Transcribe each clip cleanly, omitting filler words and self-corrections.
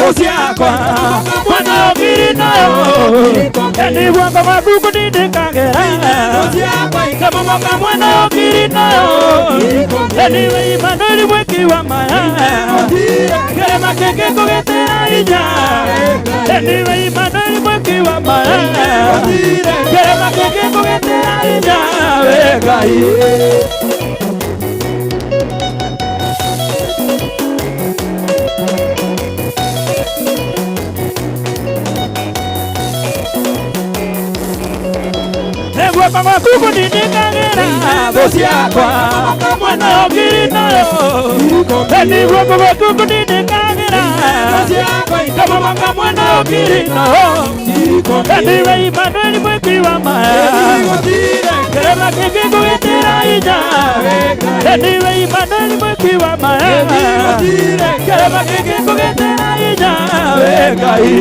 Thũ ciakwa mwena ũkiri nayo nĩguo ngoma kũndindĩkagĩra kamũmoka mwena ũkiri nayo nĩwe Imanueli mwĩki wa maya kĩrĩma kĩngĩ kũgĩtĩra hinya nĩwe Imanueli mwĩki wa maya kĩrĩma kĩngĩ kũgĩtĩra hinya we Ngai. Nĩguo ngoma kũndindĩkagĩra thũ ciakwa mwena ũkiri nayo nĩguo ngoma kũndindĩkagĩra kamũmoka mwena ũkiri nayo nĩwe Imanueli mwĩki wa maya kĩrĩma kĩngĩ kũgĩtĩra hinya nĩwe Imanueli mwĩki wa maya kĩrĩma kĩngĩ kũgĩtĩra hinya we Ngai.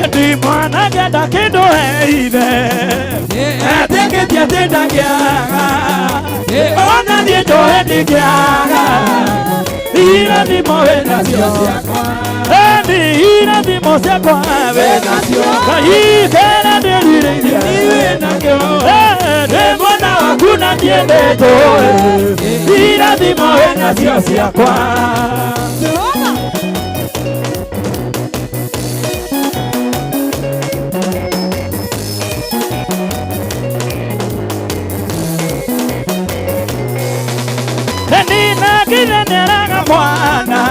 Ndi mwana ngĩenda kĩndũ he ithe etĩkĩtie atĩ ndangĩaga ona niĩ njohe ndingĩaga irathimo wĩ nacio ĩni irathimo ciakwa wĩ nacio Ngai kĩrĩa ndĩrirĩirie ndĩ mwena waku na ndiendetwo irathimo wĩ nacio ciakwa. Nina kĩrĩa mwana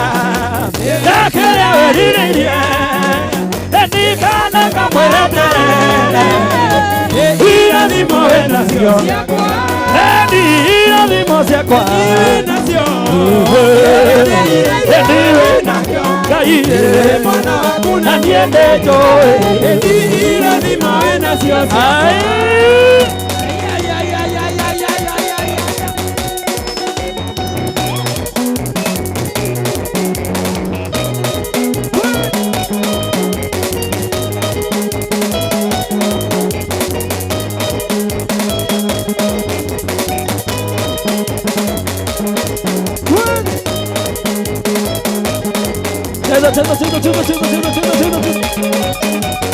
na kĩrĩa wĩrirĩirie ndikana kamweterere irathimo wĩ nacio ĩni irathimo ciakwa ĩni wĩ nakĩo Ngai na ndiendetwo. Ai. Cheza cheza cheza cheza cheza cheza cheza cheza cheza.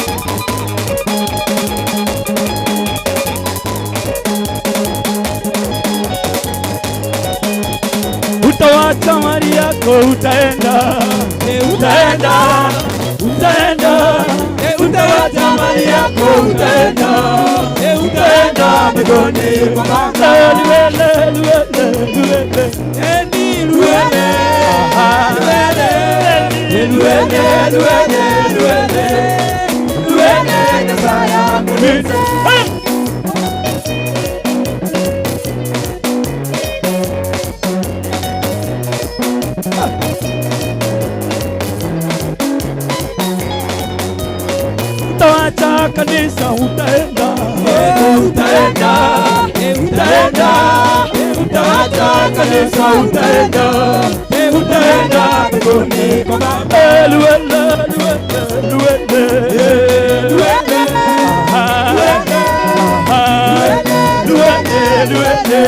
Utawacha mali yako, utaenda, utaenda, utaenda, utawacha mali yako, utaenda, utaenda mbinguni kwa Baba. Luele, luele, luele, luele, luele, luele, luele, luele, Nyasaye akulinde. Utawacha kanisa, utaenda, utaenda, utaenda, utawacha kanisa, utaenda, utaenda mbinguni kwa Baba. Luele, luele, luele, luele, luele, luele,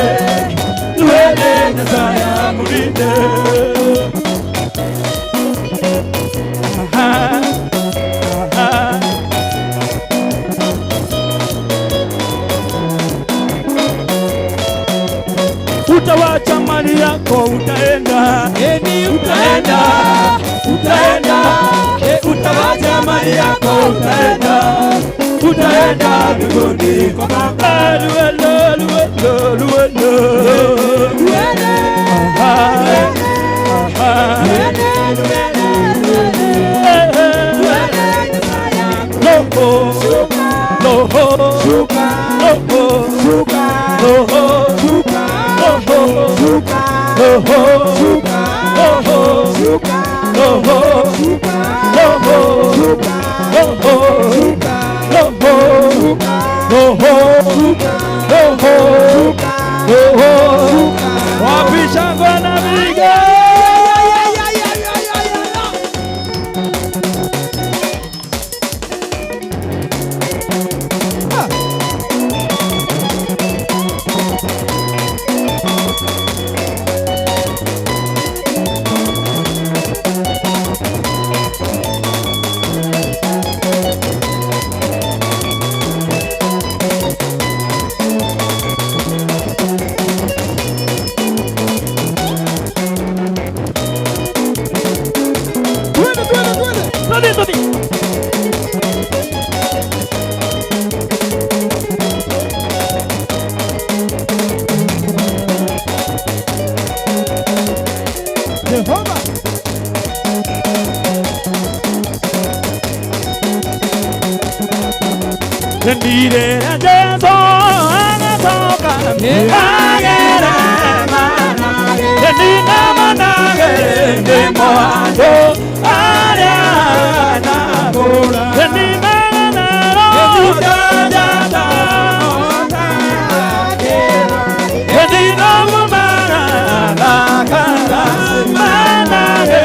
luele, Nyasaye akulinde. Aha, aha. Utawacha mali yako, utaenda, utaenda, utaenda, utawacha mali yako, utaenda, utaenda mbinguni kwa Baba. Luele, luele, luele, aha, aha. Eh, eh. Loho, loho, loho, loho, loho, loho, loho, loho, loho, loho, loho, loho, loho, loho. Jehova. Ndire Jesu agatoka agere manage ndina manage ndimo ando aria na bora ndina na ro da da da ndina mana la kara manage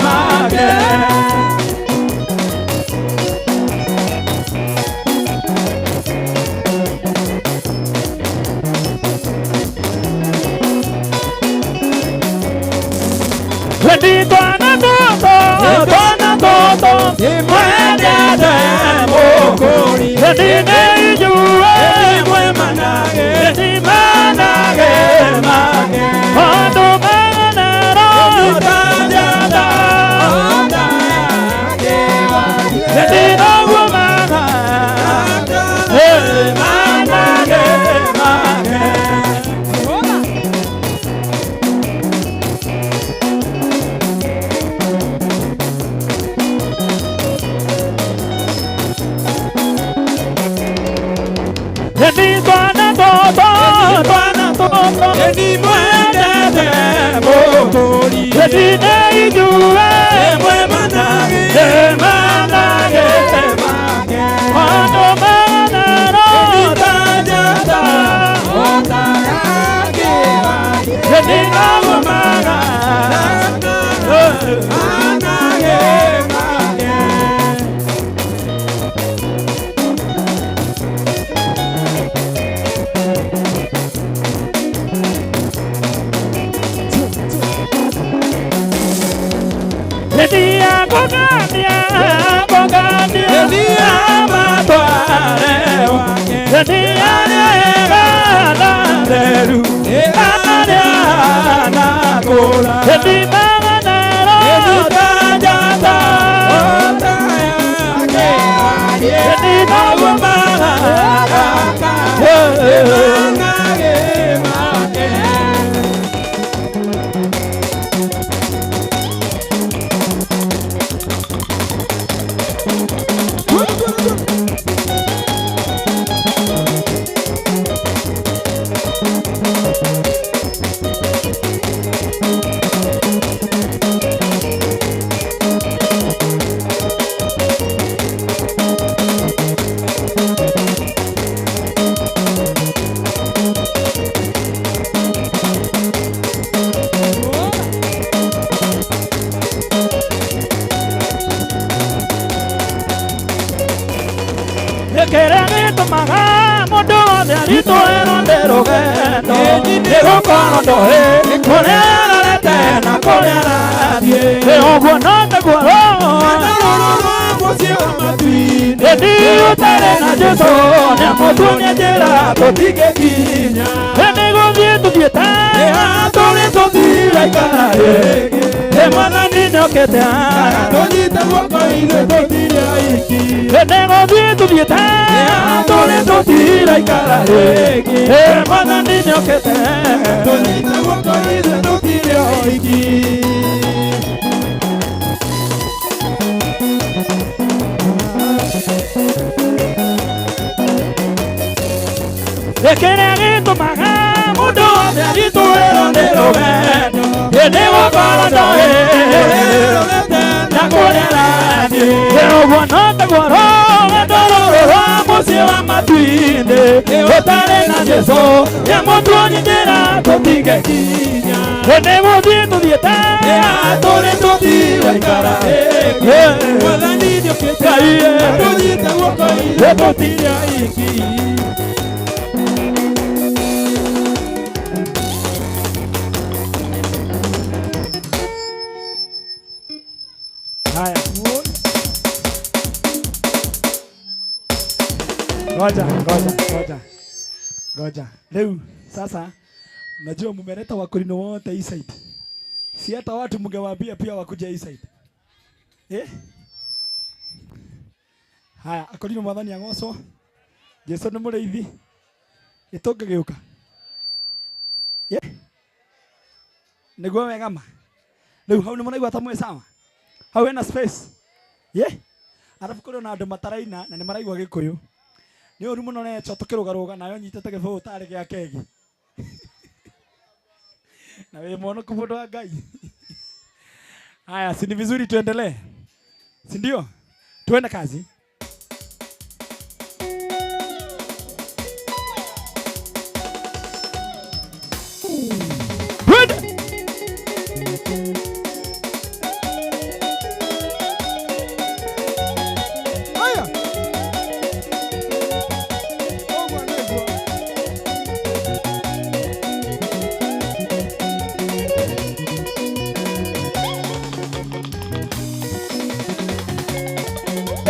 mage. Ngoja. Leo sasa najua mumeleta wakorino wote hii side. Si hata watu mngewaambia pia wakuja hii side. Eh? Haya, akorino mwathani agocwo. Jesu nĩ mũrĩithi. Ĩtũngĩgĩũka. Eh? Nĩguo wega ma. Rĩu hau nĩ mũraigua ta mwĩ sawa? Hau hena space. Ye? Arabu kũrĩ ona andũ mataraina na nĩ maraigua Gĩkũyũ. Nĩ ũru mũno necho tũkĩrũgarũga nayo nyitĩte gĩbũyũ tarĩ gĩa kegi. Na wĩ mwonoku mũndũ wa Ngai. Haya, si ni vizuri tuendelee? Si ndio? Tuende kazi. Twende. Haya. Ũguo nĩguo.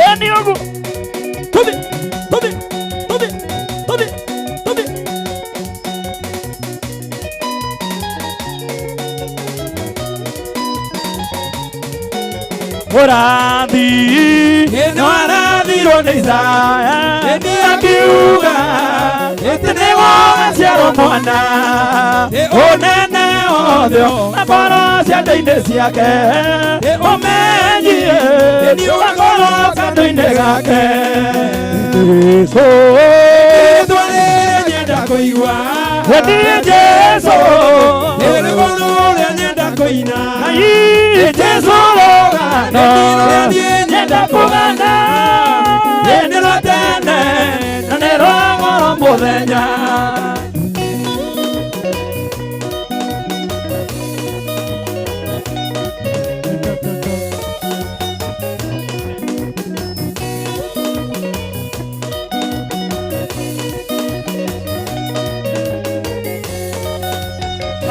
Eni ogu. Tuthi, tuthi, tuthi, tuthi, tuthi. Mũrathi nĩwarathirwo nĩ Isaya akiuga atĩ nĩgũgaciarwo mwana ũnene wothe ũgakorwo ciande-inĩ ciake ũmenyie ũgakorwo kando-inĩ gake Jesũ Rĩtwa rĩrĩa nyenda kũigua. Nĩ Jesũ Nĩ rwĩmbo rũrĩa nyenda kũina. Ngai Jesũ rũgano nyenda kũgana nĩ rwa tene na nĩ rwa goro mũthenya.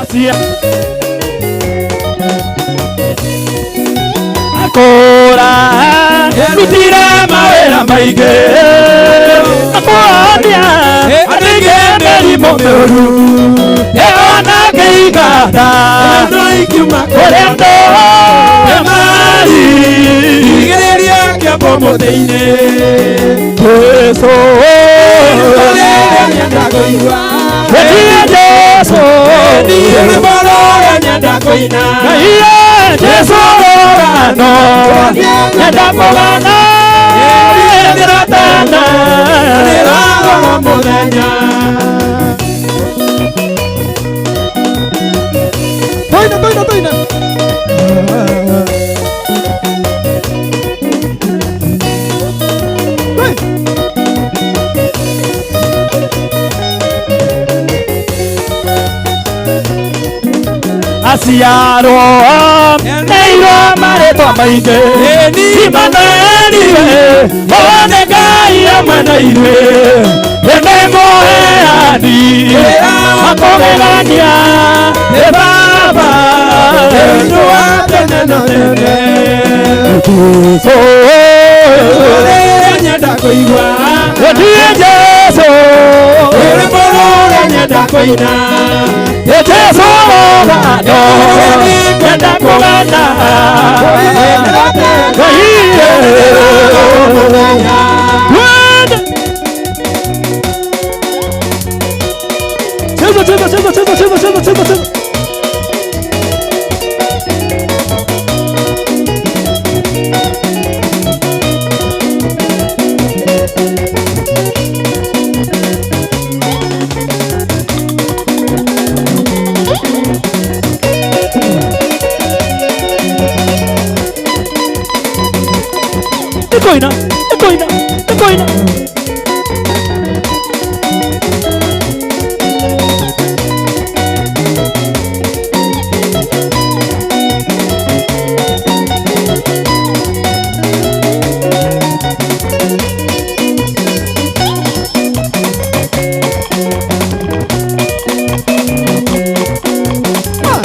Acia akũra rutire mawĩra maingĩ akũhonia andũ mĩrimũ mĩũru ĩona kĩiganda Andũ ingiuma kũrĩ andũ mari Igĩrĩria kĩambo mũtĩ-inĩ. Jesũ Rĩtwa rĩrĩa nyenda kũigua. Wetie Jesũ Nĩ rwĩmbo rũrĩa nyenda kũina. Ngai Jesũ rũgano nyenda kũgana nĩ rwa tene Nĩ rwa goro mũthenya. Toina, toina, toina. Hey. Aciarwo neirwo marĩtwa maingĩ Imanueli one Ngai hamwe na ithuĩ Nĩ mũheani wa kũgegania nĩ Baba Ũndũ wa tene na tene. Jesũ Rĩtwa rĩrĩa nyenda kũigua. Ndiĩ Jesũ Rwĩmbo rũrĩa nyenda kũina. Jesũ rũgano nyenda kũgana Ngai Cheza, cheza, cheza, cheza, cheza, cheza, cheza, cheza. Ikoina, ikoina, ikoina.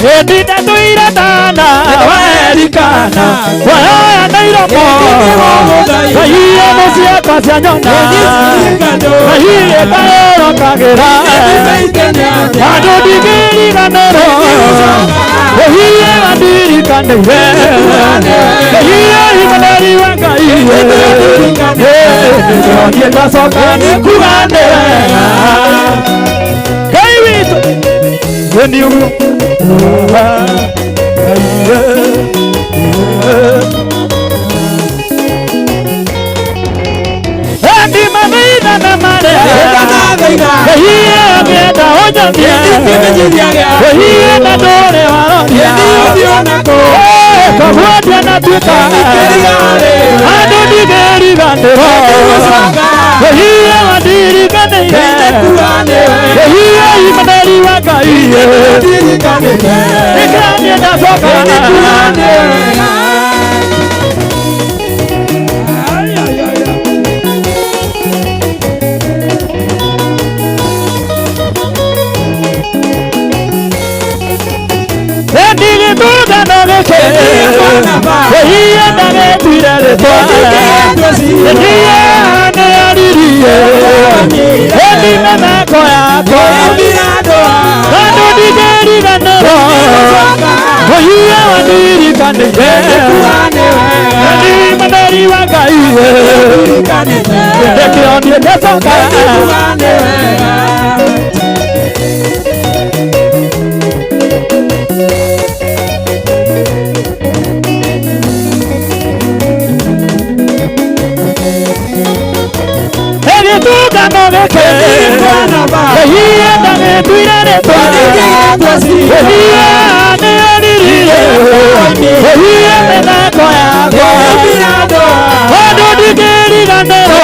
Hĩndĩ ndatũire ndana werikana wayoya na iromo Ngai mũciakwa cianyona Ngai ĩtarorokagĩra andũ ndingĩriganĩrwo Ũhiĩ wandirikanĩire Ũhiĩ imaneri wa Ngai Nĩndĩronire ndacoka nĩkuga nĩ wega Ngai witũ nĩ ũguo. Hiye na ndũrĩ waroria koguo ndianatuĩka andũ ndigĩriganĩrwo hiye wandiriganĩire hiye imaneri wa Ngai nĩkĩraniĩ ndacoka. Ndigĩtungano gĩkĩ hiye ndagĩtuire rĩtwa hiye nĩaririe ĩndi mĩthako yakwa andũ ndingĩriganĩrwo hiye wandirikanĩire ndi mũtheri wa Ngai nĩkĩo niĩ ndacoka. Gĩtungano gĩkĩ hiye ndagĩtuire rĩtwa hiye nĩaririe hiye mĩthako yakwa andũ ndingĩriganĩrwo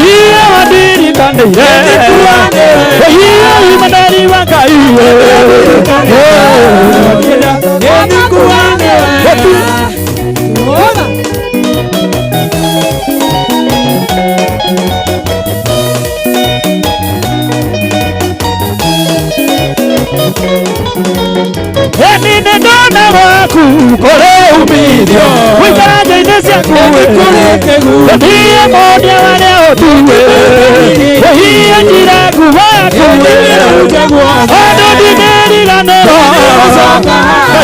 hiye wandirikanĩire hiye imaneri wa Ngai. Eni nĩ ndona gwaku kũrĩ umithio gũikara nja-inĩ ciaku thiĩ monia marĩa ũtue hiye njira nguo yaku andũ ndingĩriganĩrwo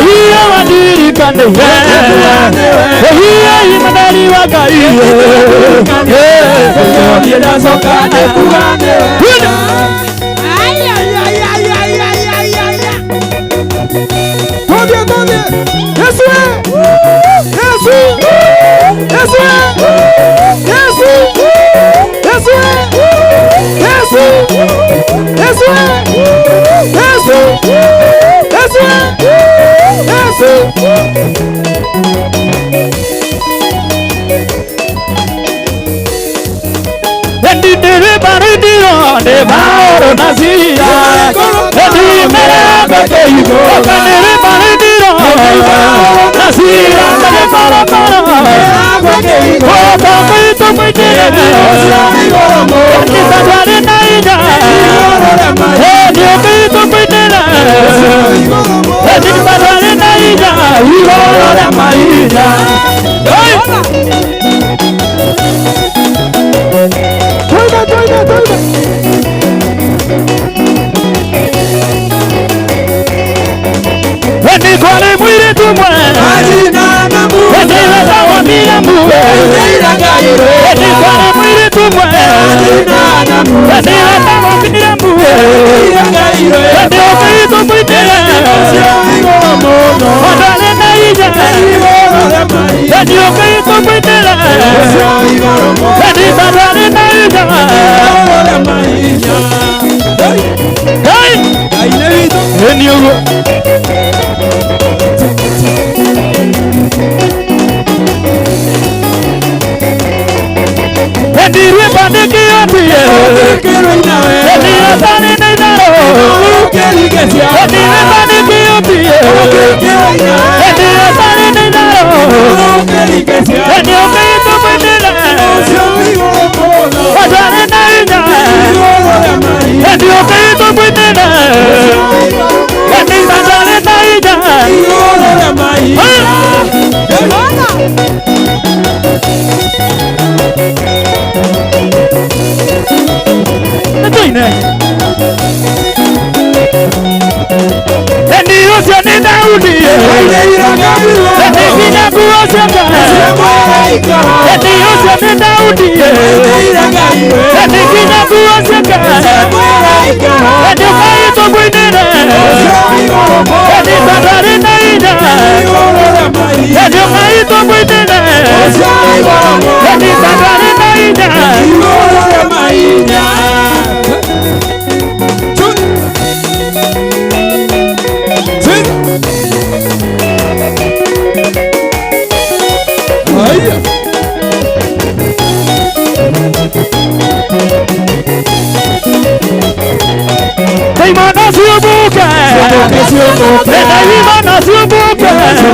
hiye wandirikanĩire hiye imaneri wa Ngai.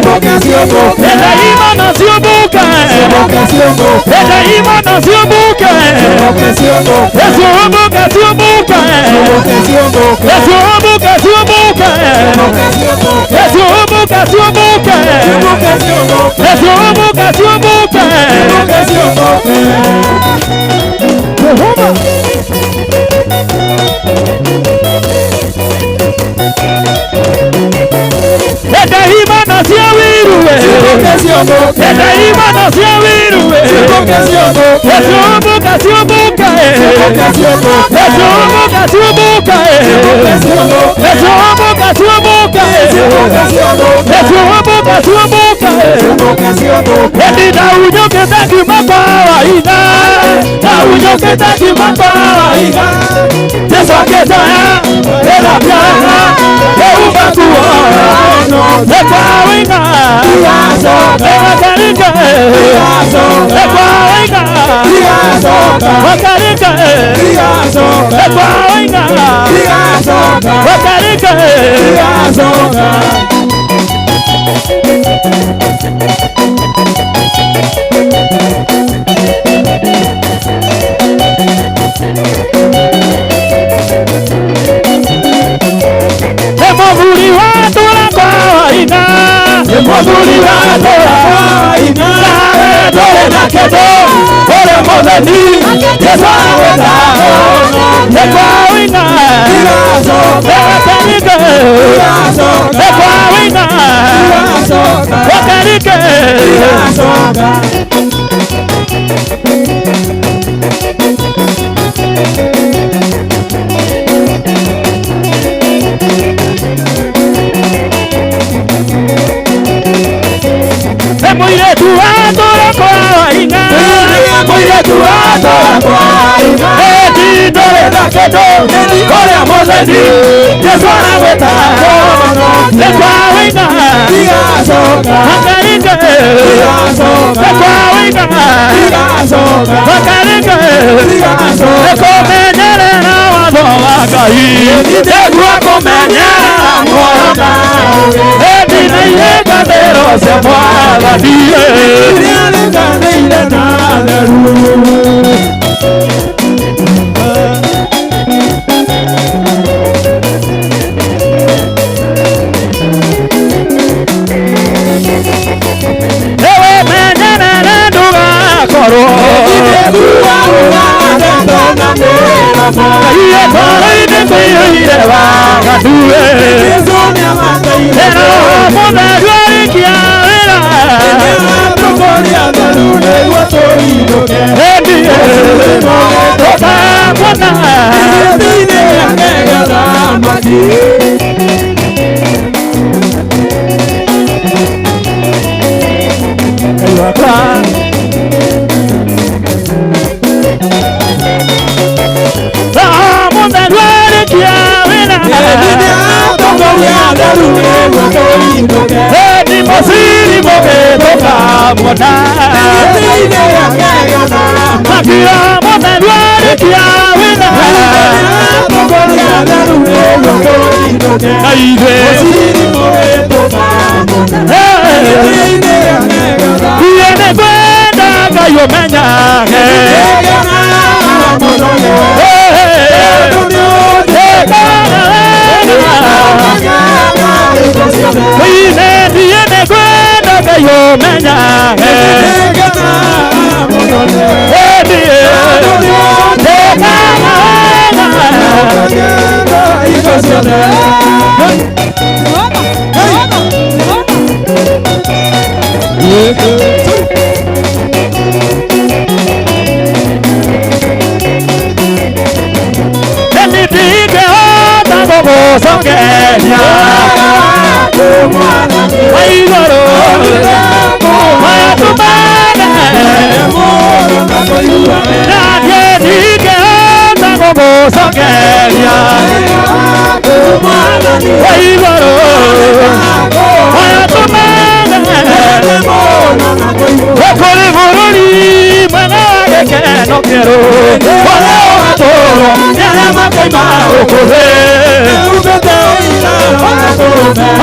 Daima ciumbuke Daima ciumbuke Ciumbuke ciumbuke Ciumbuke ciumbuke Ciumbuke ciumbuke Ciumbuke ciumbuke Daima na ciawiruwe Daima na ciawiruwe Ciumbuka ciumbuka Ciumbuka ciumbuka Ciumbuka ciumbuka Ciumbuka ciumbuka Ndaunyoketa kimakwawaida Ndaunyoketa kimakwawaida Yesu aketaya Ela byana Eubakuwa Ekwawinga Ewakarika Ekwawinga Wakarika Ekwawinga Wakarika Emoburi wa tora kwaina Emoburi wa tora kwaina Dore na kedo Ore mozani Yesu aweta Ekwawinga Ewakarike Ekwawinga Wakarike Muiretu wa tora kwaina Muiretu wa tora kwaina Eti dore na kedo Ore mozani Yesu aweta Ekwawinga Wakarike Ekwawinga Wakarike Ekomenyerera watho wa Ngai Nĩguo kũmenyerera Ĩndĩ na ihĩnganĩro cia Mwathani Iria na theru Ewe menyerere ndũgakorwo Ngai ngoro-inĩ kũiyũire waganu Roho Mũtheru arĩkia wĩra Ĩndĩ tũkamuona Ngai wakwa Roho Mũtheru arĩkia wĩra Ĩndĩ mũciri mũgĩtũkamuona Makira Mũtheru arĩkia wĩra Na ithuĩ Niĩ nĩngwenda Ngai ũmenyage Niĩ nĩngwenda Ngai ũmenyage Nĩndingĩhota gũgũcokeria wa igũrũ maya tumane na niĩ ndingĩhota gũgũcokeria wa igũrũ maya tumane kũrĩ bũrũri mwega wa gĩkeno kĩerũ ũrĩa ũgatũũrwo nĩ arĩa makoima gũkũ thĩ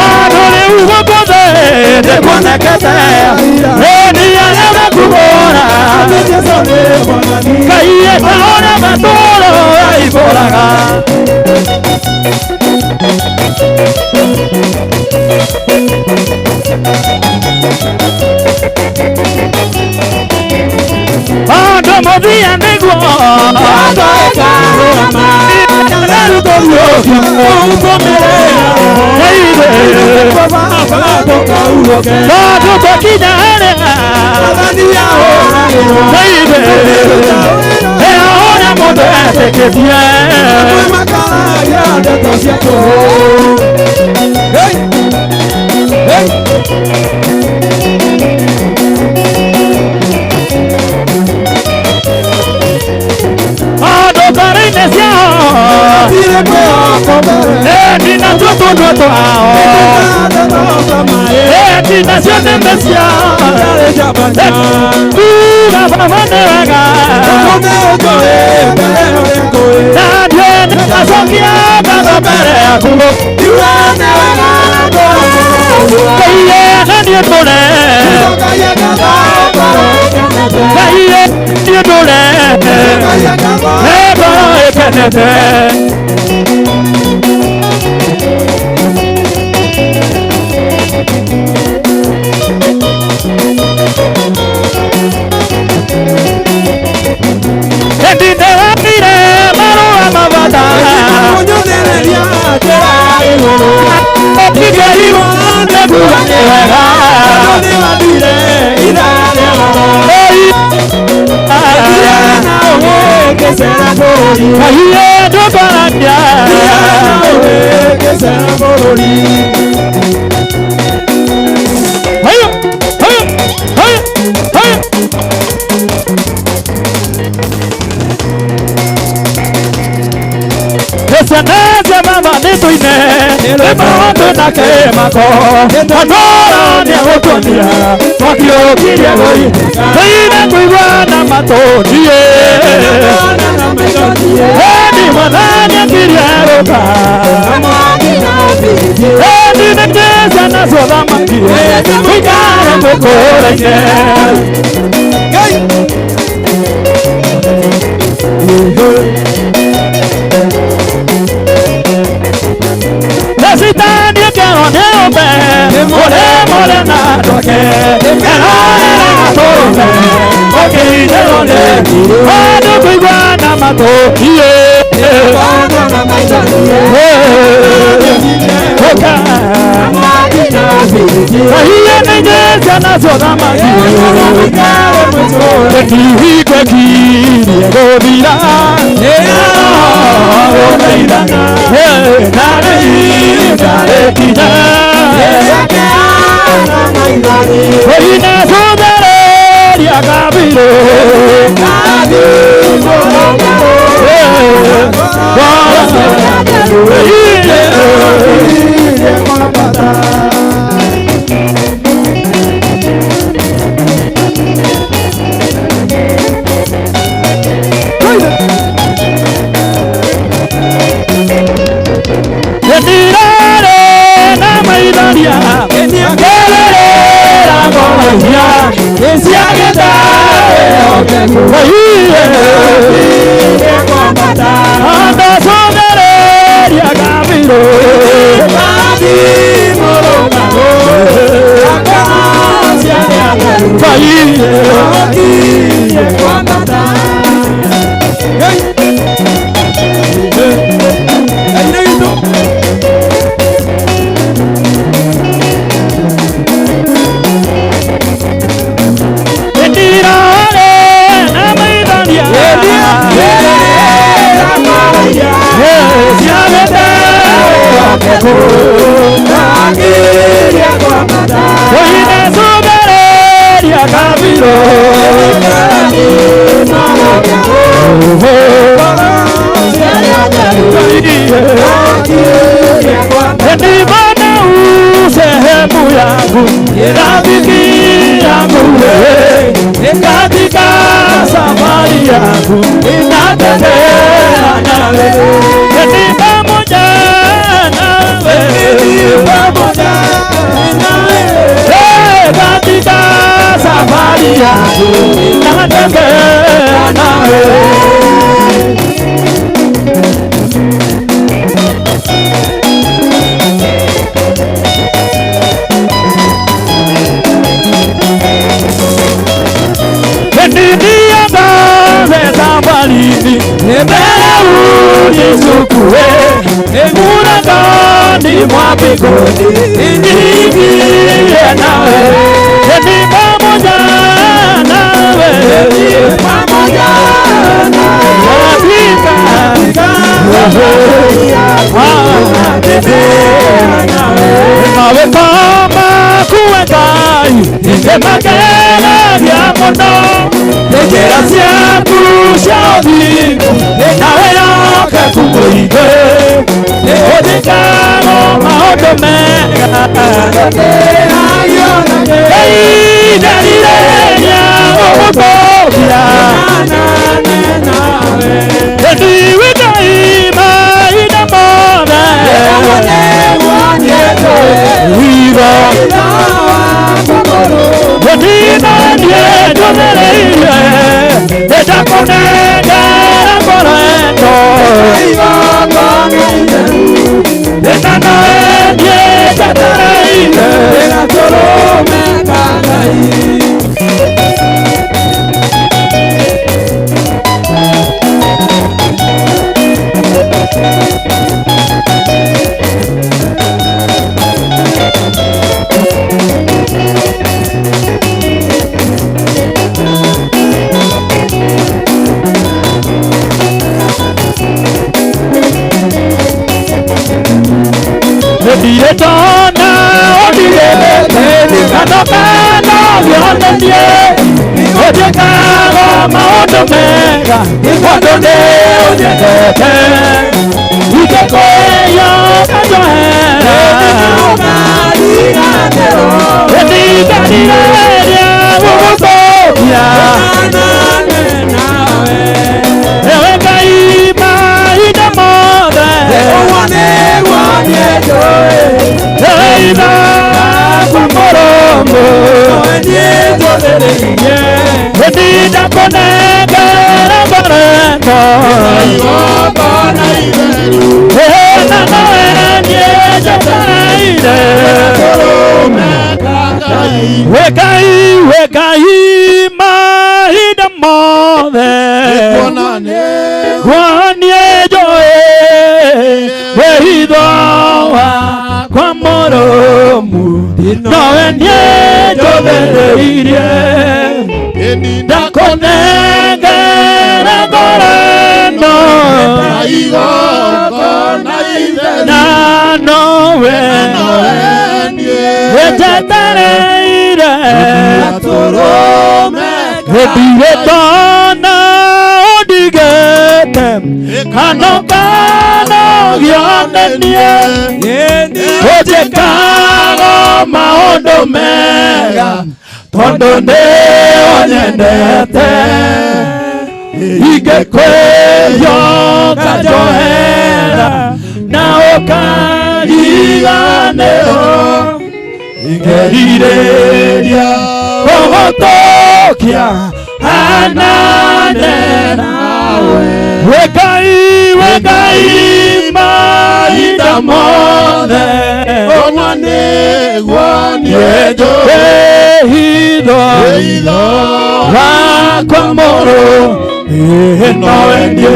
Andũ rĩu gũkũ thĩ Ndikuonekete ni arĩa mekũbũra Ngai ta ũrĩa matũũra aibũraga. Andũ mũthia nĩguo tondũ twakinya harĩa ũrĩa mũndũ etĩkĩtie. Andũ ngoro-inĩ ciao nacio tũnua twao nacio nĩmĩ ciao kuga baba nĩ wega na niĩ nĩngacokia ngatho mbere yaku. Ngai na niĩ ndũre Ngai niĩ ndũre ngoro ĩkenete. Ndĩrarire marũa mabata nĩngerirwo nĩkuga nĩ wega. Ngai ndũngaragia. Hayo, hayo, hayo, hayo. Ciana mama nĩtũine nĩ maũndũ na kĩmako andũra nĩegũtuonia twakiũkirie tũine kũigua na matũ ndiĩ ĩni mwathani akirie gũka ĩni nĩkĩ ciana ciothamaki tũikare tũkũraine. Sitani ĩkerwo nĩ ũmbe ũrĩ mũrĩ na andũ ake erorere gatũrũme ũkĩinĩrwo nĩ andũ kũigua na matũ iĩ ũka Ngai nĩ ciana ciothamaki kĩhiko kirie gũthira Oina kabiro Yaku natembea nawe. Safarini mbele unichukue mlangoni mwa mbinguni niingie nawe, ni pamoja nawe, pamoja nawe nawe kama kuwe Ngai nĩmagereria mũno njĩra ciaku cia ũthingu nawe yoke mũingĩ ũnjĩkago maũndũ mega nderirĩria gũgũtũkia ndiwe Ngai mahinda mothe witho Ndirĩtona ũndigĩte kando kando gĩonanie ũnjĩkago maũndũ mega tondũ nĩ ũnyendete ingĩkwĩyo njohera ndingarirĩria gũgũtũkia ewe Ngai mahinda mothe Eida kwa moromo Ndinda kunengera ngoreko Na nowe niĩ njetereire We Ngai, we Ngai mahinda mothe Waniĩ njũĩ wĩhitho wakwa mũrũmu nowe niĩ njũthĩrĩirie ndakũnengera ngoro ĩno na nowe njetereire ndirĩ ndona ũndigĩte kano kano gĩonanie ũnjĩkago maũndũ mega tondũ nĩ ũnyendete ingĩkwĩyo njohera na ũkariganĩrwo ingĩrirĩria gũgũtũkia hanane nawe we Ngai, we Ngai mahinda mothe wĩhitho wakwa mũrũ nowe niĩ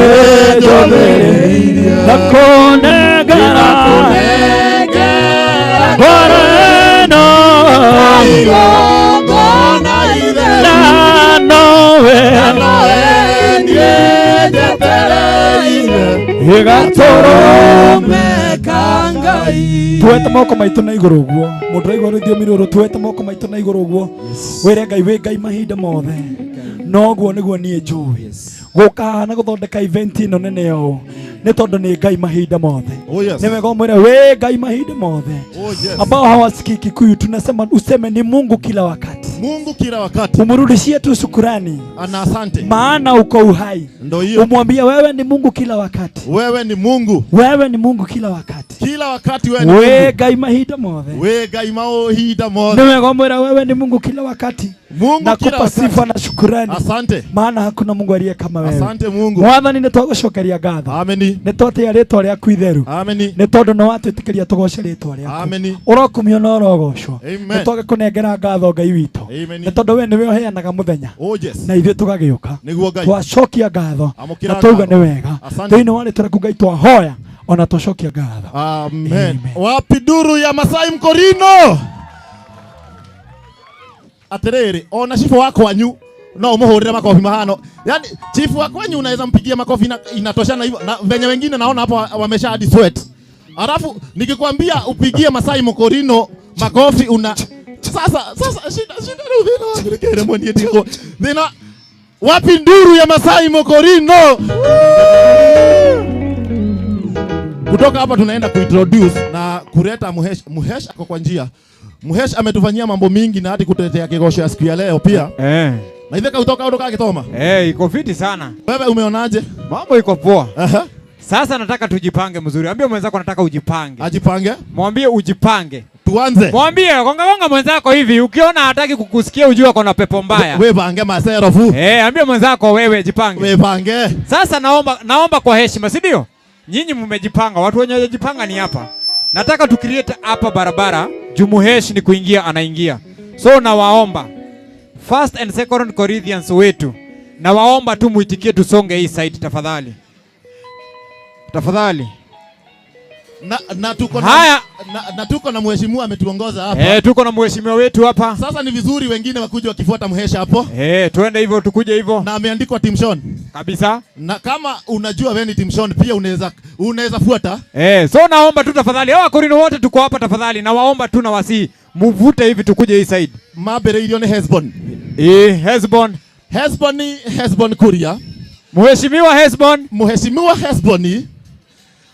njũthĩrĩirie ndakũnengera ngoro ĩno na nowe tuwete moko maitũ na igũrũ ũguo mũndũ aigua rũthiomi rũrũ tuwete moko maitũ na igũrũ ũguo wĩre Ngai wĩ Ngai mahinda mothe noguo nĩguo niĩ njũĩ gũka na gũthondeka event ĩno nene ũũ nĩ tondũ nĩ Ngai mahinda mothe. Nĩ wega ũmwĩre wĩ Ngai mahinda mothe. Ambao hawasikii Kikuyu tunasema useme ni Mungu kila wakati. Mungu kila wakati. Umrudishie tu shukrani. Ana asante. Maana uko uhai. Ndio hiyo. Umwambie wewe ni Mungu kila wakati. Wewe ni Mungu. Wewe ni Mungu kila wakati. Kila wakati wewe ni Mungu. We Ngai mahinda mothe. We Ngai mahinda mothe. Niwe gomwira wewe ni Mungu kila wakati. Mungu na kila kupa wakati. Sifa na shukrani. Asante. Maana hakuna Mungu aliye kama wewe. Asante Mungu. Mwathani nĩ twagũcokeria ngatho. Amen. Nĩ twatĩa rĩtwa rĩaku itheru. Amen. Nĩ tondũ nĩ watwĩtĩkĩria tũgoce rĩtwa rĩaku. Amen. Ũrokumio na ũrogocwo. Amen. Nĩ twagĩkũnengera ngatho Ngai witũ. Amen. Nĩ tondũ we nĩwe ũheanaga mũthenya. Oh yes. Na ithuĩ tũgagĩũka. Nĩguo Ngai. Twacokia ngatho. Amũkĩra Na twauga ngatho. nĩ wega. Asante. Thĩinĩ wa rĩtwa rĩaku Ngai twahoya ona twacokia ngatho. Amen. Amen. Wapi duru ya Masai Mkorino? Atiriri, ona chifu wa kwanyu no umuhurire makofi mahano. Yaani chifu wa kwanyu unaweza mpigia makofi na inatoshana hivyo. Na venye wengine naona hapo wamesha hadi sweat. Alafu nikikwambia upigie Masai Mkorino makofi una sasa shida thina wangirikire mweni ndigo. Thina wapi nduru ya Masai Mkorino? Kutoka hapa tunaenda kuintroduce na kuleta Muhesh. Muhesh ako kwa njia. Muhesh ametufanyia mambo mingi na hadi kutetea kigosho ya siku ya leo pia. Na ile kautoka utoka kitoma. Iko fiti sana. Wewe umeonaje? Mambo iko poa. Sasa nataka tujipange mzuri. Ambia mwenzako nataka ujipange. Ajipange? Mwambie ujipange. Tuanze. Mwambie gonga gonga mwenzako hivi, ukiona hataki kukusikia ujue ako na pepo mbaya. Wewe pange maserofu. Ambia mwenzako wewe jipange. Wewe pange. Sasa naomba kwa heshima, si ndio? Nyinyi mmejipanga, watu wenye hawajajipanga ni hapa. Nataka tu create hapa barabara, Jumuhesh ni kuingia anaingia. So nawaomba First and Second Corinthians wetu, nawaomba tu muitikie tusonge hii site tafadhali. Tafadhali. Na tuko na, na tuko na mheshimiwa ametuongoza hapa. Tuko na mheshimiwa wetu hapa. Sasa ni vizuri wengine wakuje wakifuata mhesha hapo. Tuende hivyo tukuje hivyo. Na ameandikwa Team Sean. Kabisa. Na kama unajua wewe ni Team Sean pia unaweza fuata. So naomba tu tafadhali. Hawa Korino wote tuko hapa tafadhali. Na waomba tu na wasi muvute hivi tukuje hii side. Mabere iliyo ni Hesbon. Hesbon. Hesbon ni Hesbon Kuria. Mheshimiwa Hesbon. Mheshimiwa Hesbon.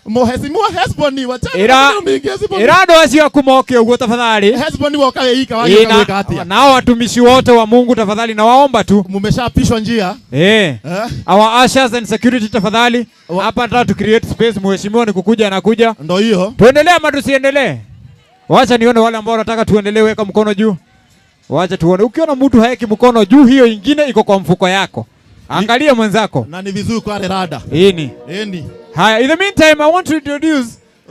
Mheshimiwa Hesbon wachana mingi Hesbon. Irado acio akumoke uguo tafadhali. Hesbon woka weika wagika weka atia. Nao watumishi wote wa Mungu tafadhali na waomba tu. Mumeshapishwa njia. Our ushers and security tafadhali. Hapa nataka tu create space, mheshimiwa ni kukuja anakuja. Ndio hiyo. Tuendelee ama tusiendelee? Wacha nione wale ambao wanataka tuendelee, weka mkono juu. Wacha tuone. Ukiona mtu haeki mkono juu, hiyo ingine iko kwa mfuko yako. Angalia mwenzako. Na ni vizuri kwa rada. Ini. Ini. Haya, in the meantime I want to introduce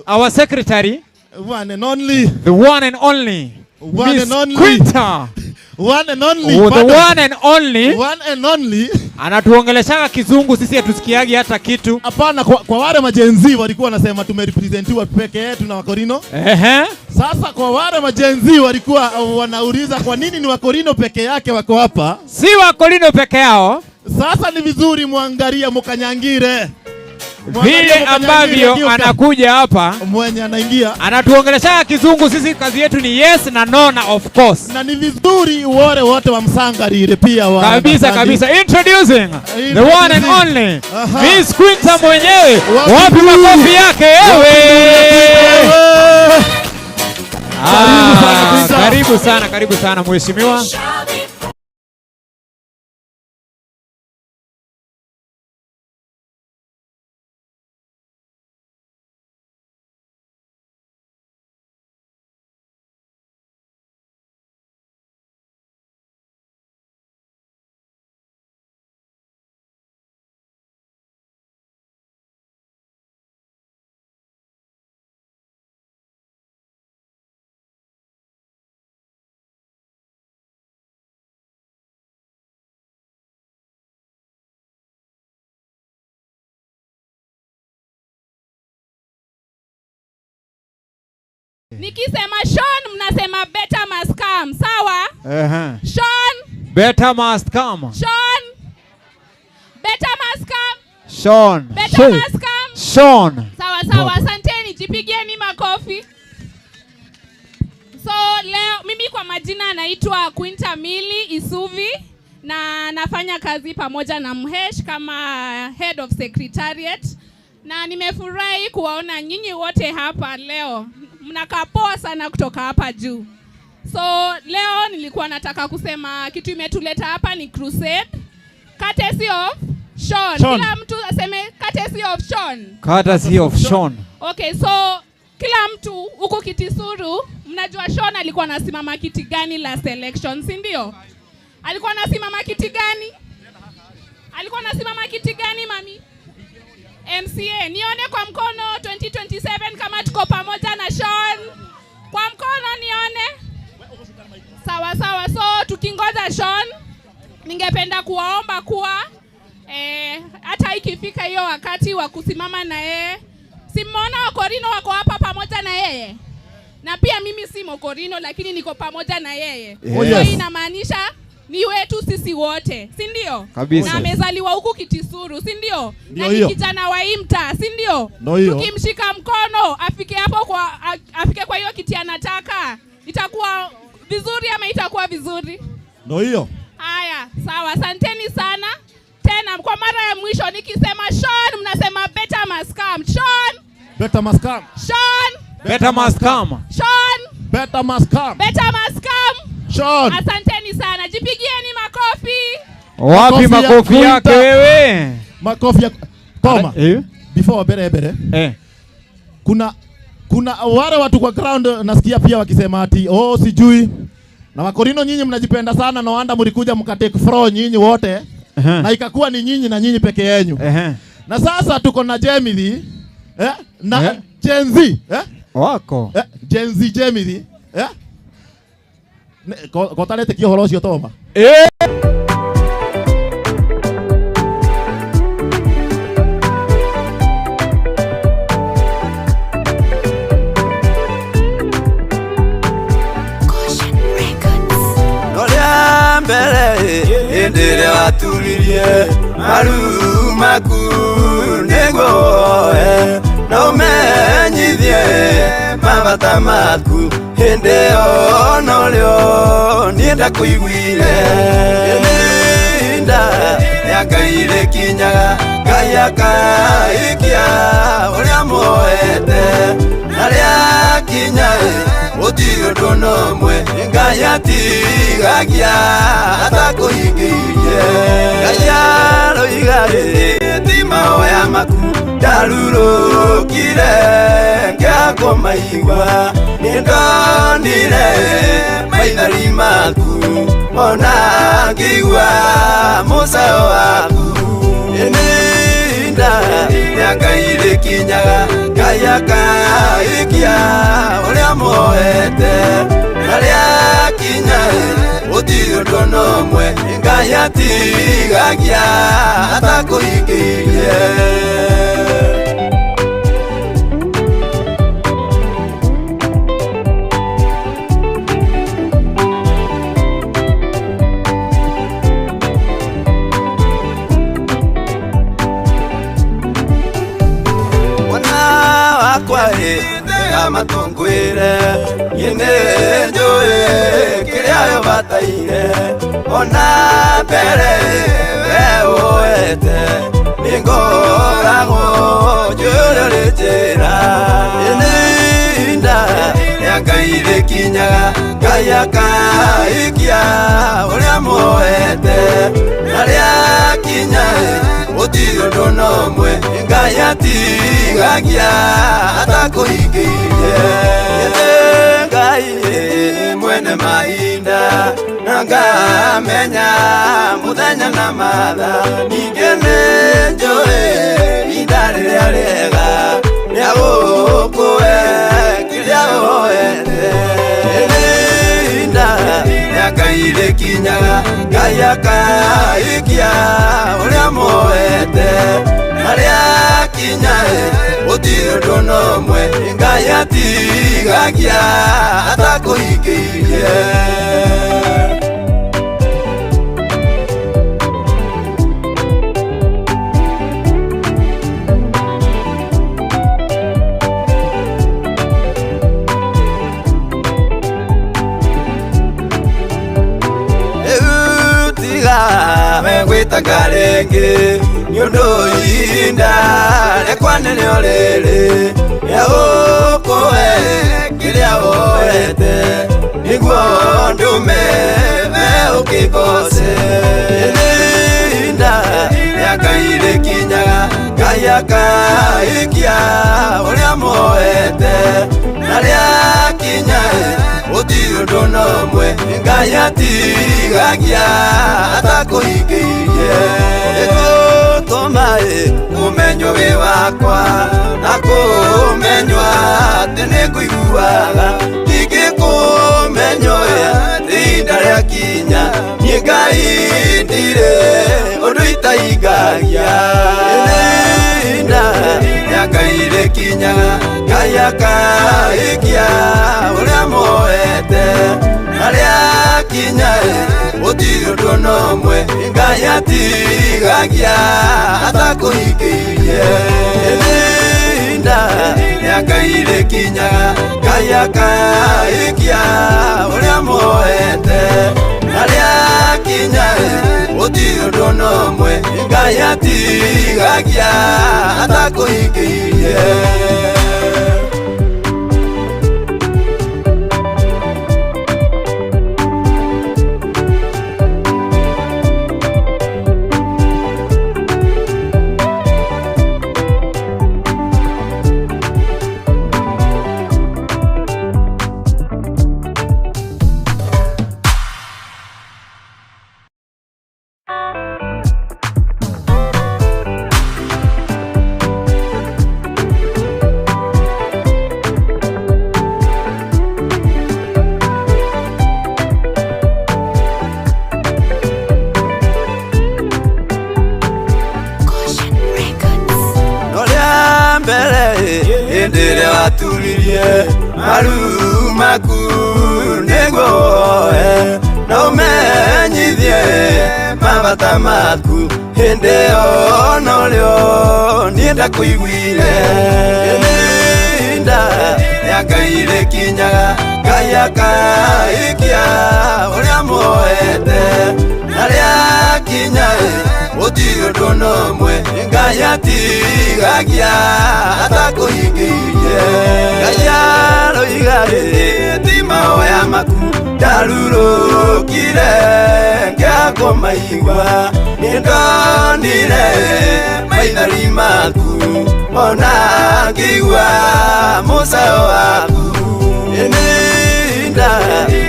our secretary, one and only, the one and only, one Miss and only Quinta. One and only, oh, the one and only, one and only. Anatuongeleshaga kizungu, sisi hatusikiagi hata kitu. Hapana, kwa wale majenzi walikuwa wanasema tumerepresentiwa peke yetu na Wakorino. Sasa kwa wale majenzi walikuwa wanauliza kwa nini ni Wakorino peke yake wako hapa? Si Wakorino peke yao. Sasa ni vizuri muangalie mukanyangire. Vile ambavyo anakuja hapa, mwenye anaingia anatuongelesha kizungu, sisi kazi yetu ni yes na no na of course. Na ni vizuri wale wote wamsangarire pia wa kabisa kabisa. Introducing the one and only Miss Quinta mwenyewe. Wapi makofi yake ewe? Karibu sana, karibu sana mheshimiwa. Nikisema Sean mnasema better must come, sawa? Sean, better must come. Sean, better must come. Sean, better must come. Sean. Sawa sawa, asanteni, jipigieni makofi. So leo mimi kwa majina naitwa Quinta Mili Isuvi na nafanya kazi pamoja na Mhesh kama Head of Secretariat. Na nimefurahi kuwaona nyinyi wote hapa leo. Mnakaa poa sana kutoka hapa juu. So leo nilikuwa nataka kusema kitu imetuleta hapa ni crusade. Courtesy of Sean. Sean. Kila mtu aseme courtesy of Sean. Courtesy of Sean. Okay, so kila mtu huku Kitisuru mnajua Sean alikuwa anasimama kiti gani last election, si ndio? Alikuwa anasimama kiti gani? Alikuwa anasimama kiti gani mami? MCA. Nione kwa mkono 2027 kama tuko pamoja na Sean. Kwa mkono nione. Sawa sawa. So tukingoja Sean, ningependa kuwaomba kuwa hata ikifika hiyo wakati wa kusimama na yeye, si mmeona Wakorino wako hapa pamoja na yeye, na pia mimi si Mokorino lakini niko pamoja na yeye. Oh, So yes. inamaanisha ni wetu sisi wote, si ndio? Kabisa. Na amezaliwa huku Kitisuru, si ndio? Ndio Na ni hiyo. kijana wa hii mtaa, si ndio? Ndio hiyo. Tukimshika mkono afike hapo kwa afike kwa hiyo kiti anataka, itakuwa vizuri ama itakuwa vizuri? Ndio hiyo. Haya, sawa, asanteni sana. Tena kwa mara ya mwisho nikisema Sean, mnasema better must come. Sean, Better must come. Sean, Better must come. Sean, Better must come. better must come. Sean. Asanteni sana, jipigieni makofi. Wapi Makofi ya makofi yake Quinta. wewe? Makofi ya Toma. Eh? Before mbere mbere. Eh. Kuna wale watu kwa ground nasikia pia wakisema ati oh sijui. Na Wakorino nyinyi mnajipenda sana, no wonder mlikuja mkatake floor nyinyi wote. Ehe. Na ikakuwa ni nyinyi na nyinyi peke yenu. Ehe. Na sasa tuko na Jemili na Eh. Gen Z Wako. Gen Z Jemili kotarete kio horo ucio Toma. Eh. Noria mbere hĩndĩ ĩrĩa waturirie maru maku nĩguo woe na ũmenyithie mabata maku hĩndĩ ĩyo norĩo niĩ ndakũiguire. Ihinda rĩa Ngai rĩkinyaga, Ngai akaikia ũrĩa muoete, na rĩakinya gũtirĩ ũndũ na ũmwe Ngai atigagia atakũhingĩirie. Ngai aroiga ti mahoya maku ndarurũkire ngĩakũmaigua, nĩndonire maithori maku ona ngĩigua mũcayo waku. Ihinda rĩa Ngai rĩkinyaga, Ngai akaikia ũrĩa muoete, na rĩakinya gũtirĩ ũndũ na ũmwe Ngai atigagia atakũhingĩirie. Mwana wakwa ĩ matũngwĩre niĩ nĩ njũĩ kĩrĩa ũbataire, ona mbere we woete nĩngoragwo njũĩ ũrĩa ũrĩ njĩra. Ihinda rĩa Ngai rĩkinyaga, Ngai akaikia ũrĩa muoete, na rĩakinya gũtirĩ ũndũ na ũmwe Ngai atigagia atakũhingĩirie. Ngai mwene mahinda na ngamenya mũthenya na mathaa, ningĩ nĩ njũĩ ihinda rĩrĩa rĩega rĩa gũkũhe kĩrĩa woete. Ihinda rĩa Ngai rĩkinyaga, Ngai akaikia ũrĩa muoete, na rĩakinya gũtirĩ ũndũ na ũmwe Ngai atigagia atakũhingĩirie. Rĩu tiga we gwĩtanga rĩngĩ nĩ ũndũ ihinda rĩakwa nĩrĩo rĩrĩ rĩa gũkũhe kĩrĩa woete, nĩguo ndũme ũkĩgoce. Ihinda rĩa Ngai rĩkinyaga, Ngai akaikia ũrĩa muoete, na rĩakinya gũtirĩ ũndũ na ũmwe Ngai atigagia atakũhingĩirie. Ĩgũtũma ũmenywo wĩ wakwa na kũmenywo atĩ nĩngũiguaga, ndingĩkũmenywo atĩ ihinda rĩakinya niĩ Ngai ndirĩ ũndũ itahingagia. Ihinda rĩa Ngai rĩkinyaga, Ngai akaikia ũrĩa muoete, na rĩakinya gũtirĩ ũndũ na ũmwe Ngai atigagia atakũhingĩirie. Ihinda rĩa Ngai rĩkinyaga, Ngai akaikia ũrĩa muoete, na rĩakinya gũtirĩ ũndũ na ũmwe Ngai atigagia atakũhingĩirie. No rĩa mbere hĩndĩ ĩrĩa waturirie maru maku nĩguo woe na ũmenyithie mabata maku, hĩndĩ ĩyo norĩo niĩ ndakũiguire. Ihinda rĩa Ngai rĩkinyaga, Ngai akaikia ũrĩa muoete, na rĩakinya gũtirĩ ũndũ na ũmwe Ngai atigagia atakũhingĩirie. Ngai aroiga ti mahoya maku ndarurũkire ngĩakũmaigua, nĩndonire maithori maku ona ngĩigua mũcayo waku. Ihinda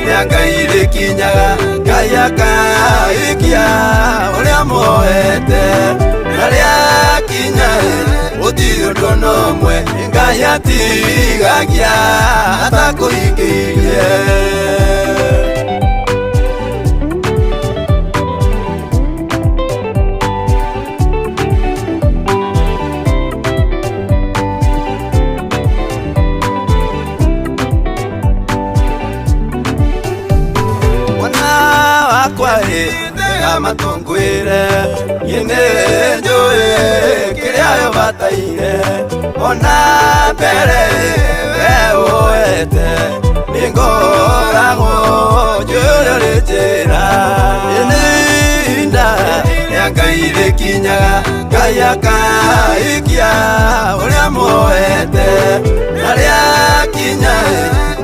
rĩa Ngai rĩkinyaga, Ngai akaikia ũrĩa muoete, na rĩakinya gũtirĩ ũndũ na ũmwe Ngai atigagia atakũhingĩirie. Mwana wakwa tega matũ ngwĩre, niĩ nĩnjũĩ kĩrĩa ũbataire, ona mbere we woete nĩngoragwo njũĩ ũrĩa ũrĩ njĩra. Ihinda rĩa Ngai rĩkinyaga, Ngai akaikia ũrĩa muoete, na rĩakinya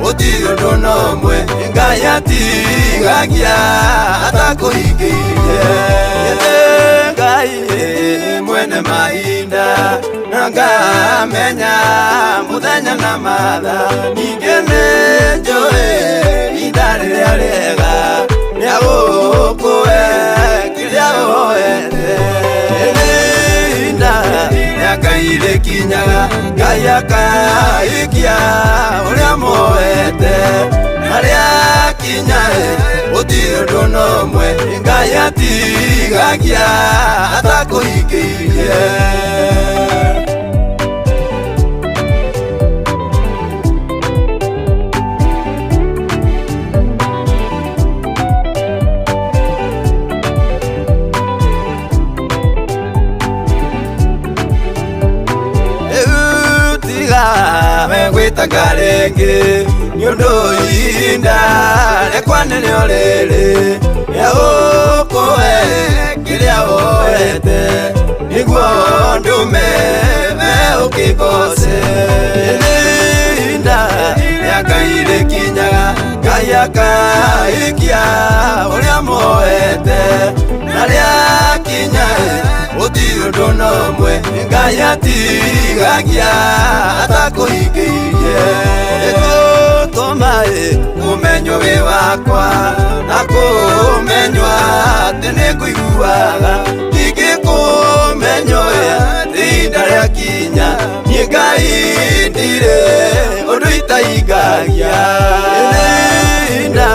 gũtirĩ ũndũ na ũmwe Ngai atigagia atakũhingĩirie. Ngai mwene mahinda na ngamenya mũthenya na mathaa, ningĩ nĩnjũĩ ihinda rĩrĩa rĩega rĩa gũkũhe kĩrĩa woete. Ihinda rĩa Ngai rĩkinyaga, Ngai akaikia ũrĩa muoete, na rĩakinya gũtirĩ ũndũ na ũmwe Ngai atigagia atakũhingĩirie. Rĩu tiga we gwĩtanga rĩngĩ, nĩ ũndũ ihinda rĩakwa nĩrĩo rĩrĩ rĩa gũkũhe kĩrĩa woete, nĩguo ndũme we ũkĩgoce. Ihinda rĩa Ngai rĩkinyaga, Ngai akaikia ũrĩa muoete, ũndũ na ũmwe Ngai atigagia atakũhingĩirie. Ĩgũtũma ũmenywo wĩ wakwa na kũmenywo atĩ nĩngũiguaga. Ndingĩkũmenywo atĩ ihinda rĩakinya niĩ Ngai ndirĩ ũndũ itahingagia. Ihinda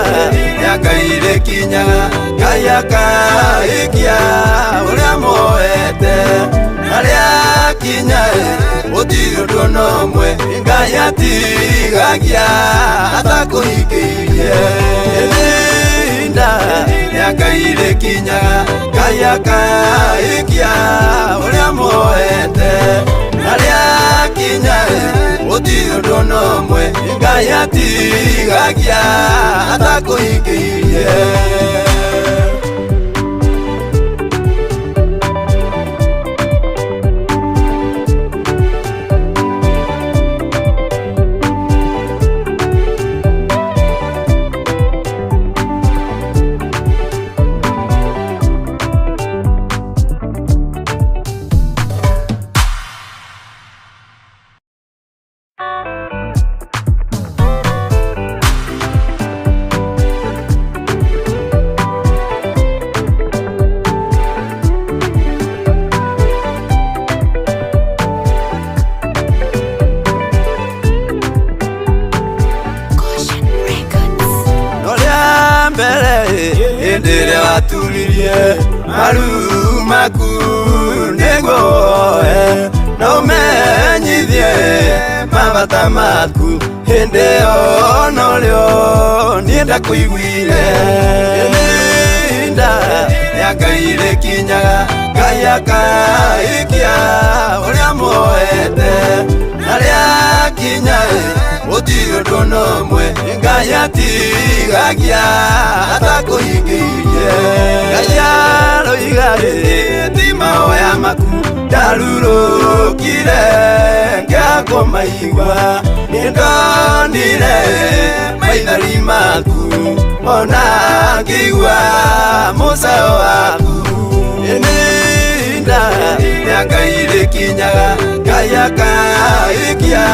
rĩa Ngai rĩkinyaga Ngai akaikia ũrĩa muoete na rĩakinya gũtirĩ ũndũ na ũmwe Ngai atigagia atakũhingĩirie. Ihinda rĩa Ngai rĩkinyaga Ngai akaikia ũrĩa muoete na rĩakinya gũtirĩ ũndũ na ũmwe Ngai atigagia atakũhingĩirie. Hĩndĩ ĩrĩa waturirie maru maku nĩguo woe na ũmenyithie mabata maku hĩndĩ ĩyo norĩo niĩ ndakũiguire. Ihinda rĩa Ngai rĩkinyaga Ngai akaikia ũrĩa muoete na rĩakinya gũtirĩ ũndũ na ũmwe Ngai atigagia atakũhingĩirie. Ngai aroiga ti mahoya maku ndarurũkire ngĩakũmaigua nĩndonire maithori maku ona ngĩigua mũceo waku. Ihinda rĩa Ngai rĩkinyaga Ngai akaikia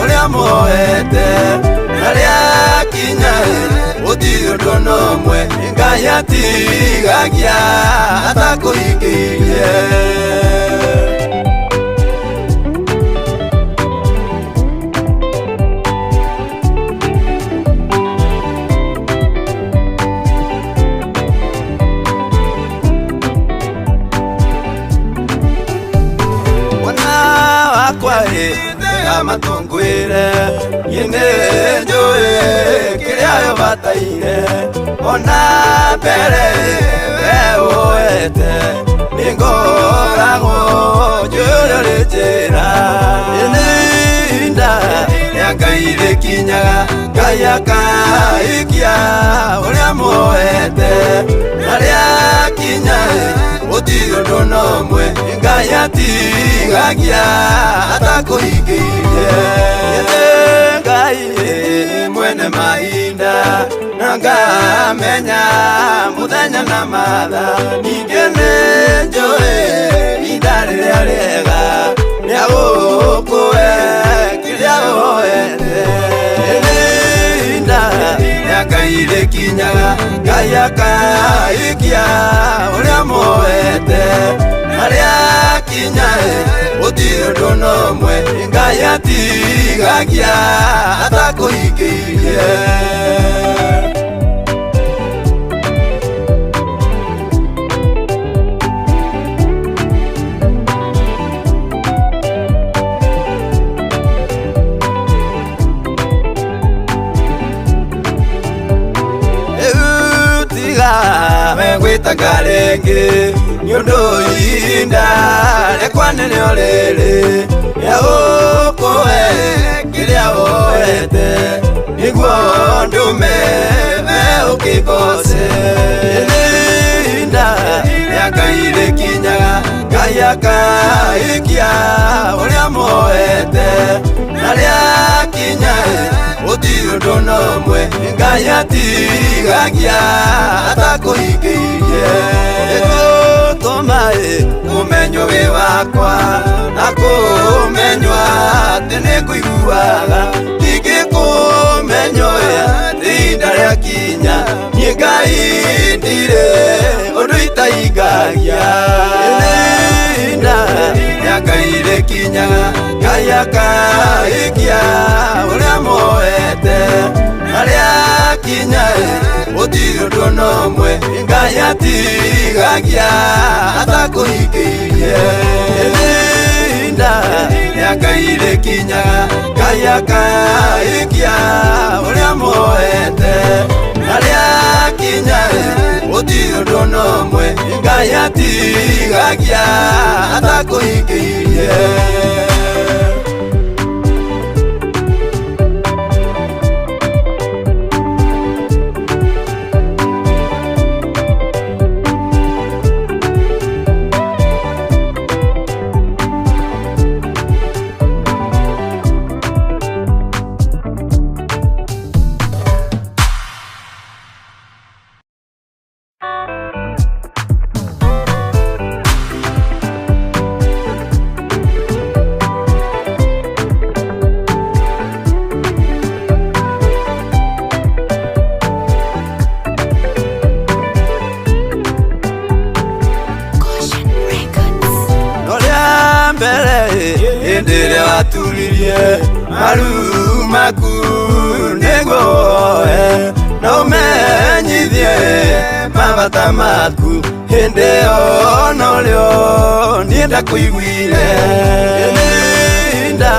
ũrĩa muoete na rĩakinya gũtirĩ ũndũ na ũmwe Ngai atigagia atakũhingĩirie. Matungwire niĩ nĩnjũĩ kĩrĩa ũbataire ona mbere we woete nĩngoragwo njũĩ ũrĩa ũrĩ njĩra. Ihinda rĩa Ngai rĩkinyaga Ngai akaikia ũrĩa muoete na rĩakinya gũtirĩ ũndũ na ũmwe Ngai atigagia atakũhingĩirie. Ngai mwene mahinda na ngamenya mũthenya na mathaa ningĩ nĩnjũĩ ihinda rĩrĩa rĩega rĩa gũkũhe kĩrĩa woete. Ihinda rĩa Ngai rĩkinyaga Ngai akaikia ũrĩa muoete na rĩakinya gũtirĩ ũndũ na ũmwe Ngai atigagia atakũhingĩirie. Gwĩtanga rĩngĩ nĩ ũndũ ihinda rĩakwa nĩrĩo rĩrĩ rĩa gũkũhe kĩrĩa woete nĩguo ndũme we ũkĩngooce. Ihinda rĩa Ngai rĩkinyaga Ngai akaikia ũrĩa muoete na rĩakinya gũtirĩ ũndũ na ũmwe Ngai atigagia atakũhingĩirie. Ĩgũtũma ũmenywo wĩ Wakwa na kũmenywa atĩ nĩ ngũiguaga ndingĩkũmenya ihinda rĩakinya niĩ Ngai ndirĩ ũndũ itahingagia. Ihinda rĩa Ngai rĩkinyaga Ngai akaikia ũrĩa muoete na rĩakinya gũtirĩ ũndũ ona ũmwe Ngai atigagia atakũhingĩirie. Ihinda rĩa Ngai rĩkinyaga Ngai akaikia ũrĩa muoete na rĩakinya gũtirĩ ũndũ ona ũmwe Ngai atigagia atakũhingĩirie. No rĩa mbere hĩndĩ ĩrĩa waturirie maru maku nĩguo woe na ũmenyithie mabata maku hĩndĩ ĩyo norĩo niĩ ndakũiguire. Ihinda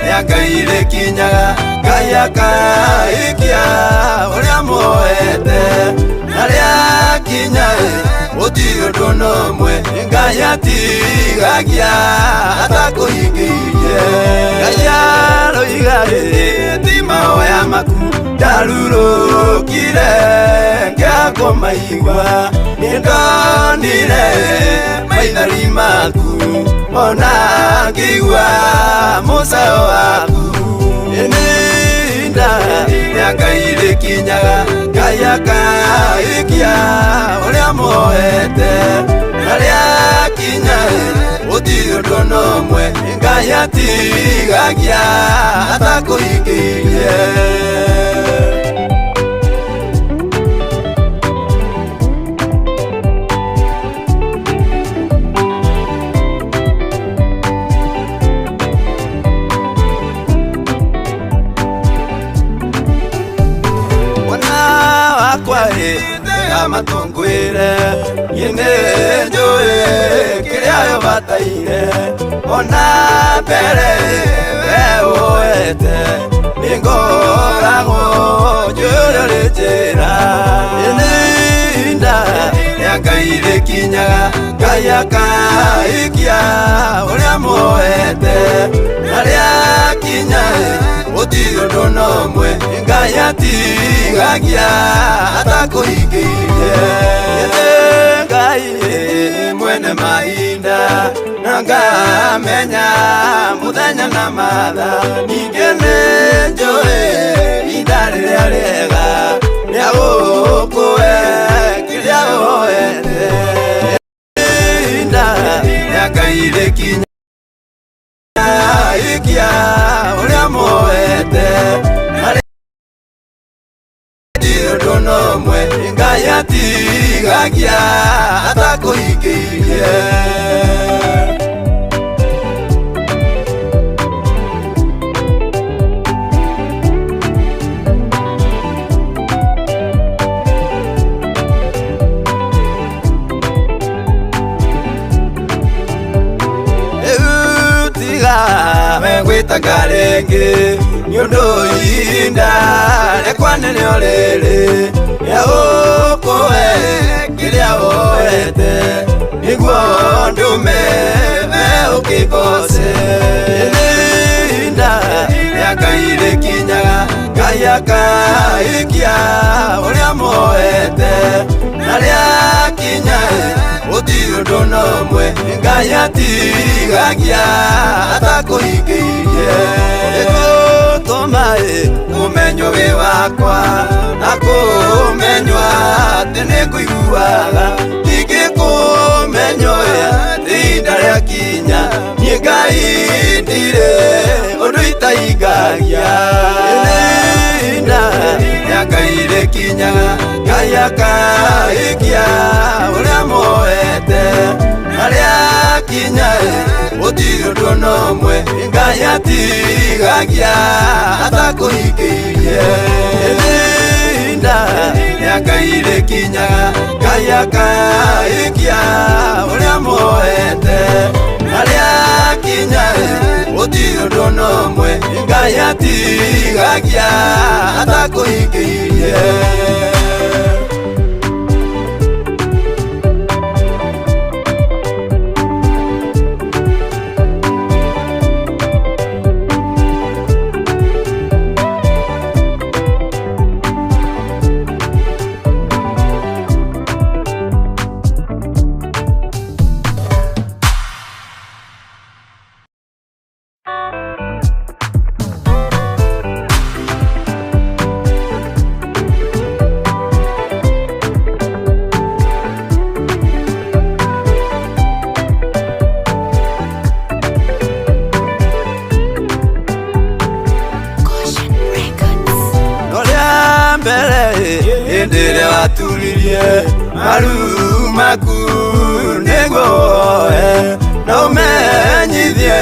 rĩa Ngai rĩkinyaga Ngai akaikia ũrĩa muoete na rĩakinya gũtirĩ ũndũ ona ũmwe Ngai atigagia atakũhingĩirie. Ngai aroiga ti mahoya maku ndarurũkire ngĩakũmaigua nĩndonire maithori maku ona ngĩigua mũcayo waku. Ihinda rĩa Ngai rĩkinyaga Ngai akaikia ũrĩa muoete na rĩakinya gũtirĩ ũndũ ona ũmwe Ngai atigagia atakũhingĩirie. Mwana wakwa tega matũ ngwĩre niĩ nĩ njũĩ kĩrĩa ũbataire ona mbere we woete nĩngoragwo njũĩ ũrĩa ũrĩ njĩra. Ihinda rĩa Ngai rĩkinyaga Ngai akaikia ũrĩa muoete na rĩakinya gũtirĩ ũndũ ona ũmwe Ngai atigagia atakũhingĩirie. Ngai mwene mahinda na ngamenya mũthenya na mathaa ningĩ nĩ njũĩ ihinda rĩrĩa rĩega rĩa gũkũhe kĩrĩa woete. Ihinda rĩa Ngai rĩkinya ikia ũrĩa muoete na gũtirĩ ũndũ ona ũmwe Ngai atigagia atakũhingĩirie. Rĩu tiga we gwĩtanga rĩngĩ nĩ ũndũ ihinda rĩakwa nĩrĩo rĩrĩ rĩa gũkũhe kĩrĩa woete nĩguo ndũme we ũkĩgoce. Ihinda rĩa Ngai rĩkinyaga Ngai akaikia ũrĩa muoete na rĩakinya gũtirĩ ũndũ ona ũmwe Ngai atigagia atakũhingĩirie. Ĩgũtũma ũmenywo wĩ wakwa na kũmenywa atĩ nĩ ngũiguaga ndingĩkũmenya ihinda rĩakinya. Ngai ndirĩ ũndũ itahingagia. Ihinda rĩa Ngai rĩkinyaga, Ngai akaikia ũrĩa muoete. Na rĩakinya gũtirĩ ũndũ ona ũmwe Ngai atigagia atakũhingĩirie. Ihinda rĩa Ngai rĩkinyaga, Ngai akaikia ũrĩa muoete. Na rĩakinya gũtirĩ ũndũ ona ũmwe Ngai atigagia atakũhingĩirie. No rĩa mbere hĩndĩ ĩrĩa waturirie maru maku nĩguo woe na ũmenyithie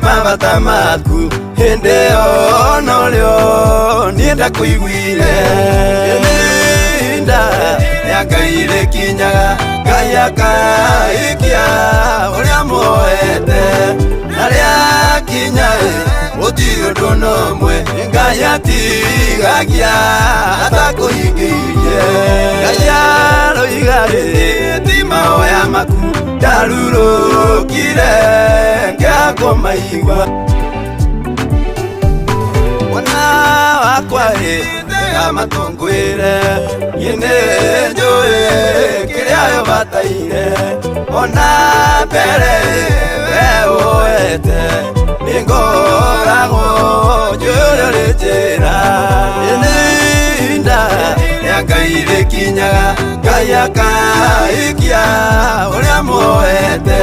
mabata maku hĩndĩ ĩyo norĩo niĩ ndakũiguire. Ihinda rĩa Ngai rĩkinyaga, Ngai akaikia ũrĩa muoete. Na rĩakinya gũtirĩ ũndũ ona ũmwe Ngai atigagia atakũhingĩirie. Ngai aroiga ti mahoya maku ndarurũkire ngĩakũmaigua. Mwana wakwa tega matũ ngwĩre, niĩ nĩnjũĩ kĩrĩa ũbataire. Ona mbere we woete nĩngoragwo njũĩ ũrĩa ũrĩ njĩra. Ihinda rĩa Ngai rĩkinyaga, Ngai akaikia ũrĩa muoete.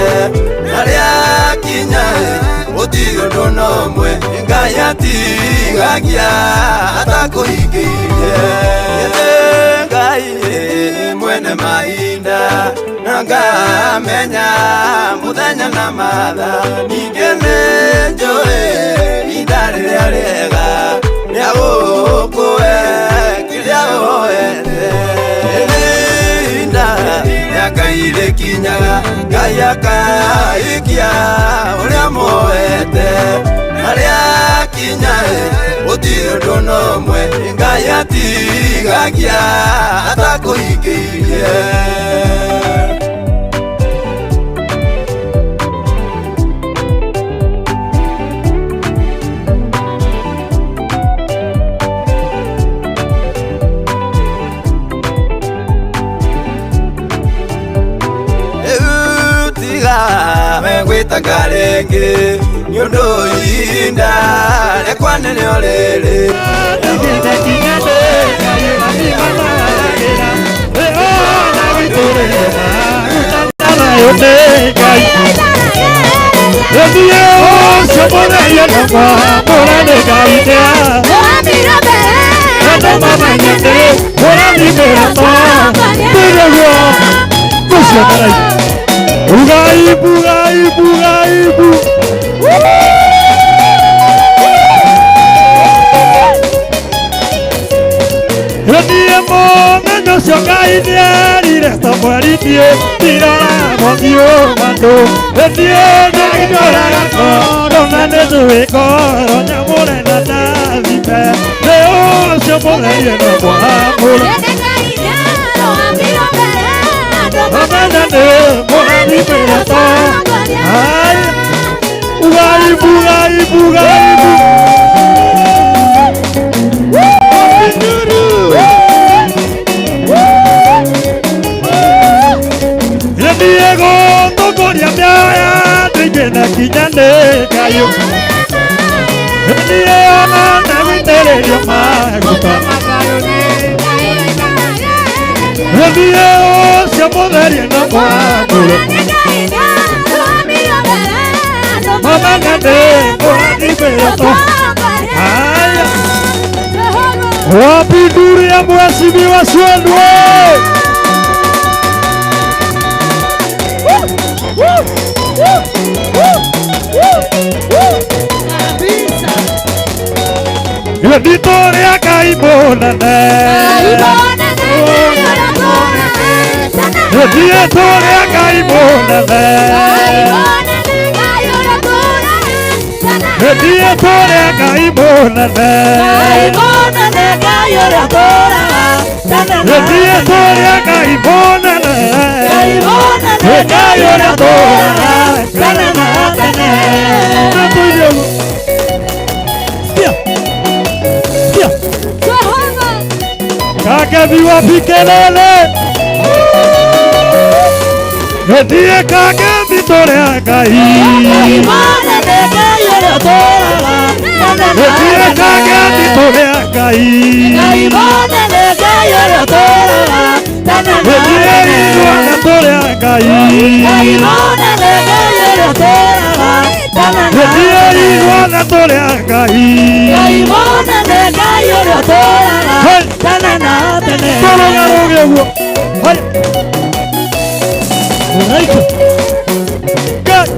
Na rĩakinya gũtirĩ ũndũ ona ũmwe Ngai atigagia atakũhingĩirie. Ngai mwene mahinda na ngamenya mũthenya na mathaa. Ningĩ nĩnjũĩ ihinda rĩrĩa rĩega rĩa gũkũhe kĩrĩa woete. Ihinda rĩa Ngai rĩkinyaga, Ngai akaikia ũrĩa muoete. Na rĩakinya gũtirĩ ũndũ ona ũmwe Ngai atigagia atakũhingĩirie. Rĩu tiga we gwĩtanga rĩngĩ nĩ ũndũ ihinda rĩakwa nĩrĩo rĩrĩ. Ugaibu, ugaibu, ugaibu. Niĩ mũthenya ũcio Ngai nĩerire Samweli niĩ ndiroraga ũthiũ wa andũ, niĩ nĩndoraga ngoro na nĩnjũĩ ngoro nyamũre na ndathime, nĩ ũcio mũtherie na mwamũre. Amenya nĩ mũrathimĩre to. Ai, ugaibu, ugaibu, ugaibu. Niĩ gũtongoria mĩoyo ya andũ aingĩ na kinya nĩ Ngai. Niĩ ona na gũitĩrĩrio maguta. Niĩ ũcio mũtherie na mwamũre. Manene mũrathimĩtwo. Haya. Wapi nduru ya mheshimiwa Swendwe? Ndito rĩa Ngai mũnene. Ndito rĩa Ngai mũnene. Ndito rĩa Ngai mũnene. Ndito rĩa Ngai mũnene. Ngai ũrĩa tũraga tene na tene. Sikia. Sikia. Kangemi wapi kelele? Ndiye Kangemi tũrĩa Ngai. Ndiye Kangemi tũrĩa Ngai. Ndiye ithuothe tũrĩa Ngai. Ndiye ithuothe tũrĩa Ngai. Hey! Tũrũgarũge ũguo. Haya. Right. Good.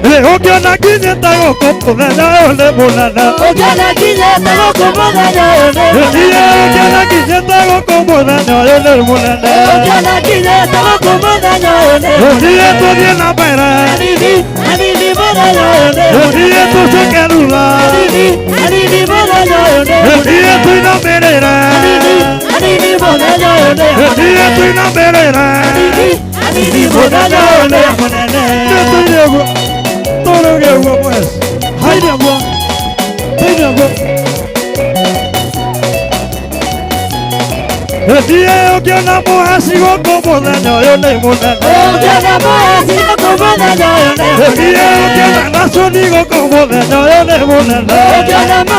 Ũngĩona nginyĩte gũkũ mũthenya ũyũ nĩ mũnene. Ũngĩona nginyĩte gũkũ mũthenya ũyũ nĩ mũnene. Ũthiĩ tũthiĩ na mbere. Ũthiĩ tũcoke thutha. Ũthiĩ tũinamĩrĩre. Ũthiĩ tũinamĩrĩre. Nĩ tũine ũguo. Tũrũge ũguo mweci. Haine ũguo. Tũine ũguo. Thiĩ ũngĩona mũheci gũkũ mũthenya ũyũ nĩ mũnene. Thiĩ ũngĩona naconi gũkũ mũthenya ũyũ nĩ mũnene. Thiĩ ũngĩona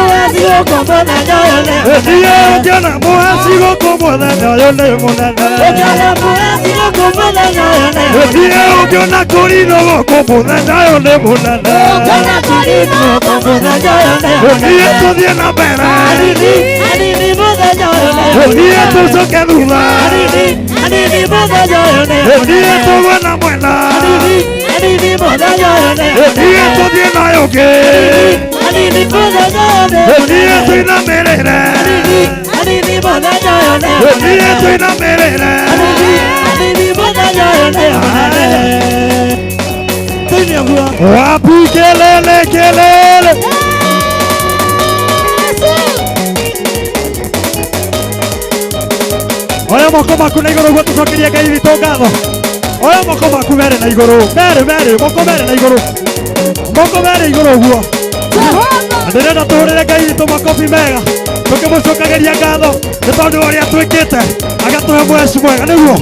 mũheci gũkũ mũthenya ũyũ nĩ mũnene. Thiĩ ũngĩona kũrinũ gũkũ mũthenya ũyũ nĩ mũnene. Thiĩ tũthiĩ na mbere. Thiĩ tũcoke thutha. Thiĩ tũgwe na mwena. Thiĩ tũthiĩ na ũyũ ũngĩ. Thiĩ tũinamĩrĩre. Thiĩ tũinamĩrĩre. Wapi kelele kelele? Oya moko maku na igũrũ guo tũcokerie Ngai witũ ngatho. Oya moko maku mere na igũrũ. Mere mere moko mere na igũrũ. Moko mere igũrũ guo. Ndĩrenda tũhũrĩre Ngai witũ makobi mega. Tũkĩmũcokageria ngatho nĩ tondũ wa ũrĩa twĩkĩte agatũhe mweci mwega nĩguo.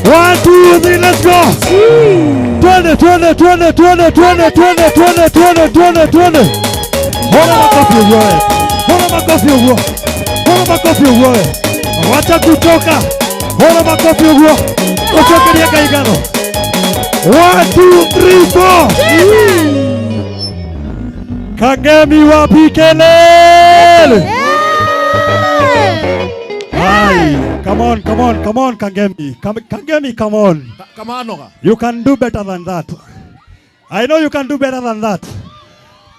1 2 3 let's go. Twende twende twende twende twende twende twende twende twende twende. Hũra makobi ũguo we. Hũra makobi ũguo. Hũra makobi ũguo we. Wacha kuchoka. Hũra makobi ũguo. Ũcokerie Ngai ngatho. 1 2 3 4. Kangemi wapi kelele? Hai, come on, come on, come on, Kangemi. Kangemi, come on. Kamanoga. You can do better than that. I know you can do better than that.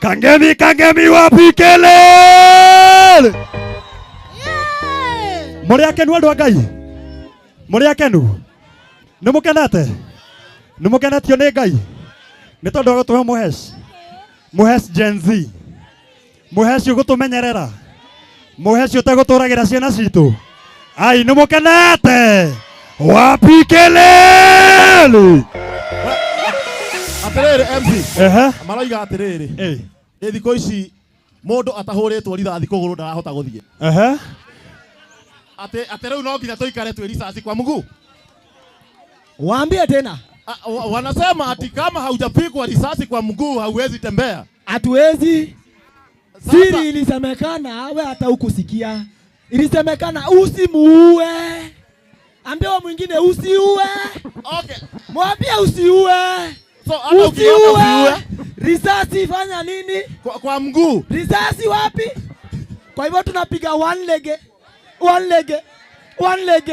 Kangemi, Kangemi wapi kelele? Mũrĩ akenu andũ a Ngai? Mũrĩ akenu? Nĩ mũkenete? Nĩ mũkenetio nĩ Ngai? Nĩ tondũ wa gũtũhe mũheci. Mũheci Gen Z. Mũheci ũgũtũmenyerera. Mũheci ũtegũtũragĩra ciana citũ. Ai, nĩ mũkenete? Wapi kelele? Atĩrĩrĩ MC. Ehe. Maroiga atĩrĩrĩ. Eh. Ĩ thikũ ici mũndũ atahũrĩtwo rithathi kũgũrũ ndarahota gũthiĩ. Ehe. Atĩ atĩ rĩu no nginya tũikare twĩ risasi kwa mguu. Waambie tena. Wanasema ati kama haujapigwa risasi kwa mguu hauwezi tembea. Hatuwezi. Sasa- Siri ilisemekana we hata hukusikia. Ilisemekana usimuue. Ambia wa mwingine usiue. Okay. Mwambie usiue. So hata ukiona usiue. Risasi fanya nini? Kwa mguu. Risasi wapi? Kwa hivyo tunapiga one leg. One leg. One leg.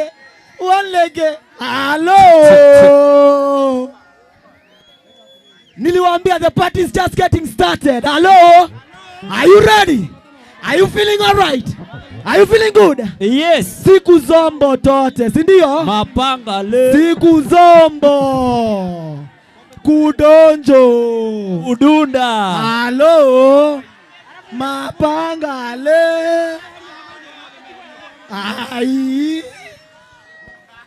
One leg. Hello. Niliwaambia the party is just getting started. Hello. Are you ready? Are you feeling all right? Are you feeling good? Yes. Siku zombo tote, si ndio? Mapanga le. Siku zombo. Kudonjo. Udunda. Halo. Mapanga le. Ai.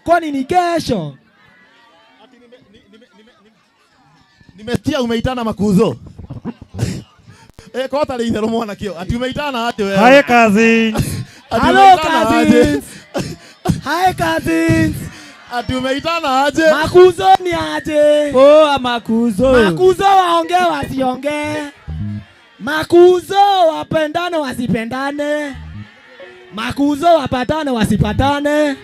Kwani ni kesho? Nimesikia umeitana makuzo. Kota le itherũ mwana kio. Ati umeitana aje wewe? Hi cousins. Hello cousins. Hi cousins. Ati umeitana aje? Makuzo ni aje? Poa makuzo. Makuzo waongee wasiongee. Makuzo wapendane wasipendane. Makuzo wapatane wasipatane.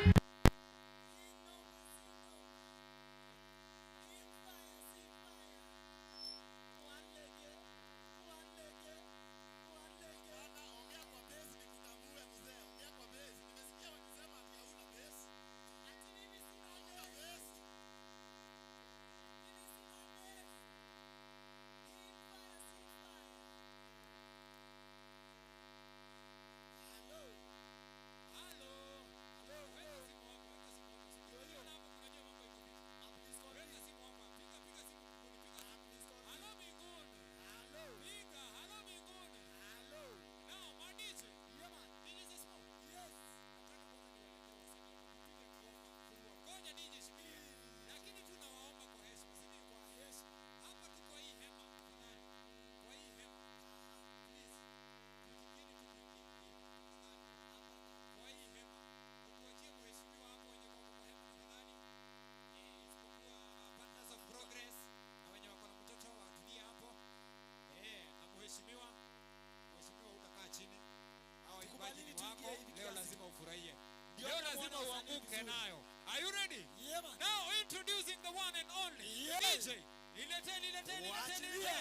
Leo lazima uanguke nayo. Are you ready? Yeah, man. Now introducing the one and only DJ. Nilete, nilete, nilete, nilete.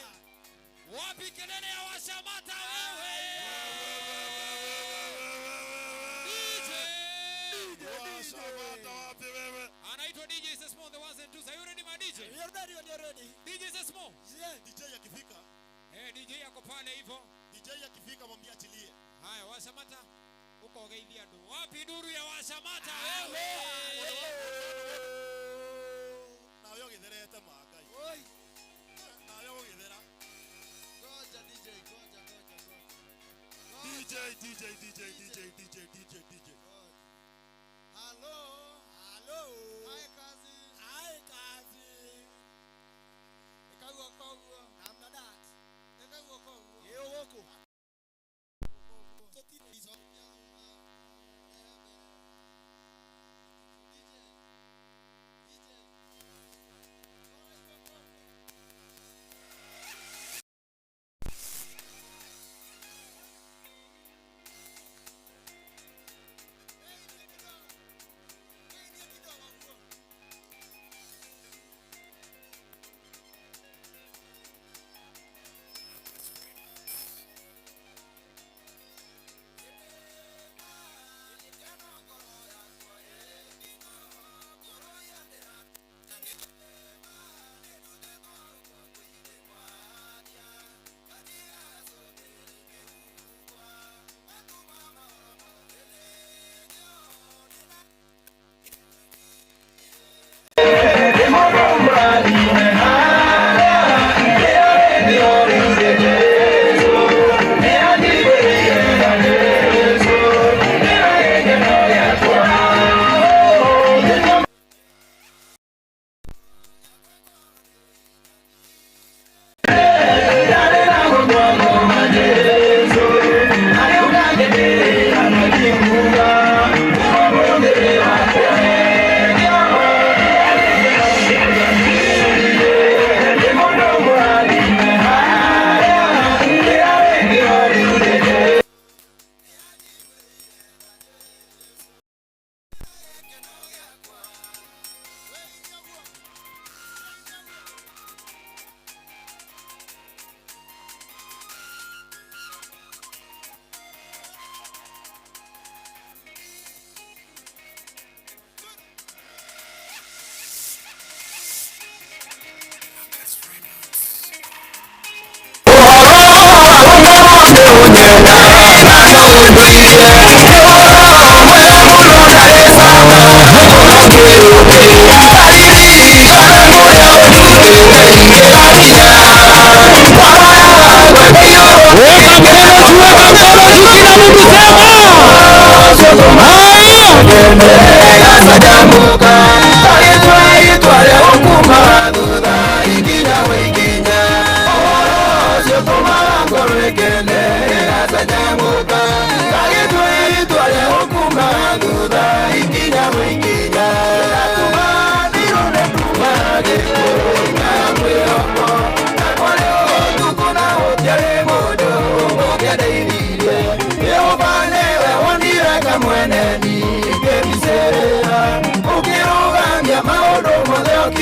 Wapi kelele ya washamata wewe? DJ. Washamata wapi wewe? Anaitwa DJ Sesmo, the ones and twos. Are you ready my DJ? We are ready when you're ready. DJ Sesmo. Yeah. DJ akifika. DJ yako pale hivyo. DJ akifika mwambie achilie. Haya washamata. Uko geithia andu. Wapi duru ya washamata wewe? Nawe ũgĩtherete ma Ngai. Oi. Nawe ũgĩthera. Ngoja DJ, ngoja ngoja ngoja. DJ DJ DJ DJ DJ DJ DJ. Hello. Hello. Hi cousins. Hi cousins. Ekaguo koguo. Namna that. Ekaguo koguo. Ĩyo gũkũ.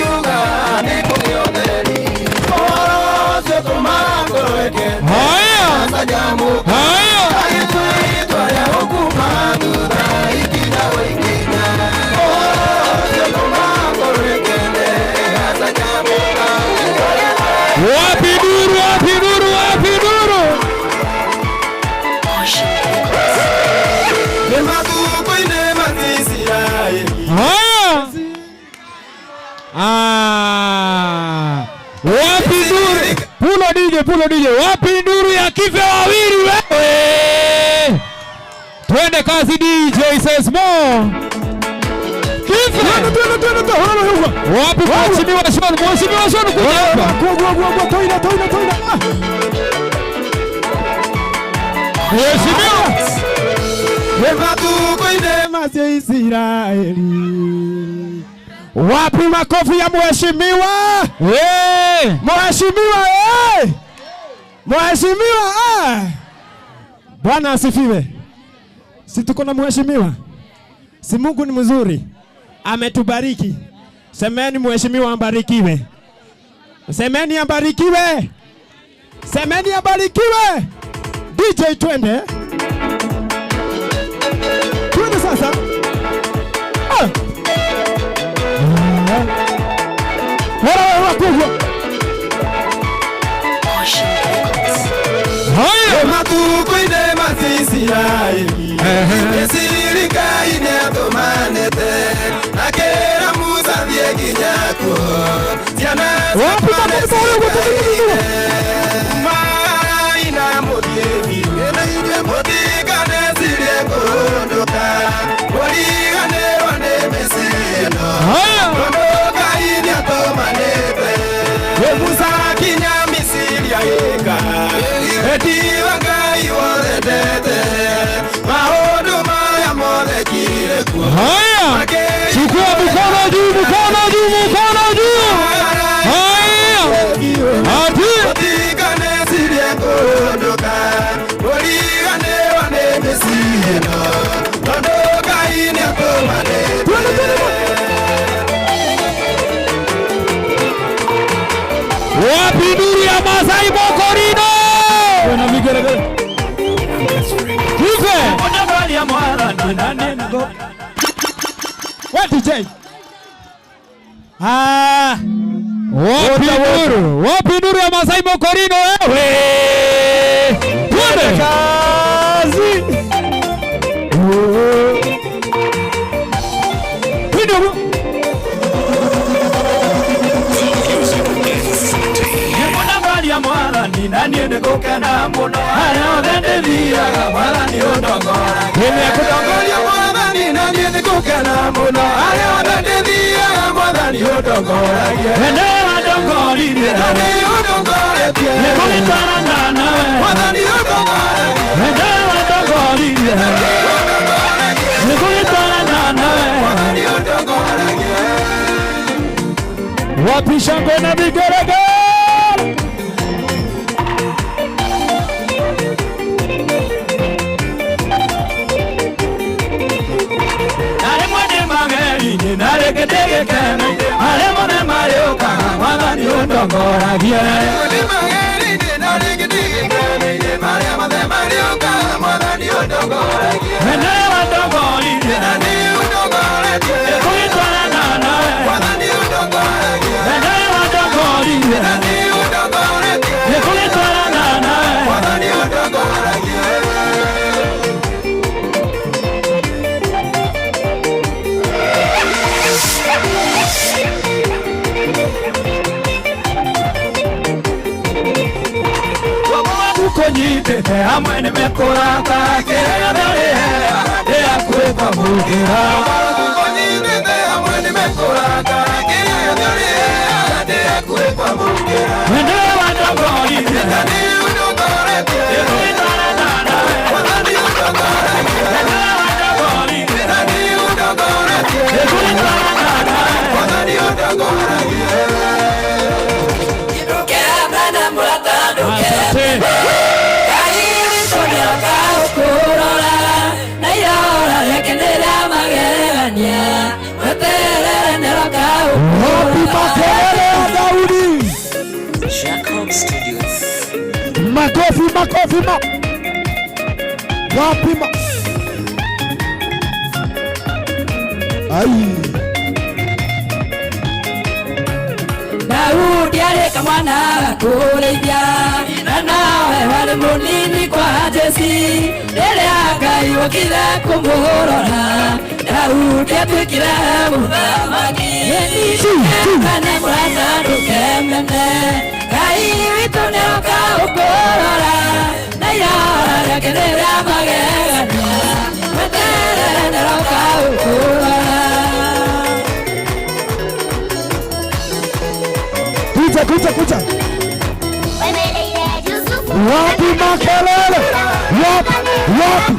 Akiuga nĩ kũgĩa ũtheri. Ũhoro ũcio tũmaga ngoro ĩkene. Haya. Acanjamũka. Haya. Agĩtua itua rĩa gũkuuma thutha ikinya o ikinya. Ũhoro ũcio tũmaga ngoro ĩkene. Acanjamũka. Wapi duru, wapi duru, wapi duru? Nĩ matukũ-inĩ ma Isiraeli. Haya. Ah. Wapi nduru? Pulo DJ, pulo DJ. Wapi nduru ya Kife Wawiri wewe? Twende kazi DJ Sesmo. Kife. Twende, twende, twende. Wapi mheshimiwa Sean? Mheshimiwa Sean kuja hapa. Gua, gua, gua, gua. Toina, toina, toina. Ah. Mheshimiwa. Nĩ matukũ-inĩ ma Israeli. Wapi makofi ya mheshimiwa? Eh. Mheshimiwa, eh! Mheshimiwa, eh! Bwana asifiwe. Si tuko na mheshimiwa? Si Mungu ni mzuri, ametubariki. Semeni mheshimiwa ambarikiwe. Semeni ambarikiwe. Semeni ambarikiwe. DJ twende. Twende sasa. Ah. Wala wala kubwa. Haya. Nĩ matukũ-inĩ ma Isiraeli. Misiri Ngai nĩatũmanĩte akĩra Musa thiĩ nginya kuo. Ciana Wapi makofi wale wote? Marai na mũthiĩ biũ. Mũtikanecirie kũhũndũka. Mũriganĩrwo nĩ mĩciĩ ĩno. Haya. Tondũ Ngai nĩatũmanĩte. Musa akinya Misiri agĩka. Etiwa Ngai wothendete. Maũndũ maya mothe ekire kuo. Haya. Chukua mkono juu, mkono juu, mkono juu. Haya. Ati. Mũtikanecirie kũhũndũka. Mũriganĩrwo nĩ mĩciĩ ĩno. Tondũ Ngai nĩatũmanĩte. Wapi nduru ya Masai Mokorino? Bwana vigelegele. Kife. We DJ. Ah. Wapi nduru? Wapi nduru ya Masai Mokorino wewe? Twende. Kazi. Twende. Mwathani na niĩ nĩngũkena mũno harĩa hothe ndĩthiaga Mwathani ũndongoragia. Nĩekũndongoria Mwathani na niĩ nĩngũkena mũno harĩa hothe ndĩthiaga Mwathani ũndongoragia. Nĩwe wandongoririe. Na nĩ ũndongoretie. Nĩngũgĩtwarana nawe. Mwathani ũndongoragia. Nĩwe wandongoririe. Nĩngũgĩtwarana nawe. Mwathani ũndongoragia. Wapi shangwe na vigelegele? Na rĩmwe ndĩ mageri-inĩ na rĩngĩ ndĩ gĩkeno-inĩ marĩa mothe marĩũkaga Mwathani ũndongoragie. Ndĩ mageri-inĩ na rĩngĩ ndĩ gĩkeno-inĩ marĩa mothe marĩũkaga Mwathani ũndongoragie. Nĩwe wandongoririe. Na nĩ ũndongoretie. Nĩngũgĩtwarana nawe. Mwathani ũndongoragie. Nĩwe wandongoririe. Na nĩ ũndongoretie. Nĩngũgĩtwarana nawe. Mwathani ũndongoragie. Kũnyitĩte hamwe nĩ mekũrata kĩrĩa gĩothe ũrĩheaga ndĩhakuhĩ kwamũkĩra. Kũnyitĩte hamwe nĩ mekũrata kĩrĩa gĩothe ũrĩheaga ndĩhakuhĩ kwamũkĩra. Nĩwe wandongoririe. Na nĩ ũndongoretie. Nĩngũgĩtwarana nawe. Mwathani ũndongoragie. Nĩwe wandongoririe. Na nĩ ũndongoretie. Nĩngũgĩtwarana nawe. Mwathani ũndongoragie. Asante. Wapi makelele ya Daudi? Jacob Studios. Makofi, makofi, ma. Wapi ma. Ai. Daudi arĩ kamwana gakũrĩithia na nawe warĩ mũnini kwa Jesi rĩrĩa Ngai okire kũmũrora Daudi atuĩkire mũthamaki. Kane mwana ndũkemene, Ngai witũ nĩoka ũkũrora na irora rĩake nĩ rĩa magegania, weterere nĩroka ũkũrora. Kuja, kuja, kuja. Wapi makelele? Wapi, wapi?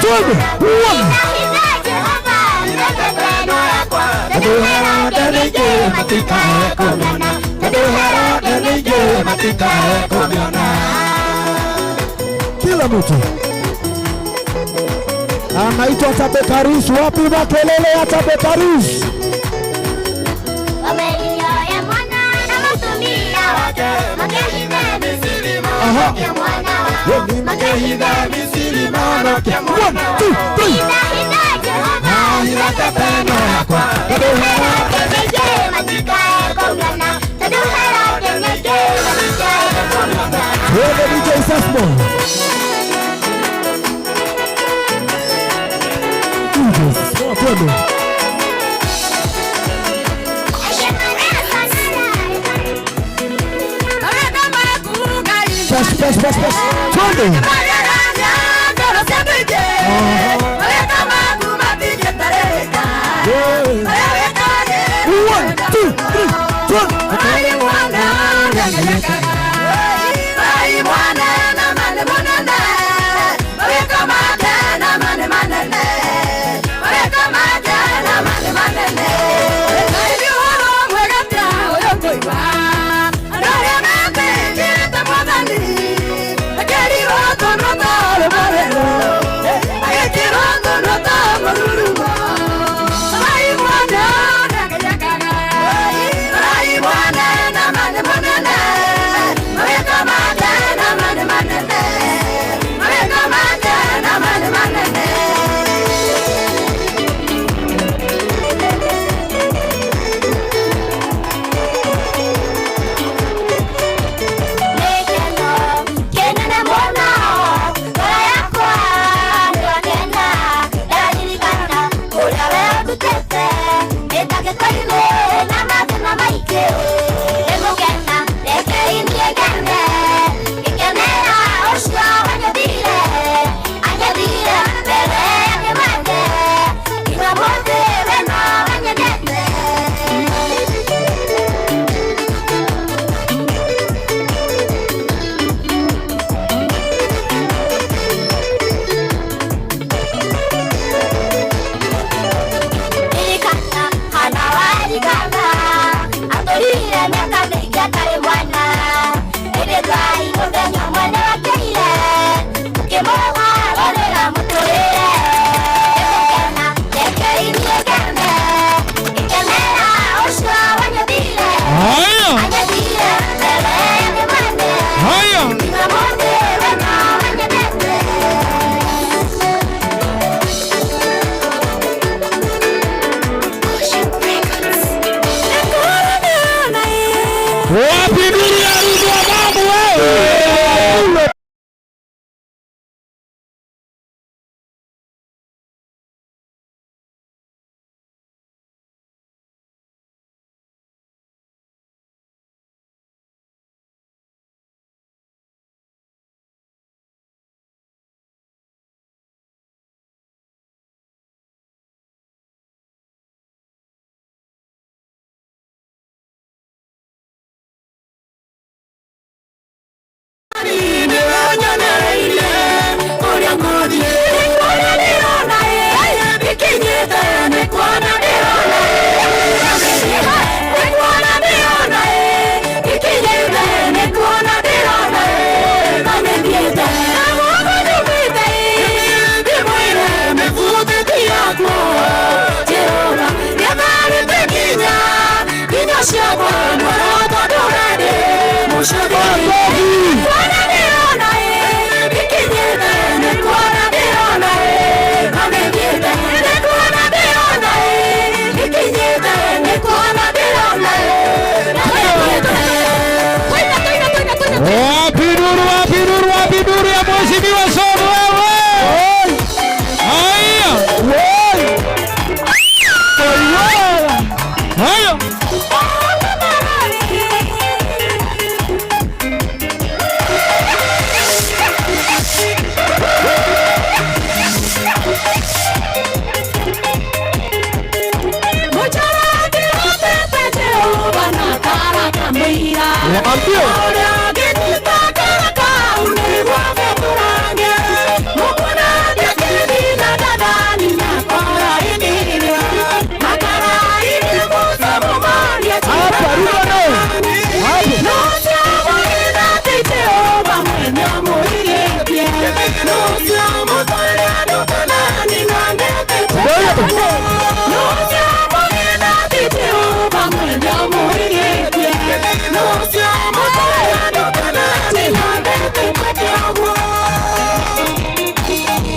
Twende. One. Tondũ Herode nĩingĩ matikae kũmĩona, tondũ Herode nĩingĩ matikae kũmĩona. Kila mtu anaitwa Tabekarus. Wapi makelele ya Tabekarus? Wamelioya mwana na mũtumia wake makehithe Misiri Aha. monokie mwana wao. Makehithe Misiri monokie One, mwana two, wao. three. Hitha hitha Jehova Ahitha pendo yakwa, tondũ Herode nĩingĩ matikae kũmĩona, tondũ Herode nĩingĩ matikae kũmĩona. Twende, DJ Sasmo. DJ Sasmo, twende. Pass, pass, pass, pass. Twende. Aha. Yeah. One, two, three, twende. Ai mwana na mane monene, mawĩko make na mane manene, mawĩko make na mane manene. Ngai nĩ ũhoro mwega ta ũyũ ngũigua, andũ arĩa metĩkĩte Mwathani, makĩrirwo tũnua ta rũmarĩrũ, magĩkĩrwo tũnua ta mũrurumo. Ai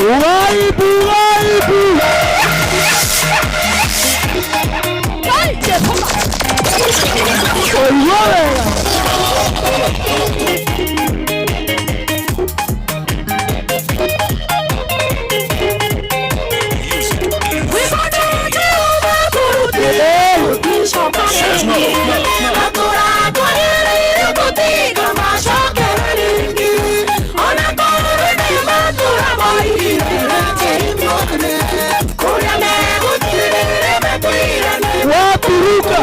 Waibu, waibu. Wapi ruka?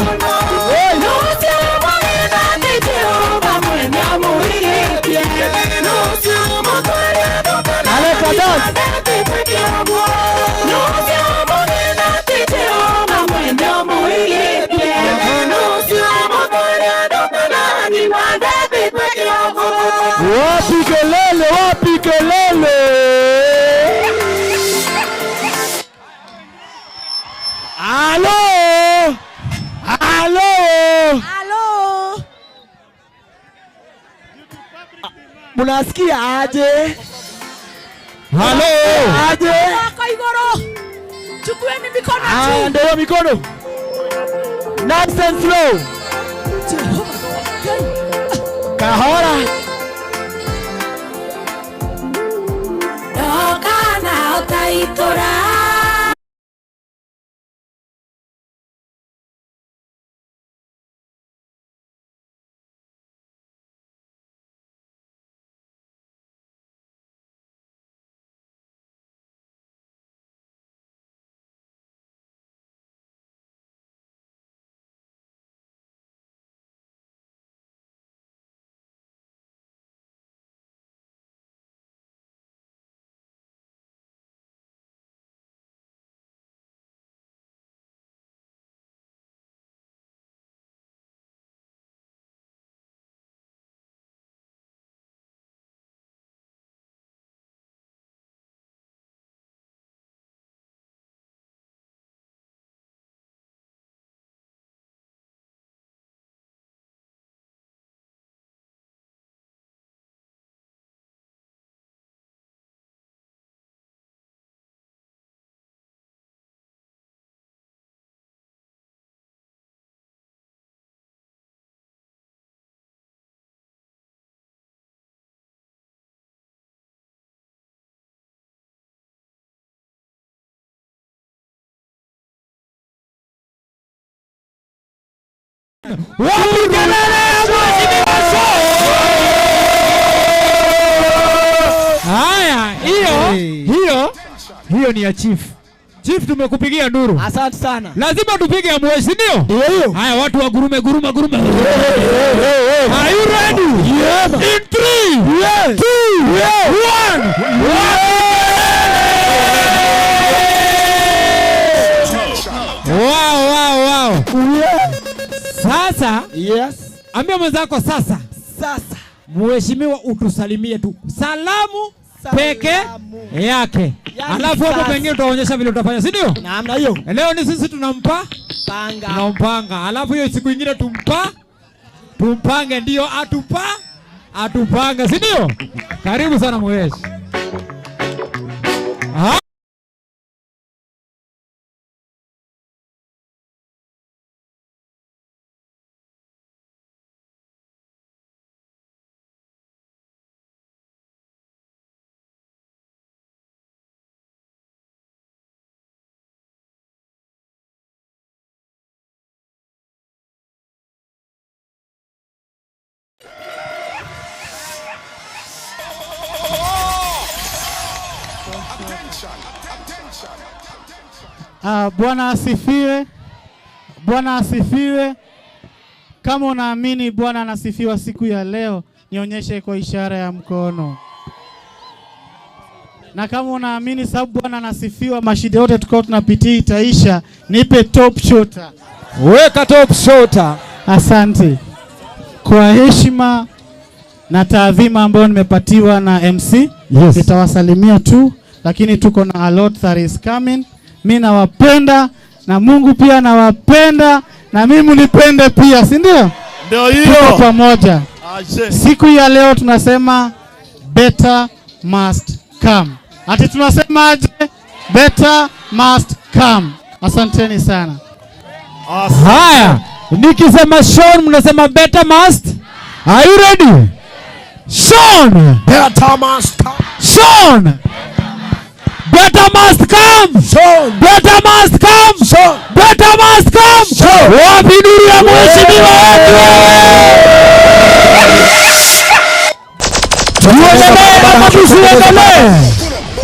Aleka dance. Wapi kelele, wapi kelele? Alo! Alo! Alo! Munasikia aje? Halo! Aje? Wako igoro. Chukueni mikono juu. Ndio mikono. Nice and slow. Kahora. Ndokana utaitura. Wapi kelele ya mheshimiwa Show? Haya, hiyo ni ya chief. Chief, tumekupigia nduru. Asante sana. Lazima tupige ya mweshi, ndio? Ndio hiyo. Haya, watu wa gurume, guruma, guruma. Are you ready? Yeah. In 3, 2, 1. Wow, wow, wow. Sasa, yes. Ambia mwenzako sasa. Sasa. Mheshimiwa utusalimie tu. Salamu peke yake. Yani alafu hapo pengine tutaonyesha vile utafanya, si ndio? Namna hiyo. Leo ni sisi tunampa panga. Tunampanga. Alafu hiyo siku nyingine tumpange ndio atupange, si ndio? Karibu sana mheshimiwa. Bwana asifiwe. Bwana asifiwe. Kama unaamini Bwana anasifiwa siku ya leo, nionyeshe kwa ishara ya mkono. Na kama unaamini sababu Bwana anasifiwa, mashida yote tukao tunapitia itaisha, nipe top shota. Weka top shota. Asante. Kwa heshima Na taadhima ambayo nimepatiwa na MC. Yes. Nitawasalimia tu, lakini tuko na a lot that is coming. Mimi nawapenda na Mungu pia nawapenda na mimi mnipende pia, si ndio? Ndio hiyo. Tuko pamoja. Ashe. Siku ya leo tunasema better must come. Ati tunasema aje? Better must come. Asanteni sana. Haya, nikisema Sean mnasema better must. Are you ready? Sean! Better must come. Sean! Better must come. Sean! Better must come. Sean! Better must come. Sean! Wapi nuru ya mheshimiwa wetu? Tuendelee ama tusiendelee?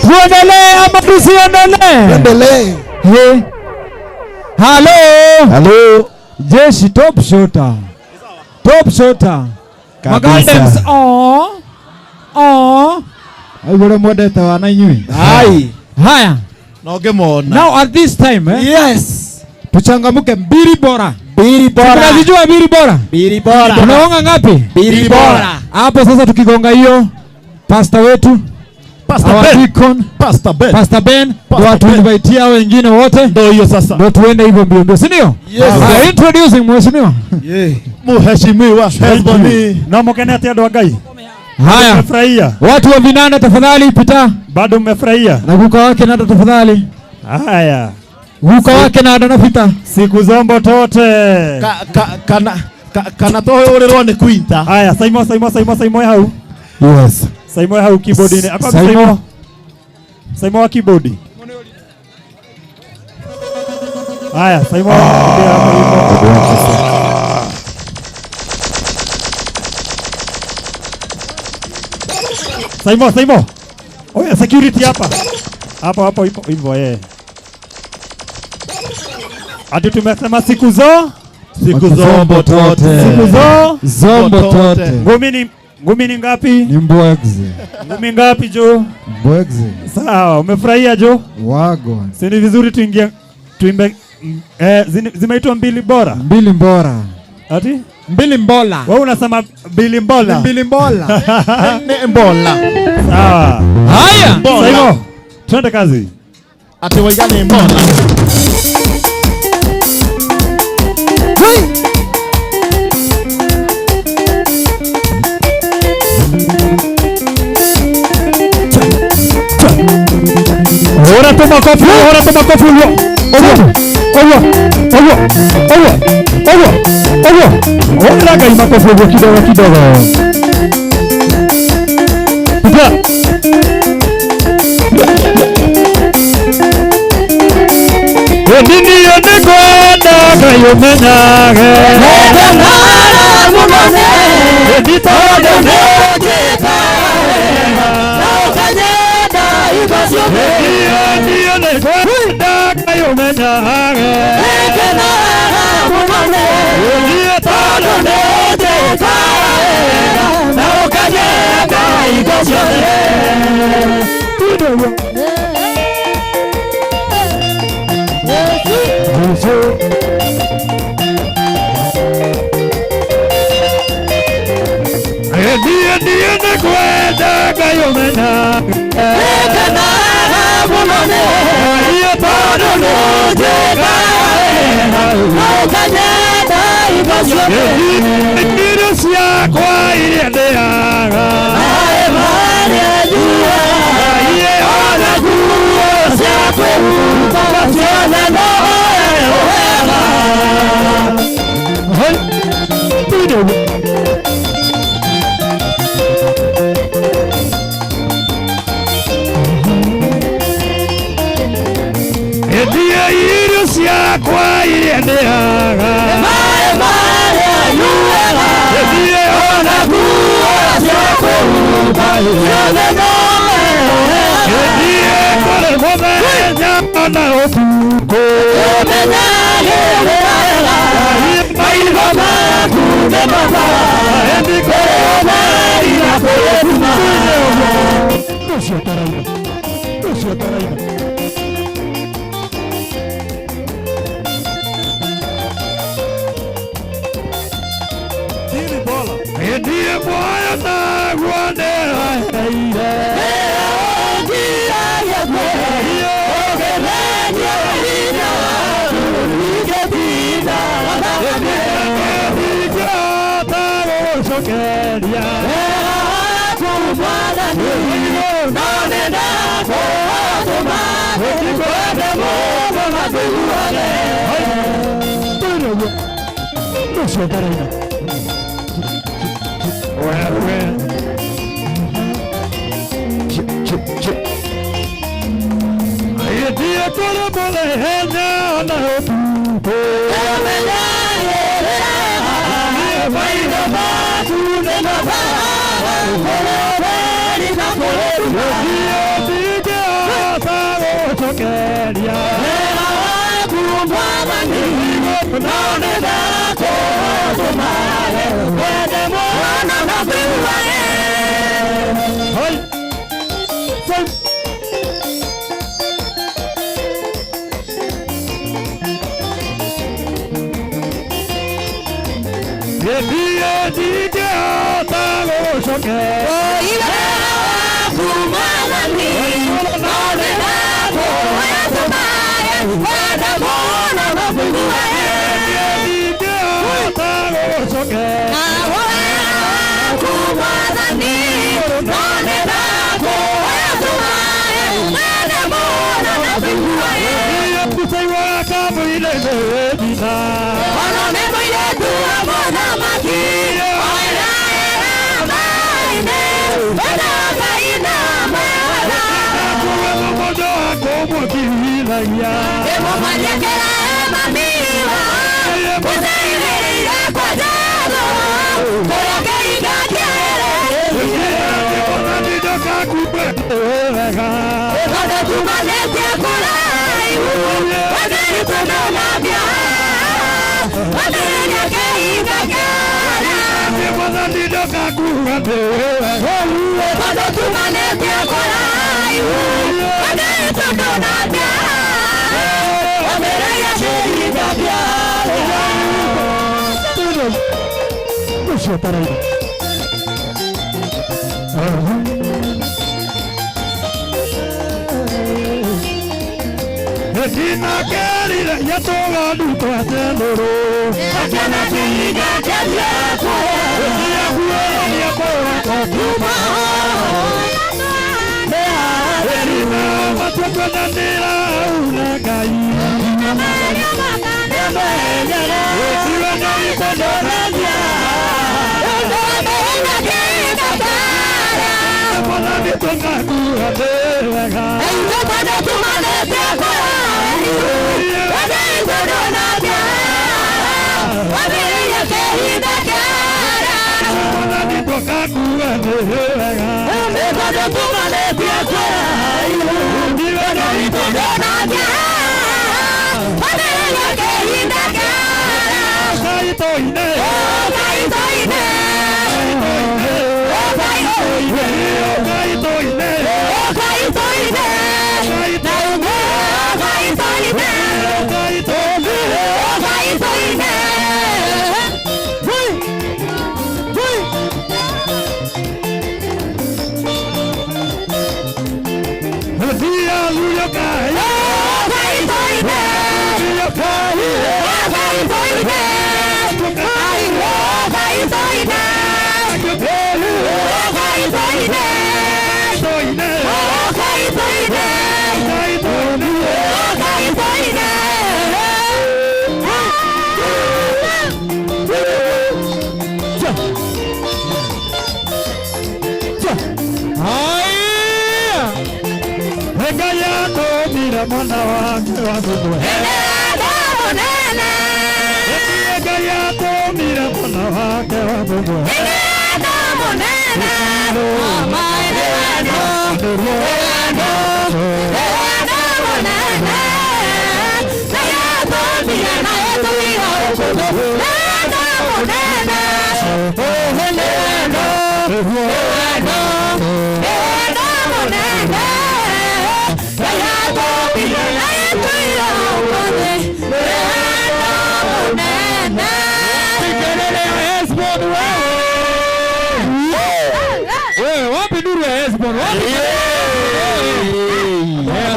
Tuendelee ama tusiendelee? Tuendelee. Hey. Hello. Hello. Jeshi top shooter. Top shooter. Kabisa. Magaldems oh. Oh. Aigure mwendete wana inyui. Ai. Haya. Na ũngĩmona. Now at this time, Yes. Tuchangamuke mbili bora. Mbili bora. Tunazijua mbili bora? Mbili bora. Tunagonga ngapi? Mbili bora. Hapo sasa tukigonga hiyo pastor wetu, Pastor our Ben. deacon, Pastor Ben. Pastor Ben, Pastor ndio Ben. atuinvitia wengine wote. Ndio hiyo sasa. Ndio tuende hivyo mbio mbio, si ndio? Yes. Introducing mheshimiwa. Yeah. Mheshimiwa Hezboni. No mukene atia andũ a Ngai. Haya. Mmefurahia? Watu wa vinanda tafadhali pita. Bado mmefurahia? Na guka wake nanda tafadhali. Haya. Guka wake nanda napita. Siku zombo tote. Kana tohũrĩrwo nĩ Quinta. Haya, Saimo, Saimo, Saimo, Saimo hau. Yes. Saimo hau keyboard-inĩ. Akwa Saimo. Saimo. Saimo wa keyboard. Haya, Saimo wa keyboard hapo hivyo. Saimo, Saimo. Oya, security hapa. Hapo hapo ipo hivyo eh. Ati tumesema siku zo? Siku zombo tote. Siku zo? Zombo tote. Ngumi ni ngapi? Ni mbwegze. Ngumi ngapi Jo? Mbwegze. Sawa, umefurahia Jo? Wago. Si ni vizuri tuingie tuimbe zimeitwa mbili bora. Mbili bora. Ati? Mbili mbola. Wewe unasema mbili mbola. Mbili mbola. Ni mbola. Sawa. Haya. Mbola. Saimo, twende kazi. Ati waigane mbola. Ora toma kofi, ora toma kofi huo. Owo, owo, owo, owo, owo, owo. Ora gai makofi huo kidogo kidogo. Pita. Nini yonekwenda kayomenyage. Nara munone. Nitode nejeta. Na ukanyenda ibasio. Nini yonekwenda kayomenyage. Nara munone. Nitode nejeta. Na ukanyenda ibasio. Ndiye muoyo naguo nĩwaheire.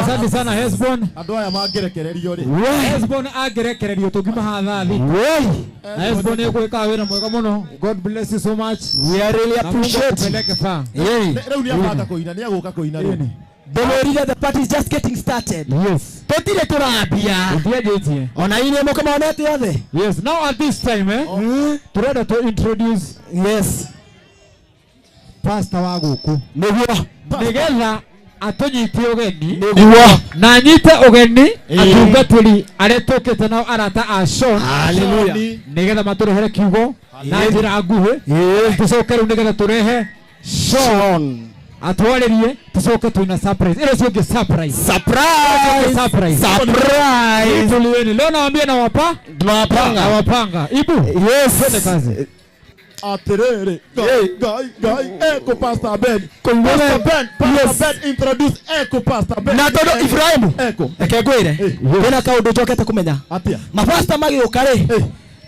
Asante sana Hesbon. Andũ aya mangĩrekererio rĩ. Hesbon angĩrekererio tũngiuma haha thaa thita. Na Hesbon ĩgwĩka wĩra mwega mũno. God bless you so much. We are really Na Mungu appreciate. akupeleke far. Rĩu nĩ abanga kũina, nĩ agũka kũina rĩu. Ndĩmwĩrire the party is just getting started. Yes. Tũtirĩ tũrambia. Tũtianjĩtie. Ona inyuĩ mũkĩmonete othe. Yes, now at this time turenda to introduce yes pastor wa gũkũ. Nĩguo. Nĩgetha atũnyite ũgeni. Nĩguo. Na anyite ũgeni atungatĩri arĩa tũkĩte nao arata a Sean. Hallelujah. Nĩgetha matũrehere kiugo na njĩra nguhĩ. Tũcoke rĩu nĩgetha tũrehe Sean atwarĩrie, tũcoke twĩna surprise. Ĩno cio ũngĩ surprise. Surprise. Surprise. Surprise. Tulieni. Leo nawaambia nawapa. Tunawapanga. Nawapanga. Ibu. Yes. Twende kazi. Atĩrĩrĩ, Ngai, Ngai, Ngai, eko Pastor Ben. Pastor Ben, Pastor Ben, introduce eko Pastor Ben. Na tondũ Ibrahimu, Eko. Reke ngwĩre, kwĩna kaũndũ njokete kũmenya. Atĩa? Mapasta magĩũka rĩ,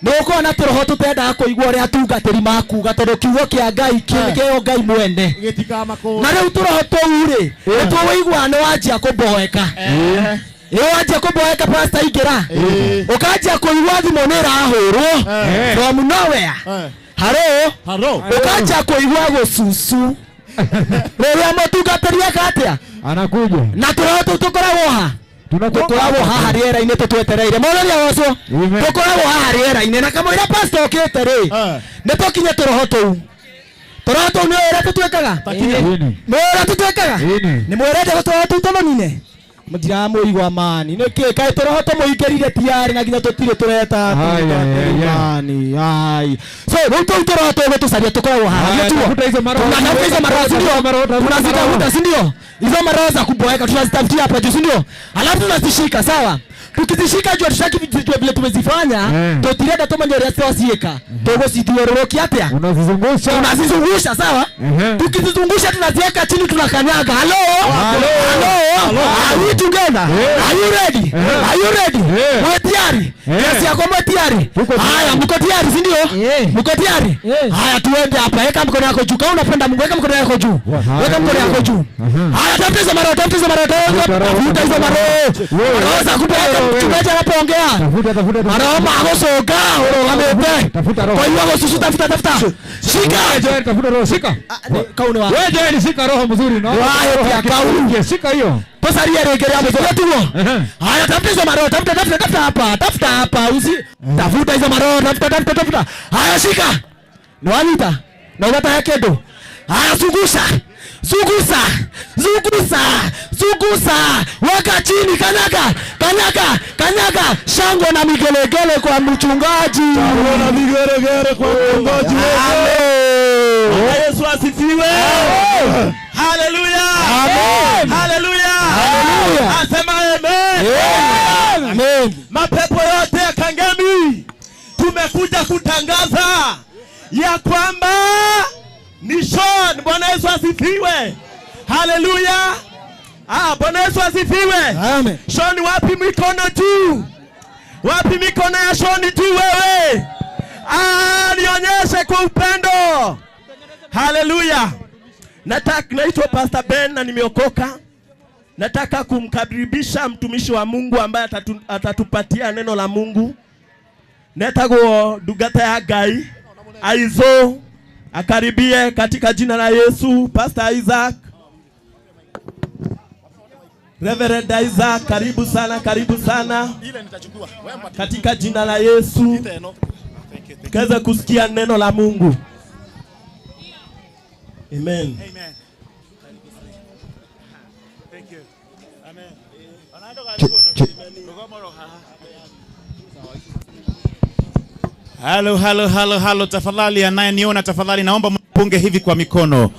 nĩ ũkorwo na tũroho tũtendaga kũigua ũrĩa atungatĩri makuga, tondũ kiugo kĩa Ngai kĩo Ngai mwene. Gĩtikamakũũra. Na rĩu tũroho tũu rĩ, nĩ tũwĩiguaga nĩ wanjia kũmboeka. Ĩ wanjia kũmboeka pastor ingĩra. Ũkanjia kũigua thimũ nĩ ĩrahũrwo from nowhere. Haro. Haro. Ũkanjia kũigua gũcucu. Rĩrĩa mũtungatĩri eka atĩa? Anakuja. Na tũroho tũu tũkoragwo ha? Tũkoragwo haha rĩera-inĩ tũtwetereire. Mwathani agocwo. Tũkoragwo haha rĩera-inĩ na kamũira pastor okĩte rĩ, nĩ tũkinye tũroho tũu. Tũroho tũu nĩ ũrĩa tũtwĩkaga? Nĩ ũrĩa tũtwĩkaga? Nĩ mwĩrete tũroho tũu tũmũnine? Mũtiramũigua mani. Nĩkĩ kaĩ tũroho tũmũingĩrire tiarĩ na nginya tũtirĩ tũreta mani. Ai. So rĩu tũu tũroho tũgũtũcaria tũkoragwo haha. Haya, Nĩtuo. tafuta hizo maroho. Tunatafuta hizo maroho, si ndio? Tunazitafuta, si ndio? Hizo maroho za kuboeka tunazitafutia hapa juu, si ndio? Alafu tunazishika, sawa? Tukizishika juu hatutaki tujue vile tumezifanya, tutirenda tumenye ũrĩa twaciĩka. Tũgũcithiũrũrũkia atĩa? Unazizungusha. Tunazizungusha, sawa? Tukizizungusha tunaziweka chini tunakanyaga. Hello? Hello? Are we together? Are you ready? Are you ready? Mwe tayari? Yes, yako mwe tayari? Haya, mko tayari, si ndio? Mko tayari? Haya, tuende hapa. Weka mkono wako juu. Kama unapenda Mungu, weka mkono wako juu. Weka mkono wako juu. Haya, tafuta hizo maroho, tafuta hizo maroho, tafuta hizo maroho. Maroho za kupeleka mchungaji anapoongea. Maroho magũcũnga ũrũgamĩte. Kũigua gũcucu, tafuta, tafuta. Shika. Wewe Joel, tafuta roho, shika. Kau nĩ wa. Wewe Joel, shika roho mzuri, no? Wahĩtia kau. Shika hiyo. Tusarie rĩngĩ rĩa mũthenya tuo. Haya, tafuta hizo maroho, tafuta, tafuta, tafuta hapa, tafuta hapa, usi. Tafuta hizo maroho, tafuta, tafuta, tafuta. Haya, shika. Nĩ wanyita? Na ũgatahe kĩndũ. Haya, zungusha. Zungusa, zungusa, zungusa. Weka chini, kanyaga, kanyaga, kanyaga. Shangwe na migelegele kwa mchungaji. Shangwe na migelegele kwa mchungaji. Amen. Bwana Yesu asifiwe. Haleluya. Amen. Haleluya. Haleluya. Asema amen. Amen. Mapepo yote ya Kangemi tumekuja kutangaza ya kwamba ni Sean. Bwana Yesu asifiwe. Haleluya. Bwana Yesu asifiwe. Amen. Sean, wapi mikono juu? Wapi mikono ya Sean juu wewe? Nionyeshe kwa upendo. Haleluya. Naitwa Pastor Ben na nimeokoka. Nataka kumkaribisha mtumishi wa Mungu ambaye atatupatia neno la Mungu. Netagwo ndungata ya Ngai Aizo, akaribie katika jina la Yesu. Pastor Isaac, Reverend Isaac, karibu sana, karibu sana katika jina la Yesu, tukaweza kusikia neno la Mungu. Amen. Amen. Thank you. Amen. Halo, halo, halo, halo. Tafadhali anayeniona tafadhali naomba mpunge hivi kwa mikono.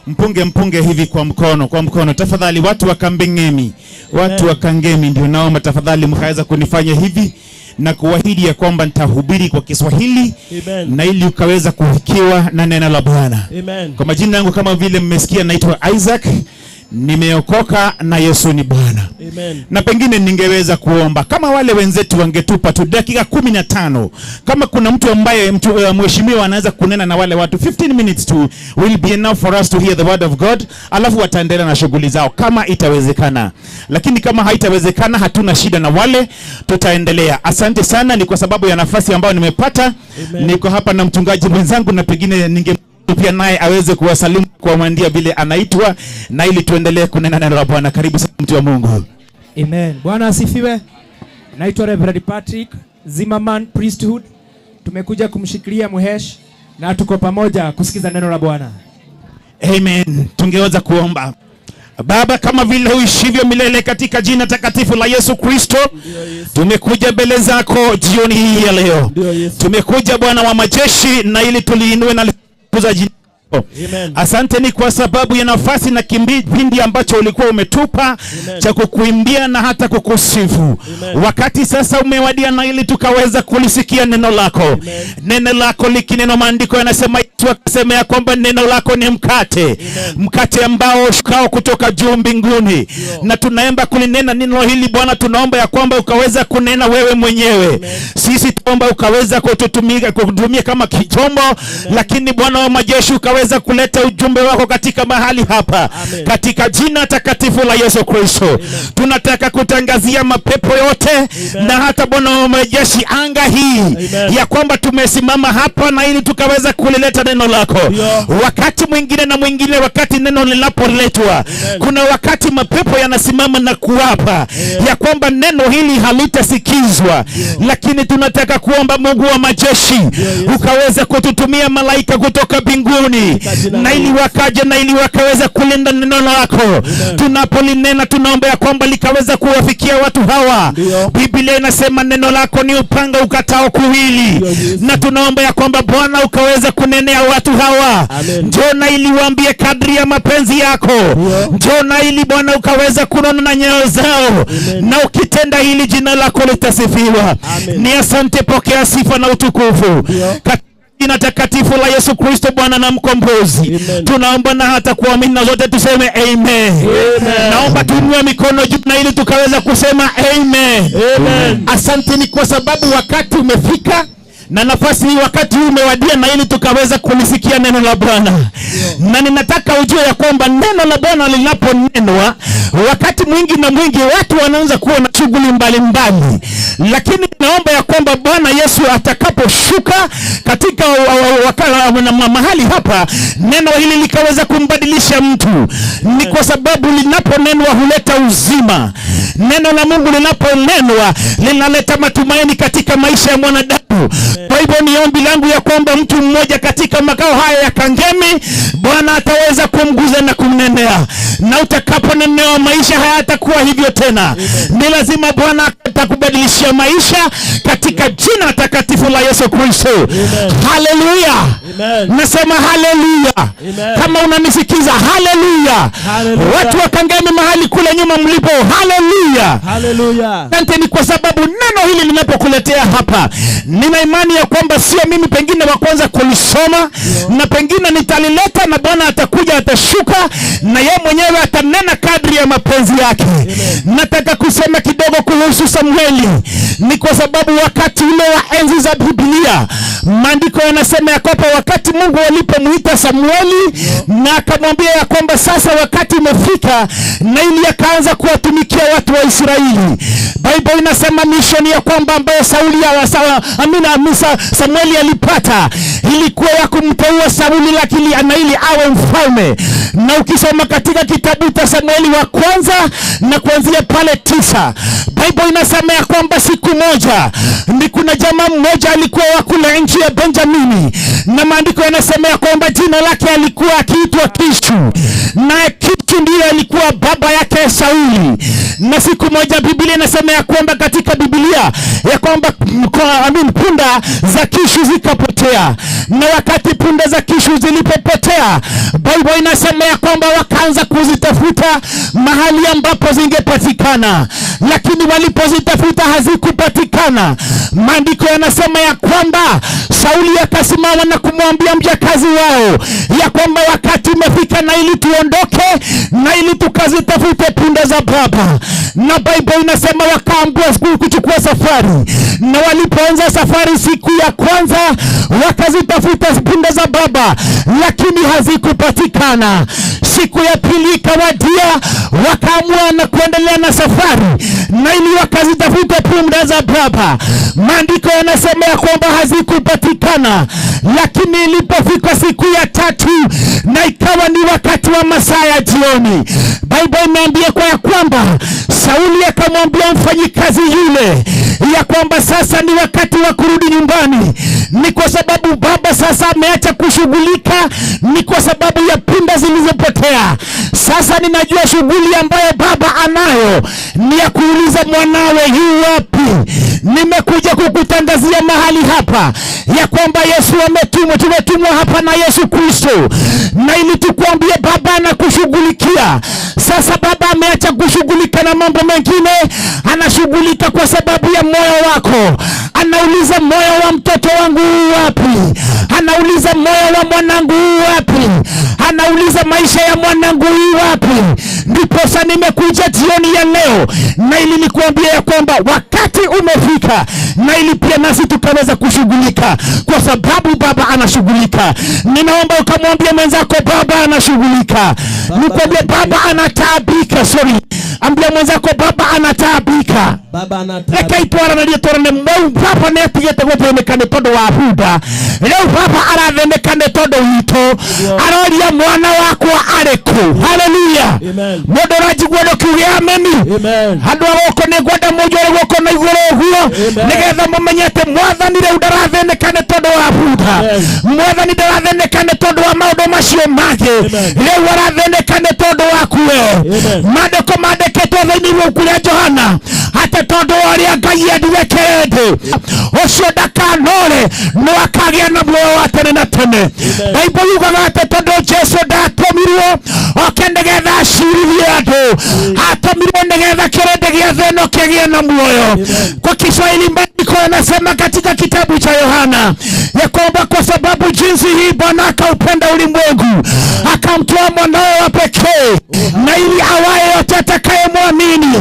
Mpunge, mpunge hivi kwa mkono, kwa mkono. Tafadhali watu wa Kambengemi, watu wa Kangemi ndio naomba tafadhali mkaweza kunifanya hivi na kuahidi ya kwamba nitahubiri kwa Kiswahili. Amen. Na ili ukaweza kufikiwa na neno la Bwana. Amen. Kwa majina yangu kama vile mmesikia naitwa Isaac, nimeokoka na Yesu ni Bwana. Amen. Na pengine ningeweza kuomba kama wale wenzetu wangetupa tu dakika 15, kama kuna mtu ambaye mheshimiwa anaweza kunena na wale watu, 15 minutes tu will be enough for us to hear the word of God, alafu wataendelea na shughuli zao kama itawezekana. Lakini kama haitawezekana, hatuna shida na wale, tutaendelea. Asante sana, ni kwa sababu ya nafasi ambayo nimepata. Amen. Niko hapa na mchungaji mwenzangu, na pengine ninge pia naye aweze kuwasalimu, kuwamwandia vile anaitwa, na ili tuendelee kunena neno la Bwana. Karibu sana mtu wa Mungu. Amen. Bwana asifiwe. Naitwa Reverend Patrick Zimmerman Priesthood. Tumekuja kumshikilia Muhesh na tuko pamoja kusikiza neno la Bwana. Amen. Tungeweza kuomba. Baba, kama vile uishivyo milele, katika jina takatifu la Yesu Kristo, tumekuja mbele zako jioni hii ya leo. Tumekuja Bwana wa majeshi, na ili tuliinue na kuza jina lako. Asante ni kwa sababu ya nafasi na kipindi ambacho ulikuwa umetupa cha kukuimbia na hata kukusifu. Wakati sasa umewadia na ili tukaweza kulisikia neno lako. Neno lako likineno, maandiko yanasema, Yesu akasema ya kwamba neno lako ni mkate, mkate ambao ushukao kutoka juu mbinguni. Na tunaomba kulinena neno hili Bwana, tunaomba ya kwamba ukaweza kunena wewe mwenyewe. Sisi tuomba ukaweza kututumia kama kichombo, lakini Bwana wa majeshi ukaweza kuleta ujumbe wako katika mahali hapa. Amen. Katika jina takatifu la Yesu Kristo, tunataka kutangazia mapepo yote na hata Bwana wa majeshi anga hii ya kwamba tumesimama hapa na ili tukaweza kulileta neno lako. Wakati mwingine na mwingine, wakati neno linapoletwa, kuna wakati mapepo yanasimama na kuapa ya kwamba neno hili halitasikizwa, lakini tunataka kuomba Mungu wa majeshi ukaweza kututumia malaika kutoka mbinguni, na ili wakaje na ili wakaweza kulinda neno lako. Tunapolinena, tunaomba ya kwamba likaweza kuwafikia watu hawa. Biblia inasema neno lako ni upanga ukatao kuwili, na tunaomba ya kwamba Bwana ukaweza kunenea watu hawa. Njoo na ili waambie kadri ya mapenzi yako. Njoo na ili Bwana ukaweza kunona na nyayo zao, na ukitenda hili jina lako litasifiwa. Ni asante, pokea sifa na utukufu jina takatifu la Yesu Kristo Bwana na Mkombozi. Tunaomba na hata kuamini na zote tuseme amen. Amen. Naomba tuinue mikono juu na ili tukaweza kusema amen. Amen. Asante ni kwa sababu wakati umefika na nafasi hii, wakati huu umewadia na ili tukaweza kulisikia neno la Bwana. Na ninataka ujue ya kwamba neno la Bwana linaponenwa, wakati mwingi na mwingi watu wanaanza kuwa na shughuli mbalimbali, lakini naomba ya kwamba Bwana Yesu atakaposhuka katika mahali hapa, neno hili likaweza kumbadilisha mtu. Ni kwa sababu linaponenwa huleta uzima. Neno la Mungu linaponenwa linaleta matumaini katika maisha ya mwanadamu. Kwa hivyo ni ombi langu ya kwamba mtu mmoja katika makao haya ya Kangemi, Bwana ataweza kumguza na kumnenea, na utakaponenewa maisha hayatakuwa hivyo tena. Ni lazima Bwana atakubadilishia maisha katika jina takatifu la Yesu Kristo. Haleluya! Nasema haleluya! Kama unanisikiza, haleluya! Watu wa Kangemi mahali kule nyuma mlipo, haleluya! Haleluya. Asante ni kwa sababu neno hili linapokuletea hapa, nina imani ya kwamba sio mimi pengine wa kwanza kulisoma, na pengine nitalileta na Bwana atakuja, atashuka na yeye mwenyewe atanena kadri ya mapenzi yake. Nataka kusema kidogo kuhusu Samueli, ni kwa sababu wakati ule wa enzi za Biblia, maandiko yanasema ya kwamba wakati Mungu alipomuita Samueli na akamwambia ya kwamba sasa wakati umefika, na ili akaanza kuwatumikia watu wa Israeli. Bible inasema mishoni ya kwamba ambayo Samueli alipata ilikuwa ya kumteua Sauli lakini na ili awe mfalme. Na ukisoma katika kitabu cha Samueli wa kwanza na kuanzia pale 9, Bible inasema ya kwamba siku moja ni kuna jamaa mmoja alikuwa wa kule nchi ya Benjamini, na maandiko yanasema ya kwamba jina lake alikuwa akiitwa Kishu, na Kishu ndiye alikuwa baba yake Sauli. Na siku moja Biblia inasema ya kwamba katika Biblia Biblia ya kwamba punda za Kishu zikapotea. Na wakati punda za Kishu zilipopotea, Bible inasema ya kwamba wakaanza kuzitafuta mahali ambapo zingepatikana, lakini walipozitafuta hazikupatikana. Maandiko yanasema ya kwamba Sauli akasimama na kumwambia mjakazi wao ya kwamba wakati umefika na ili tuondoke na ili tukazitafute punda za baba. Na Bible inasema wakaambiwa kuchukua safari, na walipoanza safari siku ya kwanza wakazitafuta punda za baba, lakini hazikupatikana. Siku ya pili ikawadia, wakaamua na kuendelea na safari na ili wakazitafuta punda za baba. Maandiko yanasema ya kwamba hazikupatikana, lakini ilipofika siku ya tatu na ikawa ni wakati wa masaa ya jioni, Bible imeambia kwa ya kwamba Sauli akamwambia mfanyikazi yule ya kwamba sasa ni wakati wa kurudi nyumbani, ni kwa sababu baba sasa ameacha kushughulika, ni kwa sababu ya punda zilizopotea. Sasa ninajua shughuli ambayo baba anayo ni ya kuuliza mwanawe yu wapi. Nimekuja kukutangazia mahali hapa ya kwamba Yesu ametumwa, tumetumwa hapa na Yesu Kristo, na ili tukuambie baba anakushughulikia. Sasa baba ameacha kushughulika na mambo mengine, anashughulika kwa sababu ya moyo wako. Anauliza moyo wa mtoto wangu wapi? Anauliza moyo wa mwanangu wapi? Anauliza maisha ya mwanangu wapi? Ndiposa nimekuja jioni ya leo na ili nikuambia ya kwamba wakati umefika na ili pia nasi tukaweza kushughulika, kwa sababu baba anashughulika. Ninaomba ukamwambia mwenzako baba anashughulika. Nikwambie baba anataabika. Sorry, ambia mwenzako baba anataabika. Baba anataabika. Reke itwaranarie twarane mau baba nĩ atigĩte gũthĩnĩka nĩ tondũ wa bunda. Rĩu baba arathĩnĩka nĩ tondũ witũ. Aroria mwana wakwa arĩ kũ? Haleluya. Mũndũ ũranjigua ndũkiuge ameni. Andũ a gũkũ nĩ ngwenda mũnjore guoko na igũrũ ũguo nĩgetha mũmenye atĩ mwathani rĩu ndarathĩnĩka nĩ tondũ wa bunda. Mwathani ndarathĩnĩka nĩ tondũ wa maũndũ macio mangĩ. Rĩu arathĩnĩka nĩ tondũ waku we. Maandĩko mandĩkĩtwo thĩinĩ wa ibuku rĩa Johana atĩ tondũ wa ũrĩa Ngai endire kĩrĩndĩ ũcio ndakanore no akagĩa na muoyo wa tene na tene. Bible yugaga atĩ tondũ Jesu ndatũmirwo oke nĩgetha acirithie andũ, atũmirwo nĩgetha kĩrĩndĩ gĩa thĩ ĩno kĩgĩe na muoyo. Kwa Kiswahili maandiko yanasema katika kitabu cha Yohana ya kwamba kwa sababu jinsi hii Bwana akaupenda ulimwengu akamtoa mwanawe wa pekee, na ili awaye yote atakayemwamini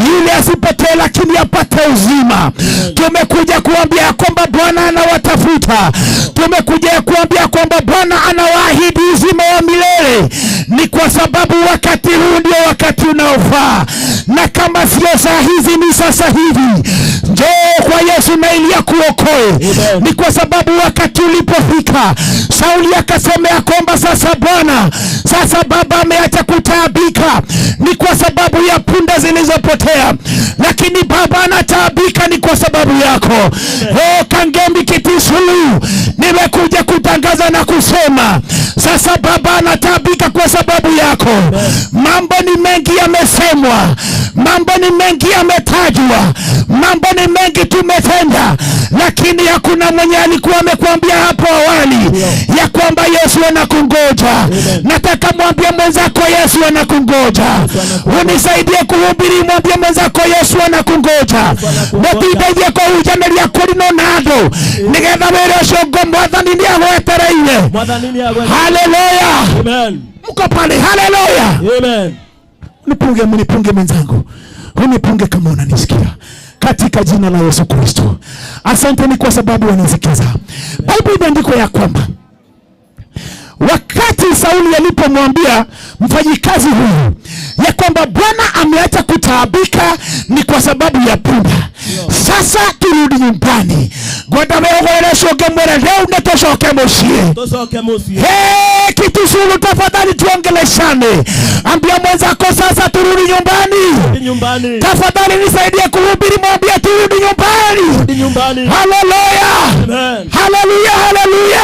yule asipotee lakini apate uzima. Tumekuja kuambia kwamba Bwana anawatafuta. Tumekuja kuambia kwamba Bwana anawaahidi uzima wa milele. Ni kwa sababu wakati huu ndio wakati unaofaa, na kama sio saa hizi ni sasa hivi. Njoo kwa Yesu na ili akuokoe. Ni kwa sababu wakati ulipofika Sauli akasema ya kwamba sasa Bwana, sasa baba ameacha kutaabika ni kwa sababu ya punda zilizopotea, lakini baba anataabika ni kwa sababu yako. Oh, Kangemi Kitisulu, nimekuja kutangaza na kusema sasa baba anataabika kwa sababu yako. Mambo ni mengi yamesemwa, mambo ni mengi yametajwa, mambo ni mengi tumetenda, lakini hakuna mwenye alikuwa amekuambia hapo awali ya kwamba Yesu anakungoja. Nataka mwambie mwenzako Yesu anakungoja. Unisaidie kuhubiri, mwambie mwenzako Yesu anakungoja. Mũtindeithie kũhunjanĩria kũrinwo na andũ nĩgetha wĩra ũcio ngo mwathani nĩ agwetereire. Haleluya. Amen. Mko pale? Haleluya. Amen. Unipunge, mnipunge mwenzangu, unipunge kama unanisikia, katika jina la Yesu Kristo. Asante ni kwa sababu wanisikiza. Bible imeandikwa ya kwamba wakati Sauli alipomwambia mfanyikazi huyu ya kwamba Bwana ameacha kutaabika ni kwa sababu ya punda, sasa turudi nyumbani. Ngwenda wĩhũgũrĩre cũnge mwĩre rĩu nĩ tũcoke mũciĩ. Tucoke mũciĩ. Hey, Kitisulu, tafadhali tuongeleshane. Ambia mwenzako sasa turudi nyumbani. Nyumbani. Tafadhali nisaidie kuhubiri, mwambie turudi nyumbani. Turudi nyumbani. Haleluya. Amen. Haleluya, haleluya.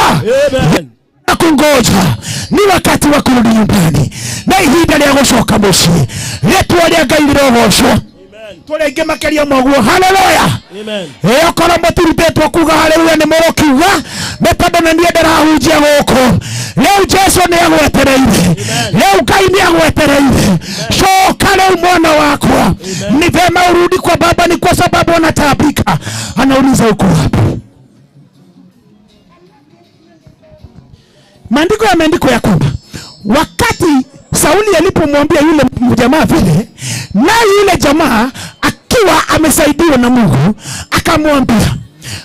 Amen. Kungoja ni wakati wa kurudi nyumbani, na ihinda rĩa gũcoka mũciĩ, rĩtwa rĩa Ngai rĩrogocwo. Tũrĩ aingĩ makĩria ma ũguo. Haleluya. Ĩ okorwo mũtirutĩtwo kuga haleluya nĩ mũgũkiuga, nĩ tondũ nĩ niĩ ndĩrahunjia gũkũ. Rĩu Jesu nĩ agwetereire, rĩu Ngai nĩ agwetereire. Coka rĩu mwana wakwa, ni vema urudi kwa baba, ni kwa sababu anataabika. Anauliza uko wapi? Maandiko yameandikwa ya kwamba wakati Sauli alipomwambia yule jamaa vile, naye yule jamaa akiwa amesaidiwa na Mungu akamwambia,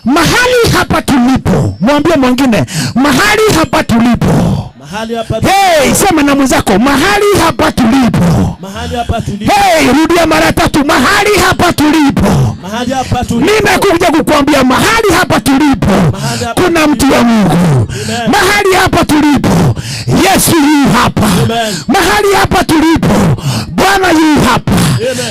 mahali hapa tulipo, mwambie mwingine, mahali hapa tulipo. Mahali hapa. Hey, sema na mwenzako, mahali hapa tulipo. Mahali hapa tulipo. Hey, rudia mara tatu, mahali hapa tulipo. Mahali hapa tulipo. Nimekuja kukuambia mahali hapa tulipo kuna mtu wa Mungu. Mahali hapa tulipo Yesu yu hapa. Mahali hapa tulipo Bwana yu hapa.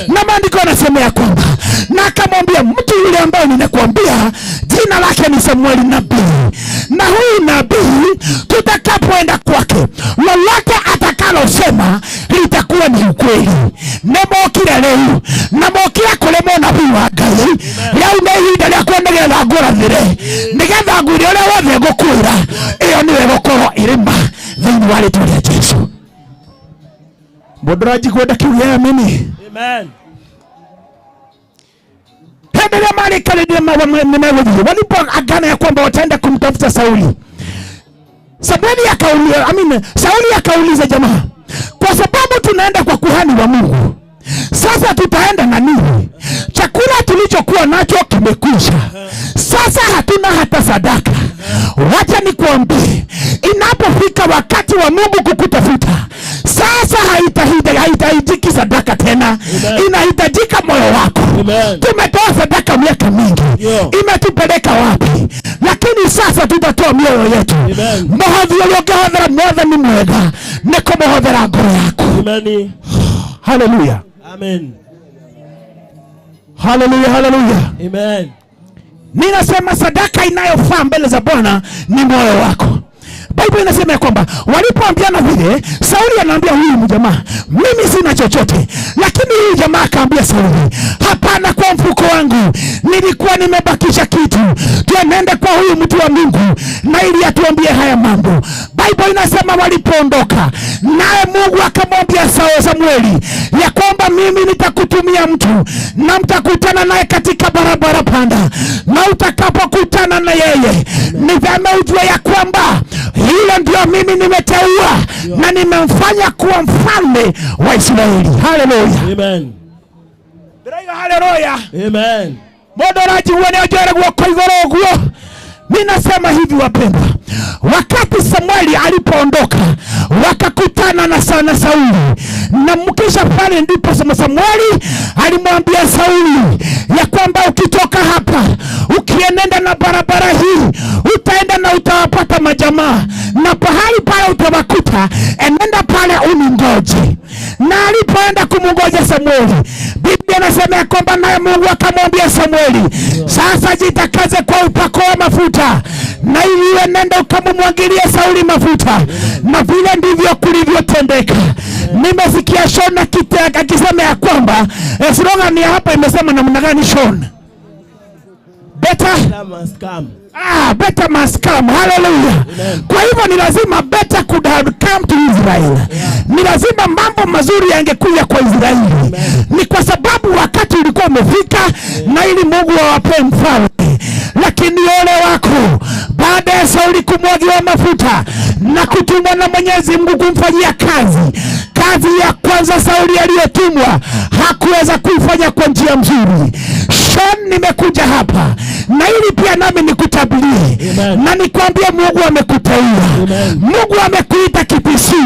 Na maandiko yanasema ya kwamba, na akamwambia mtu yule ambaye ninakuambia jina lake ni Samueli nabii, na huyu nabii tutakapoenda kwake, lolote atakalosema litakuwa ni ukweli. Nĩmokire rĩu, na mokire kũrĩ mũnabii wa Ngai. Rĩu nĩ ihinda rĩakwa nĩgetha ngũrathĩre, nĩgetha ngwĩre ũrĩa wothe ngũkwĩra, ĩyo nĩyo ĩgũkorwo ĩrĩ ma thĩinĩ wa rĩtwa rĩa Jesu. Mũndũ ũranjigua ndakiuge amini. Amen. Hĩndĩ ĩrĩa marĩkanĩire nĩmegũthiĩ, walipoagana ya kwamba wataenda kumtafuta Sauli, Samueli akauliza, Sauli akauliza jamaa, kwa sababu tunaenda kwa kuhani wa Mungu, sasa tutaenda na nini? Chakula tulichokuwa nacho kimekwisha, sasa hatuna hata sadaka. Wacha nikuambie, inapofika wakati wa Mungu kukutafuta, sasa haitahitajiki sadaka tena, inahitajika moyo wako. Tumetoa sadaka miaka mingi, imetupeleka wapi? Lakini sasa tutatoa mioyo yetu. Mũhothi ũrĩa ũngĩhothera Mwathani mwega nĩ kũmũhothera ngoro yaku. Hallelujah. Amen. Hallelujah, hallelujah. Amen. Ninasema sadaka inayofaa mbele za Bwana ni moyo wako. Biblia inasema ya kwamba walipoambiana vile, Sauli anaambia huyu mjamaa, mimi sina chochote. Lakini huyu jamaa akaambia Sauli, hapana, kwa mfuko wangu nilikuwa nimebakisha kitu. Tuenende kwa huyu mtu wa Mungu na ili atuambie haya mambo. Biblia inasema walipoondoka, naye Mungu akamwambia Samueli ya kwamba mimi nitakutumia mtu na mtakutana naye katika barabara panda, na utakapokutana na yeye ni vyema ujue ya kwamba hilo ndio mimi nimeteua na nimemfanya kuwa mfalme wa Israeli. Hallelujah. Amen. Hallelujah. Amen. Mũndũ ũranjigua nĩ anjoere guoko igũrũ ũguo. Ninasema hivi wapendwa, wakati Samueli alipoondoka wakakutana na sana Sauli, na mkisha pale ndipo Samueli alimwambia Sauli ya kwamba ukitoka hapa ukienenda na barabara hii utaenda na utawapata majamaa, na pahali pale utawakuta, enenda pale uningoje. Na alipoenda kumngoja Samueli, Biblia inasema ya kwamba naye Mungu akamwambia Samueli, sasa jitakaze kwa upako wa mafuta na ili nenda ukamumwagilie Sauli mafuta. Na vile ndivyo kulivyotendeka. Nimesikia Shona akisema ya kwamba slogan ya hapa imesema namna gani Shona? Better must come. Better must come. Hallelujah. Kwa hivyo ni lazima better could have come to Israel. Ni lazima mambo mazuri yangekuja kwa Israeli. Ni kwa sababu wakati ulikuwa umefika na ili Mungu awape mfalme. Lakini ole wako, baada ya Sauli kumwagiwa mafuta na kutumwa na Mwenyezi Mungu kumfanyia kazi, kazi ya kwanza Sauli aliyotumwa hakuweza kuifanya kwa njia nzuri. Shon, nimekuja hapa na ili pia nami nikutabirie na nikwambie Mungu amekuteua. Mungu amekuita kipisi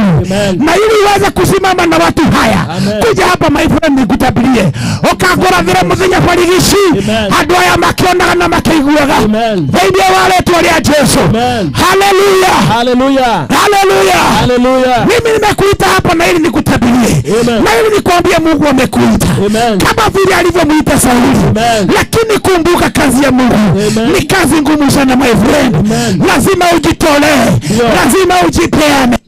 na ili uweze kusimama na watu haya. Kuja hapa my friend, nikutabirie ukagura vile muthenya barigici andu aya makionaga na makĩiguaga thĩinĩ wa rĩtwa rĩa Jesu. Hallelujah. Hallelujah. Hallelujah. Hallelujah. Mimi nimekuita hapa na ili nikutabirie na ili nikwambie Mungu amekuita kama vile alivyomuita Sauli. Lakini kumbuka kazi ya Mungu ni kazi ngumu sana my friend. Lazima ujitolee, lazima ujipeane.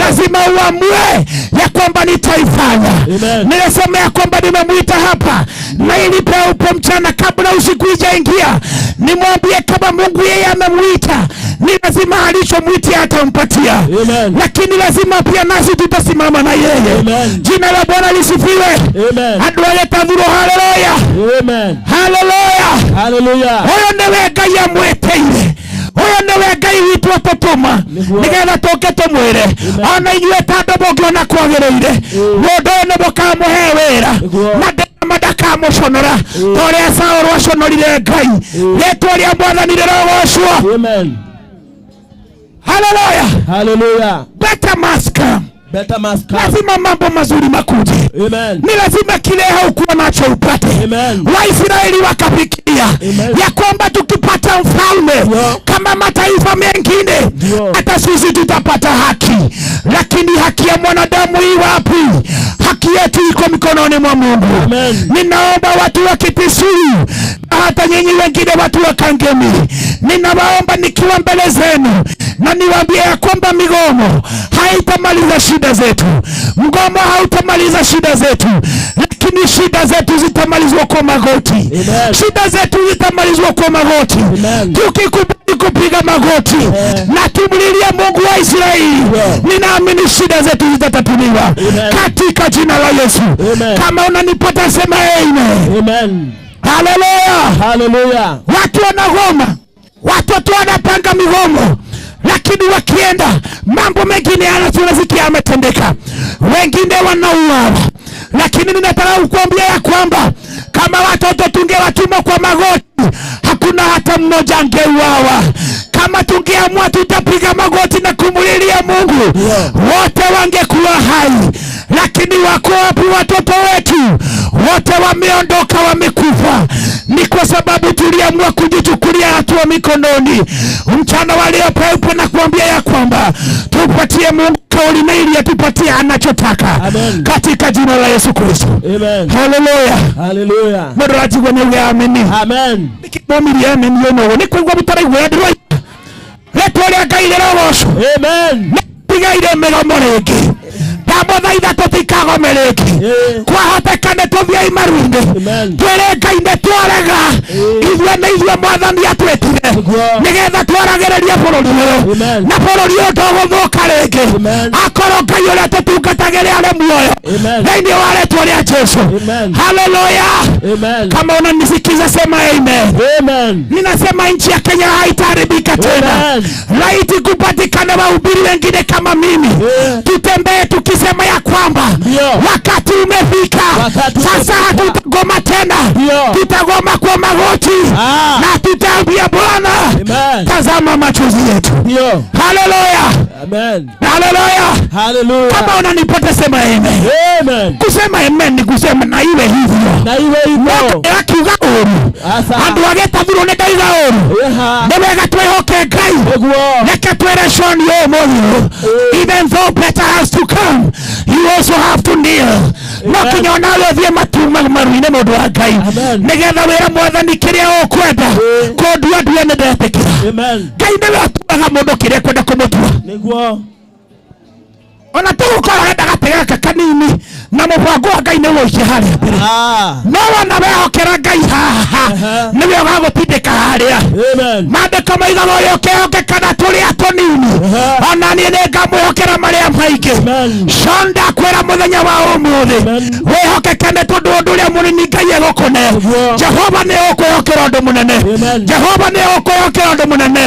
Lazima uamue ya kwamba nitaifanya. Nilisema ya kwamba nimemwita hapa na ili peupe mchana kabla usiku ijaingia, nimwambie kama Mungu yeye amemwita, ni lazima alichomwitia atampatia, lakini lazima pia nasi tutasimama na yeye. Jina la Bwana lisifiwe. Andũ arĩa tathurwo, haleluya, haleluya, Haleluya. Ũyũ nĩwe Ngai amwĩtĩire, ũyũ nĩwe Ngai witũ atũtũma nĩgetha tũke tũmwĩre ona inyuĩ ta andũ mũngĩona kwagĩrĩire, mũndũ ũyũ nĩ mũkamũhe wĩra na ndama ndakamũconora ta ũrĩa Saũlũ aconorire Ngai. Rĩtwa rĩa Mwathani rĩrogocwo. Haleluya. Haleluya. Better must come. Better must come. Lazima mambo mazuri makuje. Amen. Ni lazima kile haukuwa nacho upate. Waisraeli wakafikiria ya kwamba tukipata mfalme kama mataifa mengine, hata sisi tutapata haki. Lakini haki ya mwanadamu i wapi? Haki yetu iko mikononi mwa Mungu. Ninaomba watu wa Kitisuru na hata nyinyi wengine watu wa Kangemi, ninawaomba nikiwa mbele zenu na niwaambie ya kwamba migomo haitamaliza shida zetu. Mgomo hautamaliza shida zetu, lakini shida zetu zitamalizwa kwa magoti. Shida zetu zitamalizwa kwa magoti. Tukikubali kupiga magoti na tumlilie Mungu wa Israeli, ninaamini shida zetu zitatatuliwa katika jina la Yesu. Kama unanipata sema amen. Amen. Haleluya. Haleluya. Watu wanagoma, watoto wanapanga migomo, lakini wakienda mambo mengine yana tunasikia yametendeka, wengine wanauawa. Lakini ninataka kukuambia ya kwamba kama watoto tungewatuma kwa magoti, hakuna hata mmoja angeuawa. Kama tungeamua tutapiga magoti na kumulilia Mungu, wote wangekuwa hai. Lakini wako wapi watoto wetu? Wote wameondoka, wamekufa. Ni kwa sababu tuliamua kujichukulia hatua mikononi. Mchana wa leo peupe na kuambia ya kwamba tupatie Mungu kauli na ili atupatie anachotaka katika jina la Yesu Kristo. Haleluya. Haleluya. Mũndũ aranjigua nĩ auge ameni. Amen. Nĩkĩmomirie ameni ĩno nĩ kũigua mũtaraigua ndĩroiga. Rĩtwa rĩa Ngai rĩrogocwo. Amen. Nĩtigaire mĩgomo rĩngĩ. Ndamũthaitha tũtikagome rĩngĩ. Kwahoteka nĩ tũthiei maru-inĩ. Twĩre Ngai nĩ twarega. Ithuĩ nĩ ithuĩ Mwathani atwĩtire nĩgetha twaragĩrĩrie bũrũri ũyũ. Na bũrũri ũyũ ndũgũthũka rĩngĩ. Akorwo Ngai ũrĩa tũtungatagĩra arĩ muoyo. Thĩinĩ wa rĩtwa rĩa Jesu. Haleluya. Kama unanisikiza sema amen. Amen. Ninasema nchi ya Kenya haitaharibika tena. Laiti kupatikane wahubiri wengine kama mimi, tutembee tukisema ya kwamba wakati umefika. Sasa hatutagoma tena, tutagoma kwa magoti na tutaambia Bwana, tazama machozi yetu. Haleluya. Amen. Haleluya. Haleluya. Kama unanipata sema amen. Amen. Kusema amen ni kusema na iwe hivyo. Na iwe hivyo. Akiuga ũru andũ agĩtathurwo nĩ ndaiga ũru nĩ wega twĩhoke Ngai. Reke twĩre Sean ũmũthĩ ũyũ, even though better has to come, you also have to kneel. No kinya onawe ũthiĩ maru-inĩ mũndũ wa Ngai nĩgetha wĩre Mwathani kĩrĩa ũkwenda kũndua ndue nĩ ndetĩkĩra. Ngai nĩwe atuaga mũndũ kĩrĩa ekwenda kũmũtua. Nĩguo. Ona tũgũkorwo gatagatĩ gaka kanini na mũbango wa Ngai nĩguo ũikie harĩa mbere, no wona wehokera Ngai haha nĩwe ũgagũtindĩka harĩa. Maandĩko maigaga ũrĩa ũkehokeka na tũrĩa tũnini, ona niĩ nĩngamwĩhokera marĩa maingĩ. Sean, ndakwĩra mũthenya wa ũmũthĩ wĩhokeke nĩ tondũ ũndũ ũrĩa mũnini Ngai egũkũne. Jehova nĩ ũkwĩhokera ũndũ mũnene. Jehova nĩ ũkwĩhokera ũndũ mũnene.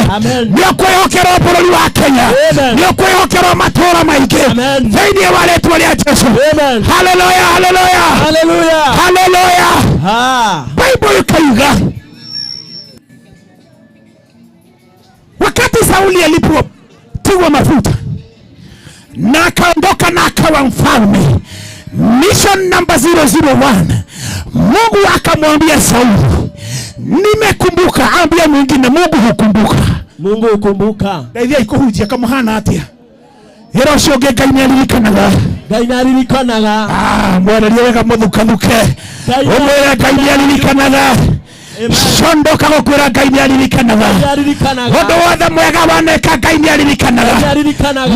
Nĩ ũkwĩhokerwo bũrũri wa Kenya, nĩ ũkwĩhokerwo matũũra maingĩ thĩinĩ wa rĩtwa rĩa Jesu. Haleluya, haleluya, Haleluya. haleluya. Bible ikauga wakati Sauli alipotiwa mafuta na akaondoka na akawa mfalme, mission number 001, Mungu akamwambia Sauli, nimekumbuka. Ambia mwingine, Mungu hukumbuka. Mungu hukumbuka. Ndeithia ikuhunjia kamuhana atia ĩra ũcio ũngĩ Ngai nĩaririkanaga. Ngai nĩaririkanaga. Mwarerie wega mũthukathuke, ũmwĩre Ngai nĩaririkanaga. Condoka gũkwĩra Ngai nĩ aririkanaga. Ũndũ wothe mwega waneka Ngai nĩ aririkanaga.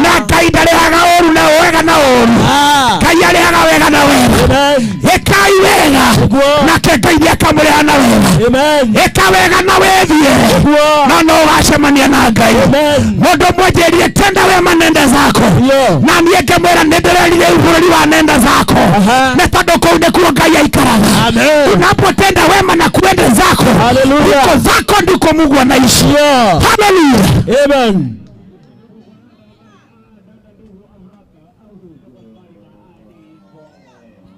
Na Ngai ndarĩhaga ũru na wega na ũru. Ngai arĩhaga wega na wega. Ĩkai wega nake Ngai nĩ akamũrĩha na wega. Ĩka wega na wĩthiĩ no no ũgacemania na Ngai. Mũndũ ũmwe njĩrire tenda wema nenda zako, na niĩ ngĩmwĩra nĩ ndĩrerire bũrũri wa nenda zako, nĩ tondũ kũu nĩkuo Ngai aikaraga. Unapotenda wema na kuenda zako, huko zako ndiko Mungu anaishi. Haleluya. Amen.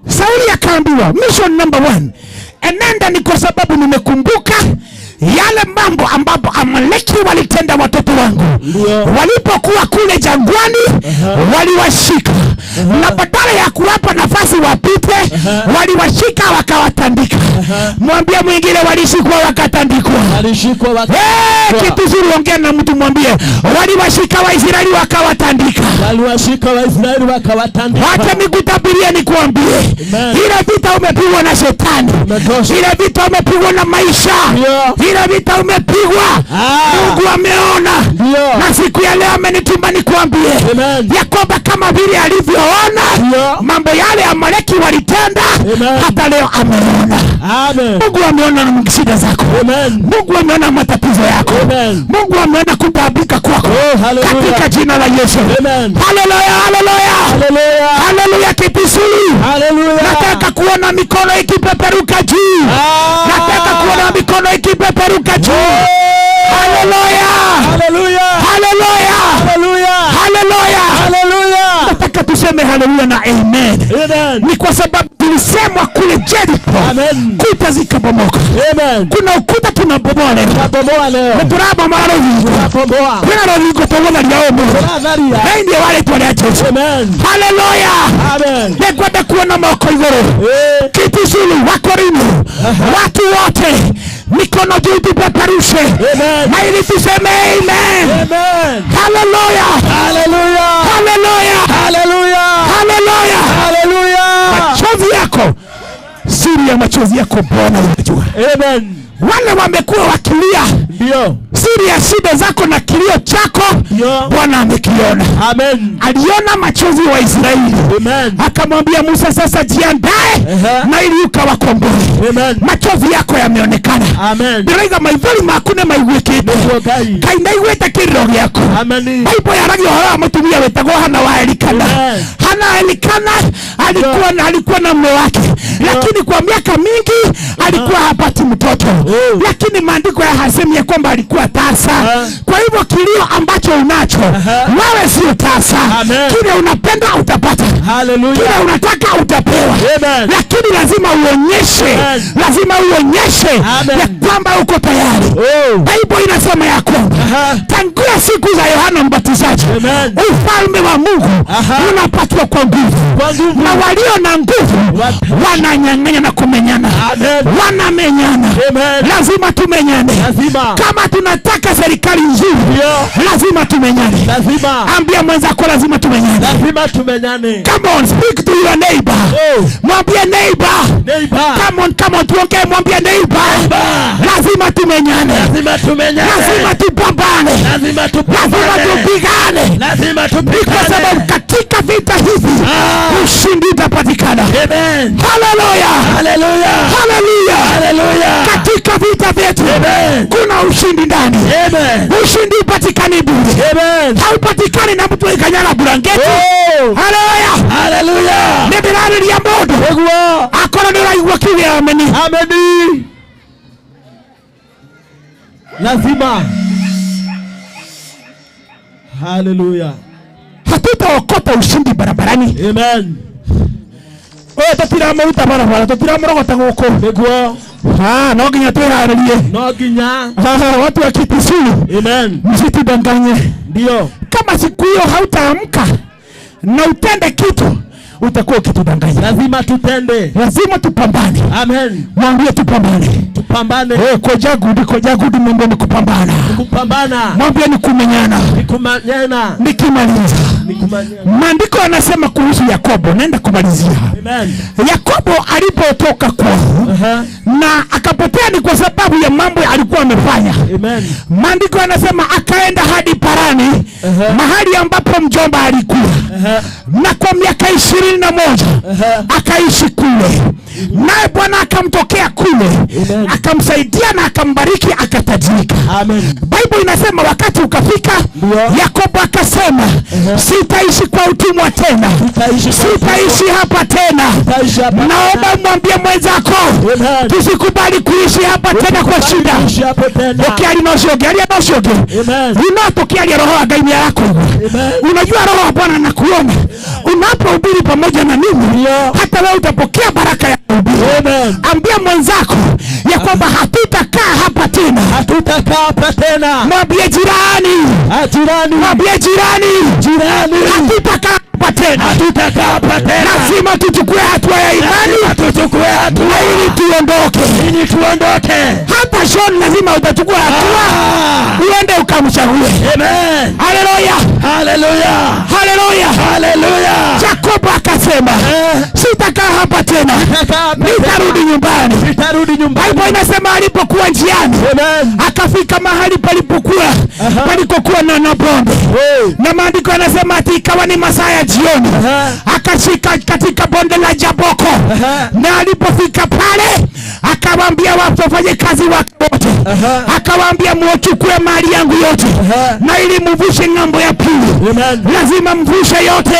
Sauli akaambiwa mission number 1, enenda ni kwa sababu nimekumbuka yale mambo ambapo Amaleki walitenda watoto wangu walipokuwa kule jangwani. Waliwashika na badala ya kuwapa nafasi wapite, waliwashika wakawatandika. Mwambie mwingine walishikwa wakatandikwa. Kitu zuri, ongea na mtu mwambie waliwashika Waisraeli wakawatandika. Waliwashika Waisraeli wakawatandika. Wacha nikutabirie nikuambie, ile vita umepigwa na shetani, ile vita umepigwa na maisha, ile vita umepigwa, Mungu ameona. Na siku ya leo amenituma nikuambie ya kwamba kama vile alivyoona mambo yale Amaleki walitenda, hata leo ameona. Mungu ameona shida zako. Mungu ameona matatizo yako. Mungu ameona kutaabika kwako. Katika jina la Yesu. Haleluya, haleluya. Haleluya Kitisulu. Nataka kuona mikono ikipeperuka juu. Nataka kuona mikono ikipeperuka juu. Haleluya. Haleluya. Haleluya. Haleluya. Haleluya. Haleluya. Nataka tuseme haleluya na amen. Amen. Ni kwa sababu tulisemwa kule Jericho, kuta zikabomoka. Kuna ukuta tunabomoa leo. Tunabomoa leo. Turabomoa rũthingo. Tunabomoa. Kwĩna rũthingo tũgũtharia ũmũthĩ. Tũratharia. Thĩinĩ wa rĩtwa rĩa Jesu. Amen. Haleluya. Amen. Nĩngwenda kuona moko igũrũ. Kitisulu Wakorintho, watu wote mikono juu tupeperushe na ili tuseme amen. Amen. Haleluya. Haleluya. Haleluya. Haleluya. Haleluya. Haleluya. Machozi yako, siri ya machozi yako Bwana unajua. Amen. Wale wamekuwa wakilia, ndio siri ya shida zako na kilio chako Bwana amekiona. Amen. Aliona machozi wa Israeli. Amen. Akamwambia Musa, sasa jiandae na ili ukawakomboe. Machozi yako yameonekana. Amen. Ndĩroiga maithori maku nĩ maiguĩkĩte. Ngai ndaiguĩte kĩrĩro gĩaku. Bible yaragia ũhoro wa mũtumia wĩtagwo Hana wa Elikana. Hana Elikana alikuwa na mume wake, lakini kwa miaka mingi alikuwa hapati mtoto. Lakini maandiko ya hasemi ya kwamba alikuwa tasa. Kwa hivyo kilio ambacho unacho wewe sio tasa. Kile unapenda utapata. Hallelujah. Kile unataka utapewa. Lakini lazima uonyeshe, lazima uonyeshe ya kwamba uko tayari. Bible inasema ya kwamba tangia siku za Yohana Mbatizaji ufalme wa Mungu unapatwa kwa nguvu, na walio na nguvu wananyang'anya na kumenyana. Wanamenyana. Lazima tumenyane. Kama tunataka serikali nzuri, lazima tumenyane. Ambia mwenzako lazima tumenyane. Lazima tumenyane. Come on, speak to your neighbor. Mwambie neighbor. Come on, come on, tuongee, mwambie neighbor. Lazima tumenyane. Lazima tumenyane. Lazima tupambane. Lazima tupambane. Lazima tupigane. Lazima Ni kwa sababu katika vita hivi ushindi utapatikana. Amen. Haleluya. Haleluya. Haleluya. Haleluya. Katika vita vyetu kuna ushindi ndani. Amen. Ushindi upatikani bure. Amen. Haupatikani na mtu aikanyaga blanketi. Haleluya. Haleluya. Nĩ ndĩrarĩria mũndũ akorwo nĩ ũraigua kiuge ameni. Ameni. Lazima. Haleluya. Hatutaokota ushindi barabarani. Amen. Oyo tũtiramũruta barabara, tũtiramũrogota gũkũ. Nĩguo. No nginya twĩharĩrie. No nginya. Watu wa Kitisulu. Amen. Msitudanganye. Ndio. Kama siku hiyo hautaamka na utende kitu, utakuwa ukitudanganya. Lazima tutende. Lazima tupambane. Amen. Mwambie tupambane. Tupambane. Koja gudi, koja gudi, mwambie ni kupambana. Kupambana. Mwambie ni kumenyana. Ni kumenyana. Nikimaliza. Ni kumenyana. Maandiko yanasema kuhusu Yakobo, naenda kumalizia. Amen. Yakobo alipotoka kwao na akapotea ni kwa sababu ya mambo alikuwa amefanya. Maandiko yanasema akaenda hadi Parani, mahali ambapo mjomba alikuwa, na kwa miaka 21 akaishi kule, naye Bwana akamtokea kule, akamsaidia na akambariki, akatajirika. Bible inasema wakati ukafika, Yakobo akasema, sitaishi kwa utumwa tena, sitaishi hapa tena. Naomba mwambie mwenzako, tusikubali kuishi hapa tena kwa shida. Ukiaria na ucio ũngĩ, aria na ucio ũngĩ. Unatũkĩaria roho wa Ngai nĩ arakũigua. Unajua roho wa Bwana anakuona unapohubiri pamoja na mimi, hata wewe utapokea baraka ya kuhubiri. Ambia mwenzako ya kwamba hatutakaa hapa tena, hatutakaa hapa tena. Mwambie jirani, jirani, mwambie jirani, jirani, hatutakaa hapa tena, hatutakaa hapa tena. Lazima tuchukue hatua ya imani, tuchukue hatua ili tuondoke, ili tuondoke. Hata Sean lazima utachukua hatua, uende ukamchague. Amen. Haleluya, haleluya, haleluya, haleluya. Jacob akasema, sitakaa hapa tena, nitarudi nyumbani, nitarudi nyumbani. Bible inasema alipokuwa njiani, akafika mahali palipokuwa palikokuwa na bonde, na maandiko yanasema ati ikawa ni masaa ya jioni, akashika katika bonde la Jaboko, na alipofika pale akawaambia wafanye kazi wake wote, akawaambia muchukue mali yangu yote, na ili mvushe ng'ambo ya pili lazima mvushe yote,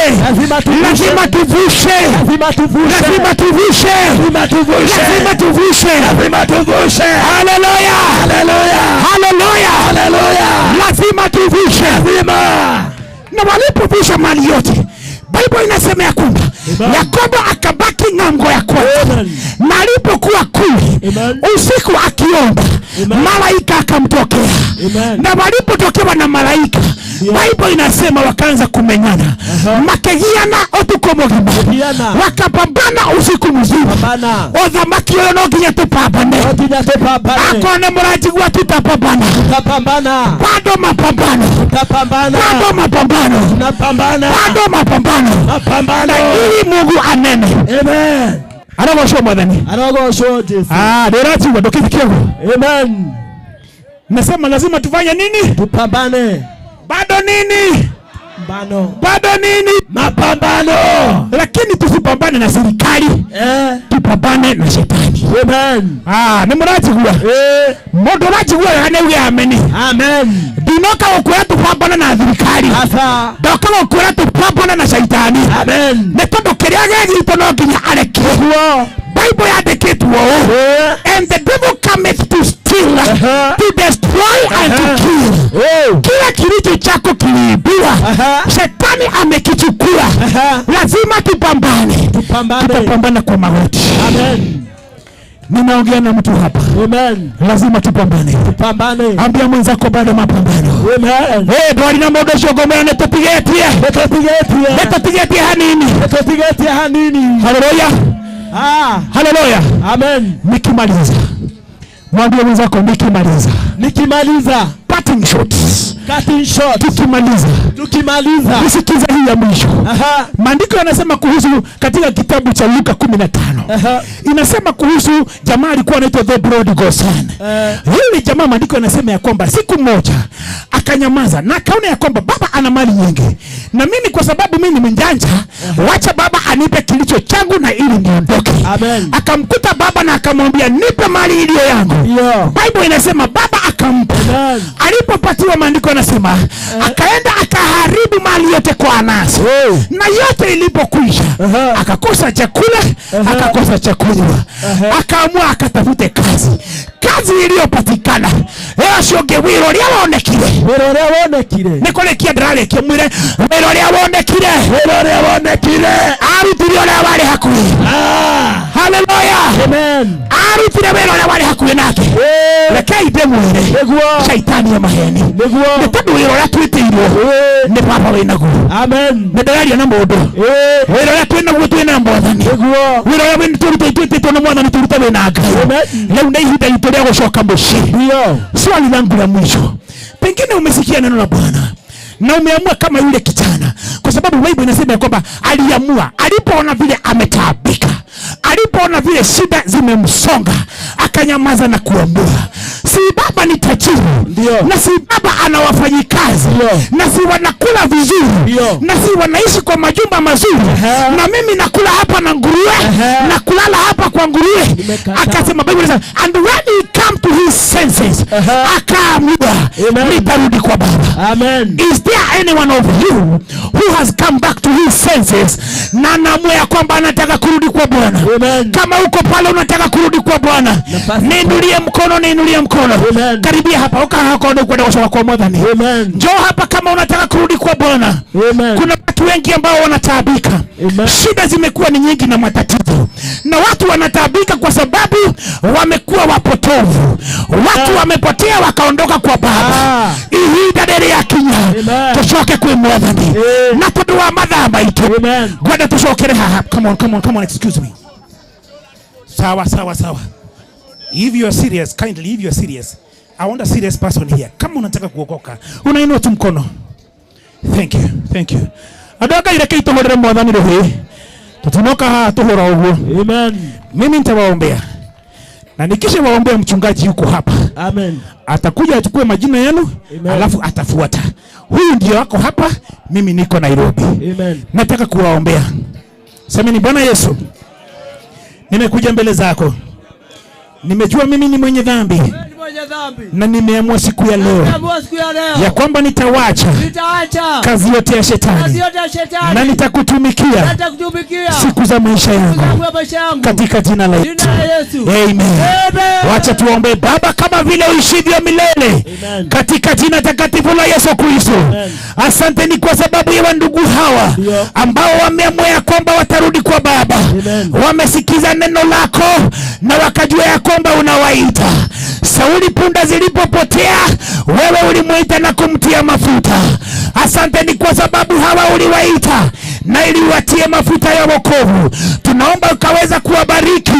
lazima tuvushe, lazima tuvushe, lazima tuvushe, lazima tuvushe, lazima tuvushe, lazima tuvushe. Haleluya, haleluya, haleluya, haleluya, lazima tuvushe, lazima. Na walipovusha mali yote, Bible inasema ya kwamba Yakobo akabaki ng'ambo ya kwanza, na alipokuwa kule usiku akiomba, malaika akamtokea. Na walipotokewa na malaika, Bible inasema wakaanza kumenyana, makegiana utuko mugima, wakapambana usiku mzima. Uthamaki uyu no nginya tupambane, akona murajigua tutapambana, bado mapambano, bado mapambano, bado mapambano, na ili Mungu anene. Amen. Arogocwo Mwathani, arogocwo Jesu. Ndĩrajigua ndũkĩthikie ũguo. Amen. Nasema lazima tufanye nini? Tupambane. Bado nini? Bano. Bado nini? Mapambano. Lakini tusipambane na serikali, tupambane na shetani. Amen. Nĩ mũrajigua? Mũndũ ũrajigua wega nĩ auge ameni. Amen. Ndinoka gũkwĩra tupambane na thirikari, ndoka gũkwĩra tupambane na shaitani. Amen. Nĩ tondũ kĩrĩa gĩ gitũ no nginya arekie. Bible yandĩkĩtwo ũũ, and the devil cometh to steal, to destroy and to kill. Kila kilicho chako kiliibiwa, shetani amekichukua. Lazima tupambane, tutapambana kwa magoti. Amen. Ninaongea na mtu hapa. Amen. Lazima tupambane. Tupambane. Ambia mwenzako bado mapambano. Amen. Eh, ndwari na mũndũ ũcio ngũmwĩra nĩtũtigĩtie. Nĩtũtigĩtie. Nĩtũtigĩtie hanini. Nĩtũtigĩtie hanini. Haleluya. Haleluya. Amen. Nikimaliza, mwambie mwenzako nikimaliza. Nikimaliza. Parting shot. Cutting short. Tukimaliza. Tukimaliza. Nisikize hii ya mwisho. Maandiko yanasema kuhusu katika kitabu cha Luka 15. Inasema kuhusu jamaa alikuwa anaitwa the prodigal son. Yule jamaa, maandiko yanasema ya kwamba siku moja akanyamaza na akaona ya kwamba baba ana mali nyingi, na mimi kwa sababu mimi ni mjanja, wacha baba anipe kilicho changu na ili niondoke. Akamkuta baba na akamwambia nipe mali iliyo yangu. Bible inasema baba akampa. Alipopatiwa, maandiko yanasema akaenda akaharibu mali yote kwa anasa, na yote ilipokwisha akakosa chakula, akakosa cha kunywa, akaamua akatafute kazi. Kazi iliyopatikana acio ũngĩ wĩra ũrĩa wonekire, wĩra ũrĩa wonekire, nĩ kũrĩkia ndĩrarĩkia mwĩre wĩra ũrĩa wonekire, wĩra ũrĩa wonekire, arutire ũrĩa warĩ hakuhĩ. Haleluya. Amen. Arutire wĩra ũrĩa warĩ hakuhĩ nake. Rekei ndĩmwĩre, shaitani ya maheni, nĩ tondũ wĩra ũrĩa twĩtĩirwo nĩ baba wĩnaguo. Amen. Nĩ ndĩraria na mũndũ, wĩra ũrĩa twĩnaguo twĩna Mwathani, wĩra ũrĩa twĩtĩtwo nĩ Mwathani tũrute wĩna Ngai. Rĩu nĩ ihinda ritũ rĩa gũcoka mũciĩ. Swali langu la mwisho, pengine umesikia neno la Bwana na umeamua kama yule kijana, kwa sababu Bible inasema ya kwamba aliamua alipoona vile ametaabika, Alipoona vile shida zimemsonga, akanyamaza na kuamua, si baba ni tajiri, na si baba ana wafanyikazi, na si wanakula vizuri, na si wanaishi kwa majumba mazuri, na mimi nakula hapa na nguruwe na kulala hapa kwa nguruwe. Akasema, Bible inasema, and when he come to his senses, akaamua nitarudi kwa baba. Amen. Is there anyone of you who has come back to his senses na anaamua ya kwamba anataka kurudi kwa Bwana? Kama uko pale unataka kurudi kwa Bwana, niinulie mkono, niinulie mkono. Karibia hapa, uka hako ndio kwenda kusoma kwa Mwathani. Njoo hapa kama unataka kurudi kwa Bwana. Kuna watu wengi ambao wanataabika. Shida zimekuwa ni nyingi na matatizo, na watu wanataabika kwa sababu wamekuwa wapotovu. Watu wamepotea wakaondoka kwa Baba. Ihinda rĩrĩa kinya tucoke kwĩ Mwathani na tondũ wa mathaa maitũ ngwenda tucokere haha. Come on, come on, come on, excuse me. Sawa, sawa, sawa. If you are serious, kindly, if you are serious, I want a serious person here. Kama unataka kuokoka, unainua tu mkono. Thank you, thank you. Andũ a Ngai, reke itũhũrĩre Mwathani rũhĩ. Tutinoka haha tũhũra ũguo. Amen. Mimi nitawaombea. Na nikisha waombea, mchungaji yuko hapa. Amen. Atakuja achukue majina yenu, alafu atafuata. Huyu ndio wako hapa, mimi niko Nairobi. Amen. Nataka kuwaombea. Semeni, Bwana Yesu, nimekuja mbele zako. Nimejua mimi ni mwenye dhambi na nimeamua siku ya leo ya kwamba nitawacha kazi yote ya shetani na nitakutumikia siku za maisha yangu katika jina la Yesu. Amen. Wacha tuombe. Baba, kama vile uishivyo milele, katika jina takatifu la Yesu Kristo, asanteni kwa sababu ya ndugu hawa ambao wameamua ya kwamba watarudi kwa Baba. Wamesikiza neno lako na wakajua ya kwamba unawaita. Sauli punda zilipopotea, wewe ulimuita na kumtia mafuta. Asanteni kwa sababu hawa uliwaita na ili watie mafuta ya wokovu. Tunaomba ukaweza kuwabariki,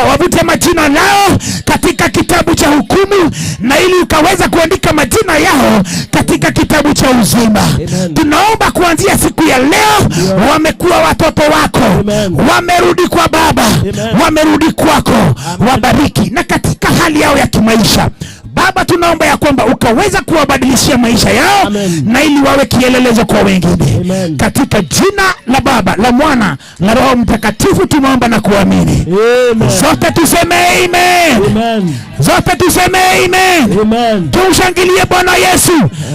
wavute majina yao katika kitabu cha hukumu, na ili ukaweza kuandika majina yao katika kitabu cha uzima. Tunaomba kuanzia siku ya leo, wamekuwa watoto wako, wamerudi kwa Baba, wamerudi kwako. Wabariki na katika hali yao ya kimaisha Baba, tunaomba ya kwamba ukaweza kuwabadilishia maisha yao. Amen. Na ili wawe kielelezo kwa wengine. Amen. Katika jina la Baba, la Mwana, la Roho Mtakatifu tunaomba na kuamini. Amen. Zote tuseme amen. Amen. Zote tuseme amen. Amen. Tumshangilie Bwana Yesu.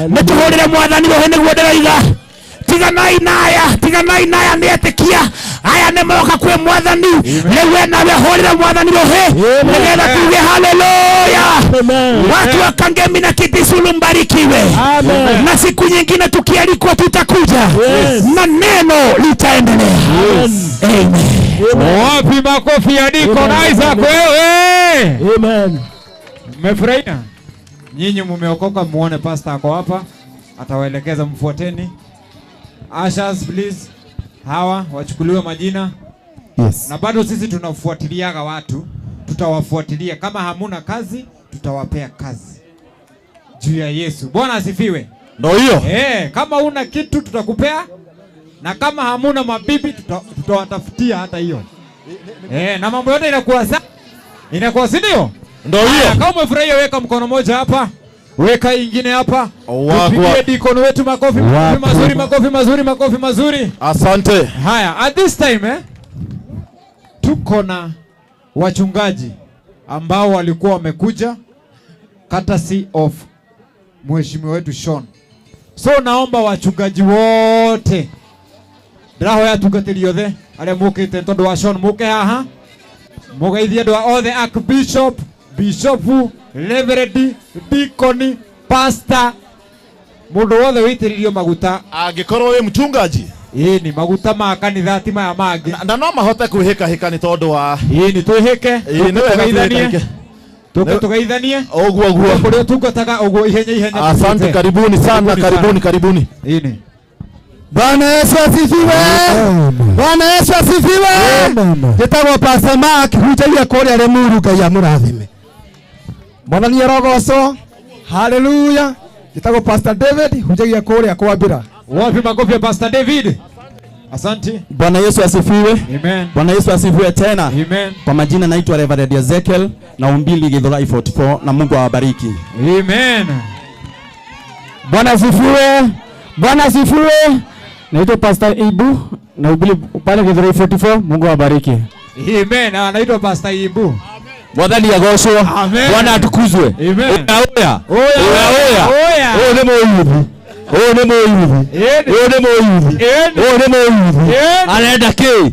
Na tuhurire Mwathani roho nĩguo ndĩroiga. Tiganai naya, tiganai naya nĩ etĩkia aya nĩ moka kwĩ Mwathani. Rĩu we nawe hũrĩre Mwathani rũhĩ nĩgetha tuge haleluya. Watu wa Kangemi na Kitisulu mbarikiwe. Na siku nyingine tukialikwa tutakuja. Na neno litaendelea. Amen. Wapi makofi ya Deacon Isaac wewe? Amen. Mmefurahia? Nyinyi mumeokoka, muone pastor ako hapa, atawaelekeza, mfuateni. Ushers please, hawa wachukuliwe majina. Yes. Na bado sisi tunafuatiliaga watu, tutawafuatilia. Kama hamuna kazi, tutawapea kazi juu ya Yesu. Bwana asifiwe. Ndio hiyo. Kama una kitu tutakupea, na kama hamuna mabibi tutawatafutia hata hiyo. Na mambo yote inakuwa sawa. Inakuwa, si ndio? Ndio hiyo. Kama umefurahia weka mkono moja hapa. Weka ingine hapa. Tupigie deacon wetu makofi mazuri, makofi mazuri, makofi mazuri. Asante. Haya, at this time tuko na wachungaji ambao walikuwa wamekuja courtesy of mheshimiwa wetu Sean. So naomba wachungaji wote ndĩrahoya atungatĩri othe arĩa mũkĩte tondũ wa Sean mũke haha mũgeithie andũ othe, archbishop, bishop, reverend, deacon, pastor, mũndũ wothe wĩitĩrĩirio maguta. Angĩkorwo wĩ mchungaji. Ĩni maguta ma kanitha ti maya mangĩ. Na no mahote kwĩhĩkahĩka nĩ tondũ wa Ĩni twĩhĩke, Ĩĩ, nĩ wega tũgeithanie. twĩhĩkahĩke. Tũke tũgeithanie. Ũguo ũguo. Kũrĩa ũtungataga ũguo ihenya ihenya. Asante, karibuni sana, karibuni, karibuni. Ĩni. Bwana Yesu asifiwe. Bwana Yesu asifiwe. Njĩtagwo Pastor Mark, hunjagia kũrĩa Limuru. Ngai amũrathime. Mwathani arogocwo. Haleluya. Njĩtagwo Pastor David, hunjagia kũrĩa Kwambĩra. Wapi makofi ya Pastor David? Asante. Bwana Yesu asifiwe. Amen. Bwana Yesu asifiwe tena. Amen. Kwa majina naitwa Reverend Ezekiel na umbili Githurai 44 na Mungu awabariki. Amen. Bwana asifiwe. Bwana asifiwe. Naitwa Pastor Ibu na ubili pale Githurai 44. Mungu awabariki. Amen. Anaitwa Pastor Ibu. Mwathani agocwo. Bwana atukuzwe. Amen. Oya oya. Oya Oya oya. Oya. Ũyũ nĩ mũyuthi. Ũyũ nĩ mũyuthi. Ũyũ nĩ mũyuthi. Ũyũ nĩ mũyuthi. Arenda kĩ?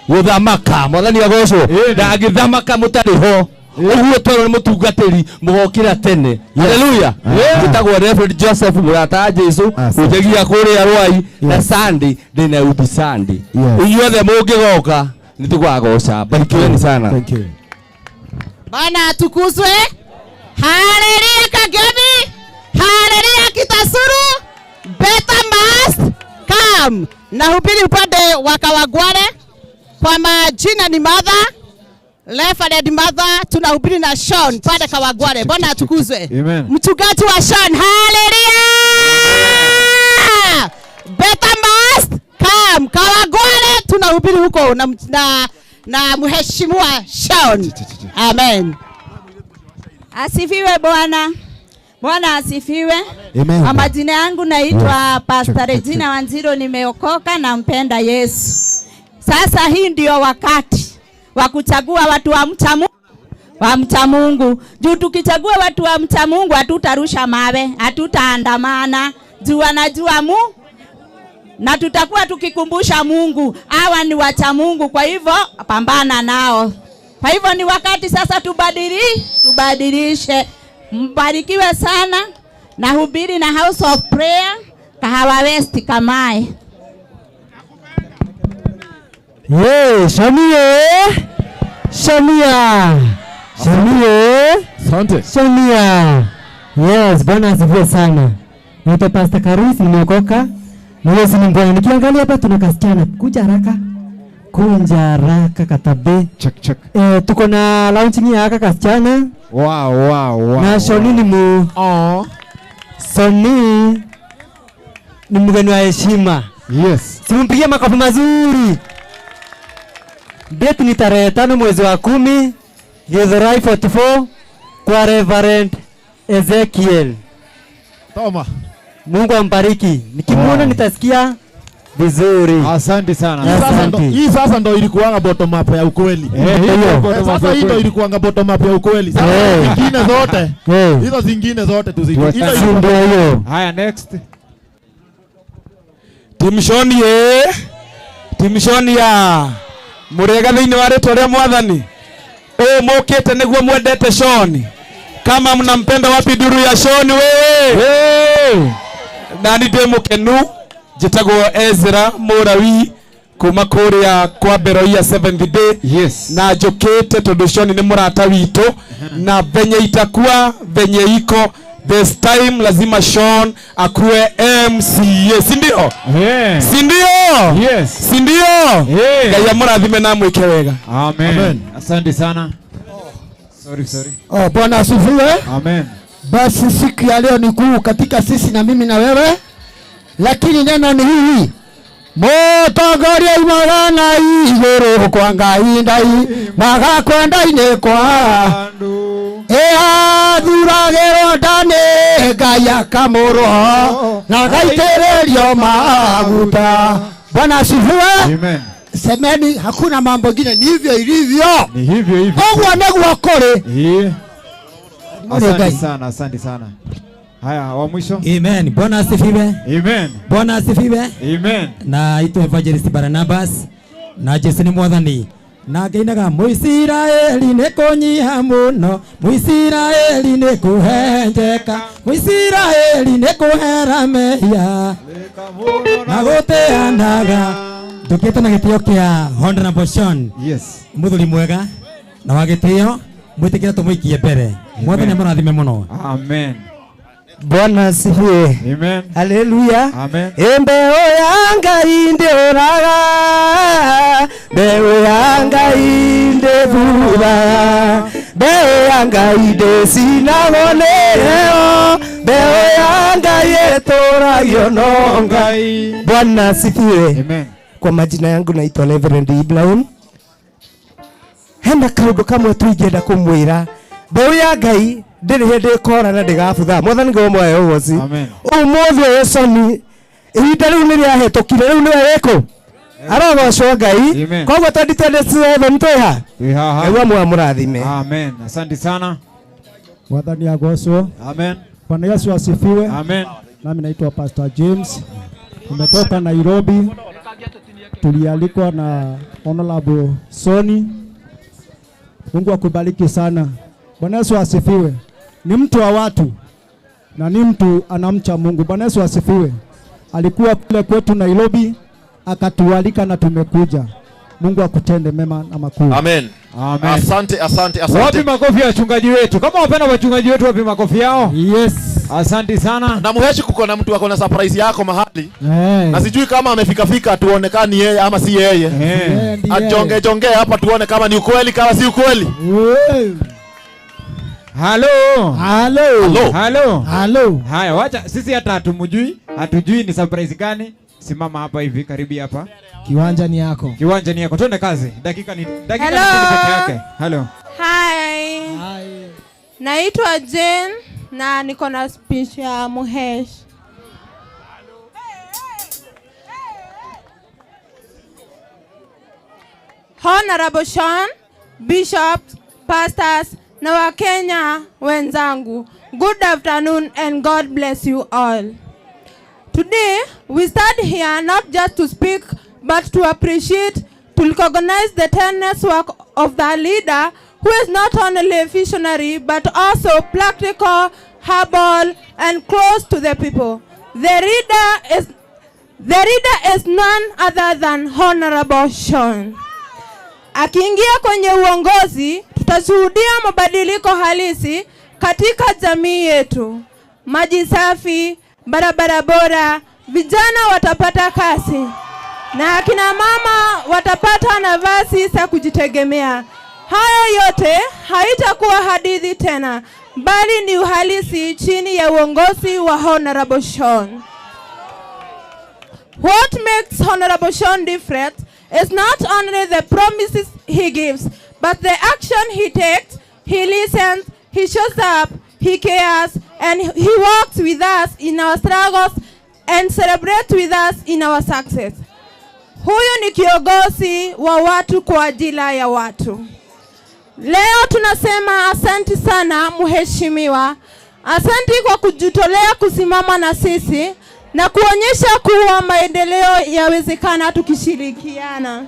Gũthamaka. Mwathani agocwo. Ndangĩthamaka mũtarĩ ho. Ũguo twerwo nĩ mũtungatĩri mũgokĩra tene. Haleluya. Njĩtagwo Reverend Joseph mũrata wa Jesu ũnjagia kũrĩa Rwai na Sunday ndĩna uthi Sunday. Inyuothe mũngĩgoka nĩ tũgagoca. Barikiweni sana. Thank you. Bwana atukuzwe. Haleluya Kagemi. Haleluya Kitasuru. Better must come. Nahubiri upande wa Kawangware. Kwa majina ni Mother Reverend Mother, tunahubiri na Sean pale Kawangware. Bwana atukuzwe. Amen. Mchungaji wa Sean, haleluya. Better must come. Kawangware tunahubiri huko na mheshimiwa Sean. Amen. Asifiwe Bwana. Bwana asifiwe. Amen. Kwa majina yangu naitwa Pastor Regina Wanjiro, nimeokoka na mpenda Yesu. Sasa hii ndio wakati wa kuchagua watu wa mcha Mungu, wa mcha Mungu. Juu tukichagua watu wa mcha Mungu hatutarusha mawe, hatutaandamana. Juu wanajua Mungu. Na tutakuwa tukikumbusha Mungu, hawa ni wacha Mungu, kwa hivyo pambana nao. Kwa hivyo ni wakati sasa tubadilishe. Mbarikiwe sana. Nahubiri na House of Prayer Kahawa West Kamae. Hey, Shamie. Shamia. Shamie. Asante. Shamia. Yes, Bwana asifiwe sana. Naitwa Pastor Karusi, nimeokoka. Na Yesu ni Bwana. Nikiangalia hapa tuna kasichana. Kuja haraka. Kunja haraka katabe. Check check. Tuko na launching ya haka kasichana. Wow wow wow. Na Shoni ni mu. Oh. Soni ni mgeni wa heshima. Yes. Simpigie makofi mazuri. Date ni tarehe 5 mwezi wa 10, Githurai 44 kwa Reverend Ezekiel. Toma. Mungu ambariki. Nikimuona nitasikia vizuri. Asante sana. Hii sasa ndo ilikuanga bottom up ya ukweli. Hii ndio bottom up Sasa ya hii ndo ukweli. ilikuanga bottom up ya ukweli. Sasa zingine zote. Hizo zingine zote tuzijue. Hizo Ndio hiyo. Haya, next. Timshoni ye. Timshoni ya. Murega thĩinĩ wa rĩtwa rĩa Mwathani. Ũũ mũkĩte nĩguo mwendete Shoni. Kama mnampenda wapi duru ya Shoni wewe? Nani ndĩ mũkenu njĩtagwo Ezra Mũrawi kuma kũrĩa kwa Beroia Seventh Day. Yes. Na njũkĩte tondũ Shoni nĩ mũrata witũ na venye itakuwa venye iko this time lazima Sean akuwe MCA, si ndio? Yeah. Si ndio? Yes. Si ndio? Yeah. Ngai amũrathime na amwĩke wega. Amen. Amen. Asante sana. Sorry, sorry. Oh, Bwana asifiwe. Amen. Basi siku ya leo ni kuu katika sisi na mimi na wewe, lakini neno ni hili: Mũtongoria imagana igũrũ kwa Ngai ndai magakwenda-inĩ kwa ĩathuragĩrwo nda nĩ Ngai akamũrwo na agaitĩrĩrio maguta. Bwana asifiwe. Amen. Semeni hakuna mambo mengine, ni hivyo ilivyo. Ni hivyo hivyo. Ũguo nĩguo kũrĩ. Yeah. Asante Ngai. sana, asante sana. Haya, wa mwisho. Amen. Bwana asifiwe. Amen. Bwana asifiwe. Amen. Naitwa Evangelist Barnabas na Jesu ni mwathani. Na ngainaga Mũisiraeli nĩ kũnyiha mũno, Mũisiraeli nĩ kũhenjeka, Mũisiraeli nĩ kũhera mehia na gũteanaga. Ndũkĩte na gĩtĩo kĩa Honorable Sean. Yes. Mũthuri mwega na wa gĩtĩo, mwĩtĩkĩre tũmũikie mbere. Mwathani amũrathime mũno. Amen. Bwana asifiwe. Amen. Haleluya. Amen. Mbeu ya Ngai ndĩũraga, mbeu ya Ngai ndĩbuthaga, mbeu ya Ngai ndĩcinagwo nĩ heho, mbeu ya Ngai ĩtũragio no Ngai. Bwana asifiwe. Amen. Kwa majina yangu naitwa Reverend Ibrahim. Hena kaundu kamwe tu ingĩenda kũmwĩra, mbeũ ya Ngai ndĩrĩ hĩndĩ ĩkora na ndĩgabutha. Mwathani Ngai ũmwe ũgoci. Ũmũthĩ ũyũ Soni, ihinda rĩu nĩ rĩahĩtũkire, rĩu nĩwe wĩkũ? Arogocwo Ngai. Amen. Koguo 2027 twĩ ha? Twĩ haha. Ngai amwe amũrathime. Amen. Asante sana. Mwathani agocwo. Amen. Bwana Yesu asifiwe. Amen. Nami naitwa Pastor James. Tumetoka Nairobi. Tulialikwa na Honorable Soni. Mungu akubariki sana. Bwana Yesu asifiwe. Ni mtu wa watu na ni mtu anamcha Mungu. Bwana Yesu asifiwe. Alikuwa kule kwetu Nairobi akatualika na tumekuja. Mungu akutende mema na makuu. Amen. Amen. Asante, asante, asante. Wapi makofi ya wachungaji wetu? Kama wapenda wachungaji wetu, wapi makofi yao? Yes. Asante sana. Na muheshi, kuko na mtu ako na surprise yako mahali. Hey. Na sijui kama amefika fika tuonekani yeye ama si yeye. Hey. Ajonge jonge hapa tuone kama ni ukweli kama si ukweli. Halo. Halo. Halo. Halo. Haya, wacha sisi hata hatumjui, hatujui ni surprise gani. Simama hapa hivi karibu hapa. Kiwanja ni yako. Kiwanja ni yako. Twende kazi. Dakika ni Hello. 10 peke yake. Hello. Hi. Naitwa Jane na niko na speech ya Muhesh. Honorable Sean, bishops, pastors na Wakenya wenzangu. Good afternoon and God bless you all. Today, we stand here not just to speak, but to appreciate, to recognize the tireless work of the leader who is not only a visionary, but also practical, humble, and close to the people. The leader is none other than Honorable Sean. Akiingia kwenye uongozi, tutashuhudia mabadiliko halisi katika jamii yetu. Maji safi, barabara bora, vijana watapata kazi na akina mama watapata nafasi za kujitegemea. Haya yote haitakuwa hadithi tena, bali ni uhalisi chini ya uongozi wa Honorable Sean. What makes Honorable Sean different is not only the promises he gives, but the action he takes. He listens, he shows up, he cares, and he walks with us in our struggles and celebrates with us in our success. Huyu ni kiongozi wa watu kwa ajili ya watu. Leo tunasema asante sana mheshimiwa. Asante kwa kujitolea kusimama na sisi na kuonyesha kuwa maendeleo yawezekana tukishirikiana.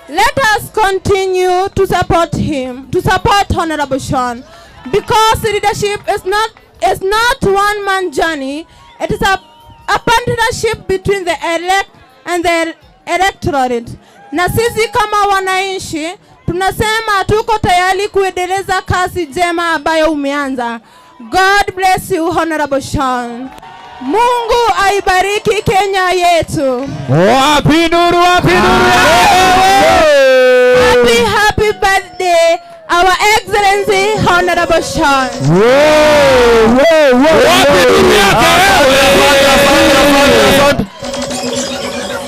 Let us continue to support him, to support Honorable Sean, because leadership is not one man journey. It is a partnership between the elect and the electorate. Na sisi kama wananchi tunasema tuko tayari kuendeleza kazi njema ambayo umeanza. God bless you Honorable Sean. Mungu aibariki Kenya yetu. Wapi nuru, wapi nuru. Happy, happy birthday, Our Excellency Honorable Sean.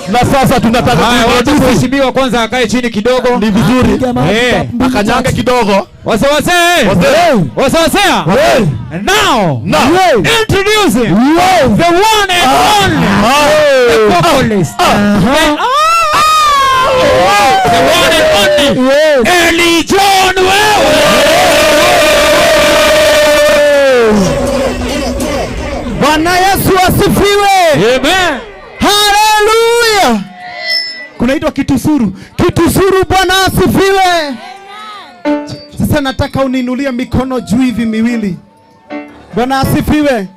Na sasa tunataka kuintroduce mheshimiwa kwanza akae chini kidogo. Ni vizuri. Akanyange kidogo. Wase wase. Wase wase. Now. Introducing the one and only, the vocalist. The one and only Eli John Wewe. Bwana Yesu asifiwe. Amen. Haleluya. Kunaitwa kitusuru. Kitusuru, Bwana asifiwe. Sasa nataka uniinulie mikono juu hivi miwili. Bwana asifiwe.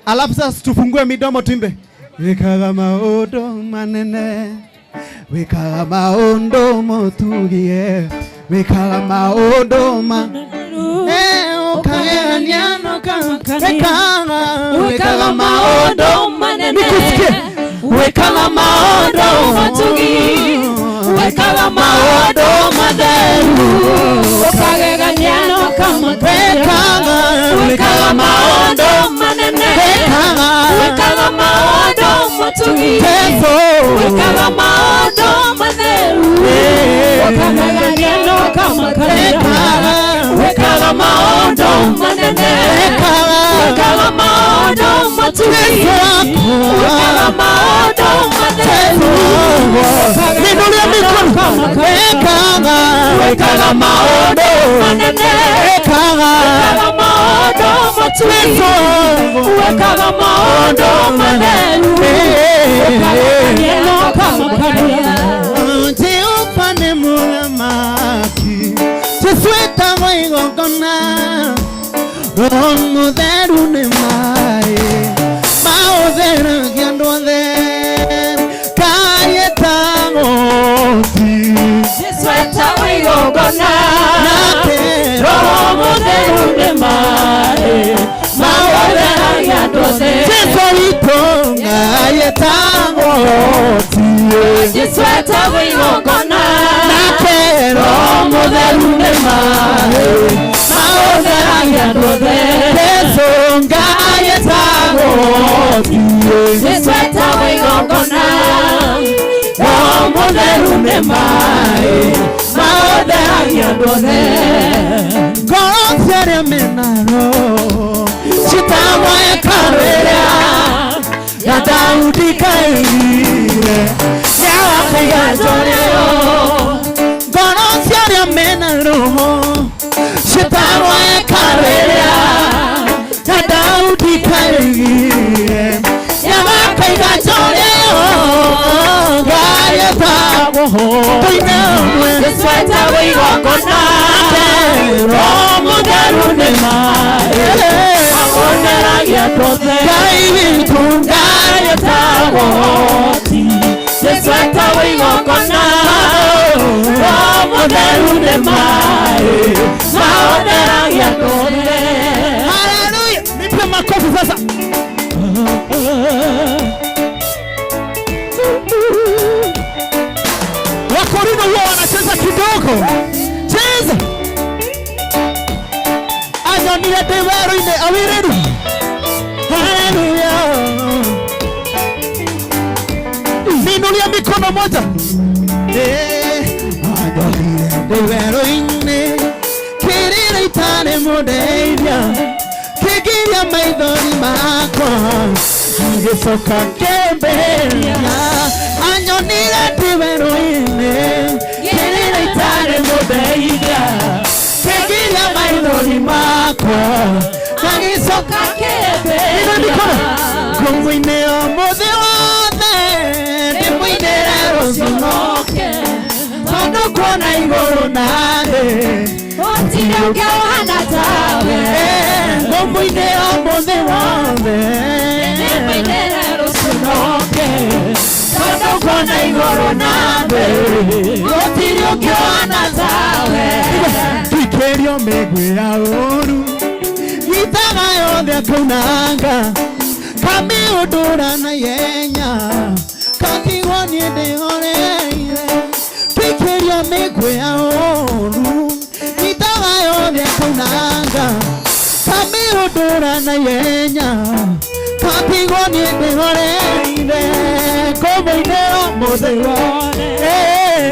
Alafu sasa tufungue midomo tuimbe. Wekaga maondo manene, wekaga maondo motugie, wekaga maondo manene, wekaga maondo manene, nikusikie. Wekaga maondo motugie, wekaga maondo matheru, ukagegania kama wekaga maondo manene, wekaga maondo motugie. matugi. Jesu. Wekaga maũndũ matheru. Ũkamagania na ũkamakania. Wekaga maũndũ manene. Wekaga maũndũ matugi. Wekaga maũndũ matheru. Ninulia mikono. Wekaga. Wekaga maũndũ manene. Wekaga. Wekaga maũndũ matugi. Wekaga maũndũ matheru. Ũkamagania na ũkamakania. Jehova nĩ mũthamaki. Jesũ etagwo igongona. Roho Mũtheru nĩ maĩ maũtheragia andũ othe. Ngai etagwo ti. Jesũ etagwo igongona. Nake Roho Mũtheru nĩ maĩ maũtheragia andũ othe. Jesũ witũ Ngai etagwo ti. Jesũ etagwo igongona. Nake Roho Mũtheru nĩ maĩ maũtheragia andũ othe. Jesũ Ngai etagwo ti. Jesũ etagwo igongona. Roho Mũtheru nĩ maĩ maũtheragia andũ othe. Ngoro cia arĩa mena roho ciĩtagwo hekarũ ĩrĩa ya Daudi kaigire nĩagakaiga njorero. Ngoro cia arĩa mena roho ciĩtagwo hekarũ ĩrĩa ya Daudi kaigire nĩagakaiga njorero. Ngai etagwo tũine ũmwe. Jesũ etagwo igongona. Roho Mũtheru nĩ maĩ maũtheragia andũ othe. Ngai witũ Ngai etagwo ti. Jesũ etagwo igongona. Roho Mũtheru nĩ maĩ maũtheragia andũ othe. Haleluya! Nipe makofi sasa. Wakorino huwa wanacheza kidogo. Cheza. Anyonire ndĩ werũ-inĩ. Are we ready? Haleluya. Niinulia mikono moja. Anyonire ndĩ werũ-inĩ kĩrĩra itarĩ mũndeithia kĩgiria maithori makwa agĩcoka kĩmbĩria. Anyonire ndĩ werũ-inĩ kĩrĩra itarĩ mũndeithia kĩgiria maithori makwa agĩcoka kĩmbĩria. Ngũmũinĩra ũmũthĩ wothe ndĩmũinĩre rũciũ Ũcoke tondũ kuona igũrũ na thĩ gũtirĩ ũngĩ ũhana tawe. Ngũmũinĩra ũmũthĩ wothe Ndĩmũinĩre rũciũ noke tondũ kuona igũrũ na thĩ gũtirĩ ũngĩ ũhana tawe. Twikĩrio mĩguĩ ya ũũru gitaga yothe akaunanga kamĩũndũra na ihenya katigwo niĩ ndĩhoreire. Twikĩrio mĩguĩ ya ũũru gitaga yothe akaunanga kamĩũndũra na ihenya katigwo niĩ ndĩhoreire. Ngũmũinĩra ũmũthĩ wothe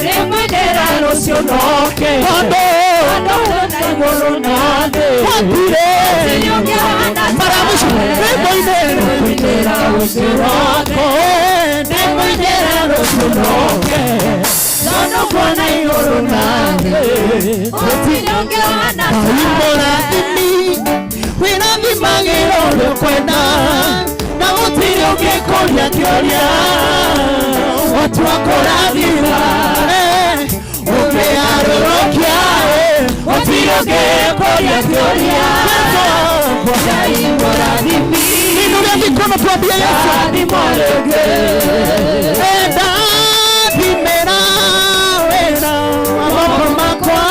Ndĩmũinĩra rũciũ noke tondũ tondũ kuona igũrũ na thĩ gũtirĩ gũtirĩ ũngĩ ũhana mara mũico. tawe. Ndĩmũinĩra Ndĩmũinĩra rũciũ noke ndĩmũinĩra rũciũ noke tondũ kuona igũrũ na thĩ gũtirĩ ũngĩ ũhana Ngai tawe. mũrathimi wĩrathimagĩra ũrĩa ũkwenda na gũtirĩ ũngĩkũria kĩũria watu wa kũrathima ũngĩarũrũkia Gũtirĩ ũngĩkũria kĩũria. Ngai mũrathimi Niinulia mikono tuambie Yesu. rathimo rĩngĩ. Ndathimĩra wĩra wa moko makwa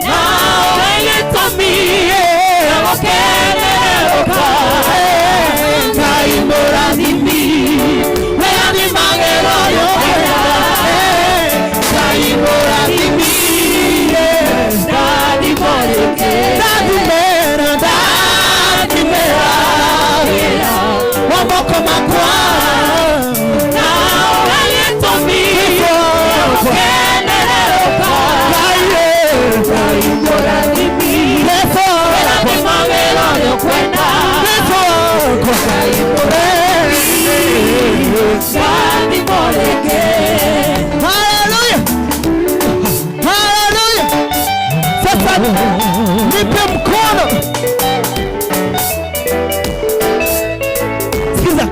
Nawe gĩtũmi gĩa gũkenerũka. Ngai mũrathimi wĩrathimagĩra ũrĩa ũkwenda. Ngai mũrathimi rathimo rĩngĩ. Ndathimĩra ndathimĩra wĩra wa moko makwa. Nipe mkono. Sikiza.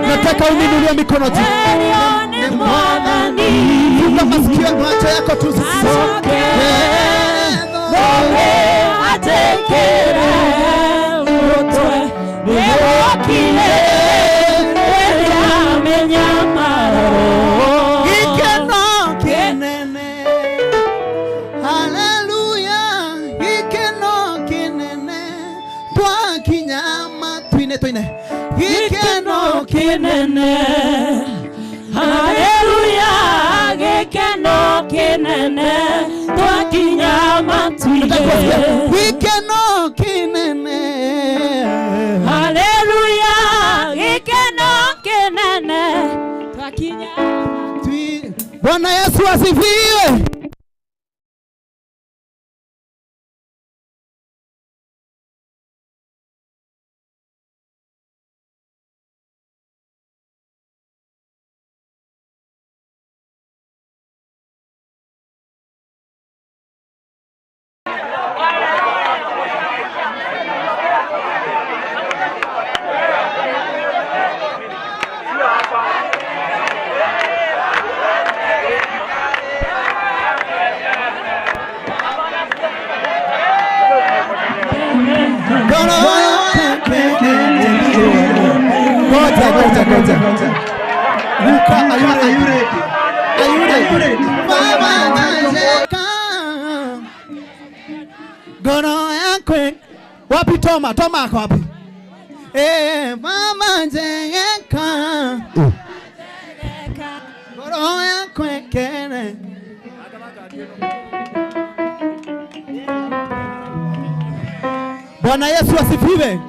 Nataka uniinulie mikono juu. Funga masikio macho yako tu. Kinene, haleluya, gikeno kinene, twakinya matuine. Gikeno kinene, haleluya, gikeno kinene, twakinya matuine. Bwana Yesu asifiwe. Ngoro yakwe. Wapi Toma? Toma ako wapi? Mama njegeka. Ngoro yakwe kene. Bwana Yesu asifiwe.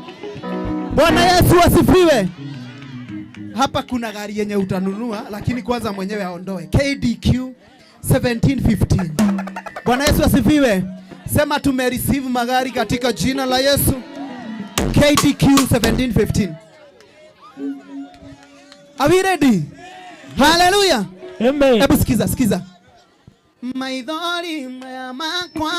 Bwana Yesu asifiwe. Hapa kuna gari yenye utanunua, lakini kwanza mwenyewe aondoe. KDQ 1715. Bwana Yesu asifiwe. Sema tumereceive magari katika jina la Yesu. KDQ 1715. Are we ready? Hallelujah. Amen. Hebu sikiza, sikiza. Maithori maya makwa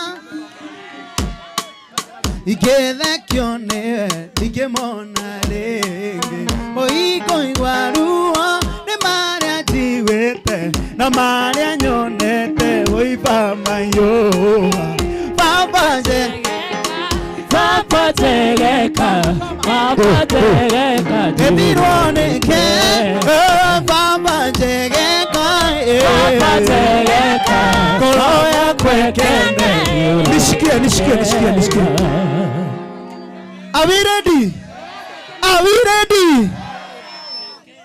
igethekio nĩwe ndingĩmona rĩngĩ ũikũigua ruo nĩ marĩa njiguĩte na marĩa nyonete oi baba yũa baba nje Baba tegeka, Baba tegeka, ethirwo nĩke baba njegeka Baba tegeka, ngoro yakwa ĩkene. Nishikie, nishikie, nishikie, nishikie. Are we ready? Are we ready?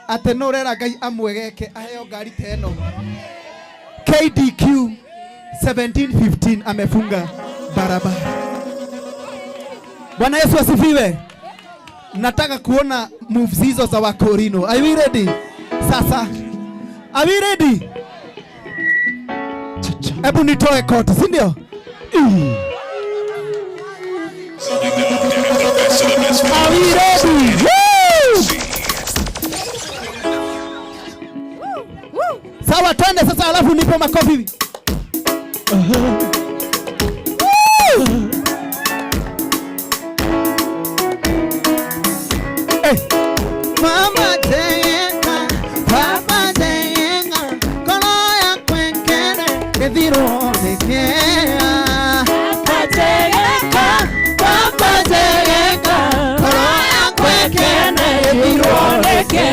Ate no rera Ngai amwegeke aheo ngari ta ĩno. KDQ 1715 amefunga barabara. Bwana Yesu asifiwe. Nataka kuona moves hizo za Wakorino. Are we ready? Sasa. Are we ready? Hebu nitoe koti, si ndio? Are we ready? Woo! Sawa, twende sasa, alafu nipe makofi. Woo! Eh. Mama jenga, papa jenga, kolo ya kwekere, ethirwo nĩkĩa. Baba tegeka, Baba tegeka, kolo ya kwekere, ethirwo nĩkĩa.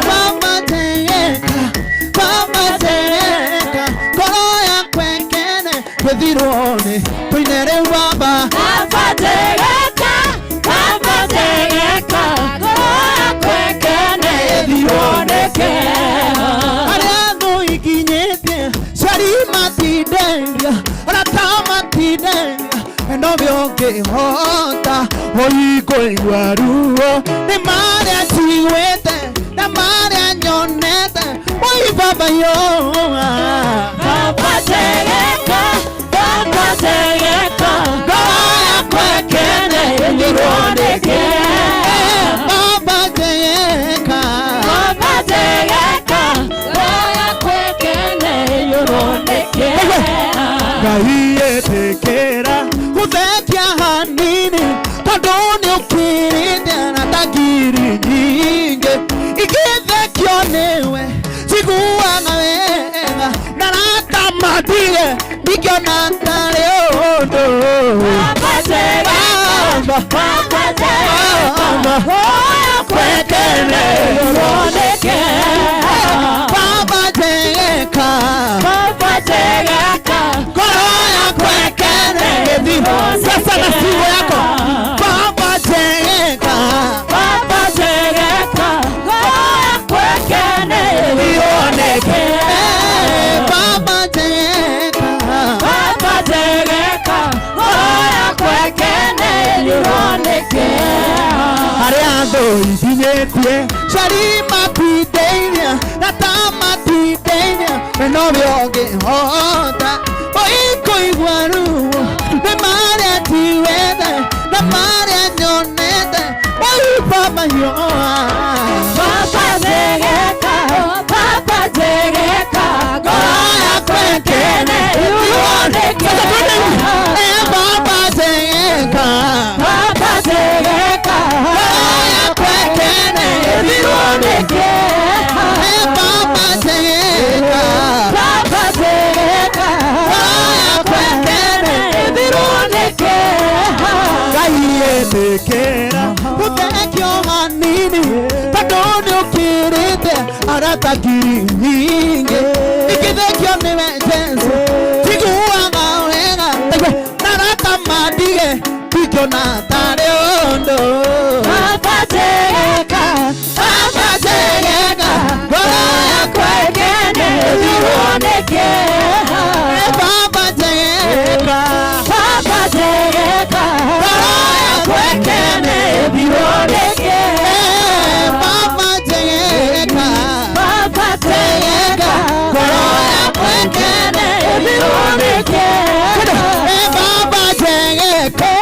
Mama tegeka, mama tegeka, kolo ya kwekere, ethirwo nĩ tũine rĩu baba. Baba tegeka, Baba tegeka, ngoro yakwa ĩkene, ĩthirwo nĩkĩa. Arĩa thũ ikinyĩtie, ciari matinderia, arata matinderia, wendo ũrĩa ũngĩhota, oi kũigua ruo, nĩ marĩa njiguĩte, na marĩa nyonete, oi baba yũa. Baba tegeka, Baba tegeka, ngoro yakwa ĩkene, ĩthirwo nĩkĩa. Baba tegeka, Baba tegeka, ngoro yakwa ĩkene, ĩthirwo nĩkĩa. Ngai ĩtĩkĩra gũthekia hanini tondũ nĩ ũkĩrĩte arata ngiri nyingĩ ingĩthekio nĩwe njiguaga wega na arata matige ndingĩona tarĩ ũndũ. Baba tegeka, Baba tegeka, ngoro yakwa ĩkene, ĩthirwo nĩkĩa. Baba tegeka, Baba tegeka, ngoro yakwa ĩkene ĩthirwo. Sasa na simu yako. Baba tegeka, Baba tegeka, ngoro yakwa ĩkene, ĩthirwo nĩkĩa. Baba tegeka, Baba tegeka, ngoro yakwa ĩkene, ĩthirwo nĩkĩa. Arĩa thũ ikinyĩtie cari matindeithia na ta matindeithia we nowe ũngĩhota oi kũigua ruo nĩ marĩa njiguĩte na marĩa nyonete oi baba yũa. Baba tegeka, Baba tegeka, ngoro yakwa ĩkene, ĩthirwo nĩkĩa. Baba tegeka, Baba tegeka, ngoro yakwa ĩkene, ĩthirwo nĩkĩa. Baba tegeka, Baba tegeka, ngoro yakwa ĩkene, ĩthirwo nĩkĩa. Ngai ĩtĩkĩra gũthekio hanini tondũ nĩ ũkĩrĩte arata ngiri nyingĩ ingĩthekio nĩwe Jesũ njiguaga wega na arata ndige ndingĩona tarĩ ũndũ. Baba Jereka, Baba Jereka, ngoro yakwa ĩkene ĩthirwo nĩ kĩeha. Baba Jereka, Baba Jereka, ngoro yakwa ĩkene ĩthirwo nĩ kĩeha. Baba Jereka, Baba Jereka, ngoro yakwa ĩkene ĩthirwo nĩ kĩeha. Baba Jereka,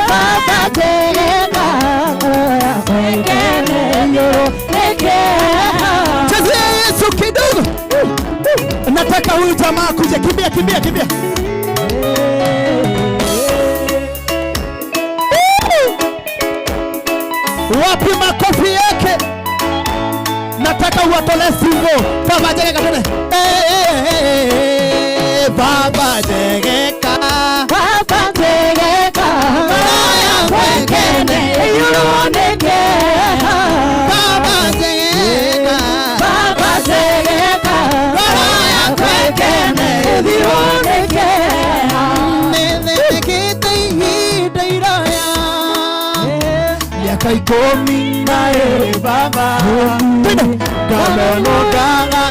Baba Jereka, ngoro yakwa ĩkene ĩthirwo nĩ kĩeha. Chezea Yesu kidogo. Nataka huyu jamaa akuje, kimbia kimbia kimbia. Wapi makofi yake? Nataka uwatolee singo. Baba Jereka tena. Baba Jereka, Baba Jereka, ngoro yakwa ĩkene ĩthirwo nĩ kĩeha. Baba Jereka, Baba Jereka, ngoro yakwa ĩkene ĩthirwo nĩ kĩeha. Nĩthĩnĩkĩte ihinda iraya Miaka 12 baba. Ngamenũkaga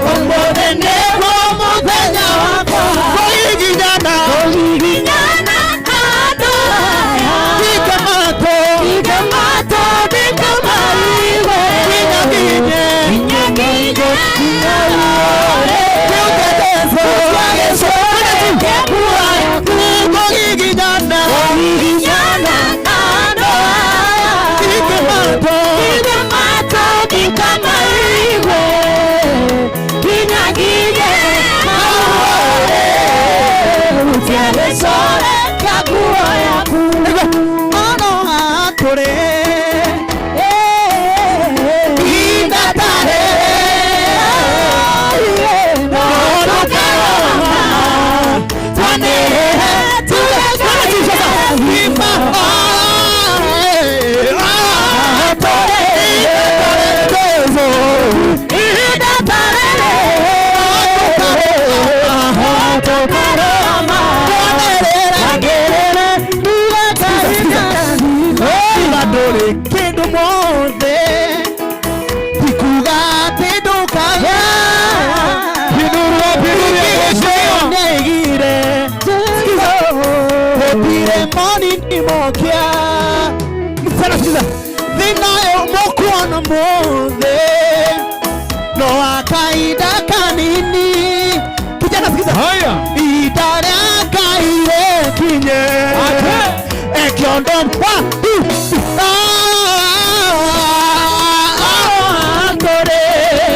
ũmũthĩ nĩguo mũthenya wakwa kũgiginyana Kũgiginyana andũ aya. Ndikamatwo Ndikamatwo, ndikamarigwe. nginya nginye Nginya nginye haũre. Kũgiginyana Kũgiginyana andũ aya. Ndikamatwo Ndikamatwo, ndikamarigwe. Nginya nginye haũre. Utiagecore kaguo yaku. Ono hakũrĩ ihinda tarĩ Ndũrĩ kĩndũ mothe tikuga atĩ ndũkaga nĩaigire gũtirĩ monini mokia thĩna ũyũ mũkuona mũthĩ no akahinda kanini. Kijana sikiza, Haya. ihinda rĩa Ngai rĩkinye ekiondo one two three. Ah, ndũrĩ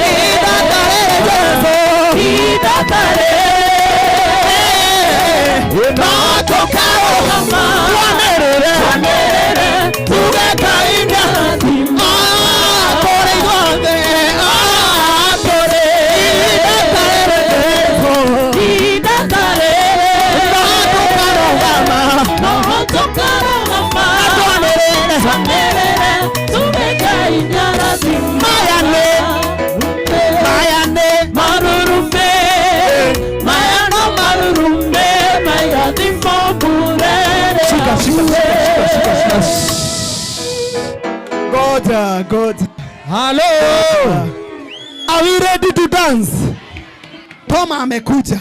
ihinda tarĩ Jesũ ihinda tarĩ no tũkarũgama twanĩrĩre tuge Ngai nĩarathima. Kũrĩ ithuothe, kũrĩ ihinda tarĩ Jesũ ihinda tarĩ no tũkarũgama twanĩrĩre Mayane, mayane, Marurume, mayano marurume, mayathimo burere. Shika, shika, shika, shika, shika. Ngoja, ngoja. Hello. Are we ready to dance? Toma amekuja.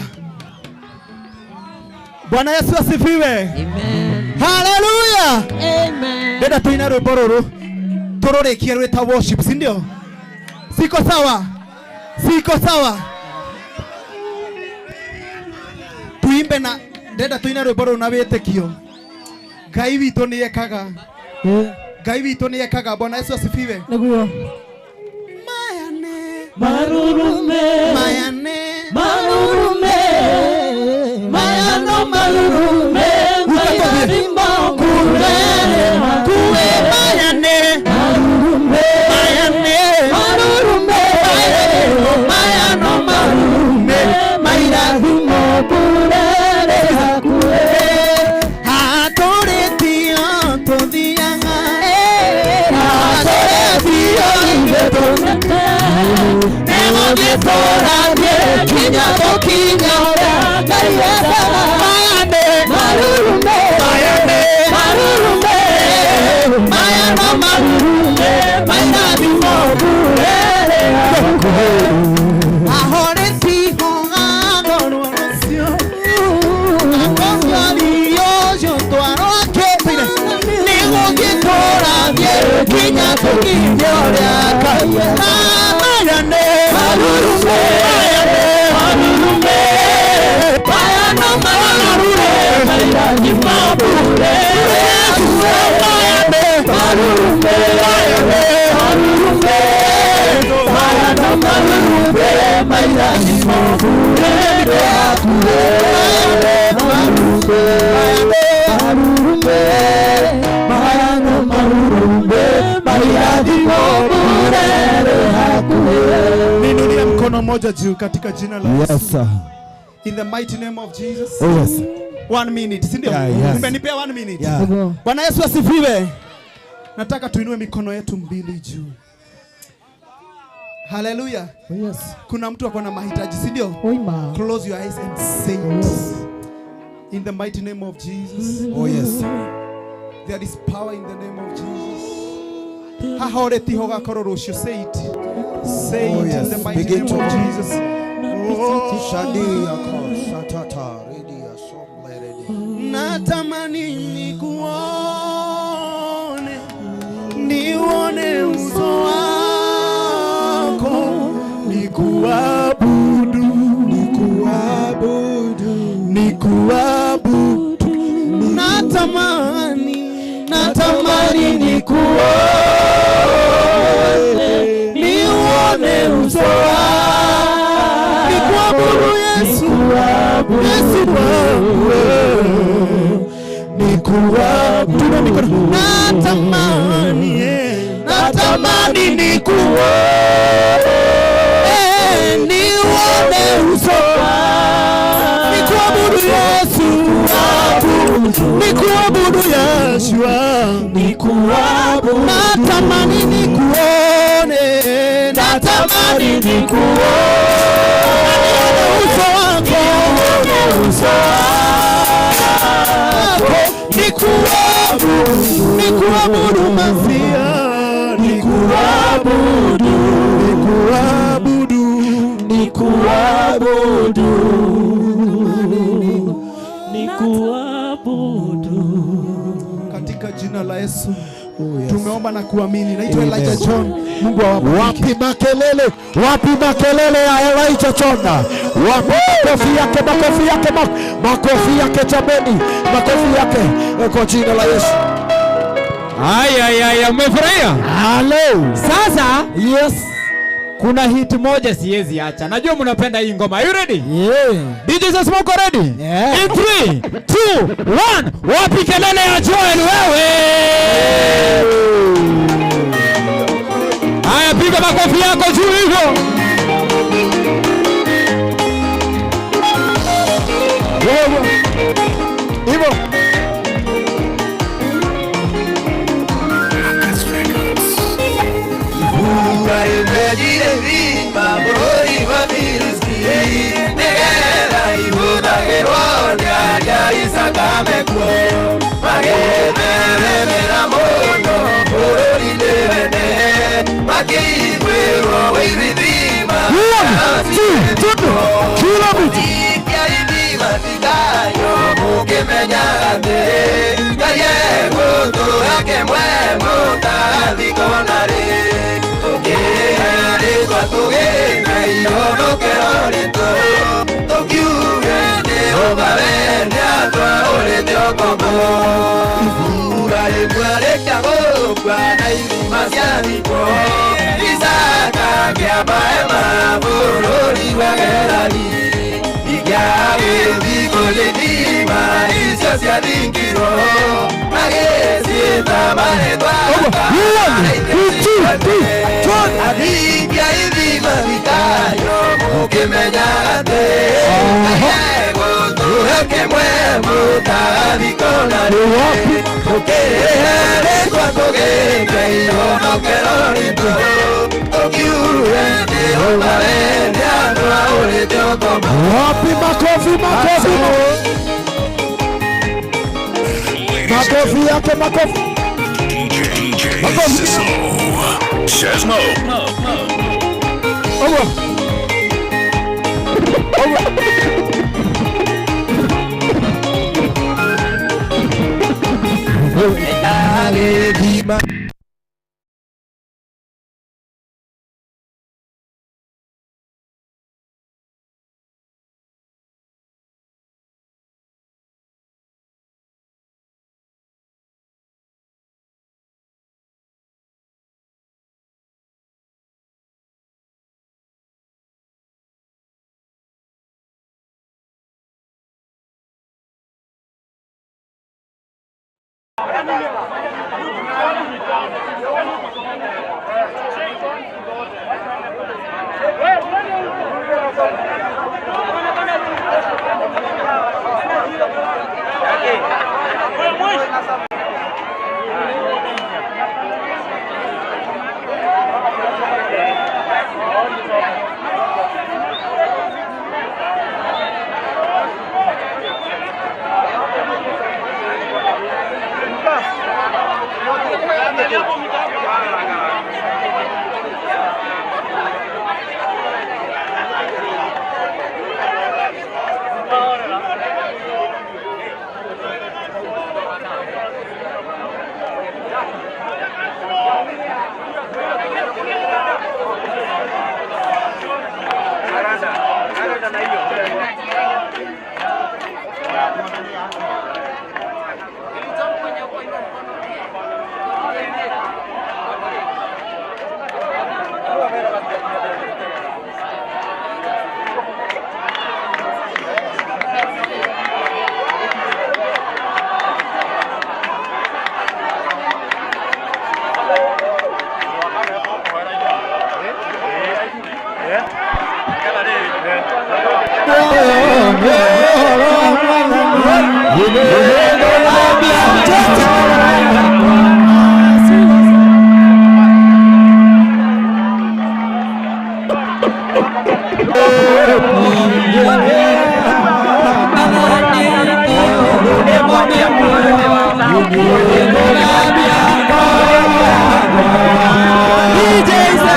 Bwana Yesu asifiwe. Amen. Hallelujah. Amen. Ndenda tuine rwimbo rũrũ tũrũrĩkie rwĩta worship, si ndio? Siko sawa? Siko sawa? Tuimbe na ndenda tuine rwimbo rũrũ na wĩtĩkio. Ngai witũ nĩekaga. Ngai witũ nĩekaga. Bwana Yesu asifiwe. Nĩguo. Marurume, Mayane, marurume, mayano marurume, mayathimo burere. kuwe mayane, Marurume, mayane, marurume, mayano marurume, mairathimo burere hakue. hatũrĩtio tũthiaga Hatũrĩtio ithuĩ tũthiĩte, nĩgũthiĩ tũrathiĩ kinya tũkinye ũrĩa Ngai endaga. nginya tũkinye ũrĩa Maya nĩ marurume, maya nĩ marurume, maya no marurume, mairathimo bure Maya nĩ marurume, maya nĩ marurume, maya no marurume, mairathimo bure Niinulie mkono mmoja juu katika jina la Yesu. Yes, sir. In the mighty name of Jesus. Oh, yes. 1 minute, si ndio? Yeah, yes. Umenipea 1 minute. Yeah. Bwana Yesu asifiwe. Nataka tuinue mikono yetu mbili juu. Hallelujah. Yes. Kuna mtu ako na mahitaji, si ndio? Oima. Close your eyes and say it. In the mighty name of Jesus. Oh, yes. There is power in the name of Jesus. Hahore tiho gakorwo rũciũ. Say it. Say Oh, it in yes. the mighty Begin name to of Jesus. Oh. Shadia ko satata redia somlerede. Natamani nikuone, nione uso wako, nikuabudu, nikuabudu, nikuabudu. Natamani, natamani nikuone, nione uso wako, nikuabudu Yesu, Yesu wangu, nikuabudu. Natamani, natamani nikuone, nione uso wako, nikuabudu Yesu, nikuabudu Yeshua, nikuabudu. Natamani nikuone, natamani nikuone, uso wako, uso wako, nikuabudu, nikuabudu Masia, nikuabudu, nikuabudu, nikuabudu, nikuabudu. Katika jina la Yesu tumeomba na kuamini. Naitwa Elijah John. Mungu awabariki. Wapi makelele? Wapi makelele ya Elijah John? Wapi makofi yake? Makofi yake, makofi yake jameni, makofi yake kwa jina la Yesu. Aya, aya, aya, umefurahia? Hello. Sasa yes. Kuna hit moja siwezi acha. Najua mnapenda hii ngoma. Are you ready? Yeah. DJ Smoke ready? Yeah. In 3, 2, 1. Wapi kelele ya Joel wewe? Haya, piga makofi yako juu hivyo. Wewe. Hivyo. Wapi makofi, makofi, makofi yake, makofi. DJ Sesmo. Over. Over.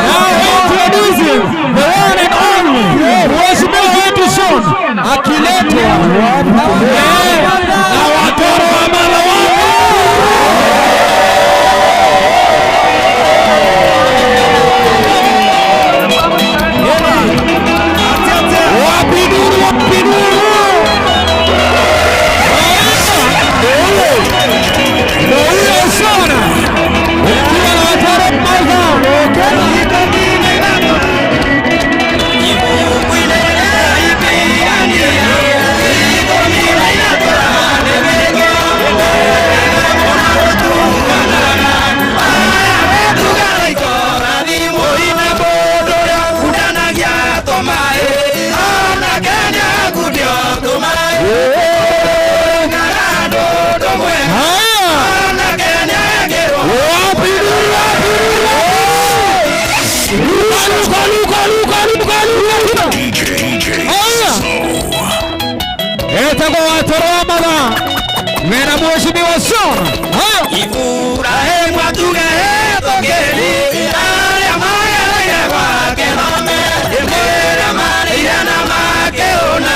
Introducing the one and only Mheshimiwa wetu Sean akiletwa na watoro wa mama. Wapiduru, wapiduru. Ndio huyo Sean ukiwa na watoro mama. Etagwo watoro wa matha mena mheshimiwa Sean. Iburahemu atugehetũkĩri arĩa magereire gwake thome ĩmwĩra marĩire na makĩhũna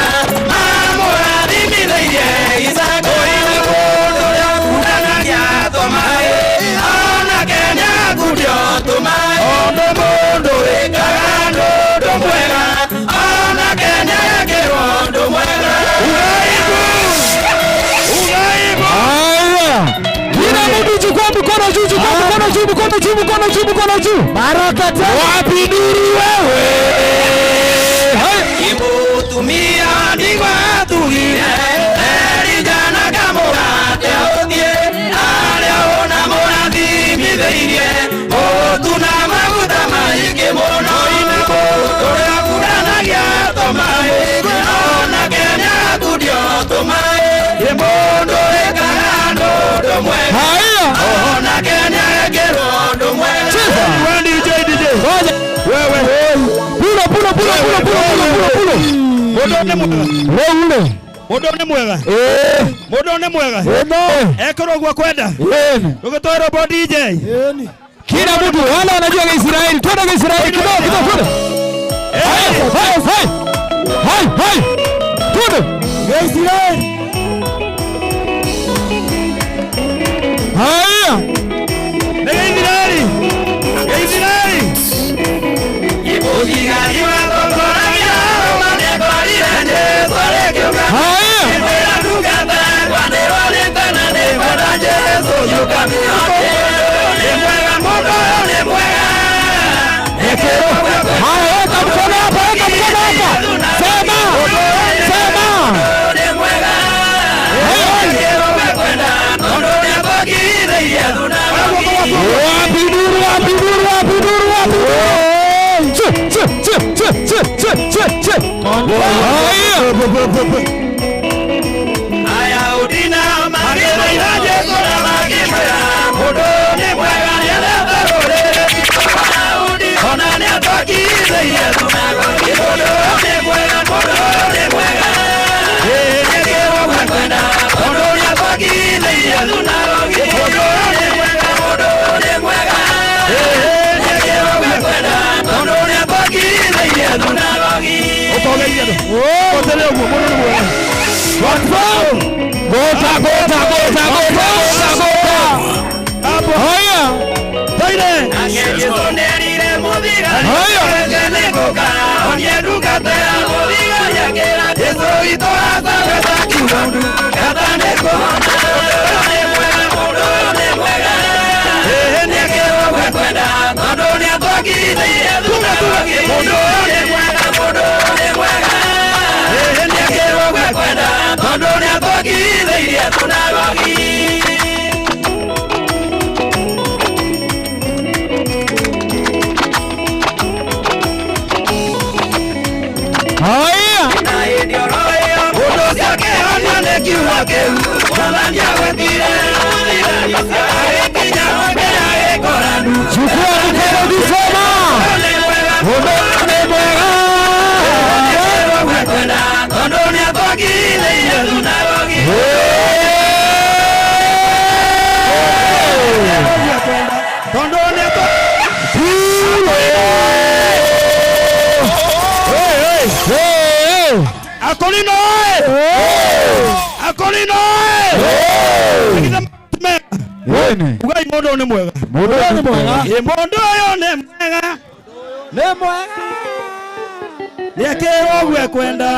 mamũrathimithĩirie Isaka. Oina mũndũ ũrĩa ũkundanagia tũmaĩ onake nĩakundio tũmaĩ ũndũ mũndũ wĩkaga ũndũ mwega onake nĩekĩrwo ũndũ mwega. Kila mtu chukua mkono juu, chukua mkono juu, mkono juu, mkono juu, mkono juu. Baraka tena. Wapi nuru wewe? Imutumia ndigwa atugire Elijah kamũgate ũthiĩ arĩa ona mũrathimithĩirie mũtu na maguta maingĩ mũno ina ũrĩa kundanagia tũmaĩ onake nĩakundio tũmaĩ mũndũ wĩkaga ũndũ mwega onake nĩekĩrwo ũndũ mwega. Wewe. Pulo, pulo, pulo, pulo, pulo, pulo, pulo. Mũndũ nĩ mwega. Wewe. Mũndũ nĩ mwega. Mũndũ nĩ mwega. Ekorwo guo kwenda. Ndũgĩtwarwo bo DJ. Kila mtu wala wanajua Israeli. Twende Israeli kidogo kidogo twende. Hai hai hai. Hai hai. Twende. Israeli. Haya. Nĩ Israeli. Israeli. Haya, weka mkono hapa, weka mkono hapa. Sema. Sema. Gota, gota, gota, gota, gota, gota. Haya. Chukua mkono kusema Mundu ni mwega. Akolino oe! Akolino oe! Ugai mundu ni mwega. Mundu ni mwega. Mundu uyu ni mwega. Ni mwega. Niekirwo uguo ekwenda.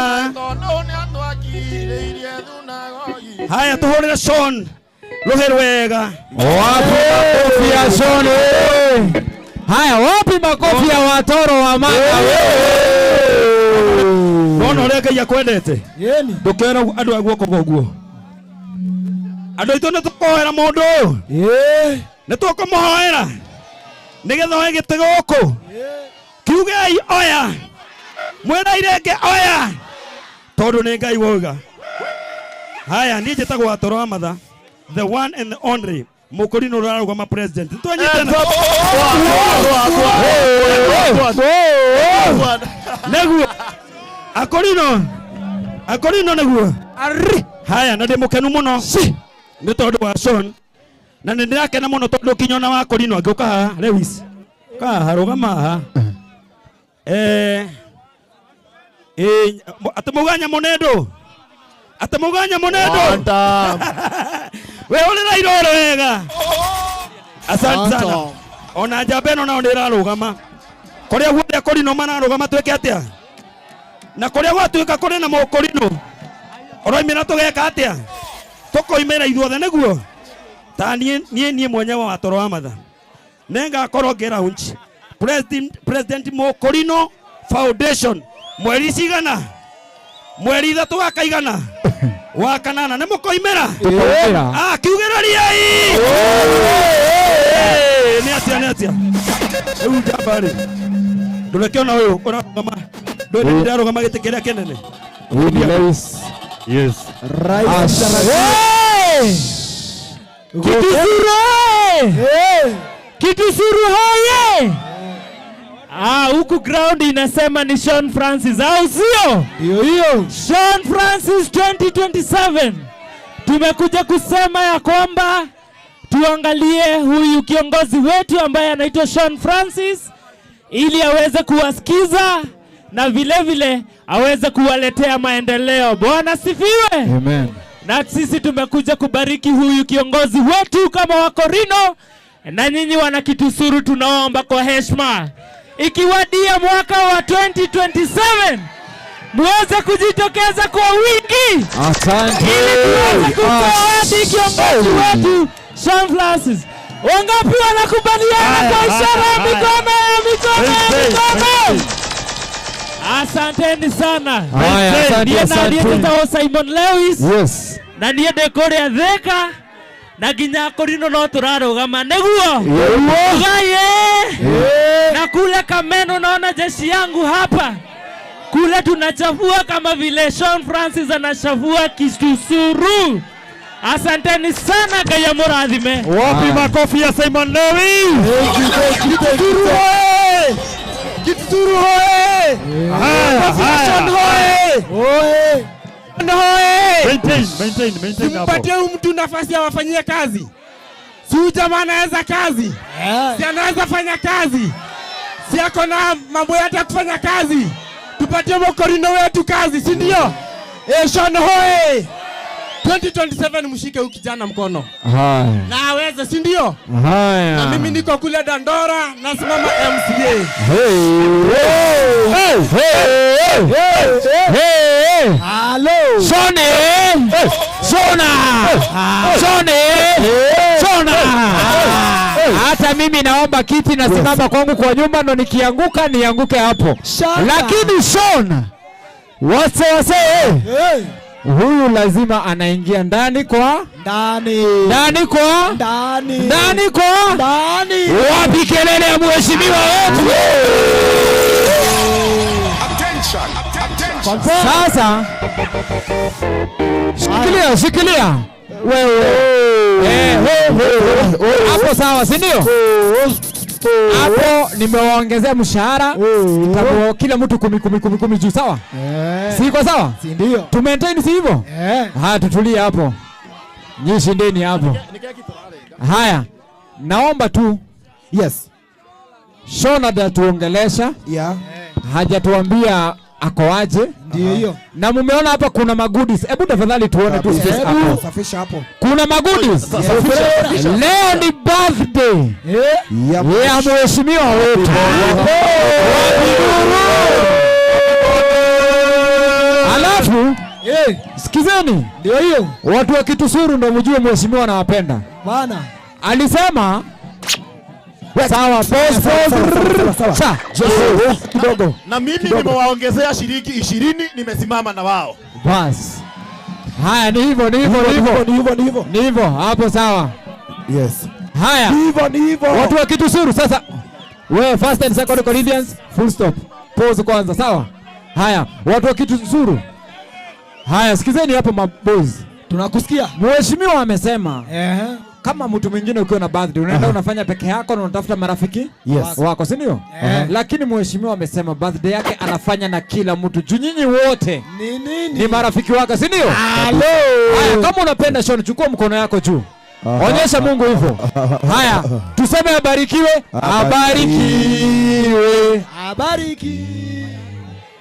Haya tuhurire Sean ruhi rwega. Wapi makofi ya Sean? Haya, wapi makofi ya watoro wa mama? Nona uria Ngai akwendete. Ndukera andu a guoko goguo. Andu aitu ni tukohera mundu uyu. Ni tukumuhoera nigetha oe giti guku. Kiugei oya. Mwira irenge oya. Tondu ni Ngai wauga. Haya, niĩ njĩtagwo Watoro wa Matha, the one and the only Mũkũrinũ ũrarũgama president. Twanyitana. Nĩguo. Akorino. Akorino nĩguo. Haya, na ndĩ mũkenu mũno nĩ tondũ wa Sean. Na nĩ ndĩrakena mũno tondũ kinya ona wa Akorino angĩũka haha, Lewis. Ũka haha, rũgama haha. Atĩ mauga nyamũ nĩ ndũ. Atĩ mauga nyamũ nĩ ndũ. We ũrĩra irore wega. Asante sana. Ona njamba ĩno nao nĩ ĩrarũgama. Kũrĩa guothe Akorino mararũgama twĩke atĩa? Na kũrĩa gwatuĩka kũrĩ na Mũkorino ũroimĩra tũgeka atĩa? Tũkoimĩra ithuothe nĩguo. Ta niĩ mwenyewe Watoro wa Matha nĩngakorwo ngĩ launch President Mũkorino Foundation mweri cigana? Mweri 3 wa kaigana? Wa kanana. Nĩ mũkoimĩra? Ah, kiugĩrĩriai. Nĩ atĩa, nĩ atĩa? Rĩu njamba rĩ, ndũreke ona ũyũ ũrarũgama. Ndũrĩ ndĩrarũgama gĩtĩ kĩrĩa kĩnene. Lewis. Yes. Kitusuru oye! Kitusuru hoye! Ah, huku ground inasema ni Sean Francis, au sio? Hiyo hiyo. Sean Francis 2027. Tumekuja kusema ya kwamba tuangalie huyu kiongozi wetu ambaye anaitwa Sean Francis ili aweze kuwasikiza na vile vile aweze kuwaletea maendeleo. Bwana sifiwe. Amen. Na sisi tumekuja kubariki huyu kiongozi wetu kama Wakorino, na nyinyi wana Kitusuru tunaomba kwa heshima, ikiwadia mwaka wa 2027 muweze kujitokeza kwa wingi. Asante. Ili tuweze kutoa kiongozi wetu Sean Francis. Wangapi wanakubaliana kwa ishara ya mikono, ya mikono, ya mikono? Asanteni sana. Haya, asante, Niĩ na niĩ asante. njĩtagwo Simon Lewis. Yes. Na niĩ ndĩ kũrĩa Thika na nginya Akorino no tũrarũgama nĩguo. Tugaye. Na kule Kameno naona jeshi yangu hapa. Kule tunachafua kama vile Sean Francis anachafua Kitusuru. Asanteni sana, Ngai amũrathime. Wapi makofi ya Simon Lewis? Thank you, thank you, thank you. Kitusuru hoye! Haya, Sean hoye! Hoye! Hoye! Maintain, maintain, maintain hapo. Simpatie huyu mtu nafasi awafanyie kazi. Si huyu jamaa anaweza kazi. Si anaweza fanya kazi. Si ako na mambo yote ya kufanya kazi. Tupatie mokorino wetu kazi, si ndio? Sean hoye! 2027 mshike huyu kijana mkono. Haya. Na aweze, si ndio? Haya. Na mimi niko kule Dandora nasimama MCA. Hey, hey, hey, hey. Hello. Sone. Sona. Sone. Sona. Hata mimi naomba kiti nasimama kwangu kwa nyumba ndo nikianguka nianguke hapo. Lakini Sona wase wase huyu lazima anaingia ndani kwa ndani. Ndani kwa ndani. Ndani kwa ndani. Wapi kelele ya mheshimiwa wetu? Sasa shikilia, shikilia wewe. Hapo sawa, si ndio? Hapo nimewaongezea mshahara kila mtu 10 10 10 10 juu, sawa? Si iko sawa? Si ndio? Tu maintain, si hivyo? Haya, tutulie hapo. Nyinyi shindeni hapo. Haya, naomba tu. Yes. Sean hajatuongelesha. Yeah. Hajatuambia ako aje. Ndio hiyo. Na mumeona hapa kuna magoodies. Hebu tafadhali tuone tu space hapo. Safisha hapo. Kuna magoodies. Safisha. Leo ni birthday ya mheshimiwa wetu. Alafu sikizeni. Ndio hiyo. Watu wa Kitusuru ndio mjue mheshimiwa anawapenda. Bana. Alisema sawa, pause pause. Kidogo. Na mimi nimewaongezea shilingi 20, nimesimama na wao. Bas. Haya, ni hivyo, ni hivyo, ni hivyo. Ni hivyo, ni hivyo. Ni hivyo, hapo sawa. Yes. Haya. Ni hivyo, ni hivyo. Watu wa Kitusuru sasa. Wewe first and second Corinthians, full stop. Pause kwanza, sawa? Haya, watu wa Kitusuru. Haya, sikizeni hapo maboys. Tunakusikia. Mheshimiwa amesema kama mtu mwingine ukiwa na birthday unaenda unafanya peke yako na unatafuta marafiki wako, si ndio? Lakini mheshimiwa amesema birthday yake anafanya na kila mtu. Juu nyinyi wote ni nini? Ni marafiki wake, si ndio? Hello. Haya, kama unapenda Sean chukua mkono yako juu. Onyesha Mungu hivyo. Haya, tuseme abarikiwe, abarikiwe. Abariki.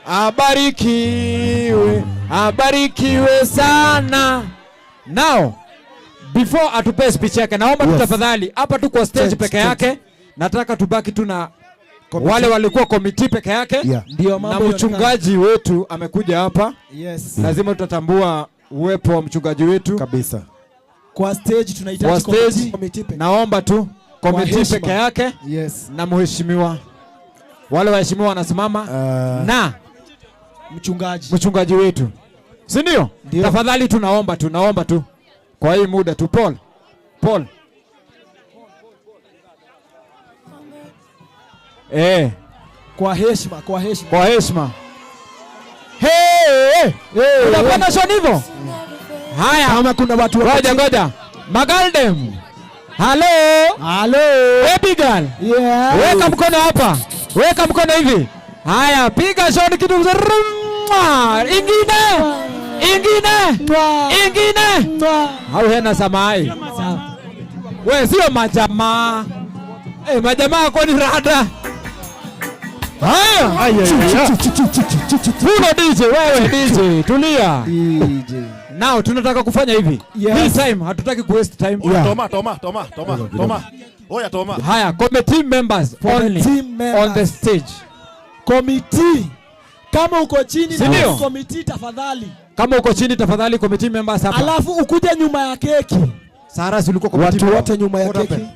Abarikiwe. Abarikiwe sana. Now, before atupe speech yake, naomba tu tafadhali hapa tu kwa stage peke yake, nataka tubaki tu na wale walikuwa committee peke yake. Ndio mambo na mchungaji wetu amekuja hapa. Yes. Lazima tutatambua uwepo wa mchungaji wetu kabisa. Kwa stage tunahitaji committee peke. Naomba tu committee peke yake. Yes. Na mheshimiwa. Wale waheshimiwa wanasimama na mchungaji wetu. Si ndio? Tafadhali tunaomba tu, naomba tu. Kwa hii muda tu Paul. Paul. Kwa heshima, kwa heshima. Kwa heshima. Hey, hey. Unapenda Sean hivyo? Haya. Kama kuna watu ngoja ngoja. Magaldem. Hello. Hello. Baby girl. Yeah. Weka mkono hapa. Weka mkono hivi. Haya, piga Sean kitu mzuri. Ingine. Ingine. Ingine. Au hena samai. We sio majamaa. Majamaa kwa ni rada. Haya. Tuna DJ, wewe DJ, tulia. DJ. Now tunataka kufanya hivi. Yes. This time hatutaki ku waste time. Yeah. Toma. Oya Toma. Haya, committee members only team members on the stage. Committee. Kama uko chini na committee tafadhali. Kama uko chini tafadhali committee members hapa. Alafu ukuje nyuma ya keki. Sara, si ulikuwa committee. Watu wote nyuma ya keki.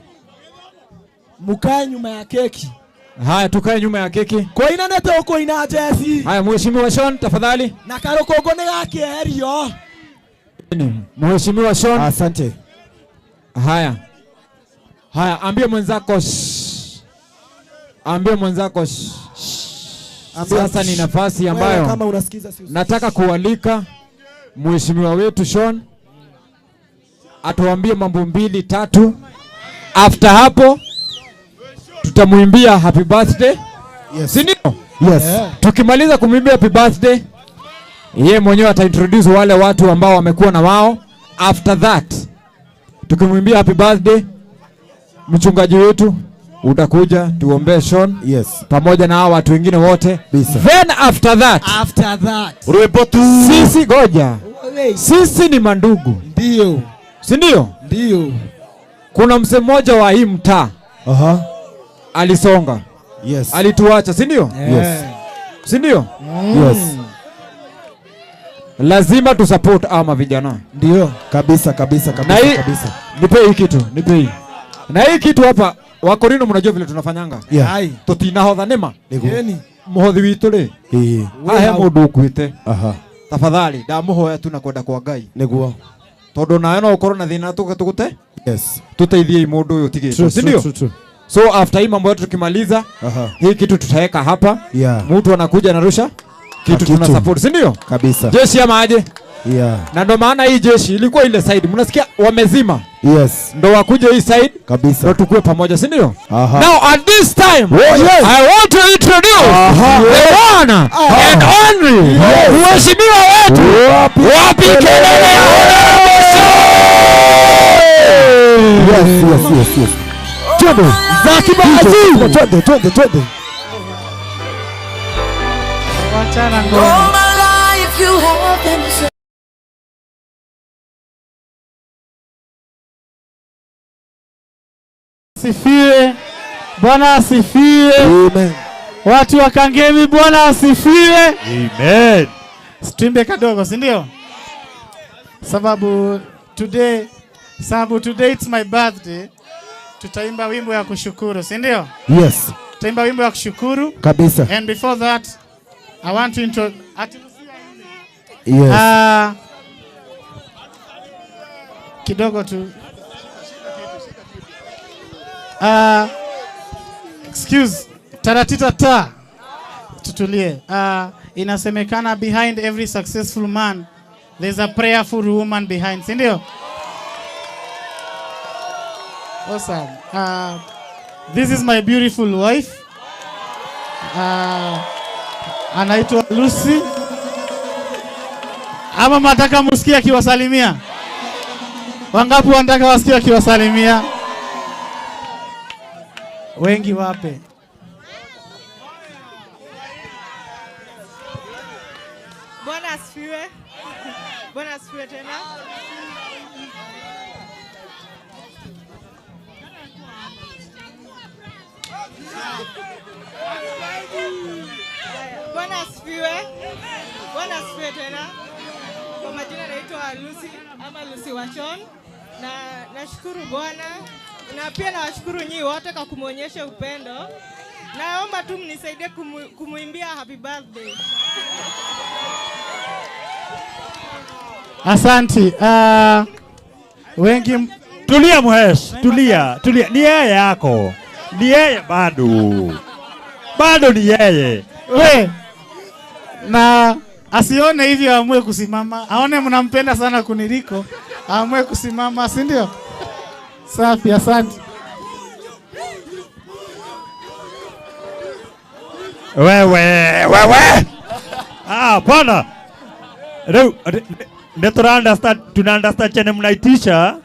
Mukae nyuma ya keki. Haya, tukae nyuma ya keki. Kwa ina nete uko ina jesi. Haya, Mheshimiwa Sean tafadhali. Na karokogo ne yake herio. Mheshimiwa Sean. Asante. Haya. Haya, ambie mwenzako. Ambie mwenzako. Sasa ni nafasi ambayo kama unasikiza si nataka kualika Mheshimiwa wetu Sean atuambie mambo 2 3. After hapo tutamuimbia happy birthday. Yes. Si ndio? Yes. Tukimaliza kumwimbia happy birthday, yeye mwenyewe ataintroduce wale watu ambao wamekuwa na wao. After that, tukimwimbia happy birthday, mchungaji wetu utakuja tuombee Sean. Yes. Pamoja na hao watu wengine wote. Then after that, After that. rwimbo tu. Sisi goja. Sisi ni mandugu. Ndio. Si ndio? Ndio. Kuna mzee mmoja wa hii mtaa. Aha. Alisonga. Yes. Alituacha, si ndio? Yes. Si ndio? Yes. Lazima tu support ama vijana. Ndio. Kabisa kabisa Na kabisa hii kabisa. nipe hii kitu, nipe hii. Na hii kitu hapa Wakorino mnajua vile tunafanyanga. Yeah. Ai. Tutinahotha nĩma. Nĩguo. Yeni. Mũhothi witũ rĩ. Ĩĩ. Haha he mũndũ ũkuĩte. Aha. Tafadhali ndamuhoya tu na kwenda kwa Ngai. Nĩguo. Tondũ nawe no ũkorwo na thĩna tũgũte. Yes. Tuteithiei mũndũ ũyũ ũtigĩtwo. True, Si true, ndio? true, true. So after hii mambo yetu tukimaliza, Aha. hii kitu tutaweka hapa. Yeah. Mtu anakuja anarusha kitu Kitu. tuna support, si ndio? Kabisa. Jeshi ama aje? Yeah. Na ndo maana hii jeshi ilikuwa ile side. Mnasikia wamezima. Yes. Ndo wakuje hii side Kabisa. ndo tukue pamoja, si ndio? Aha. Now at this time, Oh, yes. I want to introduce Aha. the one and only Yes. mheshimiwa wetu Wapi wapi kelele ya Yes, yes, yes, yes. Twende. Zaki Bazi. Twende, twende, twende. Wachana ngoma. All my life you have been so Asifiwe. Bwana asifiwe. Amen. Watu wa Kangemi, Bwana asifiwe. Amen. Tuimbe kadogo, si ndio? Sababu today it's my birthday. Tutaimba wimbo ya kushukuru, si ndio? Yes. Tutaimba wimbo ya kushukuru. Kabisa. And before that, I want to intro Yes. Kidogo tu. Excuse, taratita ta. Tutulie. Inasemekana behind every successful man there's a prayerful woman behind, si ndio? Awesome. This is my beautiful wife. Anaitwa Lucy. Ama mnataka musikie akiwasalimia? Wangapi wanataka wasikie akiwasalimia? Wengi wape. Bwana asifiwe. Bwana asifiwe tena. Bwana asifiwe. Bwana asifiwe tena. Kwa majina naitwa Lucy ama Lucy Wachon, na nashukuru Bwana na pia nawashukuru nyinyi wote kwa kumuonyesha upendo. Naomba tu mnisaidie kumuimbia happy birthday. Asanti. Wengi Tulia Mhesh, tulia, tulia. Ni yeye yako. Ni yeye bado. Bado ni yeye. We, na asione hivyo aamue kusimama. Aone mnampenda sana kuniliko, aamue kusimama, si ndio? Safi, asante. Wewe, wewe. Ah, bwana. Leo ndio tuna understand, tuna understand chenye mnaitisha,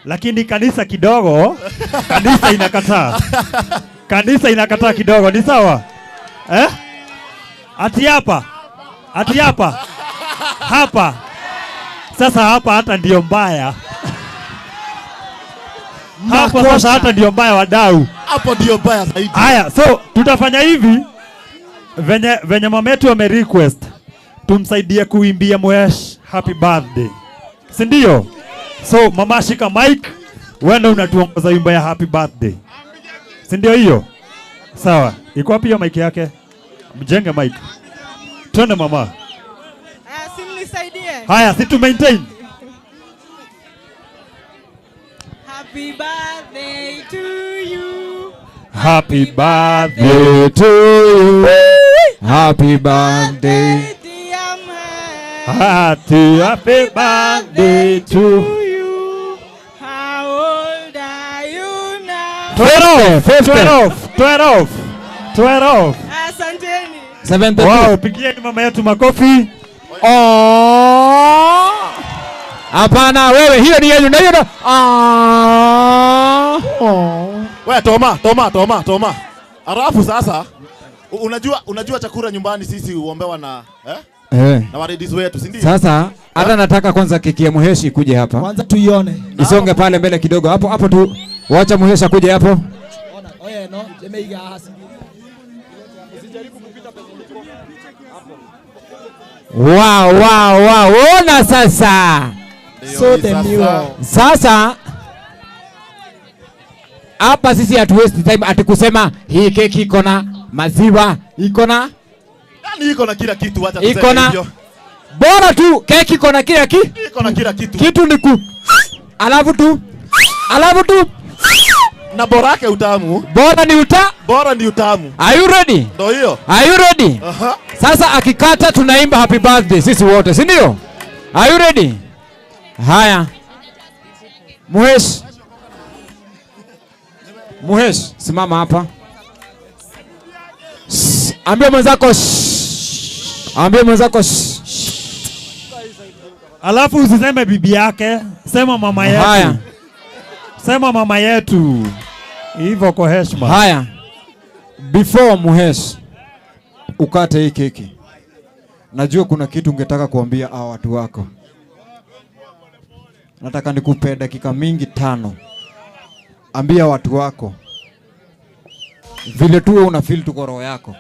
lakini kanisa kidogo, kanisa inakataa. Kanisa inakataa kidogo, ni sawa? Eh? Ati hapa. Ati hapa. Hapa. Sasa hapa hata ndio mbaya. Hapo sasa hata ndio mbaya wadau. Hapo ndio mbaya zaidi. Haya, so tutafanya hivi venye mama yetu ame request tumsaidie kuimbia Mhesh happy birthday. Si ndio? So mama shika mic, wewe ndio unatuongoza wimbo ya happy birthday. Si ndio hiyo? Sawa. Iko wapi hiyo mic yake? Mjenge mic. Twende mama. Si mnisaidie. Haya, si tu maintain. Happy birthday to you. Happy birthday to you. Happy birthday. Happy, happy birthday to you. How old are you now? 12, 12, 12, 12. 72. Wow, pigieni mama yetu makofi. Oh. Hapana wewe, hiyo ni yenu na hiyo na ah. We Toma, Toma, Toma, Toma. Alafu sasa unajua chakula nyumbani sisi huombewa na eh? Eh. Na waredizi wetu, si ndio? Sasa hata nataka kwanza keki ya Muheshi ikuje hapa. Kwanza tuione. Isonge pale mbele kidogo. Hapo hapo tu. Wacha Muheshi akuje hapo. Oye no, jemeiga hasi. Wow, wow, wow. Ona sasa. So the mirror. Sasa hapa sisi hatu waste time ati kusema hii keki iko na maziwa, iko na Yaani iko na kila kitu, wacha tuseme iko na hivyo. bora tu keki iko na kila kitu. Iko na kila kitu. Kitu ni ku alafu tu alafu tu Na bora yake utamu. Bora ni uta Bora ni utamu. Are you ready? Ndio hiyo. Are you ready? Aha. Sasa akikata tunaimba happy birthday sisi wote, si ndio? Are you ready? Haya. Muhesh. Muhesh, simama hapa. Shh. Ambia mwenzako shh. Ambia mwenzako shh. Alafu usiseme bibi yake, sema mama yetu. Haya. Sema mama yetu. Hivyo kwa heshima. Haya. Before Muhesh ukate hii keki, najua kuna kitu ungetaka kuambia hawa watu wako. Nataka nikupe dakika mingi 5. Ambia watu wako vile tu wewe una feel tu kwa roho yako,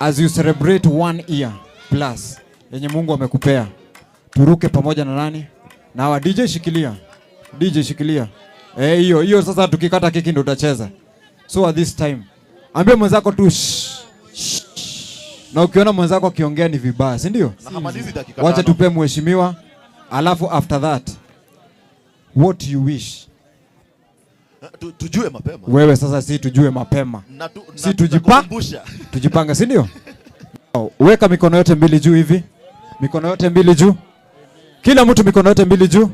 as you celebrate 1 year plus yenye Mungu amekupea, turuke pamoja na nani na hawa. DJ shikilia, DJ shikilia. Hiyo hiyo sasa tukikata keki ndio utacheza. So at this time ambia mwenzako tu shh, shh. Na ukiona mwenzako akiongea ni vibaya, si ndio? Na hamalizi dakika Wacha 5. tupe mheshimiwa, alafu after that what you wish. Tujue mapema. Wewe sasa si tujue mapema. Na Si tunakukumbusha. tujipanga, si ndio? Weka mikono yote mbili juu hivi. Mikono yote mbili juu. Kila mtu mikono yote mbili juu.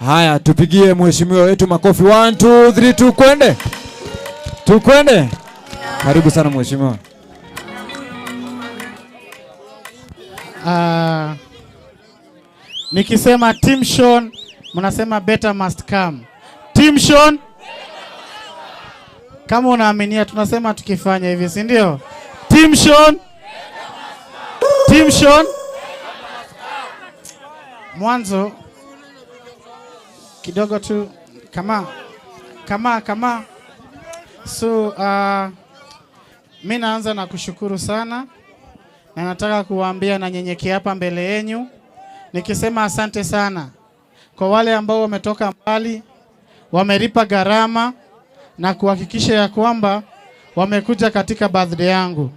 Haya, tupigie mheshimiwa wetu makofi. 1 2 3 2, kwende. Tukwende. Karibu sana mheshimiwa. Nikisema Team Sean, mnasema better must come. Team Sean, kama unaaminia tunasema tukifanya hivi, si ndio? Team Sean, Team Sean. Mwanzo kidogo tu kama. So mi naanza na kushukuru sana, na nataka kuwaambia na nyenyekea hapa mbele yenu nikisema asante sana kwa wale ambao wametoka mbali, wamelipa gharama na kuhakikisha ya kwamba wamekuja katika birthday yangu.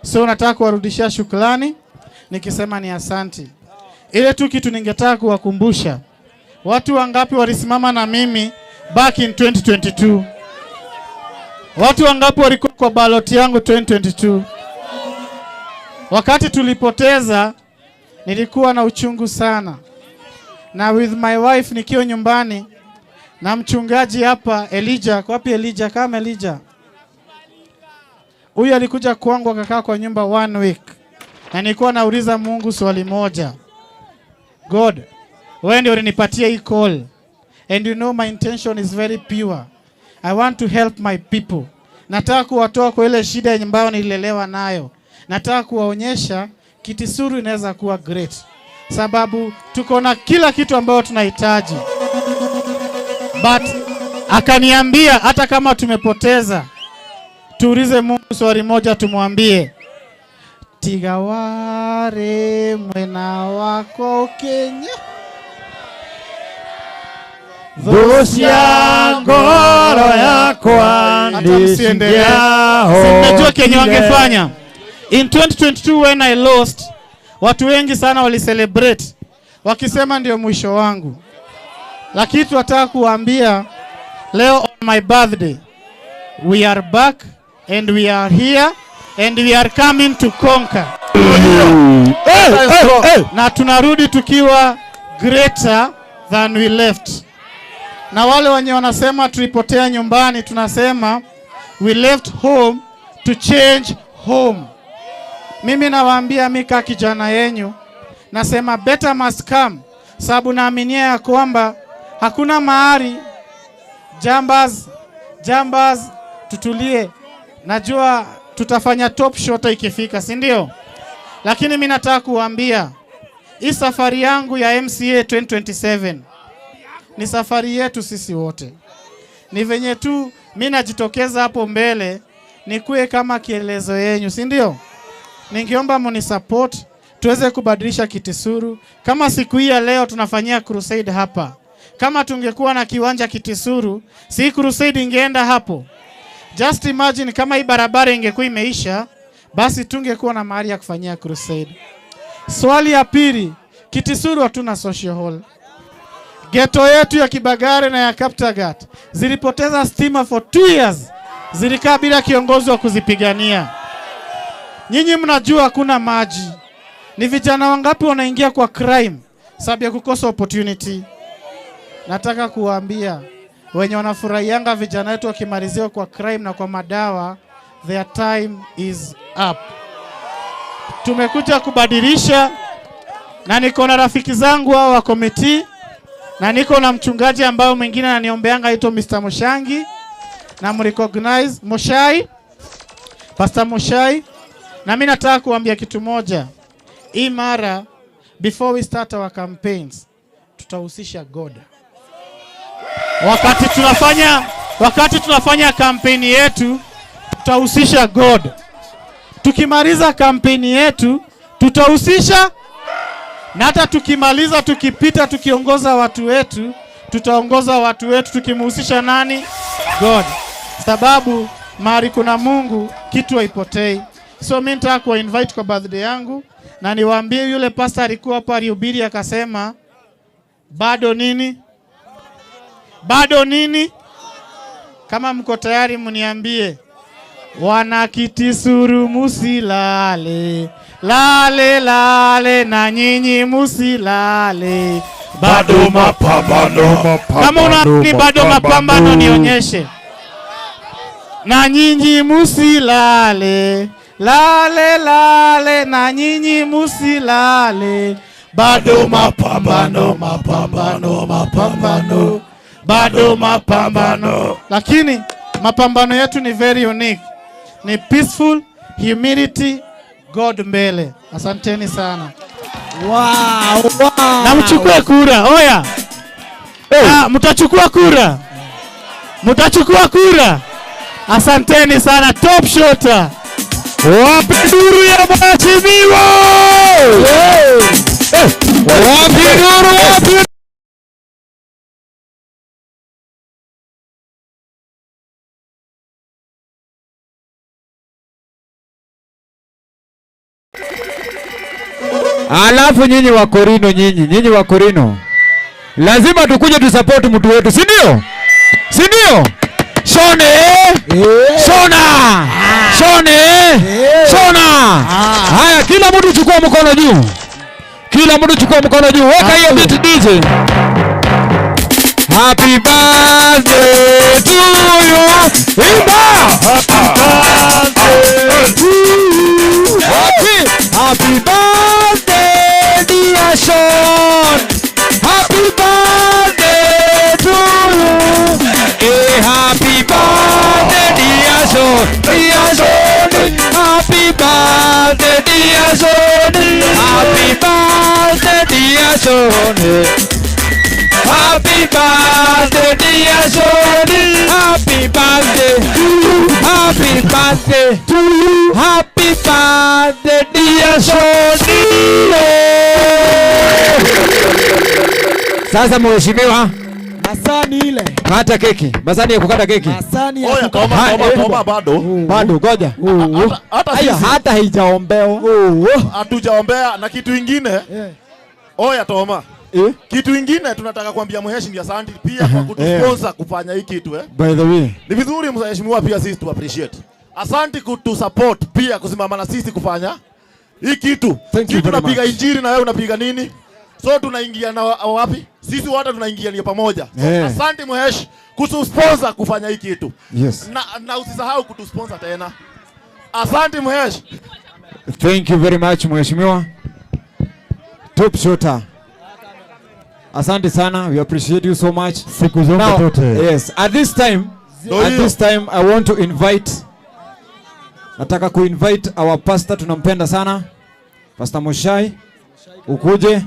So nataka kuwarudishia shukrani nikisema ni asanti. Ile tu kitu ningetaka kuwakumbusha, watu wangapi walisimama na mimi back in 2022? Watu wangapi walikuwa kwa ballot yangu 2022? Wakati tulipoteza nilikuwa na uchungu sana, na with my wife nikiwa nyumbani na mchungaji hapa Elijah. Kwa wapi Elijah? Kama Elijah huyu alikuja kwangu akakaa kwa nyumba 1 week, na nilikuwa nauliza Mungu swali moja: God, wewe ndio ulinipatia hii call, and you know my intention is very pure. I want to help my people. Nataka kuwatoa kwa ile shida yenye ambayo nililelewa nayo. Nataka kuwaonyesha Kitisuru inaweza kuwa great, sababu tuko na kila kitu ambayo tunahitaji. But akaniambia hata kama tumepoteza, tuulize Mungu swali moja, tumwambie tigaware mwena wako Kenya Dhusia ngoro yakwa Hata msiendelee. Simejua kenye wangefanya. In 2022 when I lost, watu wengi sana walicelebrate wakisema ndio mwisho wangu. Lakini tunataka kuambia leo on my birthday we are back and we are here and we are coming to conquer. Na tunarudi tukiwa greater than we left. Na wale wenye wanasema tulipotea nyumbani, tunasema we left home to change home. Mimi nawaambia mika kijana yenyu, nasema better must come, sababu naaminia ya kwamba hakuna mahali jambas jambas, tutulie. Najua tutafanya top shot ikifika, si ndio? Lakini mimi nataka kuwaambia hii safari yangu ya MCA 2027 ni safari yetu sisi wote. Ni venye tu mi najitokeza hapo mbele nikuwe kama kielezo yenyu, si ndio? Ningeomba muni-support tuweze kubadilisha Kitisuru. Kama siku hii ya leo tunafanyia crusade hapa, kama tungekuwa na kiwanja Kitisuru, si crusade ingeenda hapo? Just imagine kama hii barabara ingekuwa imeisha, basi tungekuwa na mahali ya kufanyia crusade. Swali ya pili, Kitisuru hatuna social hall. Ghetto yetu ya Kibagare na ya Kaptagat zilipoteza stima for 2 years, zilikaa bila kiongozi wa kuzipigania. Nyinyi mnajua hakuna maji. Ni vijana wangapi wanaingia kwa crime sababu ya kukosa opportunity? Nataka kuwaambia wenye wanafurahianga vijana wetu wakimaliziwa kwa crime na kwa madawa, their time is up. Tumekuja kubadilisha, na niko na rafiki zangu hao wa committee, na niko na mchungaji ambayo mwingine ananiombeanga aitwa Mr. Mushangi, na mrecognize Moshai, Pastor Moshai. Na mimi nataka kuambia kitu moja, hii mara before we start our campaigns tutahusisha God. Wakati tunafanya kampeni yetu tutahusisha God. Tukimaliza kampeni yetu tutahusisha, na hata tukimaliza, tukipita, tukiongoza watu wetu, tutaongoza watu wetu tukimhusisha nani? God, sababu mahali kuna Mungu kitu haipotei. So mimi nitaka kuwa invite kwa birthday yangu na niwaambie yule pastor alikuwa hapa alihubiri akasema bado nini? Bado nini? Kama mko tayari mniambie. Wanakitisuru musilale, lale lale na nyinyi musilale. Bado mapambano. Kama unaamini bado mapambano nionyeshe. Na nyinyi musilale, lale lale na nyinyi musilale. Bado mapambano, mapambano, mapambano, bado mapambano. Lakini mapambano yetu ni very unique, ni peaceful, humility, God mbele. Asanteni sana. Wow. Na mchukue kura. Oya. Ah, mtachukua kura, mtachukua kura. Asanteni sana, top shotter. Wapi nduru ya mheshimiwa? Wapi nduru? Wapi? Alafu nyinyi wa Korino, nyinyi wa Korino, lazima tukuje tusupport mtu wetu, si ndio? Si ndio? Shone, shona, shone, shona. Haya, kila mtu chukua mkono juu, kila mtu chukua mkono juu, weka hiyo beat DJ. Happy birthday to you. Imba. Happy birthday to you. Happy birthday dear Sean. Happy birthday to you. Hey, happy birthday dear Sean. Dear Sean. Happy birthday dear Sean. Happy birthday dear Sean. Happy birthday dear Sean. Happy birthday to you. Happy birthday to you. Happy birthday dear Sean. Sasa mheshimiwa, Masani ile. Kata keki. Masani ya kukata keki. Masani ya Oya, kukata toma, Ha, toma, toma bado. Bado ngoja. Hata Haya, sisi hata haijaombewa. hatujaombea na kitu ingine. Oya Toma. Eh? Kitu ingine tunataka kuambia mheshimiwa asante pia kwa kutusponsor kufanya hii kitu eh. By the way. Ni vizuri mheshimiwa pia sisi tu appreciate. Asante kutusupport pia kusimama na sisi kufanya hii kitu. Thank you Sisi very tunapiga much. injili na wewe unapiga nini? So tunaingia na wapi? Sisi wote tunaingia ni pamoja. So, asante mhesh kutusponsor kufanya hii kitu. Yes. Na usisahau kutusponsor tena. Asante mhesh. Thank you very much mheshimiwa. Top shooter. Asante sana. We appreciate you so much. Siku zote Now, tote. Yes, at this time, Ndio at hiyo. this time I want to invite, nataka kuinvite our pastor, tunampenda sana. Pastor Mushai, ukuje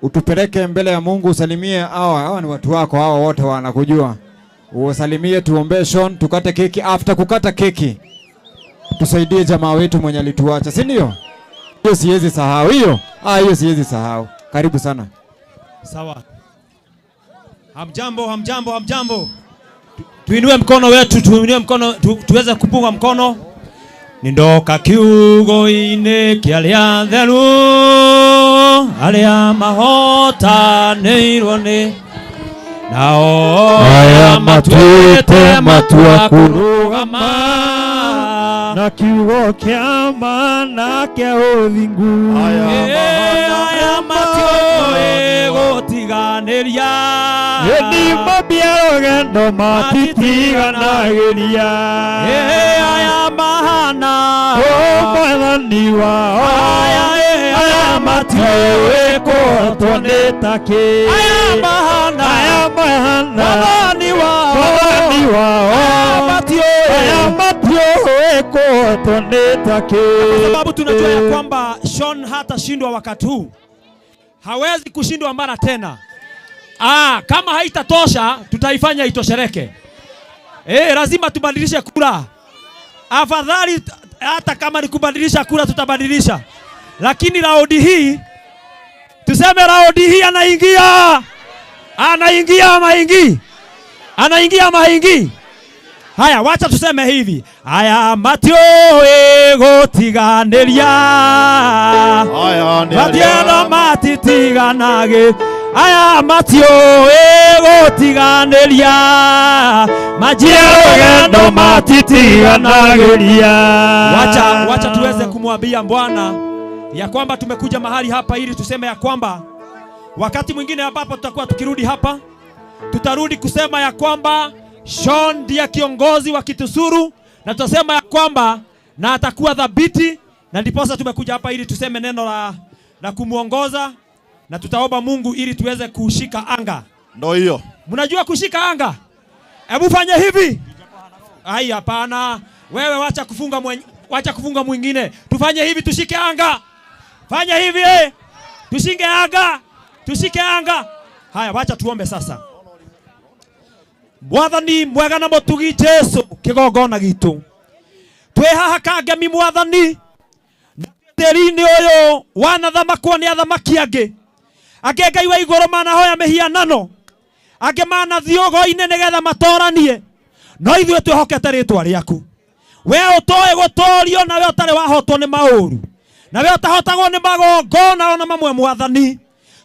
utupeleke mbele ya Mungu, usalimie hawa, hawa ni watu wako hawa wote wanakujua. Uwasalimie, tuombee Sean, tukate keki. After kukata keki, tusaidie jamaa wetu mwenye alituacha, si ndio? Hiyo siwezi sahau hiyo. Ah, hiyo siwezi sahau. Karibu sana. Sawa. Hamjambo, hamjambo, hamjambo. Tuinue mkono wetu, tuinue mkono tuweze kupunga mkono. Nindoka kiugo-inĩ kĩa arĩa atheru arĩa mahotanĩirwo nĩ nao Aya matuĩte matua kũrũgama na kiugo kĩa ma na kĩa ũthingu. Aya matiũĩ gũtiganĩria Ĩni mambia rũgendo matitiganagĩria. Aya mahana O mwathani wao. Aya matiũĩ kũhotwo nĩ ta kĩ. Aya mahana Aya mahana Mwathani wao. Mwathani wao. Aya Aya matiũĩ kũhotwo nĩ ta kĩ. Kwa sababu tunajua ya kwamba Sean hatashindwa wakati huu, hawezi kushindwa mara tena. Kama haitatosha tutaifanya itoshereke. Lazima tubadilishe kura. Afadhali hata kama ni kubadilisha kura tutabadilisha, lakini raudi hii tuseme, raudi hii anaingia, anaingia ama haingii? Anaingia ama haingii? Haya, wacha tuseme hivi. Haya matiũĩ gũtiganĩria. Aya nĩ Matieno matitiganagĩ. Aya matiũĩ gũtiganĩria. Manjia rũgendo matitiganagĩria. Wacha tuweze kumwambia Bwana ya kwamba tumekuja mahali hapa ili tuseme ya kwamba wakati mwingine ambapo tutakuwa tukirudi hapa, tutarudi kusema ya kwamba Sean ndiye kiongozi wa Kitisuru, na tutasema ya kwamba na atakuwa thabiti, na ndiposa tumekuja hapa ili tuseme neno la kumuongoza, na tutaomba Mungu ili tuweze kushika anga. Ndio hiyo. Mnajua kushika anga? Hebu fanya hivi. Ai, hapana. Wewe wacha kufunga mwingine. Tufanye hivi, tushike anga. Fanya hivi. Tushike anga. Tushike anga. Haya, wacha tuombe sasa. Mwathani mwega na mutugi Jesu kigongona gitu. Twi haha kangemi mwathani na tĩri-inĩ ũyũ wanathamakwo nĩ athamaki angĩ. Angĩ Ngai wa igũrũ manahoya mĩhianano, angĩ manathiĩ ũgo-inĩ nĩgetha matoranie, no ithuĩ twĩhokete rĩtwa rĩaku. We ũtoĩ gũtorio na we ũtarĩ wahotwo nĩ maũru, na we ũtahotagwo nĩ magongona ona mamwe mwathani.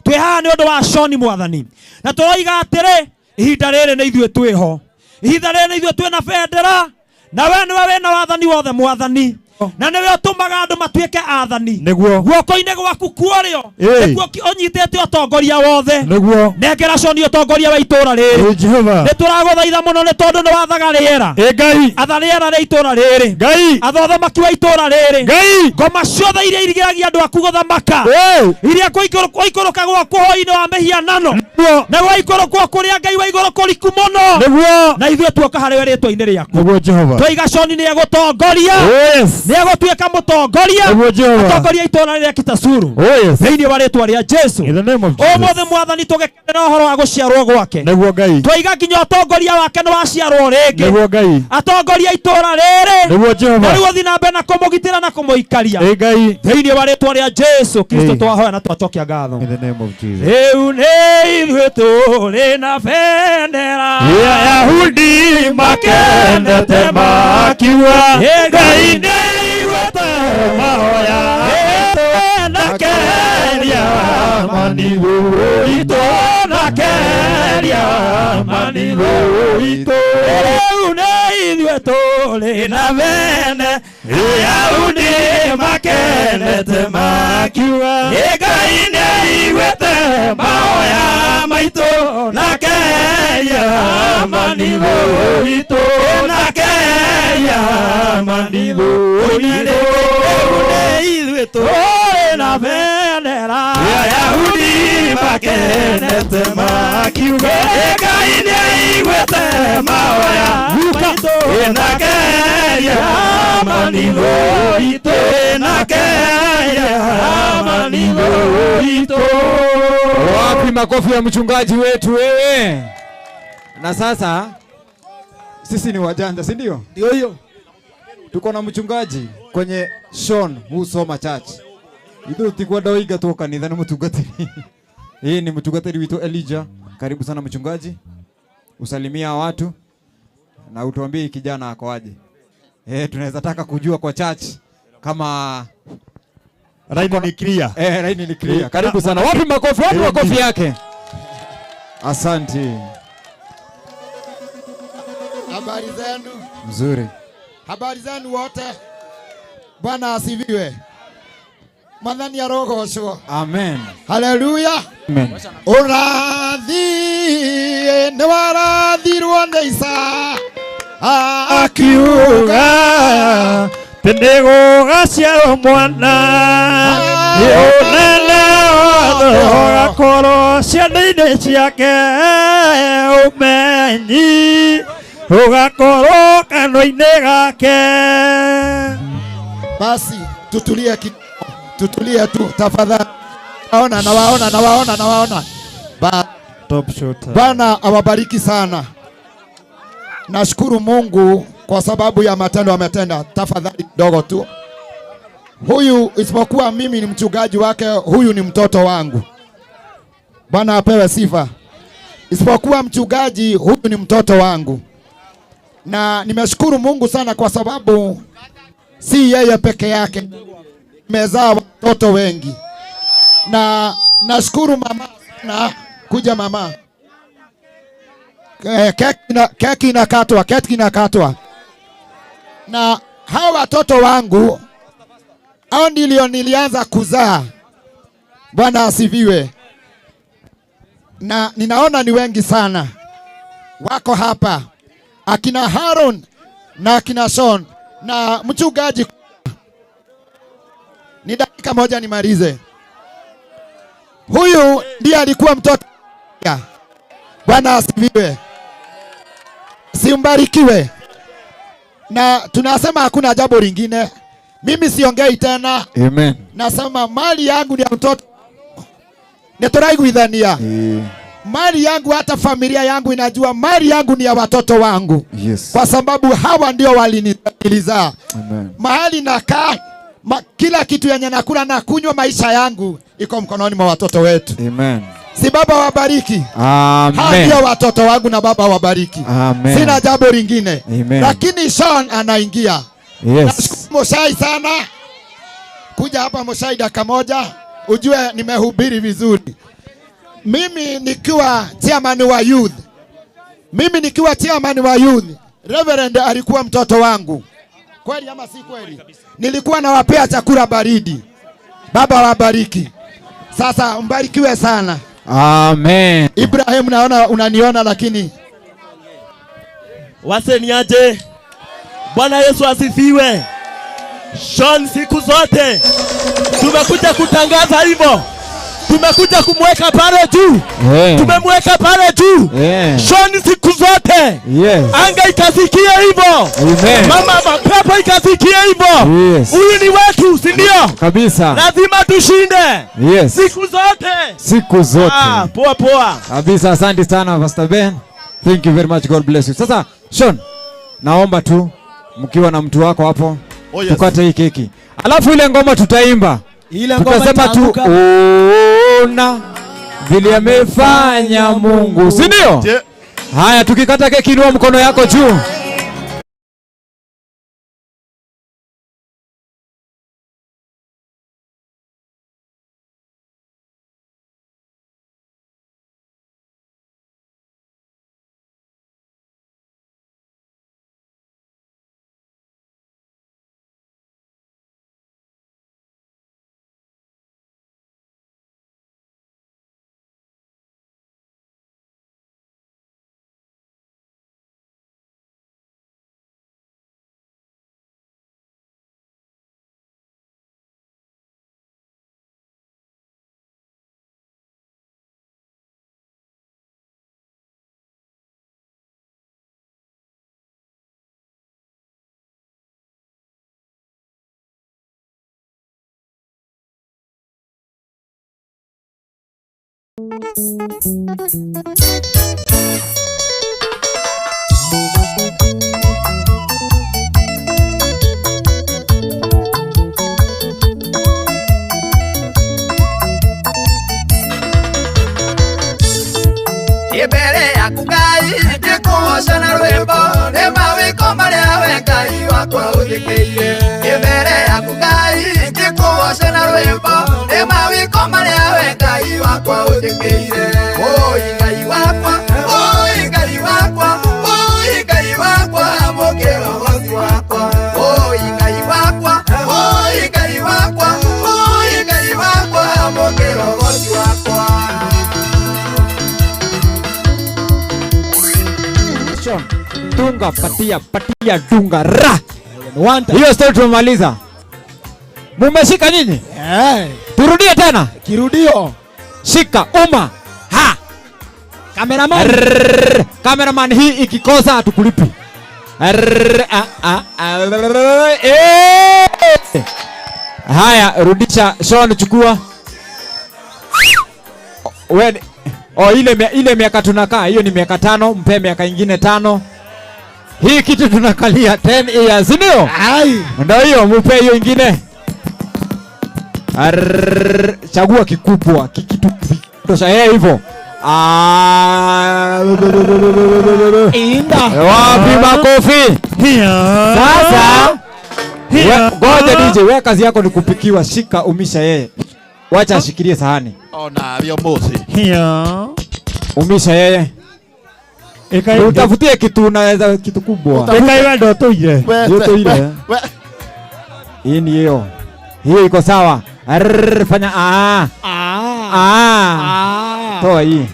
Twĩ haha nĩ ũndũ wa Shoni mwathani, na tũroiga atĩrĩ, ihinda rĩrĩ nĩ ithuĩ twĩho, ihinda rĩrĩ nĩ ithuĩ twĩna bendera, na we nĩwe wĩna wathani wothe mwathani, na nĩwe ũtũmaga andũ matuĩke athani. Nĩguo. Guoko-inĩ gwaku kuorĩo Ĩĩ. nĩkuo ũnyitĩte ũtongoria wothe. Nĩguo. Nengera Shoni ũtongoria wa itũra rĩrĩ. Ĩĩ, Jehova. Nĩ tũragũthaitha mũno nĩ tondũ nĩ wathaga rĩera. Ĩĩ, Ngai. Atha rĩera rĩa itũra rĩrĩ. Ngai. Atha ũthamaki wa itũra rĩrĩ. Ngai. Ngoma ciothe iria irigiragia andũ aku gũthamaka. Iria kũikũrũkagwo kũhoi-inĩ wa mĩhianano. Na gwaikũrũkwo kũrĩa Ngai wa igũrũ kũriku mũno. Nĩguo. Na ithuĩ tuoka harĩ we rĩtwa-inĩ rĩaku. Nĩguo Jehova. Twaiga Shoni nĩ egũtongoria. Yes. Nĩ egũtuĩka mũtongoria. Nĩguo Jehova. Atongoria itũra rĩrĩa Kitasuru. Oh, yes. Thĩinĩ wa rĩtwa rĩa Jesu. In the name of Jesus. Ũmũthĩ mwathani tũgĩkenera ũhoro wa gũciarwo gwake. Nĩguo Ngai. Twaiga nginya ũtongoria wake nĩ waciarwo rĩngĩ. Nĩguo Ngai. Atongoria itũra rĩrĩ. Nĩguo Jehova. Na rĩu ũthiĩ na mbere na kũmũgitĩra na kũmũikaria. Ĩ Ngai. Thĩinĩ wa rĩtwa rĩa Jesu Kristo Ĩ. twahoya na twacokia ngatho. In the name of Jesus. Rĩu nĩ ithuĩ tũrĩ na bendera. Ayahudi makenete makiuga Ĩ Ngai nĩaiguĩte mahoya na keria manigo witũ na keria manigo witũ. Rĩu nĩ ithuĩ tũrĩ na bene. Ayahudi makenete makiuga Ĩ Ngai nĩaiguĩte mahoya maitũ na keria manigo witũ na keria manigo witũ. Ithuĩ tũrĩ na bendera. Ayahudi makenete makiuga Ngai nĩaiguĩte mahoya maitũ ĩnakeria manitho itũ ĩnakeria manitho itũ. Wapi makofi ya mchungaji wetu wewe? Na sasa sisi ni wajanja, si ndio? Ndio hiyo. Tuko na mchungaji kwenye Sean Husoma Church. Ithuĩ tutikwenda ũingatwo kanitha nĩ mũtungatĩri. Hii ni mtungatĩri witũ Elijah. Karibu sana mchungaji. Usalimia watu na utuambie kijana ako aje. Tunaweza taka kujua kwa church kama Raini ni clear. Raini ni clear. Karibu sana. Wapi makofi? Wapi makofi yake? Asante. Habari zenu? Mzuri. Habari zenu wote. Bwana asifiwe. Mwathani arogocwo. Amen. Haleluya. Amen. Urathi nĩ warathirwo nĩ Isa akiuga nĩgũgaciarwo mwana ũnene wothe ũgakorwo ciana-inĩ ciake ũmenyi ũgakorwo kanua-inĩ gake. Basi tutulie tutulie tu tafadhali. Naona nawaona nawaona nawaona. Top shooter. Bwana awabariki sana. Nashukuru Mungu kwa sababu ya matendo ametenda. Tafadhali kidogo tu. Huyu isipokuwa mimi ni mchungaji wake, huyu ni mtoto wangu. Bwana apewe sifa. Isipokuwa mchungaji, huyu ni mtoto wangu. Na nimeshukuru Mungu sana kwa sababu si yeye peke yake. Nimezaa watoto wengi. Na nashukuru mama na kuja mama. Keki inakatwa, keki inakatwa. Na hawa watoto wangu hao ndio nilianza kuzaa. Bwana asifiwe. Na ninaona ni wengi sana wako hapa, akina Haron na akina Sean na mchungaji. Ni dakika moja nimalize. Huyu ndiye alikuwa mtoto. Bwana asifiwe. Simbarikiwe. Na tunasema hakuna jambo lingine. Mimi siongei tena. Amen. Nasema mali yangu ni ya mtoto. Nituraiguithania. Mali yangu, hata familia yangu inajua mali yangu ni ya watoto wangu. Yes. Kwa sababu hawa ndio walinizaa. Amen. Mahali nakaa, kila kitu yenye nakula na kunywa, maisha yangu iko mkononi mwa watoto wetu. Amen. Si baba wabariki. Amen. Hao ndio watoto wangu na baba wabariki. Amen. Sina jambo lingine. Amen. Lakini Sean anaingia. Yes. Nashukuru Moshai sana. Kuja hapa Moshai dakika moja, ujue nimehubiri vizuri. Mimi nikiwa chairman wa youth. Mimi nikiwa chairman wa youth, Reverend alikuwa mtoto wangu. Kweli ama si kweli? Nilikuwa nawapea chakula baridi. Baba wabariki. Sasa mbarikiwe sana. Amen. Ibrahim, naona unaniona lakini waseniaje? Bwana Yesu asifiwe. Sean, siku zote tumekuja kutangaza hivyo. Tumekuja kumweka pale juu. Yeah. Tumemweka pale juu. Yeah. Sean siku zote. Yes. Anga ikasikia hivyo. Amen. Mama mapepo ikasikia hivyo. Yes. Huyu ni wetu, si ndio? Kabisa. Lazima tushinde. Yes. Siku zote. Siku zote. Poa poa. Kabisa, asante sana Pastor Ben. Thank you very much. God bless you. Sasa Sean, naomba tu mkiwa na mtu wako hapo, Oh, yes. tukate hii keki. Alafu ile ngoma tutaimba. Ile ngoma Tutasema tu itaanguka. ona vile amefanya Mungu, si ndio? Haya, tukikata keki inua mkono yako juu. Mbere yaku Ngai ngĩkũgoca na rwĩmbo nĩ mawĩko marĩa we Ngai wakwa ũnjĩkĩire. Mbere yaku Ngai ngĩkũgoca na rwĩmbo nĩ mawĩko marĩa we Ngai wakwa ũnjĩkĩire. Oi Ngai wakwa, oi Ngai wakwa, oi Ngai wakwa mũkĩrogoci wakwa. Oi Ngai wakwa, oi Ngai wakwa, oi Ngai wakwa mũkĩrogoci wakwa. Dunga patia patia dunga ra. Hiyo story tumemaliza. Mumeshika nyinyi? Turudie tena. Kirudio. Shika uma ha. Cameraman. Cameraman, hii ikikosa hatukulipi. Haya, rudisha Sean, chukua. Wewe oh, ile miaka tunakaa hiyo ni miaka 5, mpe miaka ingine 5. Hii kitu tunakalia 10 years, ndio? Ndio hiyo, mpe hiyo ingine. Chagua kikubwa, kikitu tosha yeye hivyo. Inda. Wapi makofi? Sasa ngoja DJ, wewe kazi yako ni kupikiwa, shika umisha yeye. Wacha ashikilie sahani. Ona rio mosi. Umisha yeye. Utafutie kitu unaweza kitu kubwa. Ikaiwe ndo tuire. Ndio tuire. Hii ni hiyo. Hiyo iko sawa. Fanya a. A. Toa hii.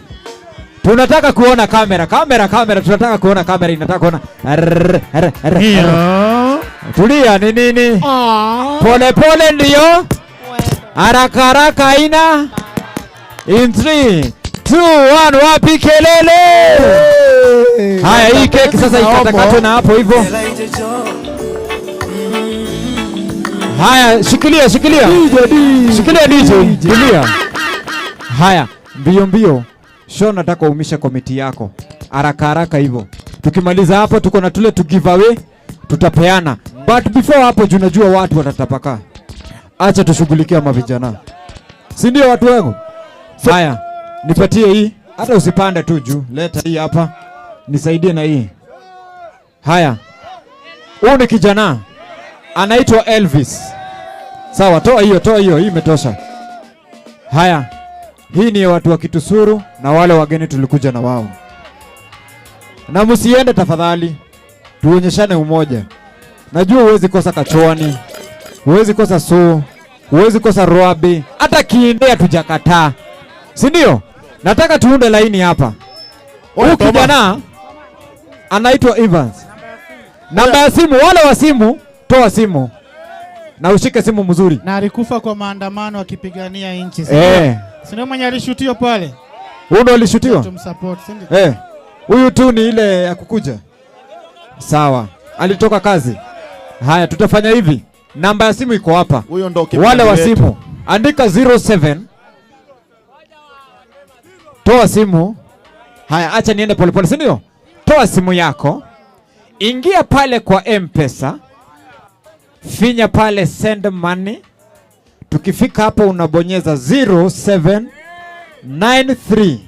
Tunataka kuona kamera, kamera, kamera, tunataka kuona kamera, inataka kuona. Tulia ni nini? Pole pole ndio. Haraka haraka haina. In 3, 2, 1, wapi kelele? Haya, hii keki sasa ikatakatwe na hapo hivyo. Haya, shikilia, shikilia. Shikilia DJ, tulia. Haya, mbio mbio. Sho, nataka uumishe komiti yako. Haraka haraka hivyo. Tukimaliza hapo tuko na tule tu giveaway tutapeana. But before hapo tunajua watu watatapaka. Acha tushughulikie mavijana. Si ndio watu wangu? Haya, nipatie hii. Hata usipande tu juu. Leta hii hapa. Nisaidie na hii. Haya. Huyu ni kijana. Anaitwa Elvis. Sawa, toa hiyo, toa hiyo, hii imetosha. Haya. Hii ni watu wa Kitusuru na wale wageni tulikuja na wao. Na msiende tafadhali. Tuonyeshane umoja. Najua huwezi kosa kachoani. Huwezi kosa suu, huwezi kosa ruabi, hata kiendea tujakataa. Si ndio? Nataka tuunde laini hapa. Huyu kijana anaitwa Evans. Namba ya simu, wale wa simu, toa simu. Na ushike simu mzuri. Na alikufa kwa maandamano akipigania nchi. Si ndio mwenye alishutiwa pale? Huyu ndo alishutiwa? Tumsupport, si ndio? Huyu tu ni ile ya kukuja. Sawa. Alitoka kazi. Haya, tutafanya hivi. Namba ya simu iko hapa. Huyo ndo wale wa simu andika 07. Toa simu. Haya, acha niende polepole, si ndio? Toa simu yako. Ingia pale kwa M-Pesa. Finya pale send money. Tukifika hapo unabonyeza 0793 07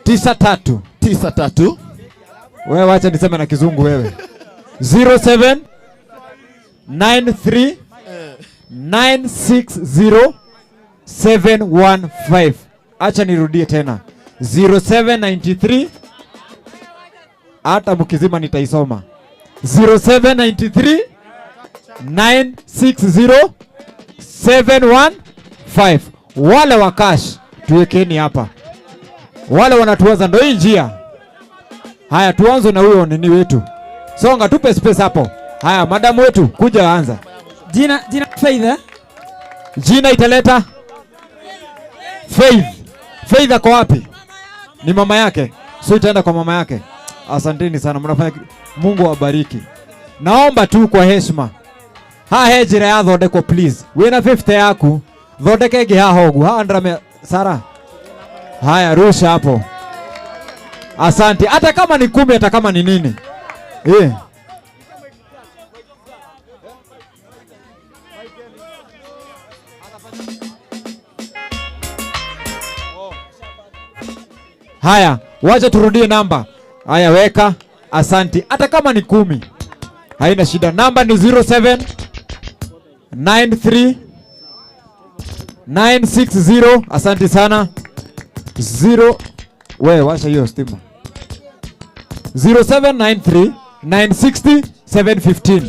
93 93. Wewe wacha niseme na kizungu wewe. 07 93 960 715. Acha nirudie tena. 0793. Hata mkizima nitaisoma. 0793 960 715. Wale wa cash tuwekeni hapa. Wale wanatuanza ndio hii njia. Haya, tuanze na huyo nini wetu. Songa, tupe space hapo. Haya, madamu wetu kuja anza. Jina Faith, eh? Jina italeta Faith. Faith ako wapi? Ni mama yake. So itaenda kwa mama yake. Asanteni sana, mnafanya Mungu awabariki. Naomba tu kwa heshima. Ha hejira ya thondekwo please. Wina 50 yaku. Thondeke ĩngĩ haha ũguo. Haha ndĩrame Sara. Haya, rusha hapo. Asante. Hata kama ni 10, hata kama ni nini. Eh. Haya, wacha turudie namba. Haya, weka. Asante. Hata kama ni 10. Haina shida. Namba ni 07 93 960. Asante sana. 0. We, washa hiyo stima. 0793 960 715.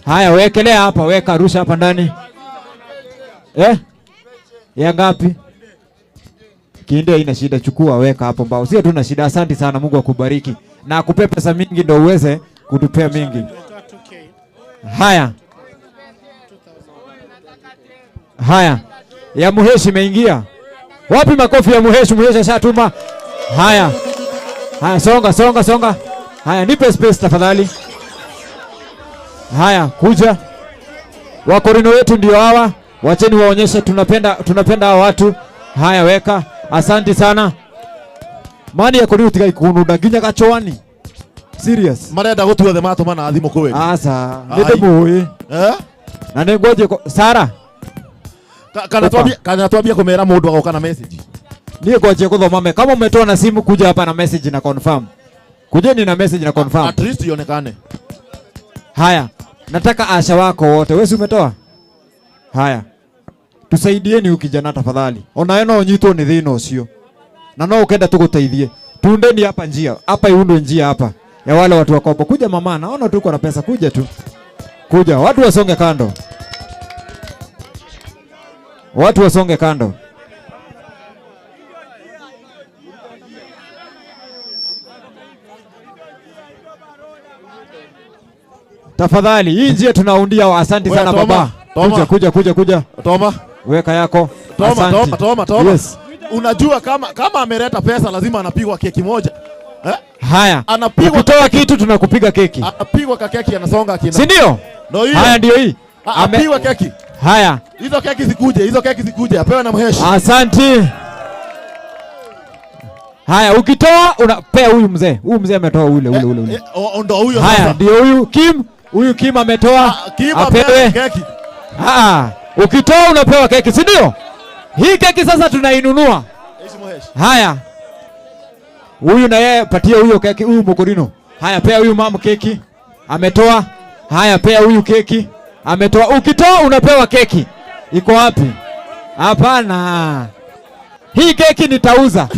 Haya, wekelea hapa, weka, rusha hapa ndani. Ya ngapi? Kinde haina shida, chukua weka hapo mbao. Sio tuna shida. Asante sana, Mungu akubariki. Na akupe pesa mingi ndio uweze kutupea mingi. Haya. Haya. Ya Muheshi imeingia. Wapi makofi ya Muheshi? Muheshi ashatuma. Haya. Haya, songa songa songa. Haya, nipe space tafadhali. Haya, kuja. Wakorino wetu ndio hawa. Wacheni waonyeshe tunapenda hawa watu. Haya, weka. Asante sana. Mani ya kuri utigai kununda nginya gachoani. Serious. Marenda gutua the matuma na thimu kweli. Asa, nĩ Eh? Na nĩ ngoje Sara. Kana twambie kumera mundu agoka na message. Niĩ ngoje guthoma me. Kama umetoa na simu kuja hapa na message na confirm. Kujeni na message na confirm. At least ionekane. Haya, nataka asha wako wote. Wewe si umetoa? Haya. Tusaidieni huyu kijana tafadhali. Ona eno unyitwo ni thina ucio. Na no ukenda tuguteithie. Tundeni hapa njia. Hapa iundwe njia hapa. Ya wale watu wakopo. Kuja mama, naona tuko na pesa, kuja tu. Kuja, watu wasonge kando. Watu wasonge kando. Tafadhali, hii njia tunaundia. Asante sana baba. Kuja kuja kuja kuja. Toma. Weka yako. Toma, toma, toma. Yes. Unajua kama ameleta pesa lazima anapigwa keki moja. Eh? Haya. Anapigwa kutoa kitu tunakupiga keki. Anapigwa keki anasonga kina. Si ndio? Ndio hiyo. Haya ndio hii. Anapigwa keki. Haya. Hizo keki zikuje, hizo keki zikuje. Apewe na Mheshi. Asante. Haya, ukitoa unapea huyu mzee. Huyu mzee ametoa ule ule ule ule. Ndio huyo sasa. Haya, ndio huyu Kim. Huyu Kim ametoa. Kim apewe keki. Ukitoa unapewa keki, si ndio? Hii keki sasa tunainunua. Haya. Huyu na yeye patia huyo keki, huyu Mokorino. Haya, pea huyu mama keki. Ametoa. Haya, pea huyu keki. Ametoa. Ukitoa unapewa keki. Iko wapi? Hapana. Hii keki nitauza.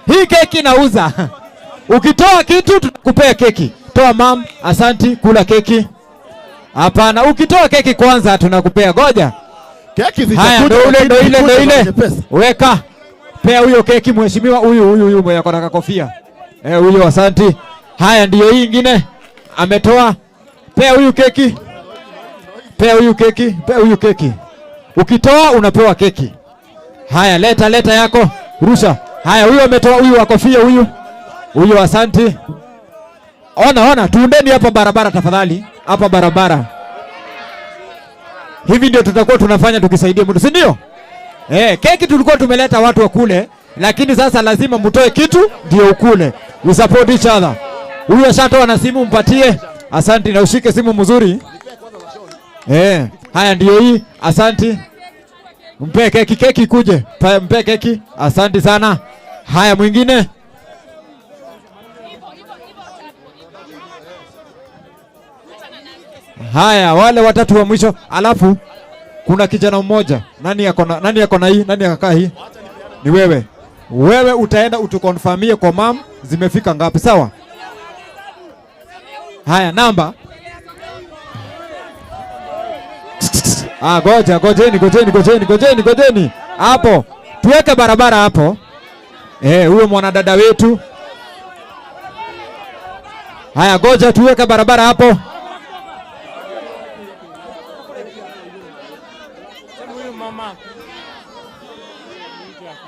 Hii keki nauza. Ukitoa kitu tunakupea keki. Toa mam, asanti, kula keki. Hapana, ukitoa keki kwanza tunakupea. Goja. Keki zitakuja. Ndio ile ndio ile ndio ile. Weka. Pea huyo keki mheshimiwa, huyu huyu huyu mwenye akona kofia. Huyo asanti. Haya ndio hii nyingine. Ametoa. Pea huyu keki. Pea huyu keki, pea huyu keki. Ukitoa unapewa keki. Haya, leta leta yako. Rusha. Haya, huyu ametoa, huyu wa kofia huyu. Huyu asanti. Ona ona, tuundeni hapa barabara tafadhali. Hapa barabara. Hivi ndio tutakuwa tunafanya tukisaidia mtu, si ndio? Keki tulikuwa tumeleta watu wakule, lakini sasa lazima mtoe kitu ndio ukule. We support each other. Huyu ashatoa na simu mpatie. Asanti, na ushike simu mzuri. Haya ndio hii. Asanti. Mpe keki, keki kuje. Mpe keki. Asanti sana. Haya mwingine. Haya wale watatu wa mwisho. Alafu kuna kijana mmoja. Nani yako na hii? Nani akakaa hii? Ni wewe. Wewe utaenda utukonfirmie kwa mam zimefika ngapi, sawa? Haya namba. Goja, gojeni, gojeni, gojeni, gojeni, gojeni. Hapo. Tuweke barabara hapo. Huyo mwanadada wetu. Haya goja tuweke barabara hapo.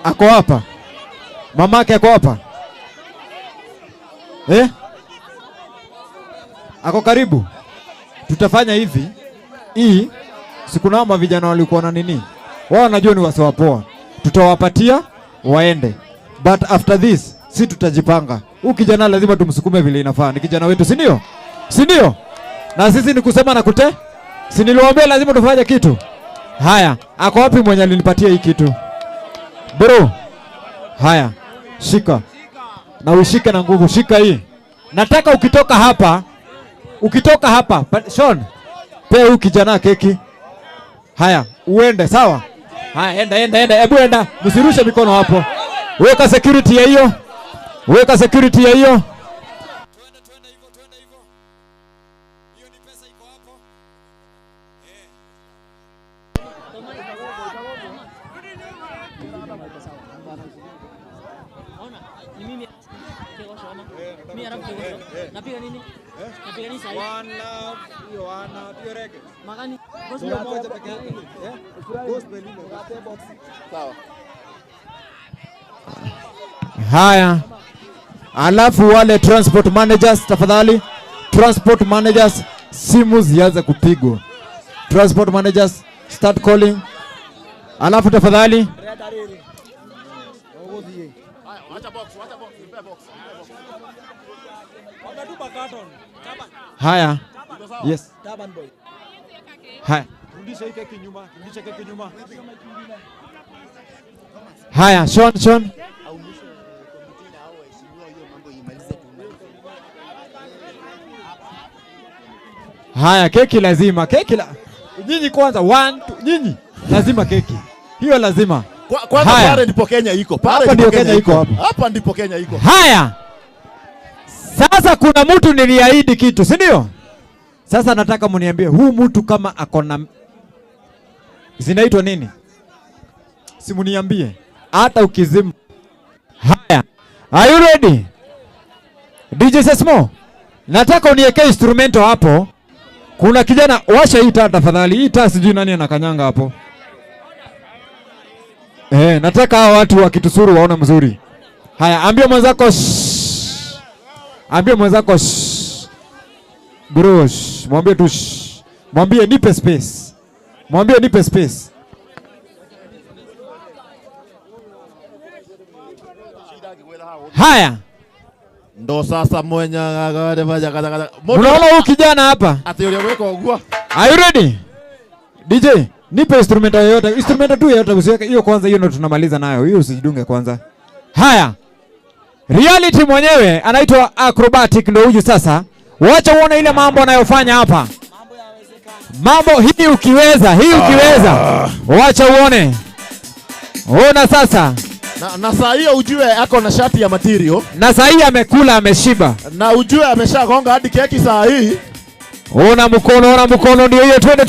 Ako hapa. Mamake ako hapa. Ako karibu. Tutafanya hivi. Hii Siku nao mavijana walikuwa na nini? Wao wanajua ni wase wapoa. Tutawapatia waende. But after this, si tutajipanga. Huyu kijana lazima tumsukume vile inafaa. Ni kijana wetu, si ndio? Si ndio? Na sisi ni kusema na kute? Si niliwaambia lazima tufanye kitu? Haya, ako wapi mwenye alinipatia hii kitu? Bro. Haya, shika. Na ushike na nguvu, shika hii. Nataka ukitoka hapa, Sean, pea huyu kijana keki. Haya, uende, sawa? Haya, enda. Hebu enda, msirushe mikono hapo. Weka security ya hiyo. Weka security ya hiyo. Haya. Alafu wale transport managers tafadhali, transport managers simu zianze kupigwa. Transport managers start calling. Alafu tafadhali haya. Yes. Haya. Rudisha hii keki nyuma, rudisha keki nyuma. Haya, Sean. Haya, keki lazima, keki la nyinyi kwanza 1 2 nyinyi lazima keki. Hiyo lazima. Kwanza pale ndipo Kenya iko. Pale ndipo Kenya iko hapa. Hapa ndipo Kenya iko. Haya. Sasa kuna mtu niliahidi kitu, si ndio? Sasa nataka mniambie huu mtu kama akona zinaitwa nini? Si mniambie. Hata ukizima. Haya. Are you ready? DJ Sesmo, nataka uniwekee instrumento hapo. Kuna kijana, washa hii taa tafadhali. Hii taa sijui nani anakanyanga hapo. Nataka hawa watu wa Kitusuru waone mzuri. Haya, ambia mwenzako shh. Ambia mwenzako shh. Bro, shh. Mwambie tu shh. Mwambie nipe space. Mwambie nipe space. Haya. Ndo sasa mwenye. Unaona huyu kijana hapa? Ati uliweka ugua. Are you ready? DJ, nipe instrumenta yoyote. Instrumenta tu yoyote usiweke hiyo kwanza, hiyo ndio tunamaliza nayo. Hiyo usijidunge kwanza. Haya. Reality mwenyewe anaitwa Acrobatic ndio huyu sasa. Wacha uone ile mambo anayofanya hapa. Mambo hii ukiweza, hii ukiweza. Wacha uone. Ona sasa. Na saa hiyo ujue ako na shati ya material. Na saa hii amekula ameshiba. Na ujue ameshagonga hadi keki saa hii. Ona mkono ndio hiyo. Twende.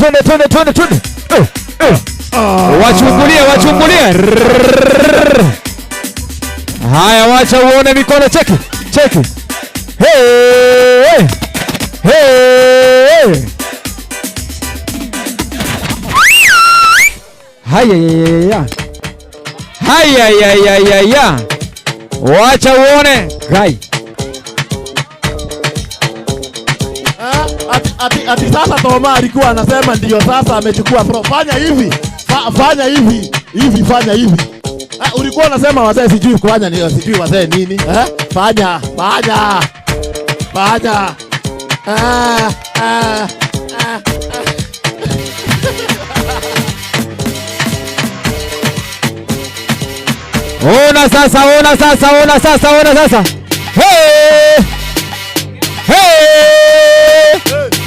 Wachungulie, wachungulie. Haya, wacha uone mikono, cheki, cheki. Hey, hey. Haya, ya. Haya, ya, ya, ya, ya. Wacha uone, guy. Ati sasa Toma alikuwa anasema ndio sasa amechukua pro. Fanya hivi. Fanya hivi. Hivi fanya hivi. Ulikuwa unasema wazee sijui kufanya nini, sijui wazee nini. Fanya, fanya. Fanya. Ona sasa, ona sasa, ona sasa, ona sasa. Hey! Hey!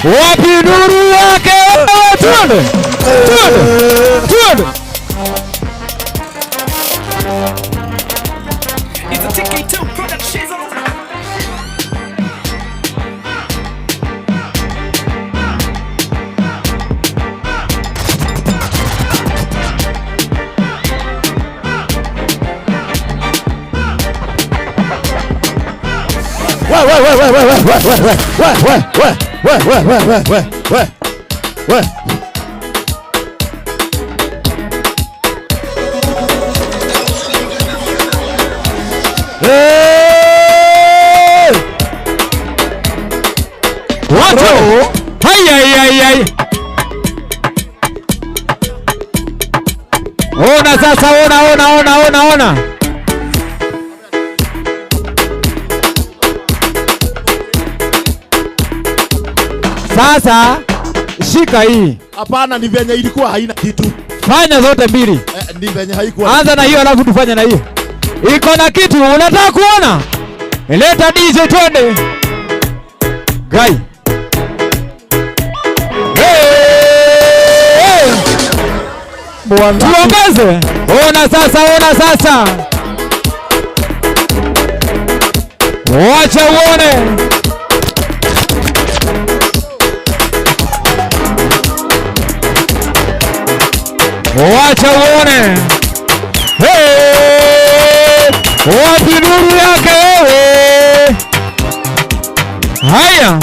Wapi nuru yake? Twende! Twende! Twende! It's a TK2 production. We. Hey! Watu! Hai hai hai hai. sasa, ona ona ona ona ona. Sasa shika hii. Hapana, ni venye ilikuwa haina kitu. Fanya zote mbili. Ni venye haikuwa. Anza na hiyo alafu tufanye na hiyo. Iko na kitu unataka kuona? Leta DJ twende. Gai. Hey! Tuongeze. Ona sasa, ona sasa. Wacha uone. Wacha uone. Hey! Wapi nuru yake wewe? Haya,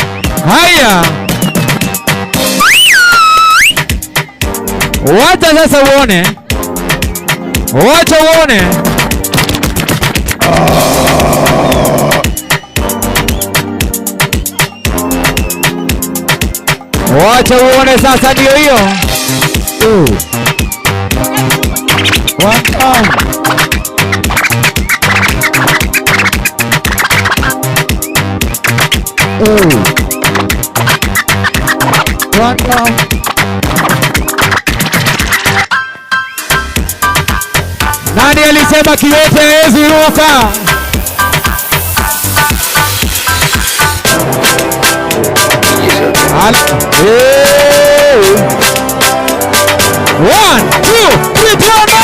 haya. Wacha sasa uone. Wacha uone. Wacha uone sasa, ndio hiyo. One time. One time. Nani alisema kiwete hawezi ruka? Hey. 1, 2, 3, twende!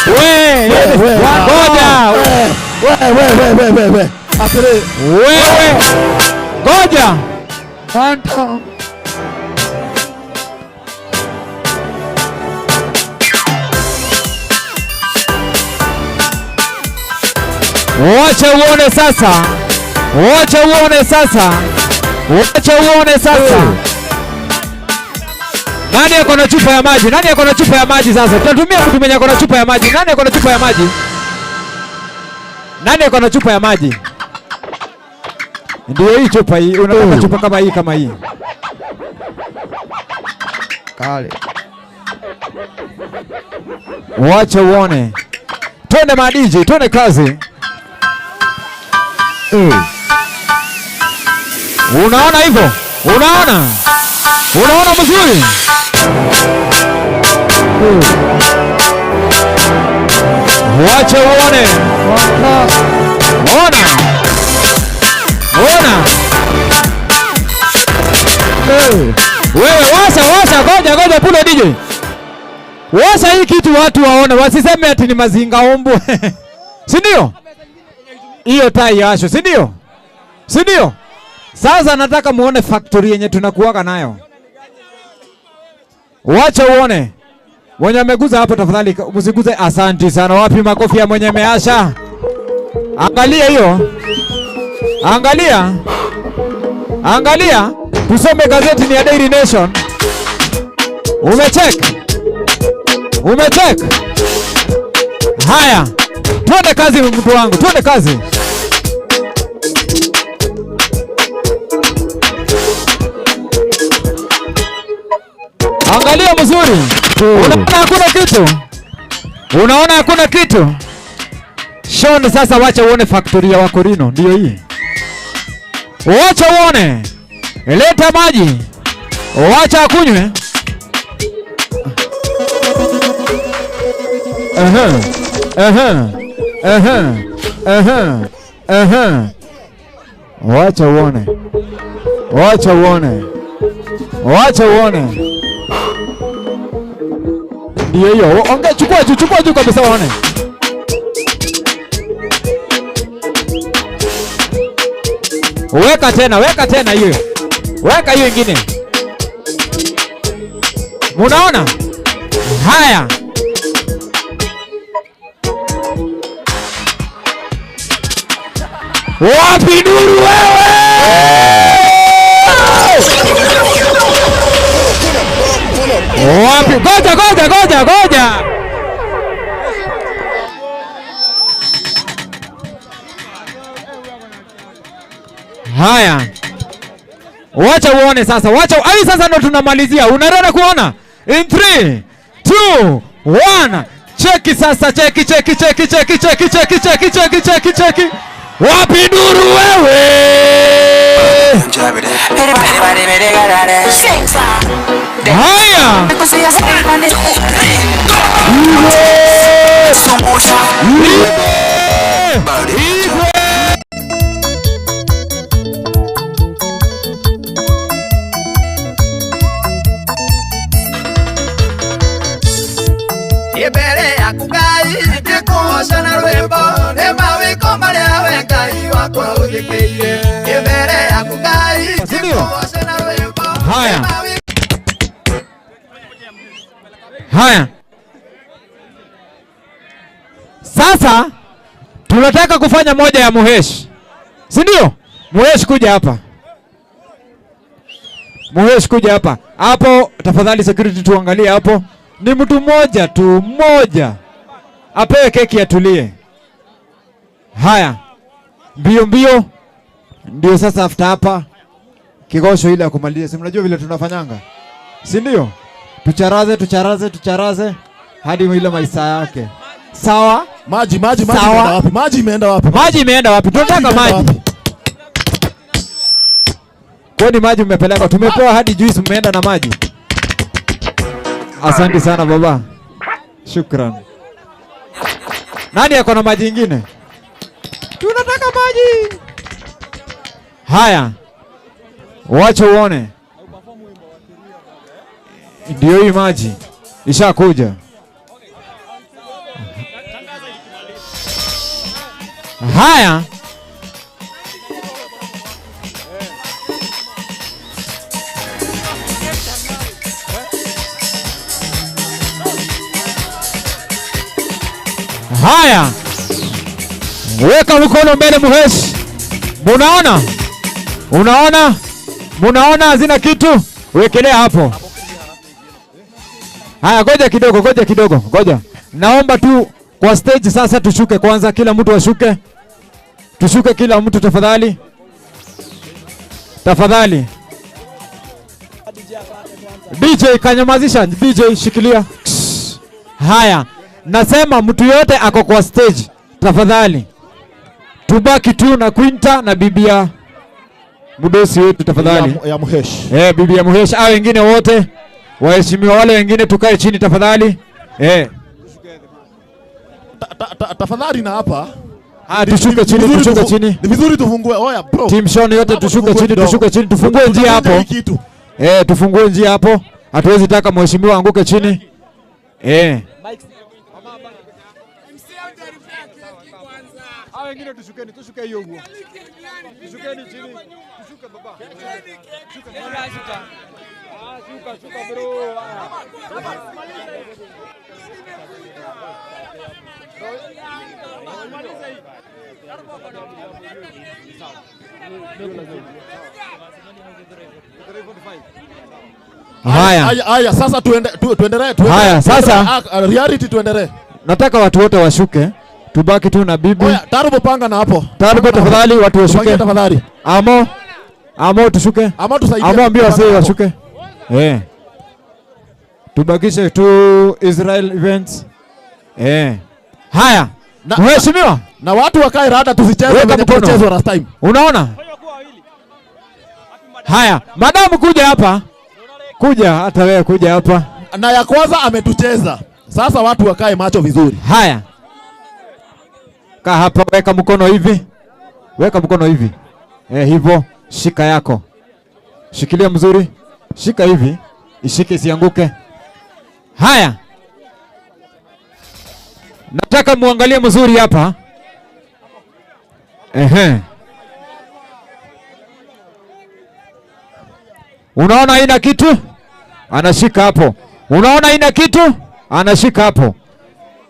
Wewe. Wewe. Ngoja. Wacha uone sasa. Wacha uone sasa. Wacha uone sasa. Nani ako na chupa ya maji? Nani ako na chupa ya maji sasa? Tutatumia mtu mwenye ako na chupa ya maji. Nani ako na chupa ya maji? Nani ako na chupa ya maji? Ndio hii chupa hii. Unataka chupa kama hii, kama hii. Kale. Wacha uone. Twende ma DJ, twende kazi. Unaona hivyo? Unaona? Unaona mzuri? Wacha uone. Ona. Ona. Wewe washa, washa, ngoja, ngoja pulo DJ. Washa hii kitu watu waone, wasiseme ati ni mazinga ombwe. Si ndio? Hiyo tai yasho, si ndio? Si ndio? Sasa nataka muone factory yenye tunakuaga nayo. Wacha uone. Mwenye ameguza hapo tafadhali msiguze. Asanti sana. Wapi makofi ya mwenye ameasha? Angalia hiyo. Angalia. Angalia. Tusome gazeti ni ya Daily Nation. Umecheck? Umecheck? Haya. Twende kazi mtu wangu. Twende kazi. Angalia mzuri. Unaona hakuna kitu? Unaona hakuna kitu? Sean, sasa wacha uone factory ya Wakorino ndio hii. Wacha uone. Leta maji. Wacha akunywe. Aha. Aha. Aha. Aha. Aha. Wacha uone. Wacha uone. Wacha uone. Ndio hiyo. Ongea, chukua juu, chukua juu kabisa uone. Weka tena, weka tena hiyo. Weka hiyo ingine. Munaona? Haya. Wapi nuru wewe? Wapi? Goja, goja, goja, goja. Wacha uone sasa. Wacha ai, sasa ndo tunamalizia. Unarada kuona? In 3 2 1. Cheki sasa, cheki cheki cheki cheki cheki cheki cheki cheki cheki cheki. Wapi nduru wewe? Haya. Mbere yaku Ngai ngĩkũgoca na rwĩmbo nĩ mawĩko marĩa we Ngai wakwa ũnjĩkĩire. Mbere yaku Ngai ngĩkũgoca na rwĩmbo. Haya. Haya. Sasa tunataka kufanya moja ya Muhesh, si ndio? Muhesh kuja hapa. Muhesh kuja hapa. Hapo tafadhali security tuangalie hapo. Ni mtu mmoja tu, mmoja apewe keki atulie. Haya, mbio mbio ndio sasa. After hapa kigosho ile ya kumalizia, si mnajua vile tunafanyanga, si ndio? Tucharaze tucharaze tucharaze hadi ile maisha yake. Sawa. Maji maji maji imeenda wapi? Maji imeenda wapi? Maji imeenda wapi? Tunataka maji. Kwani maji mmepeleka? Tumepewa hadi juice, mmeenda na maji. Asante sana baba. Shukran. Nani yako na maji ingine? Tunataka maji. Haya. Wacha uone. Ndio hii maji ishakuja. Haya. Haya. Weka mkono mbele Muhesh. Munaona? Unaona? Munaona hazina kitu? Wekelea hapo. Haya, goja kidogo, goja kidogo, goja. Naomba tu kwa stage sasa tushuke kwanza, kila mtu ashuke. Tushuke kila mtu tafadhali. Tafadhali. DJ kanyamazisha, DJ shikilia. Haya, nasema mtu yote ako kwa stage tafadhali. Tubaki tu na Quinta na bibi ya mdosi wetu tafadhali. Ya Muhesh. Bibi ya Muhesh, au wengine wote waheshimiwa wale wengine tukae chini tafadhali. Tafadhali na hapa. Tushuke chini, tushuke chini. Ni vizuri tufungue. Oya bro. Team Sean yote tushuke chini, tushuke chini, tufungue njia hapo. Tufungue njia hapo. Hatuwezi taka mheshimiwa anguke chini. Wengine tushukeni, tushuke hiyo huo. Tushukeni chini. Tushuke baba. Shuka. Shuka, shuka bro. Haya. Haya, sasa tuendelee. Haya, sasa reality tuendelee. Nataka watu wote washuke. Tubaki tu na bibi. Oya, Tarubo panga na hapo. Tarubo tafadhali watu washuke. Tafadhali. Amo. Amo tushuke. Amo tusaidie. Amo ambia wasee washuke. Tubakishe tu Israel events. Haya. Mheshimiwa. Na watu wakae rada tusicheze venye tulichezwa last time. Unaona? Haya, madamu kuja hapa. Kuja hata wewe kuja hapa. Na ya kwanza ametucheza. Sasa watu wakae macho vizuri. Haya. Kaa hapa, weka mkono hivi. Weka mkono hivi. Hivyo shika yako. Shikilia mzuri. Shika hivi. Ishike isianguke. Haya. Nataka muangalie mzuri hapa. Unaona haina kitu? Anashika hapo. Unaona haina kitu? Anashika hapo.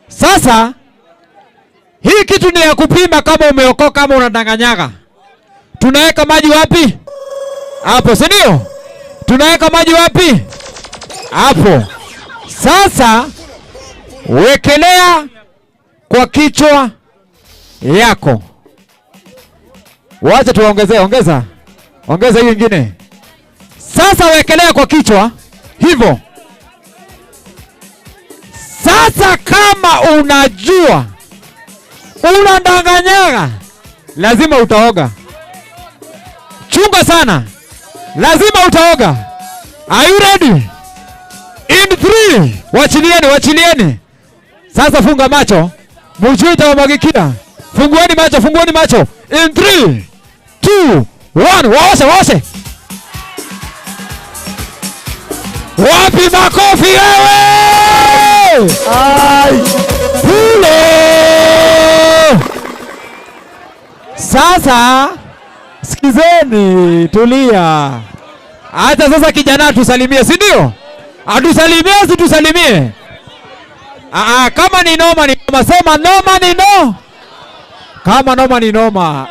Sasa hii kitu ni ya kupima kama umeokoka kama unadanganyaga. Tunaweka maji wapi? Hapo, si ndio? Tunaweka maji wapi? Hapo. Sasa wekelea kwa kichwa yako. Wacha tuongezee, ongeza. Ongeza hiyo nyingine. Sasa wekelea kwa kichwa hivyo. Sasa kama unajua unadanganyaga, lazima utaoga. Chunga sana, lazima utaoga. Are you ready? In 3, wachilieni, wachilieni. Sasa funga macho, mjue itawamwagikia. Fungueni macho, fungueni macho. In 3, 2, 1, waoshe, waoshe. Wapi makofi wewe? Ai. Pulo. Sasa sikizeni, tulia. Acha sasa kijana atusalimie, si ndio? Atusalimie, si tusalimie? Kama ni noma ni noma, sema noma ni no. Kama noma ni noma.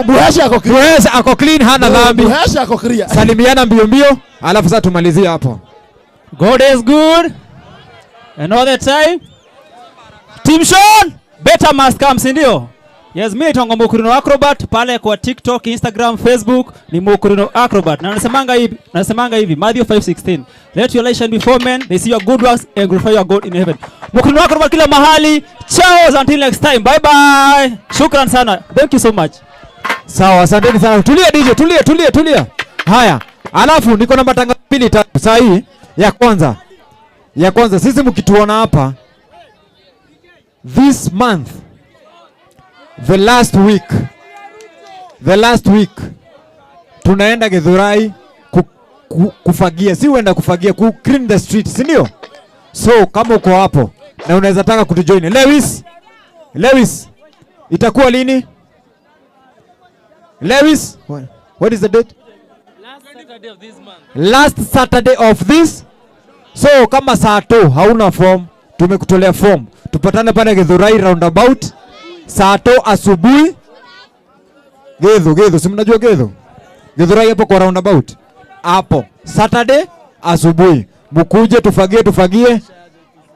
Muhesha ako clean. Muhesha ako clean, hana dhambi. Muhesha ako clear. Salimiana mbio mbio, alafu sasa tumalizie hapo. God is good and all the time. Team Sean, better must come, si ndio? Yes, mimi naitwa Mukurino Acrobat pale kwa TikTok, Instagram, Facebook ni Mukurino Acrobat. Na nasemanga hivi Matthew 5:16. Let your light shine before men, they see your good works and glorify your God in heaven. Mukurino Acrobat kila mahali. Ciao until next time. Bye bye. Shukran sana. Thank you so much. Sawa, asanteni sana. Tulia DJ, tulia, tulia, tulia. Haya. Alafu niko na matangazo mbili tatu. Saa hii ya kwanza. Ya kwanza sisi mkituona hapa this month, the last week tunaenda Githurai kufagia, si uenda kufagia, ku clean the street, si ndio? So kama uko hapo na unaweza taka kutujoin, Lewis, itakuwa lini? Lewis, what is the date? Last Saturday of this. So kama saa 2 hauna form, tumekutolea form. Tupatane pale Githurai roundabout saa 2 asubuhi. Githu, si mnajua Githu? Githurai hapo kwa roundabout. Hapo Saturday asubuhi. Mkuje tufagie.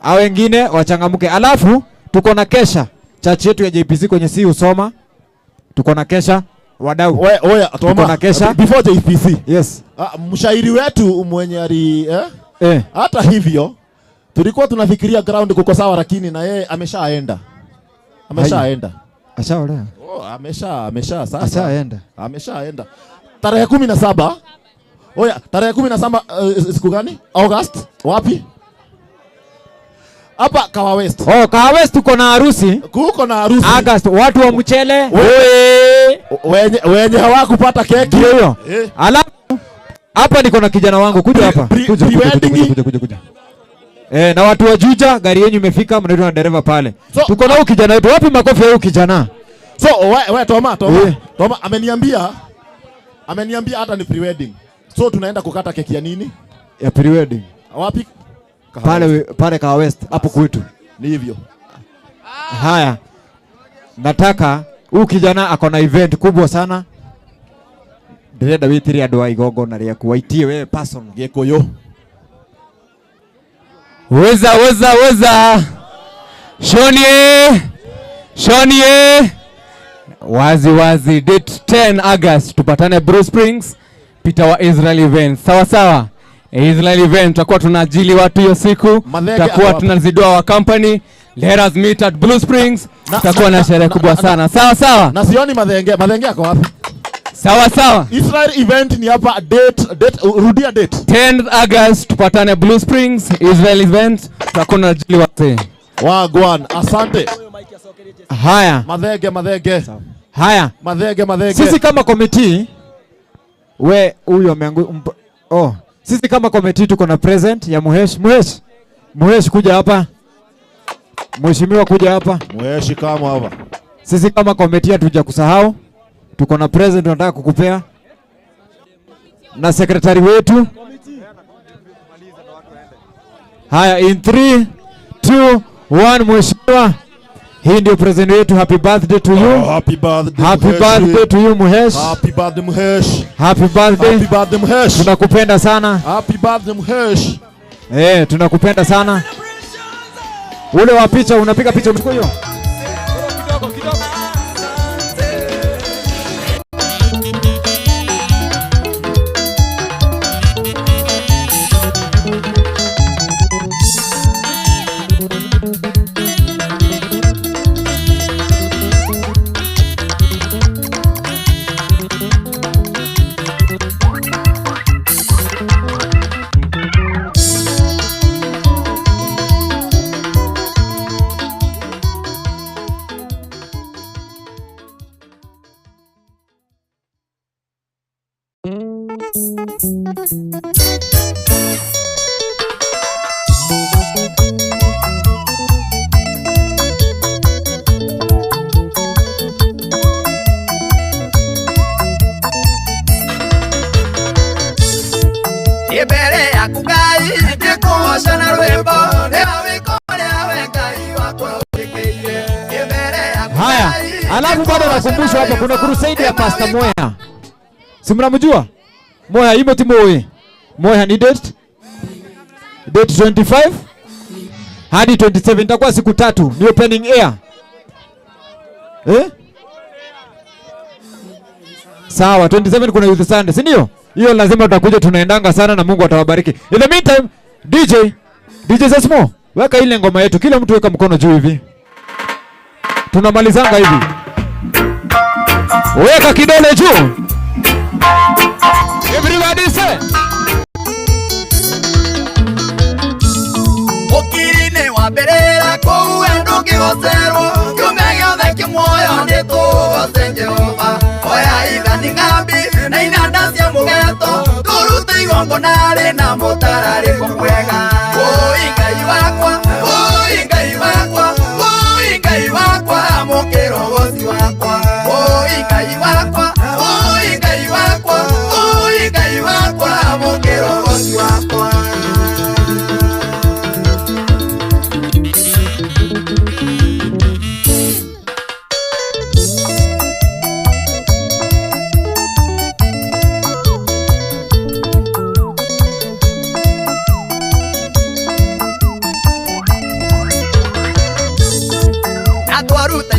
Hao wengine wachangamke. Alafu tuko na kesha church yetu ya JPC kwenye si usoma. Tuko na kesha wadau. Oya, tuko na kesha before JPC. Yes. Mshairi wetu mwenye ali Hata hivyo tulikuwa tunafikiria ground kuko sawa, lakini na yeye ameshaenda. Ameshaenda. Ashaolea. Oh, amesha sasa. Ashaenda. Ameshaenda. Tarehe 17. Oya, tarehe 17 siku gani? August. Wapi? Hapa Kawa West. Oh, Kawa West tuko na harusi. Kuko na harusi. August, watu wa mchele. Wenye hawakupata keki. Ndio. Alafu hapa niko na kijana wangu, kuja hapa. Kuja. Na watu wa Juja, gari yenu imefika, mnaitwa na dereva pale. So, tuko na huyu kijana wetu. Wapi makofi ya huyu kijana? So, we Toma. Toma ameniambia hata ni pre-wedding. So tunaenda kukata keki ya nini? Ya pre-wedding. Wapi? Pale Kawa West hapo kwetu. Ni hivyo. Haya. Nataka huyu kijana ako na event kubwa sana. Ndĩrenda wĩtĩre andũ a igongona rĩaku waitie wewe personal. Gĩkũyũ. Weza. Shonie. Wazi date 10 August tupatane Blue Springs, Peter wa Israel event. Sawa. Israel event tutakuwa tunaajili watu hiyo siku, tutakuwa tunazidua wa company. Let us meet at Blue Springs. Tutakuwa na sherehe kubwa sana. Sawa. Na sioni Madhenge ako wapi? Sawa. Israel event ni hapa date, rudia date. 10th August tupatane Blue Springs, Israel event, tutakuwa tunaajili watu. Wagwan, asante. Haya. Madhenge. Haya. Madhenge. Sisi kama committee, we huyo ameangu. Sisi kama committee tuko na present ya Muhesh. Muhesh kuja hapa. Mheshimiwa kuja hapa. Muhesh kama hapa. Sisi kama committee hatujakusahau. Tuko na present tunataka kukupea. Na sekretari wetu. Haya, in 3, 2, 1 mheshimiwa. Hii ndio present yetu. Happy birthday to you. Oh, happy birthday. Happy birthday to you Muhesh. Happy birthday Muhesh. Happy birthday. Happy birthday Muhesh. Tunakupenda sana. Happy birthday Muhesh. Tunakupenda sana. Ule wa picha unapiga picha mchukue hiyo. Mbere yaku Ngai ndĩkũgoca na rwĩmbo nĩwe we Ngai wakwa ũnjĩkĩire. Mbere yaku Haya, alafu bado nakumbushwa hapa kuna crusade ya Pastor Moya. Si mnamjua? Moya imo timoi. Moya ni date 25 hadi 27, itakuwa siku tatu, ni opening air. Eh? Sawa, 27 kuna Youth Sunday, si ndio? Hiyo lazima tutakuja, tunaendanga sana na Mungu atawabariki. In the meantime, DJ Sesmo, weka ile ngoma yetu. Kila mtu weka mkono juu hivi. Tunamalizanga hivi. Weka kidole juu. Everybody say. Ukirine wa berera kuu ndũngĩgocerwo kiumia gĩothe kĩmuoyo nĩtũgoce Jehova. Oya ithani ng'ambi na inanda cia mũgeto tũrute igongona rĩna mũtararĩko mwega. Ũi Ngai wakwa, ũi Ngai wakwa, ũi Ngai wakwa, amũkĩra ũgoci wakwa. Ũi Ngai wakwa, ũi Ngai wakwa, ũi Ngai wakwa, amũkĩra ũgoci wakwa.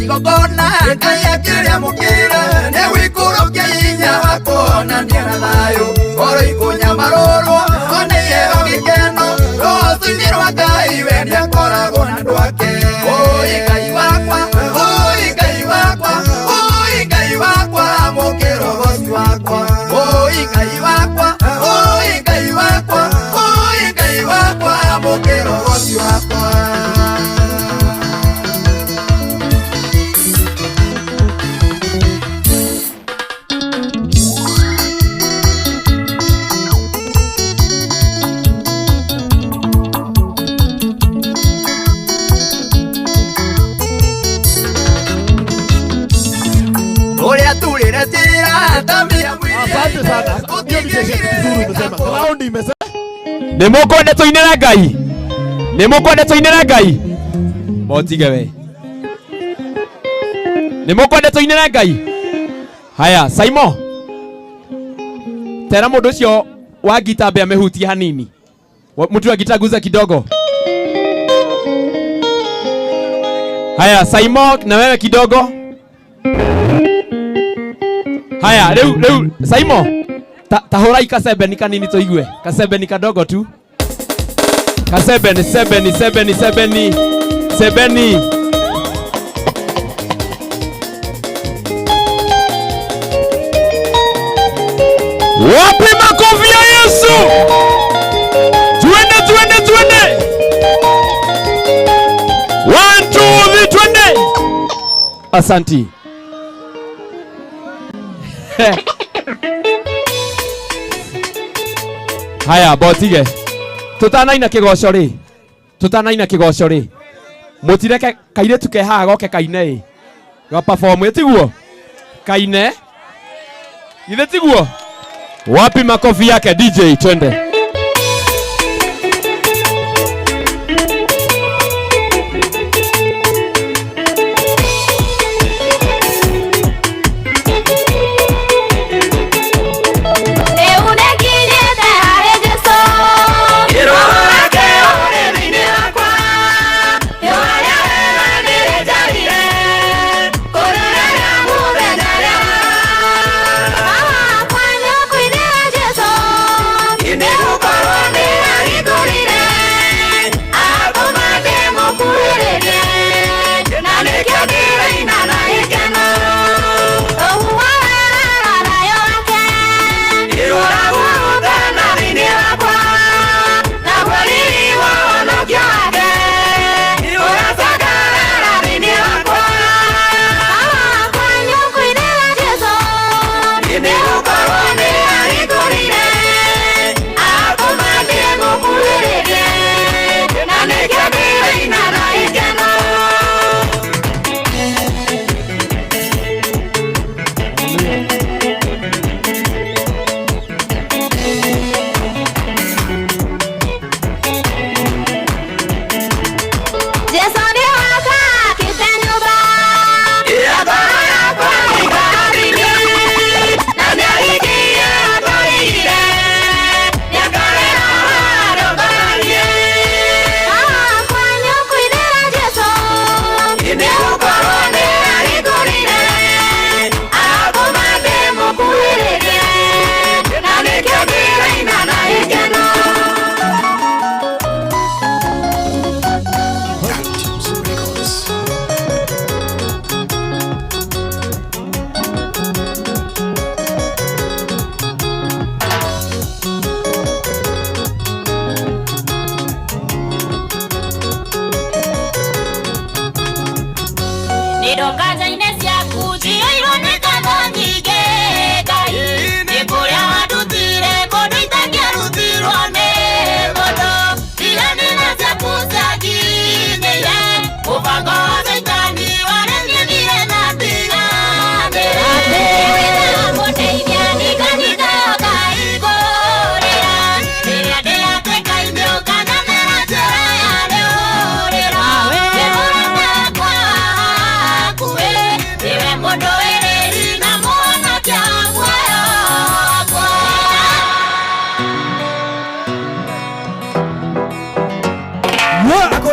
Igongona Ngai akĩrĩamũkĩra nĩ wĩikũrũkia hinya wa kuonania na thayũ oro ikũnyamarũrwo ona iheo gĩkeno rũciinĩ rwa Ngai we nĩakoragwo na andũ ake. Ũi Ngai wakwa, ũi Ngai wakwa, ũi Ngai wakwa, amũkĩra ũgoci wakwa. Ũi Ngai wakwa, ũi Ngai wakwa, ũi Ngai wakwa, amũkĩra ũgoci wakwa. Asante sana. Hiyo ni session nzuri umesema. Round imesema. Nĩ mũkwenda tũinĩre Ngai? Nĩ mũkwenda tũinĩre Ngai? Motige we. Nĩ mũkwenda tũinĩre Ngai? Haya, Saimo. Tera mũndũ ũcio wa gita ambe amehutie hanini. Mtu wa gita guza kidogo. Haya, Saimo na wewe kidogo. Haya, rĩu Saimo. Tahũra ikasebeni kanini tũigue. Kasebeni kadogo tu. Kasebeni, sebeni, sebeni, sebeni. Sebeni. Wapi makofi ya Yesu? Twende, twende, twende. 1 2 3 twende. Asanti. Haya, botige. Tutanaina kigoco ri. Tutanaina kigoco ri. Mutireke kairitu ke haha goke kaine i. Ga perform etiguo. Kaine. Ithe tiguo. Wapi makofi yake DJ twende. Amen.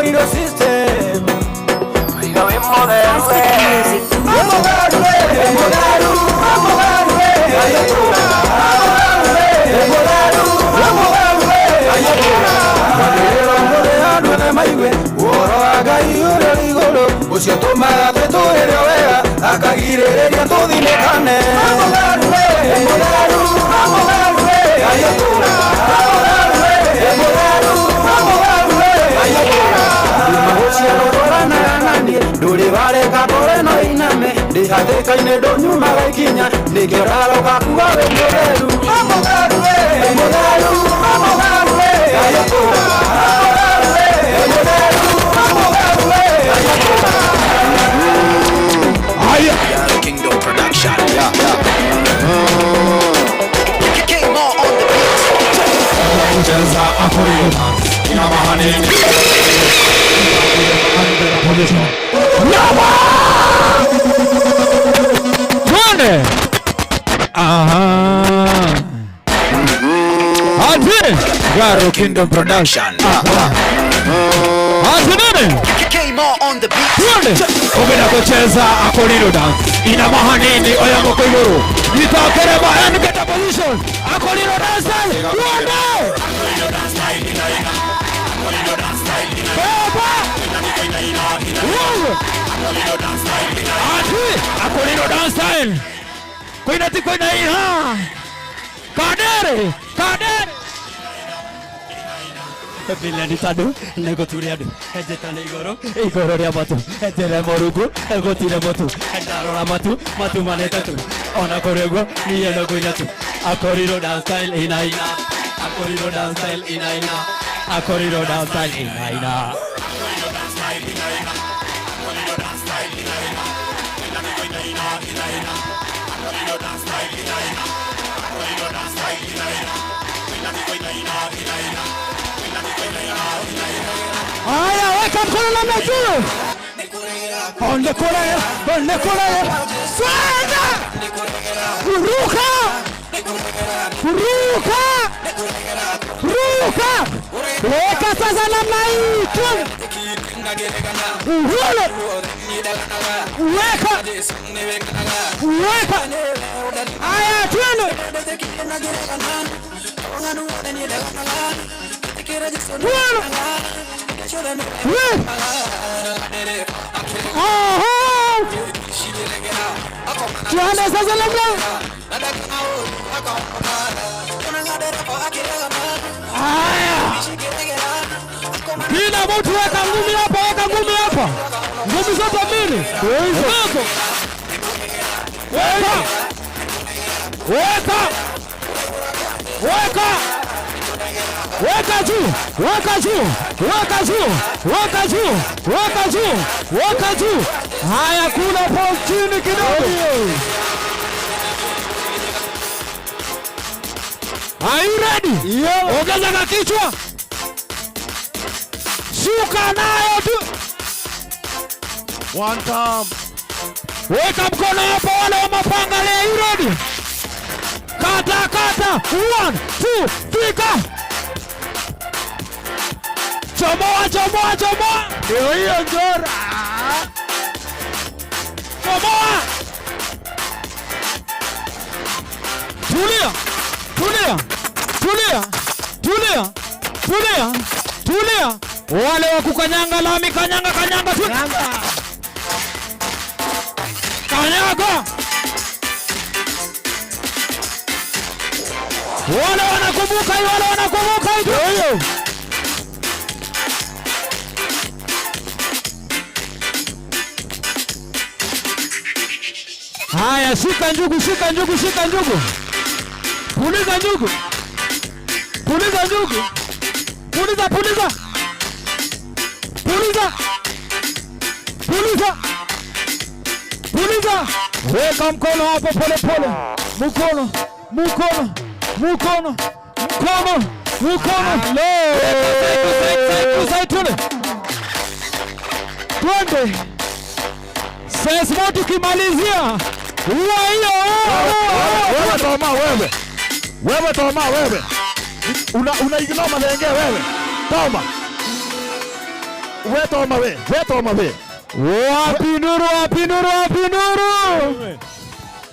Akoriro system. Oiga wĩ mũtheru we. Wĩ mũtheru we, wĩ mũtheru, wĩ mũtheru we, Ngai atũũraga. Wĩ mũtheru, wĩ mũtheru we, Ngai atũũraga. Anĩrĩra mũrĩ andũ othe maigue ũhoro wa Ngai ũrĩa ũrĩ igũrũ, ũcio ũtũmaga twĩtũũrĩre wega, akagirĩrĩria tũthinĩkane. Wĩ mũtheru we, wĩ mũtheru, wĩ mũtheru we, Ngai atũũraga. Wĩ mũtheru, wĩ mũtheru we, Ngai atũũraga. Gũciarwo twaranaga naniĩ, ndũrĩ wareka ngore no iname, ndĩ hatĩka-inĩ ndũnyumaga ikinya, nĩkĩo ndaroka kuga wĩ mũtheru. Wĩ mũtheru we, wĩ mũtheru, wĩ mũtheru we, Ngai atũũraga. Wĩ mũtheru, wĩ mũtheru we, Ngai atũũraga. Kingdom Production. Yeah, yeah. Came on the beat. Twende. Aha. Ati. Garo Kingdom Production. Ati nini? Came on the beat. Twende. Ugenda kucheza akoriro dance ina mahanini oya moko iguru nitakereba and get a position akoriro dance style twende Baba Wewe Ati akoriro dance style koina ti koina iha kadere kadere Bilioni tatu nĩgũture andũ njĩtane igũrũ igũrũ rĩa matu njĩre mũrungu gũtire mũtu ndarora matu matu manĩte tu ona kũrĩ ũguo niĩ no ngũina tu akorirwo dance style ina ina akorirwo dance style ina ina akorirwo dance style ina ina. Haya, weka mkono namna juu. Onde kule, onde kule. Swenda! Ruka! Ruka! Ruka! Weka sasa namna hii tu. Uhulu! Weka! Weka! Haya, twende! Twende! Tuende sasa labda. Haya. Kila mtu weka ngumi hapa, weka ngumi hapa. Ngumi zote mbili. Weka. Weka. Weka. Weka. Weka juu, weka juu, weka juu, weka juu, weka juu, weka juu. Haya, kuna pause chini kidogo. Are you ready? Yeah. Ongeza na kichwa. Shuka nayo tu. One time. Weka mkono hapo wale wa mapanga leo. You ready? Kata kata. 1 2 3 go. Chomoa chomoa chomoa. Ndio hiyo njora. Chomoa. Tulia. Tulia. Tulia. Tulia. Tulia. Tulia. Wale wa kukanyanga lami, kanyanga kanyanga tu. Kanyaga. Wale wanakumbuka hiyo, wale wanakumbuka hiyo. Haya, shika njugu, shika njugu, shika njugu. Puliza njugu. Puliza njugu. Puliza, puliza. Puliza. Puliza. Puliza. Weka mkono hapo pole pole. Mkono, mkono, mkono, mkono, mkono. Twende. Twende. Sasa tukimalizia huwa hiyo. Wewe Toma wewe. Wewe Toma wewe. Una ignore madenge wewe. Toma. We Toma we, we Toma we. Wapi nuru, wapi nuru, wapi nuru?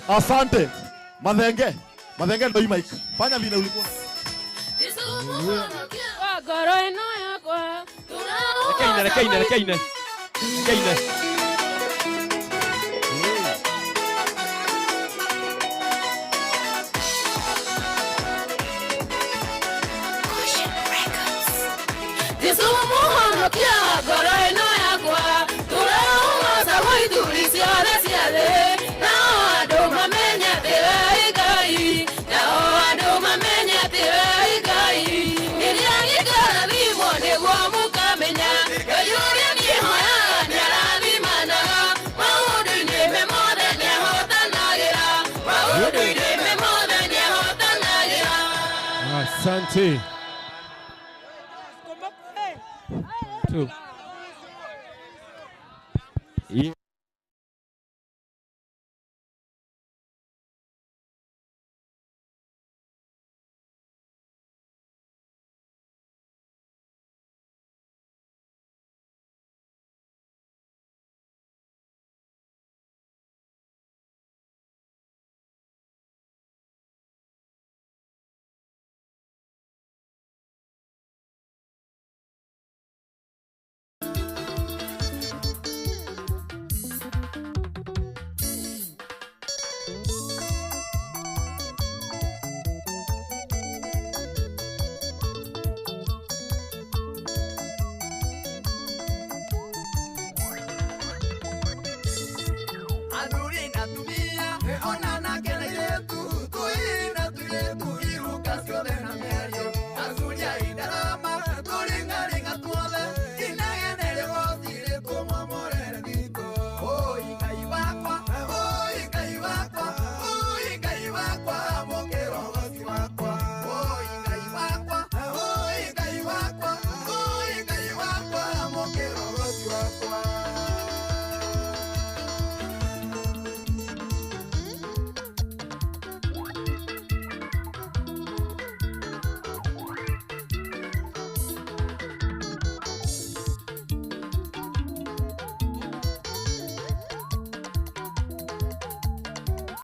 Asante. Mathenge. Mathenge ndio hii mic. Fanya vile ulikuwa. Ngoro ĩno yakwa Reke ine, reke ine, reke ine. Reke ine. Jesũ mũhonokia wa ngoro ĩno yakwa tũraũgoca gwĩ ithuri ciothe cia thĩ nao andũ mamenye atĩ we wĩ Ngai nao andũ mamenye atĩ we wĩ Ngai rĩrĩa gĩkarathimwo nĩguo mũkamenya Ngai ũrĩa niĩ hoyaga nĩarathimanaga maũndũ-inĩ me mothe nĩahotanagĩra maũndũ-inĩ me mothe nĩahotanagĩra. Asante. Two.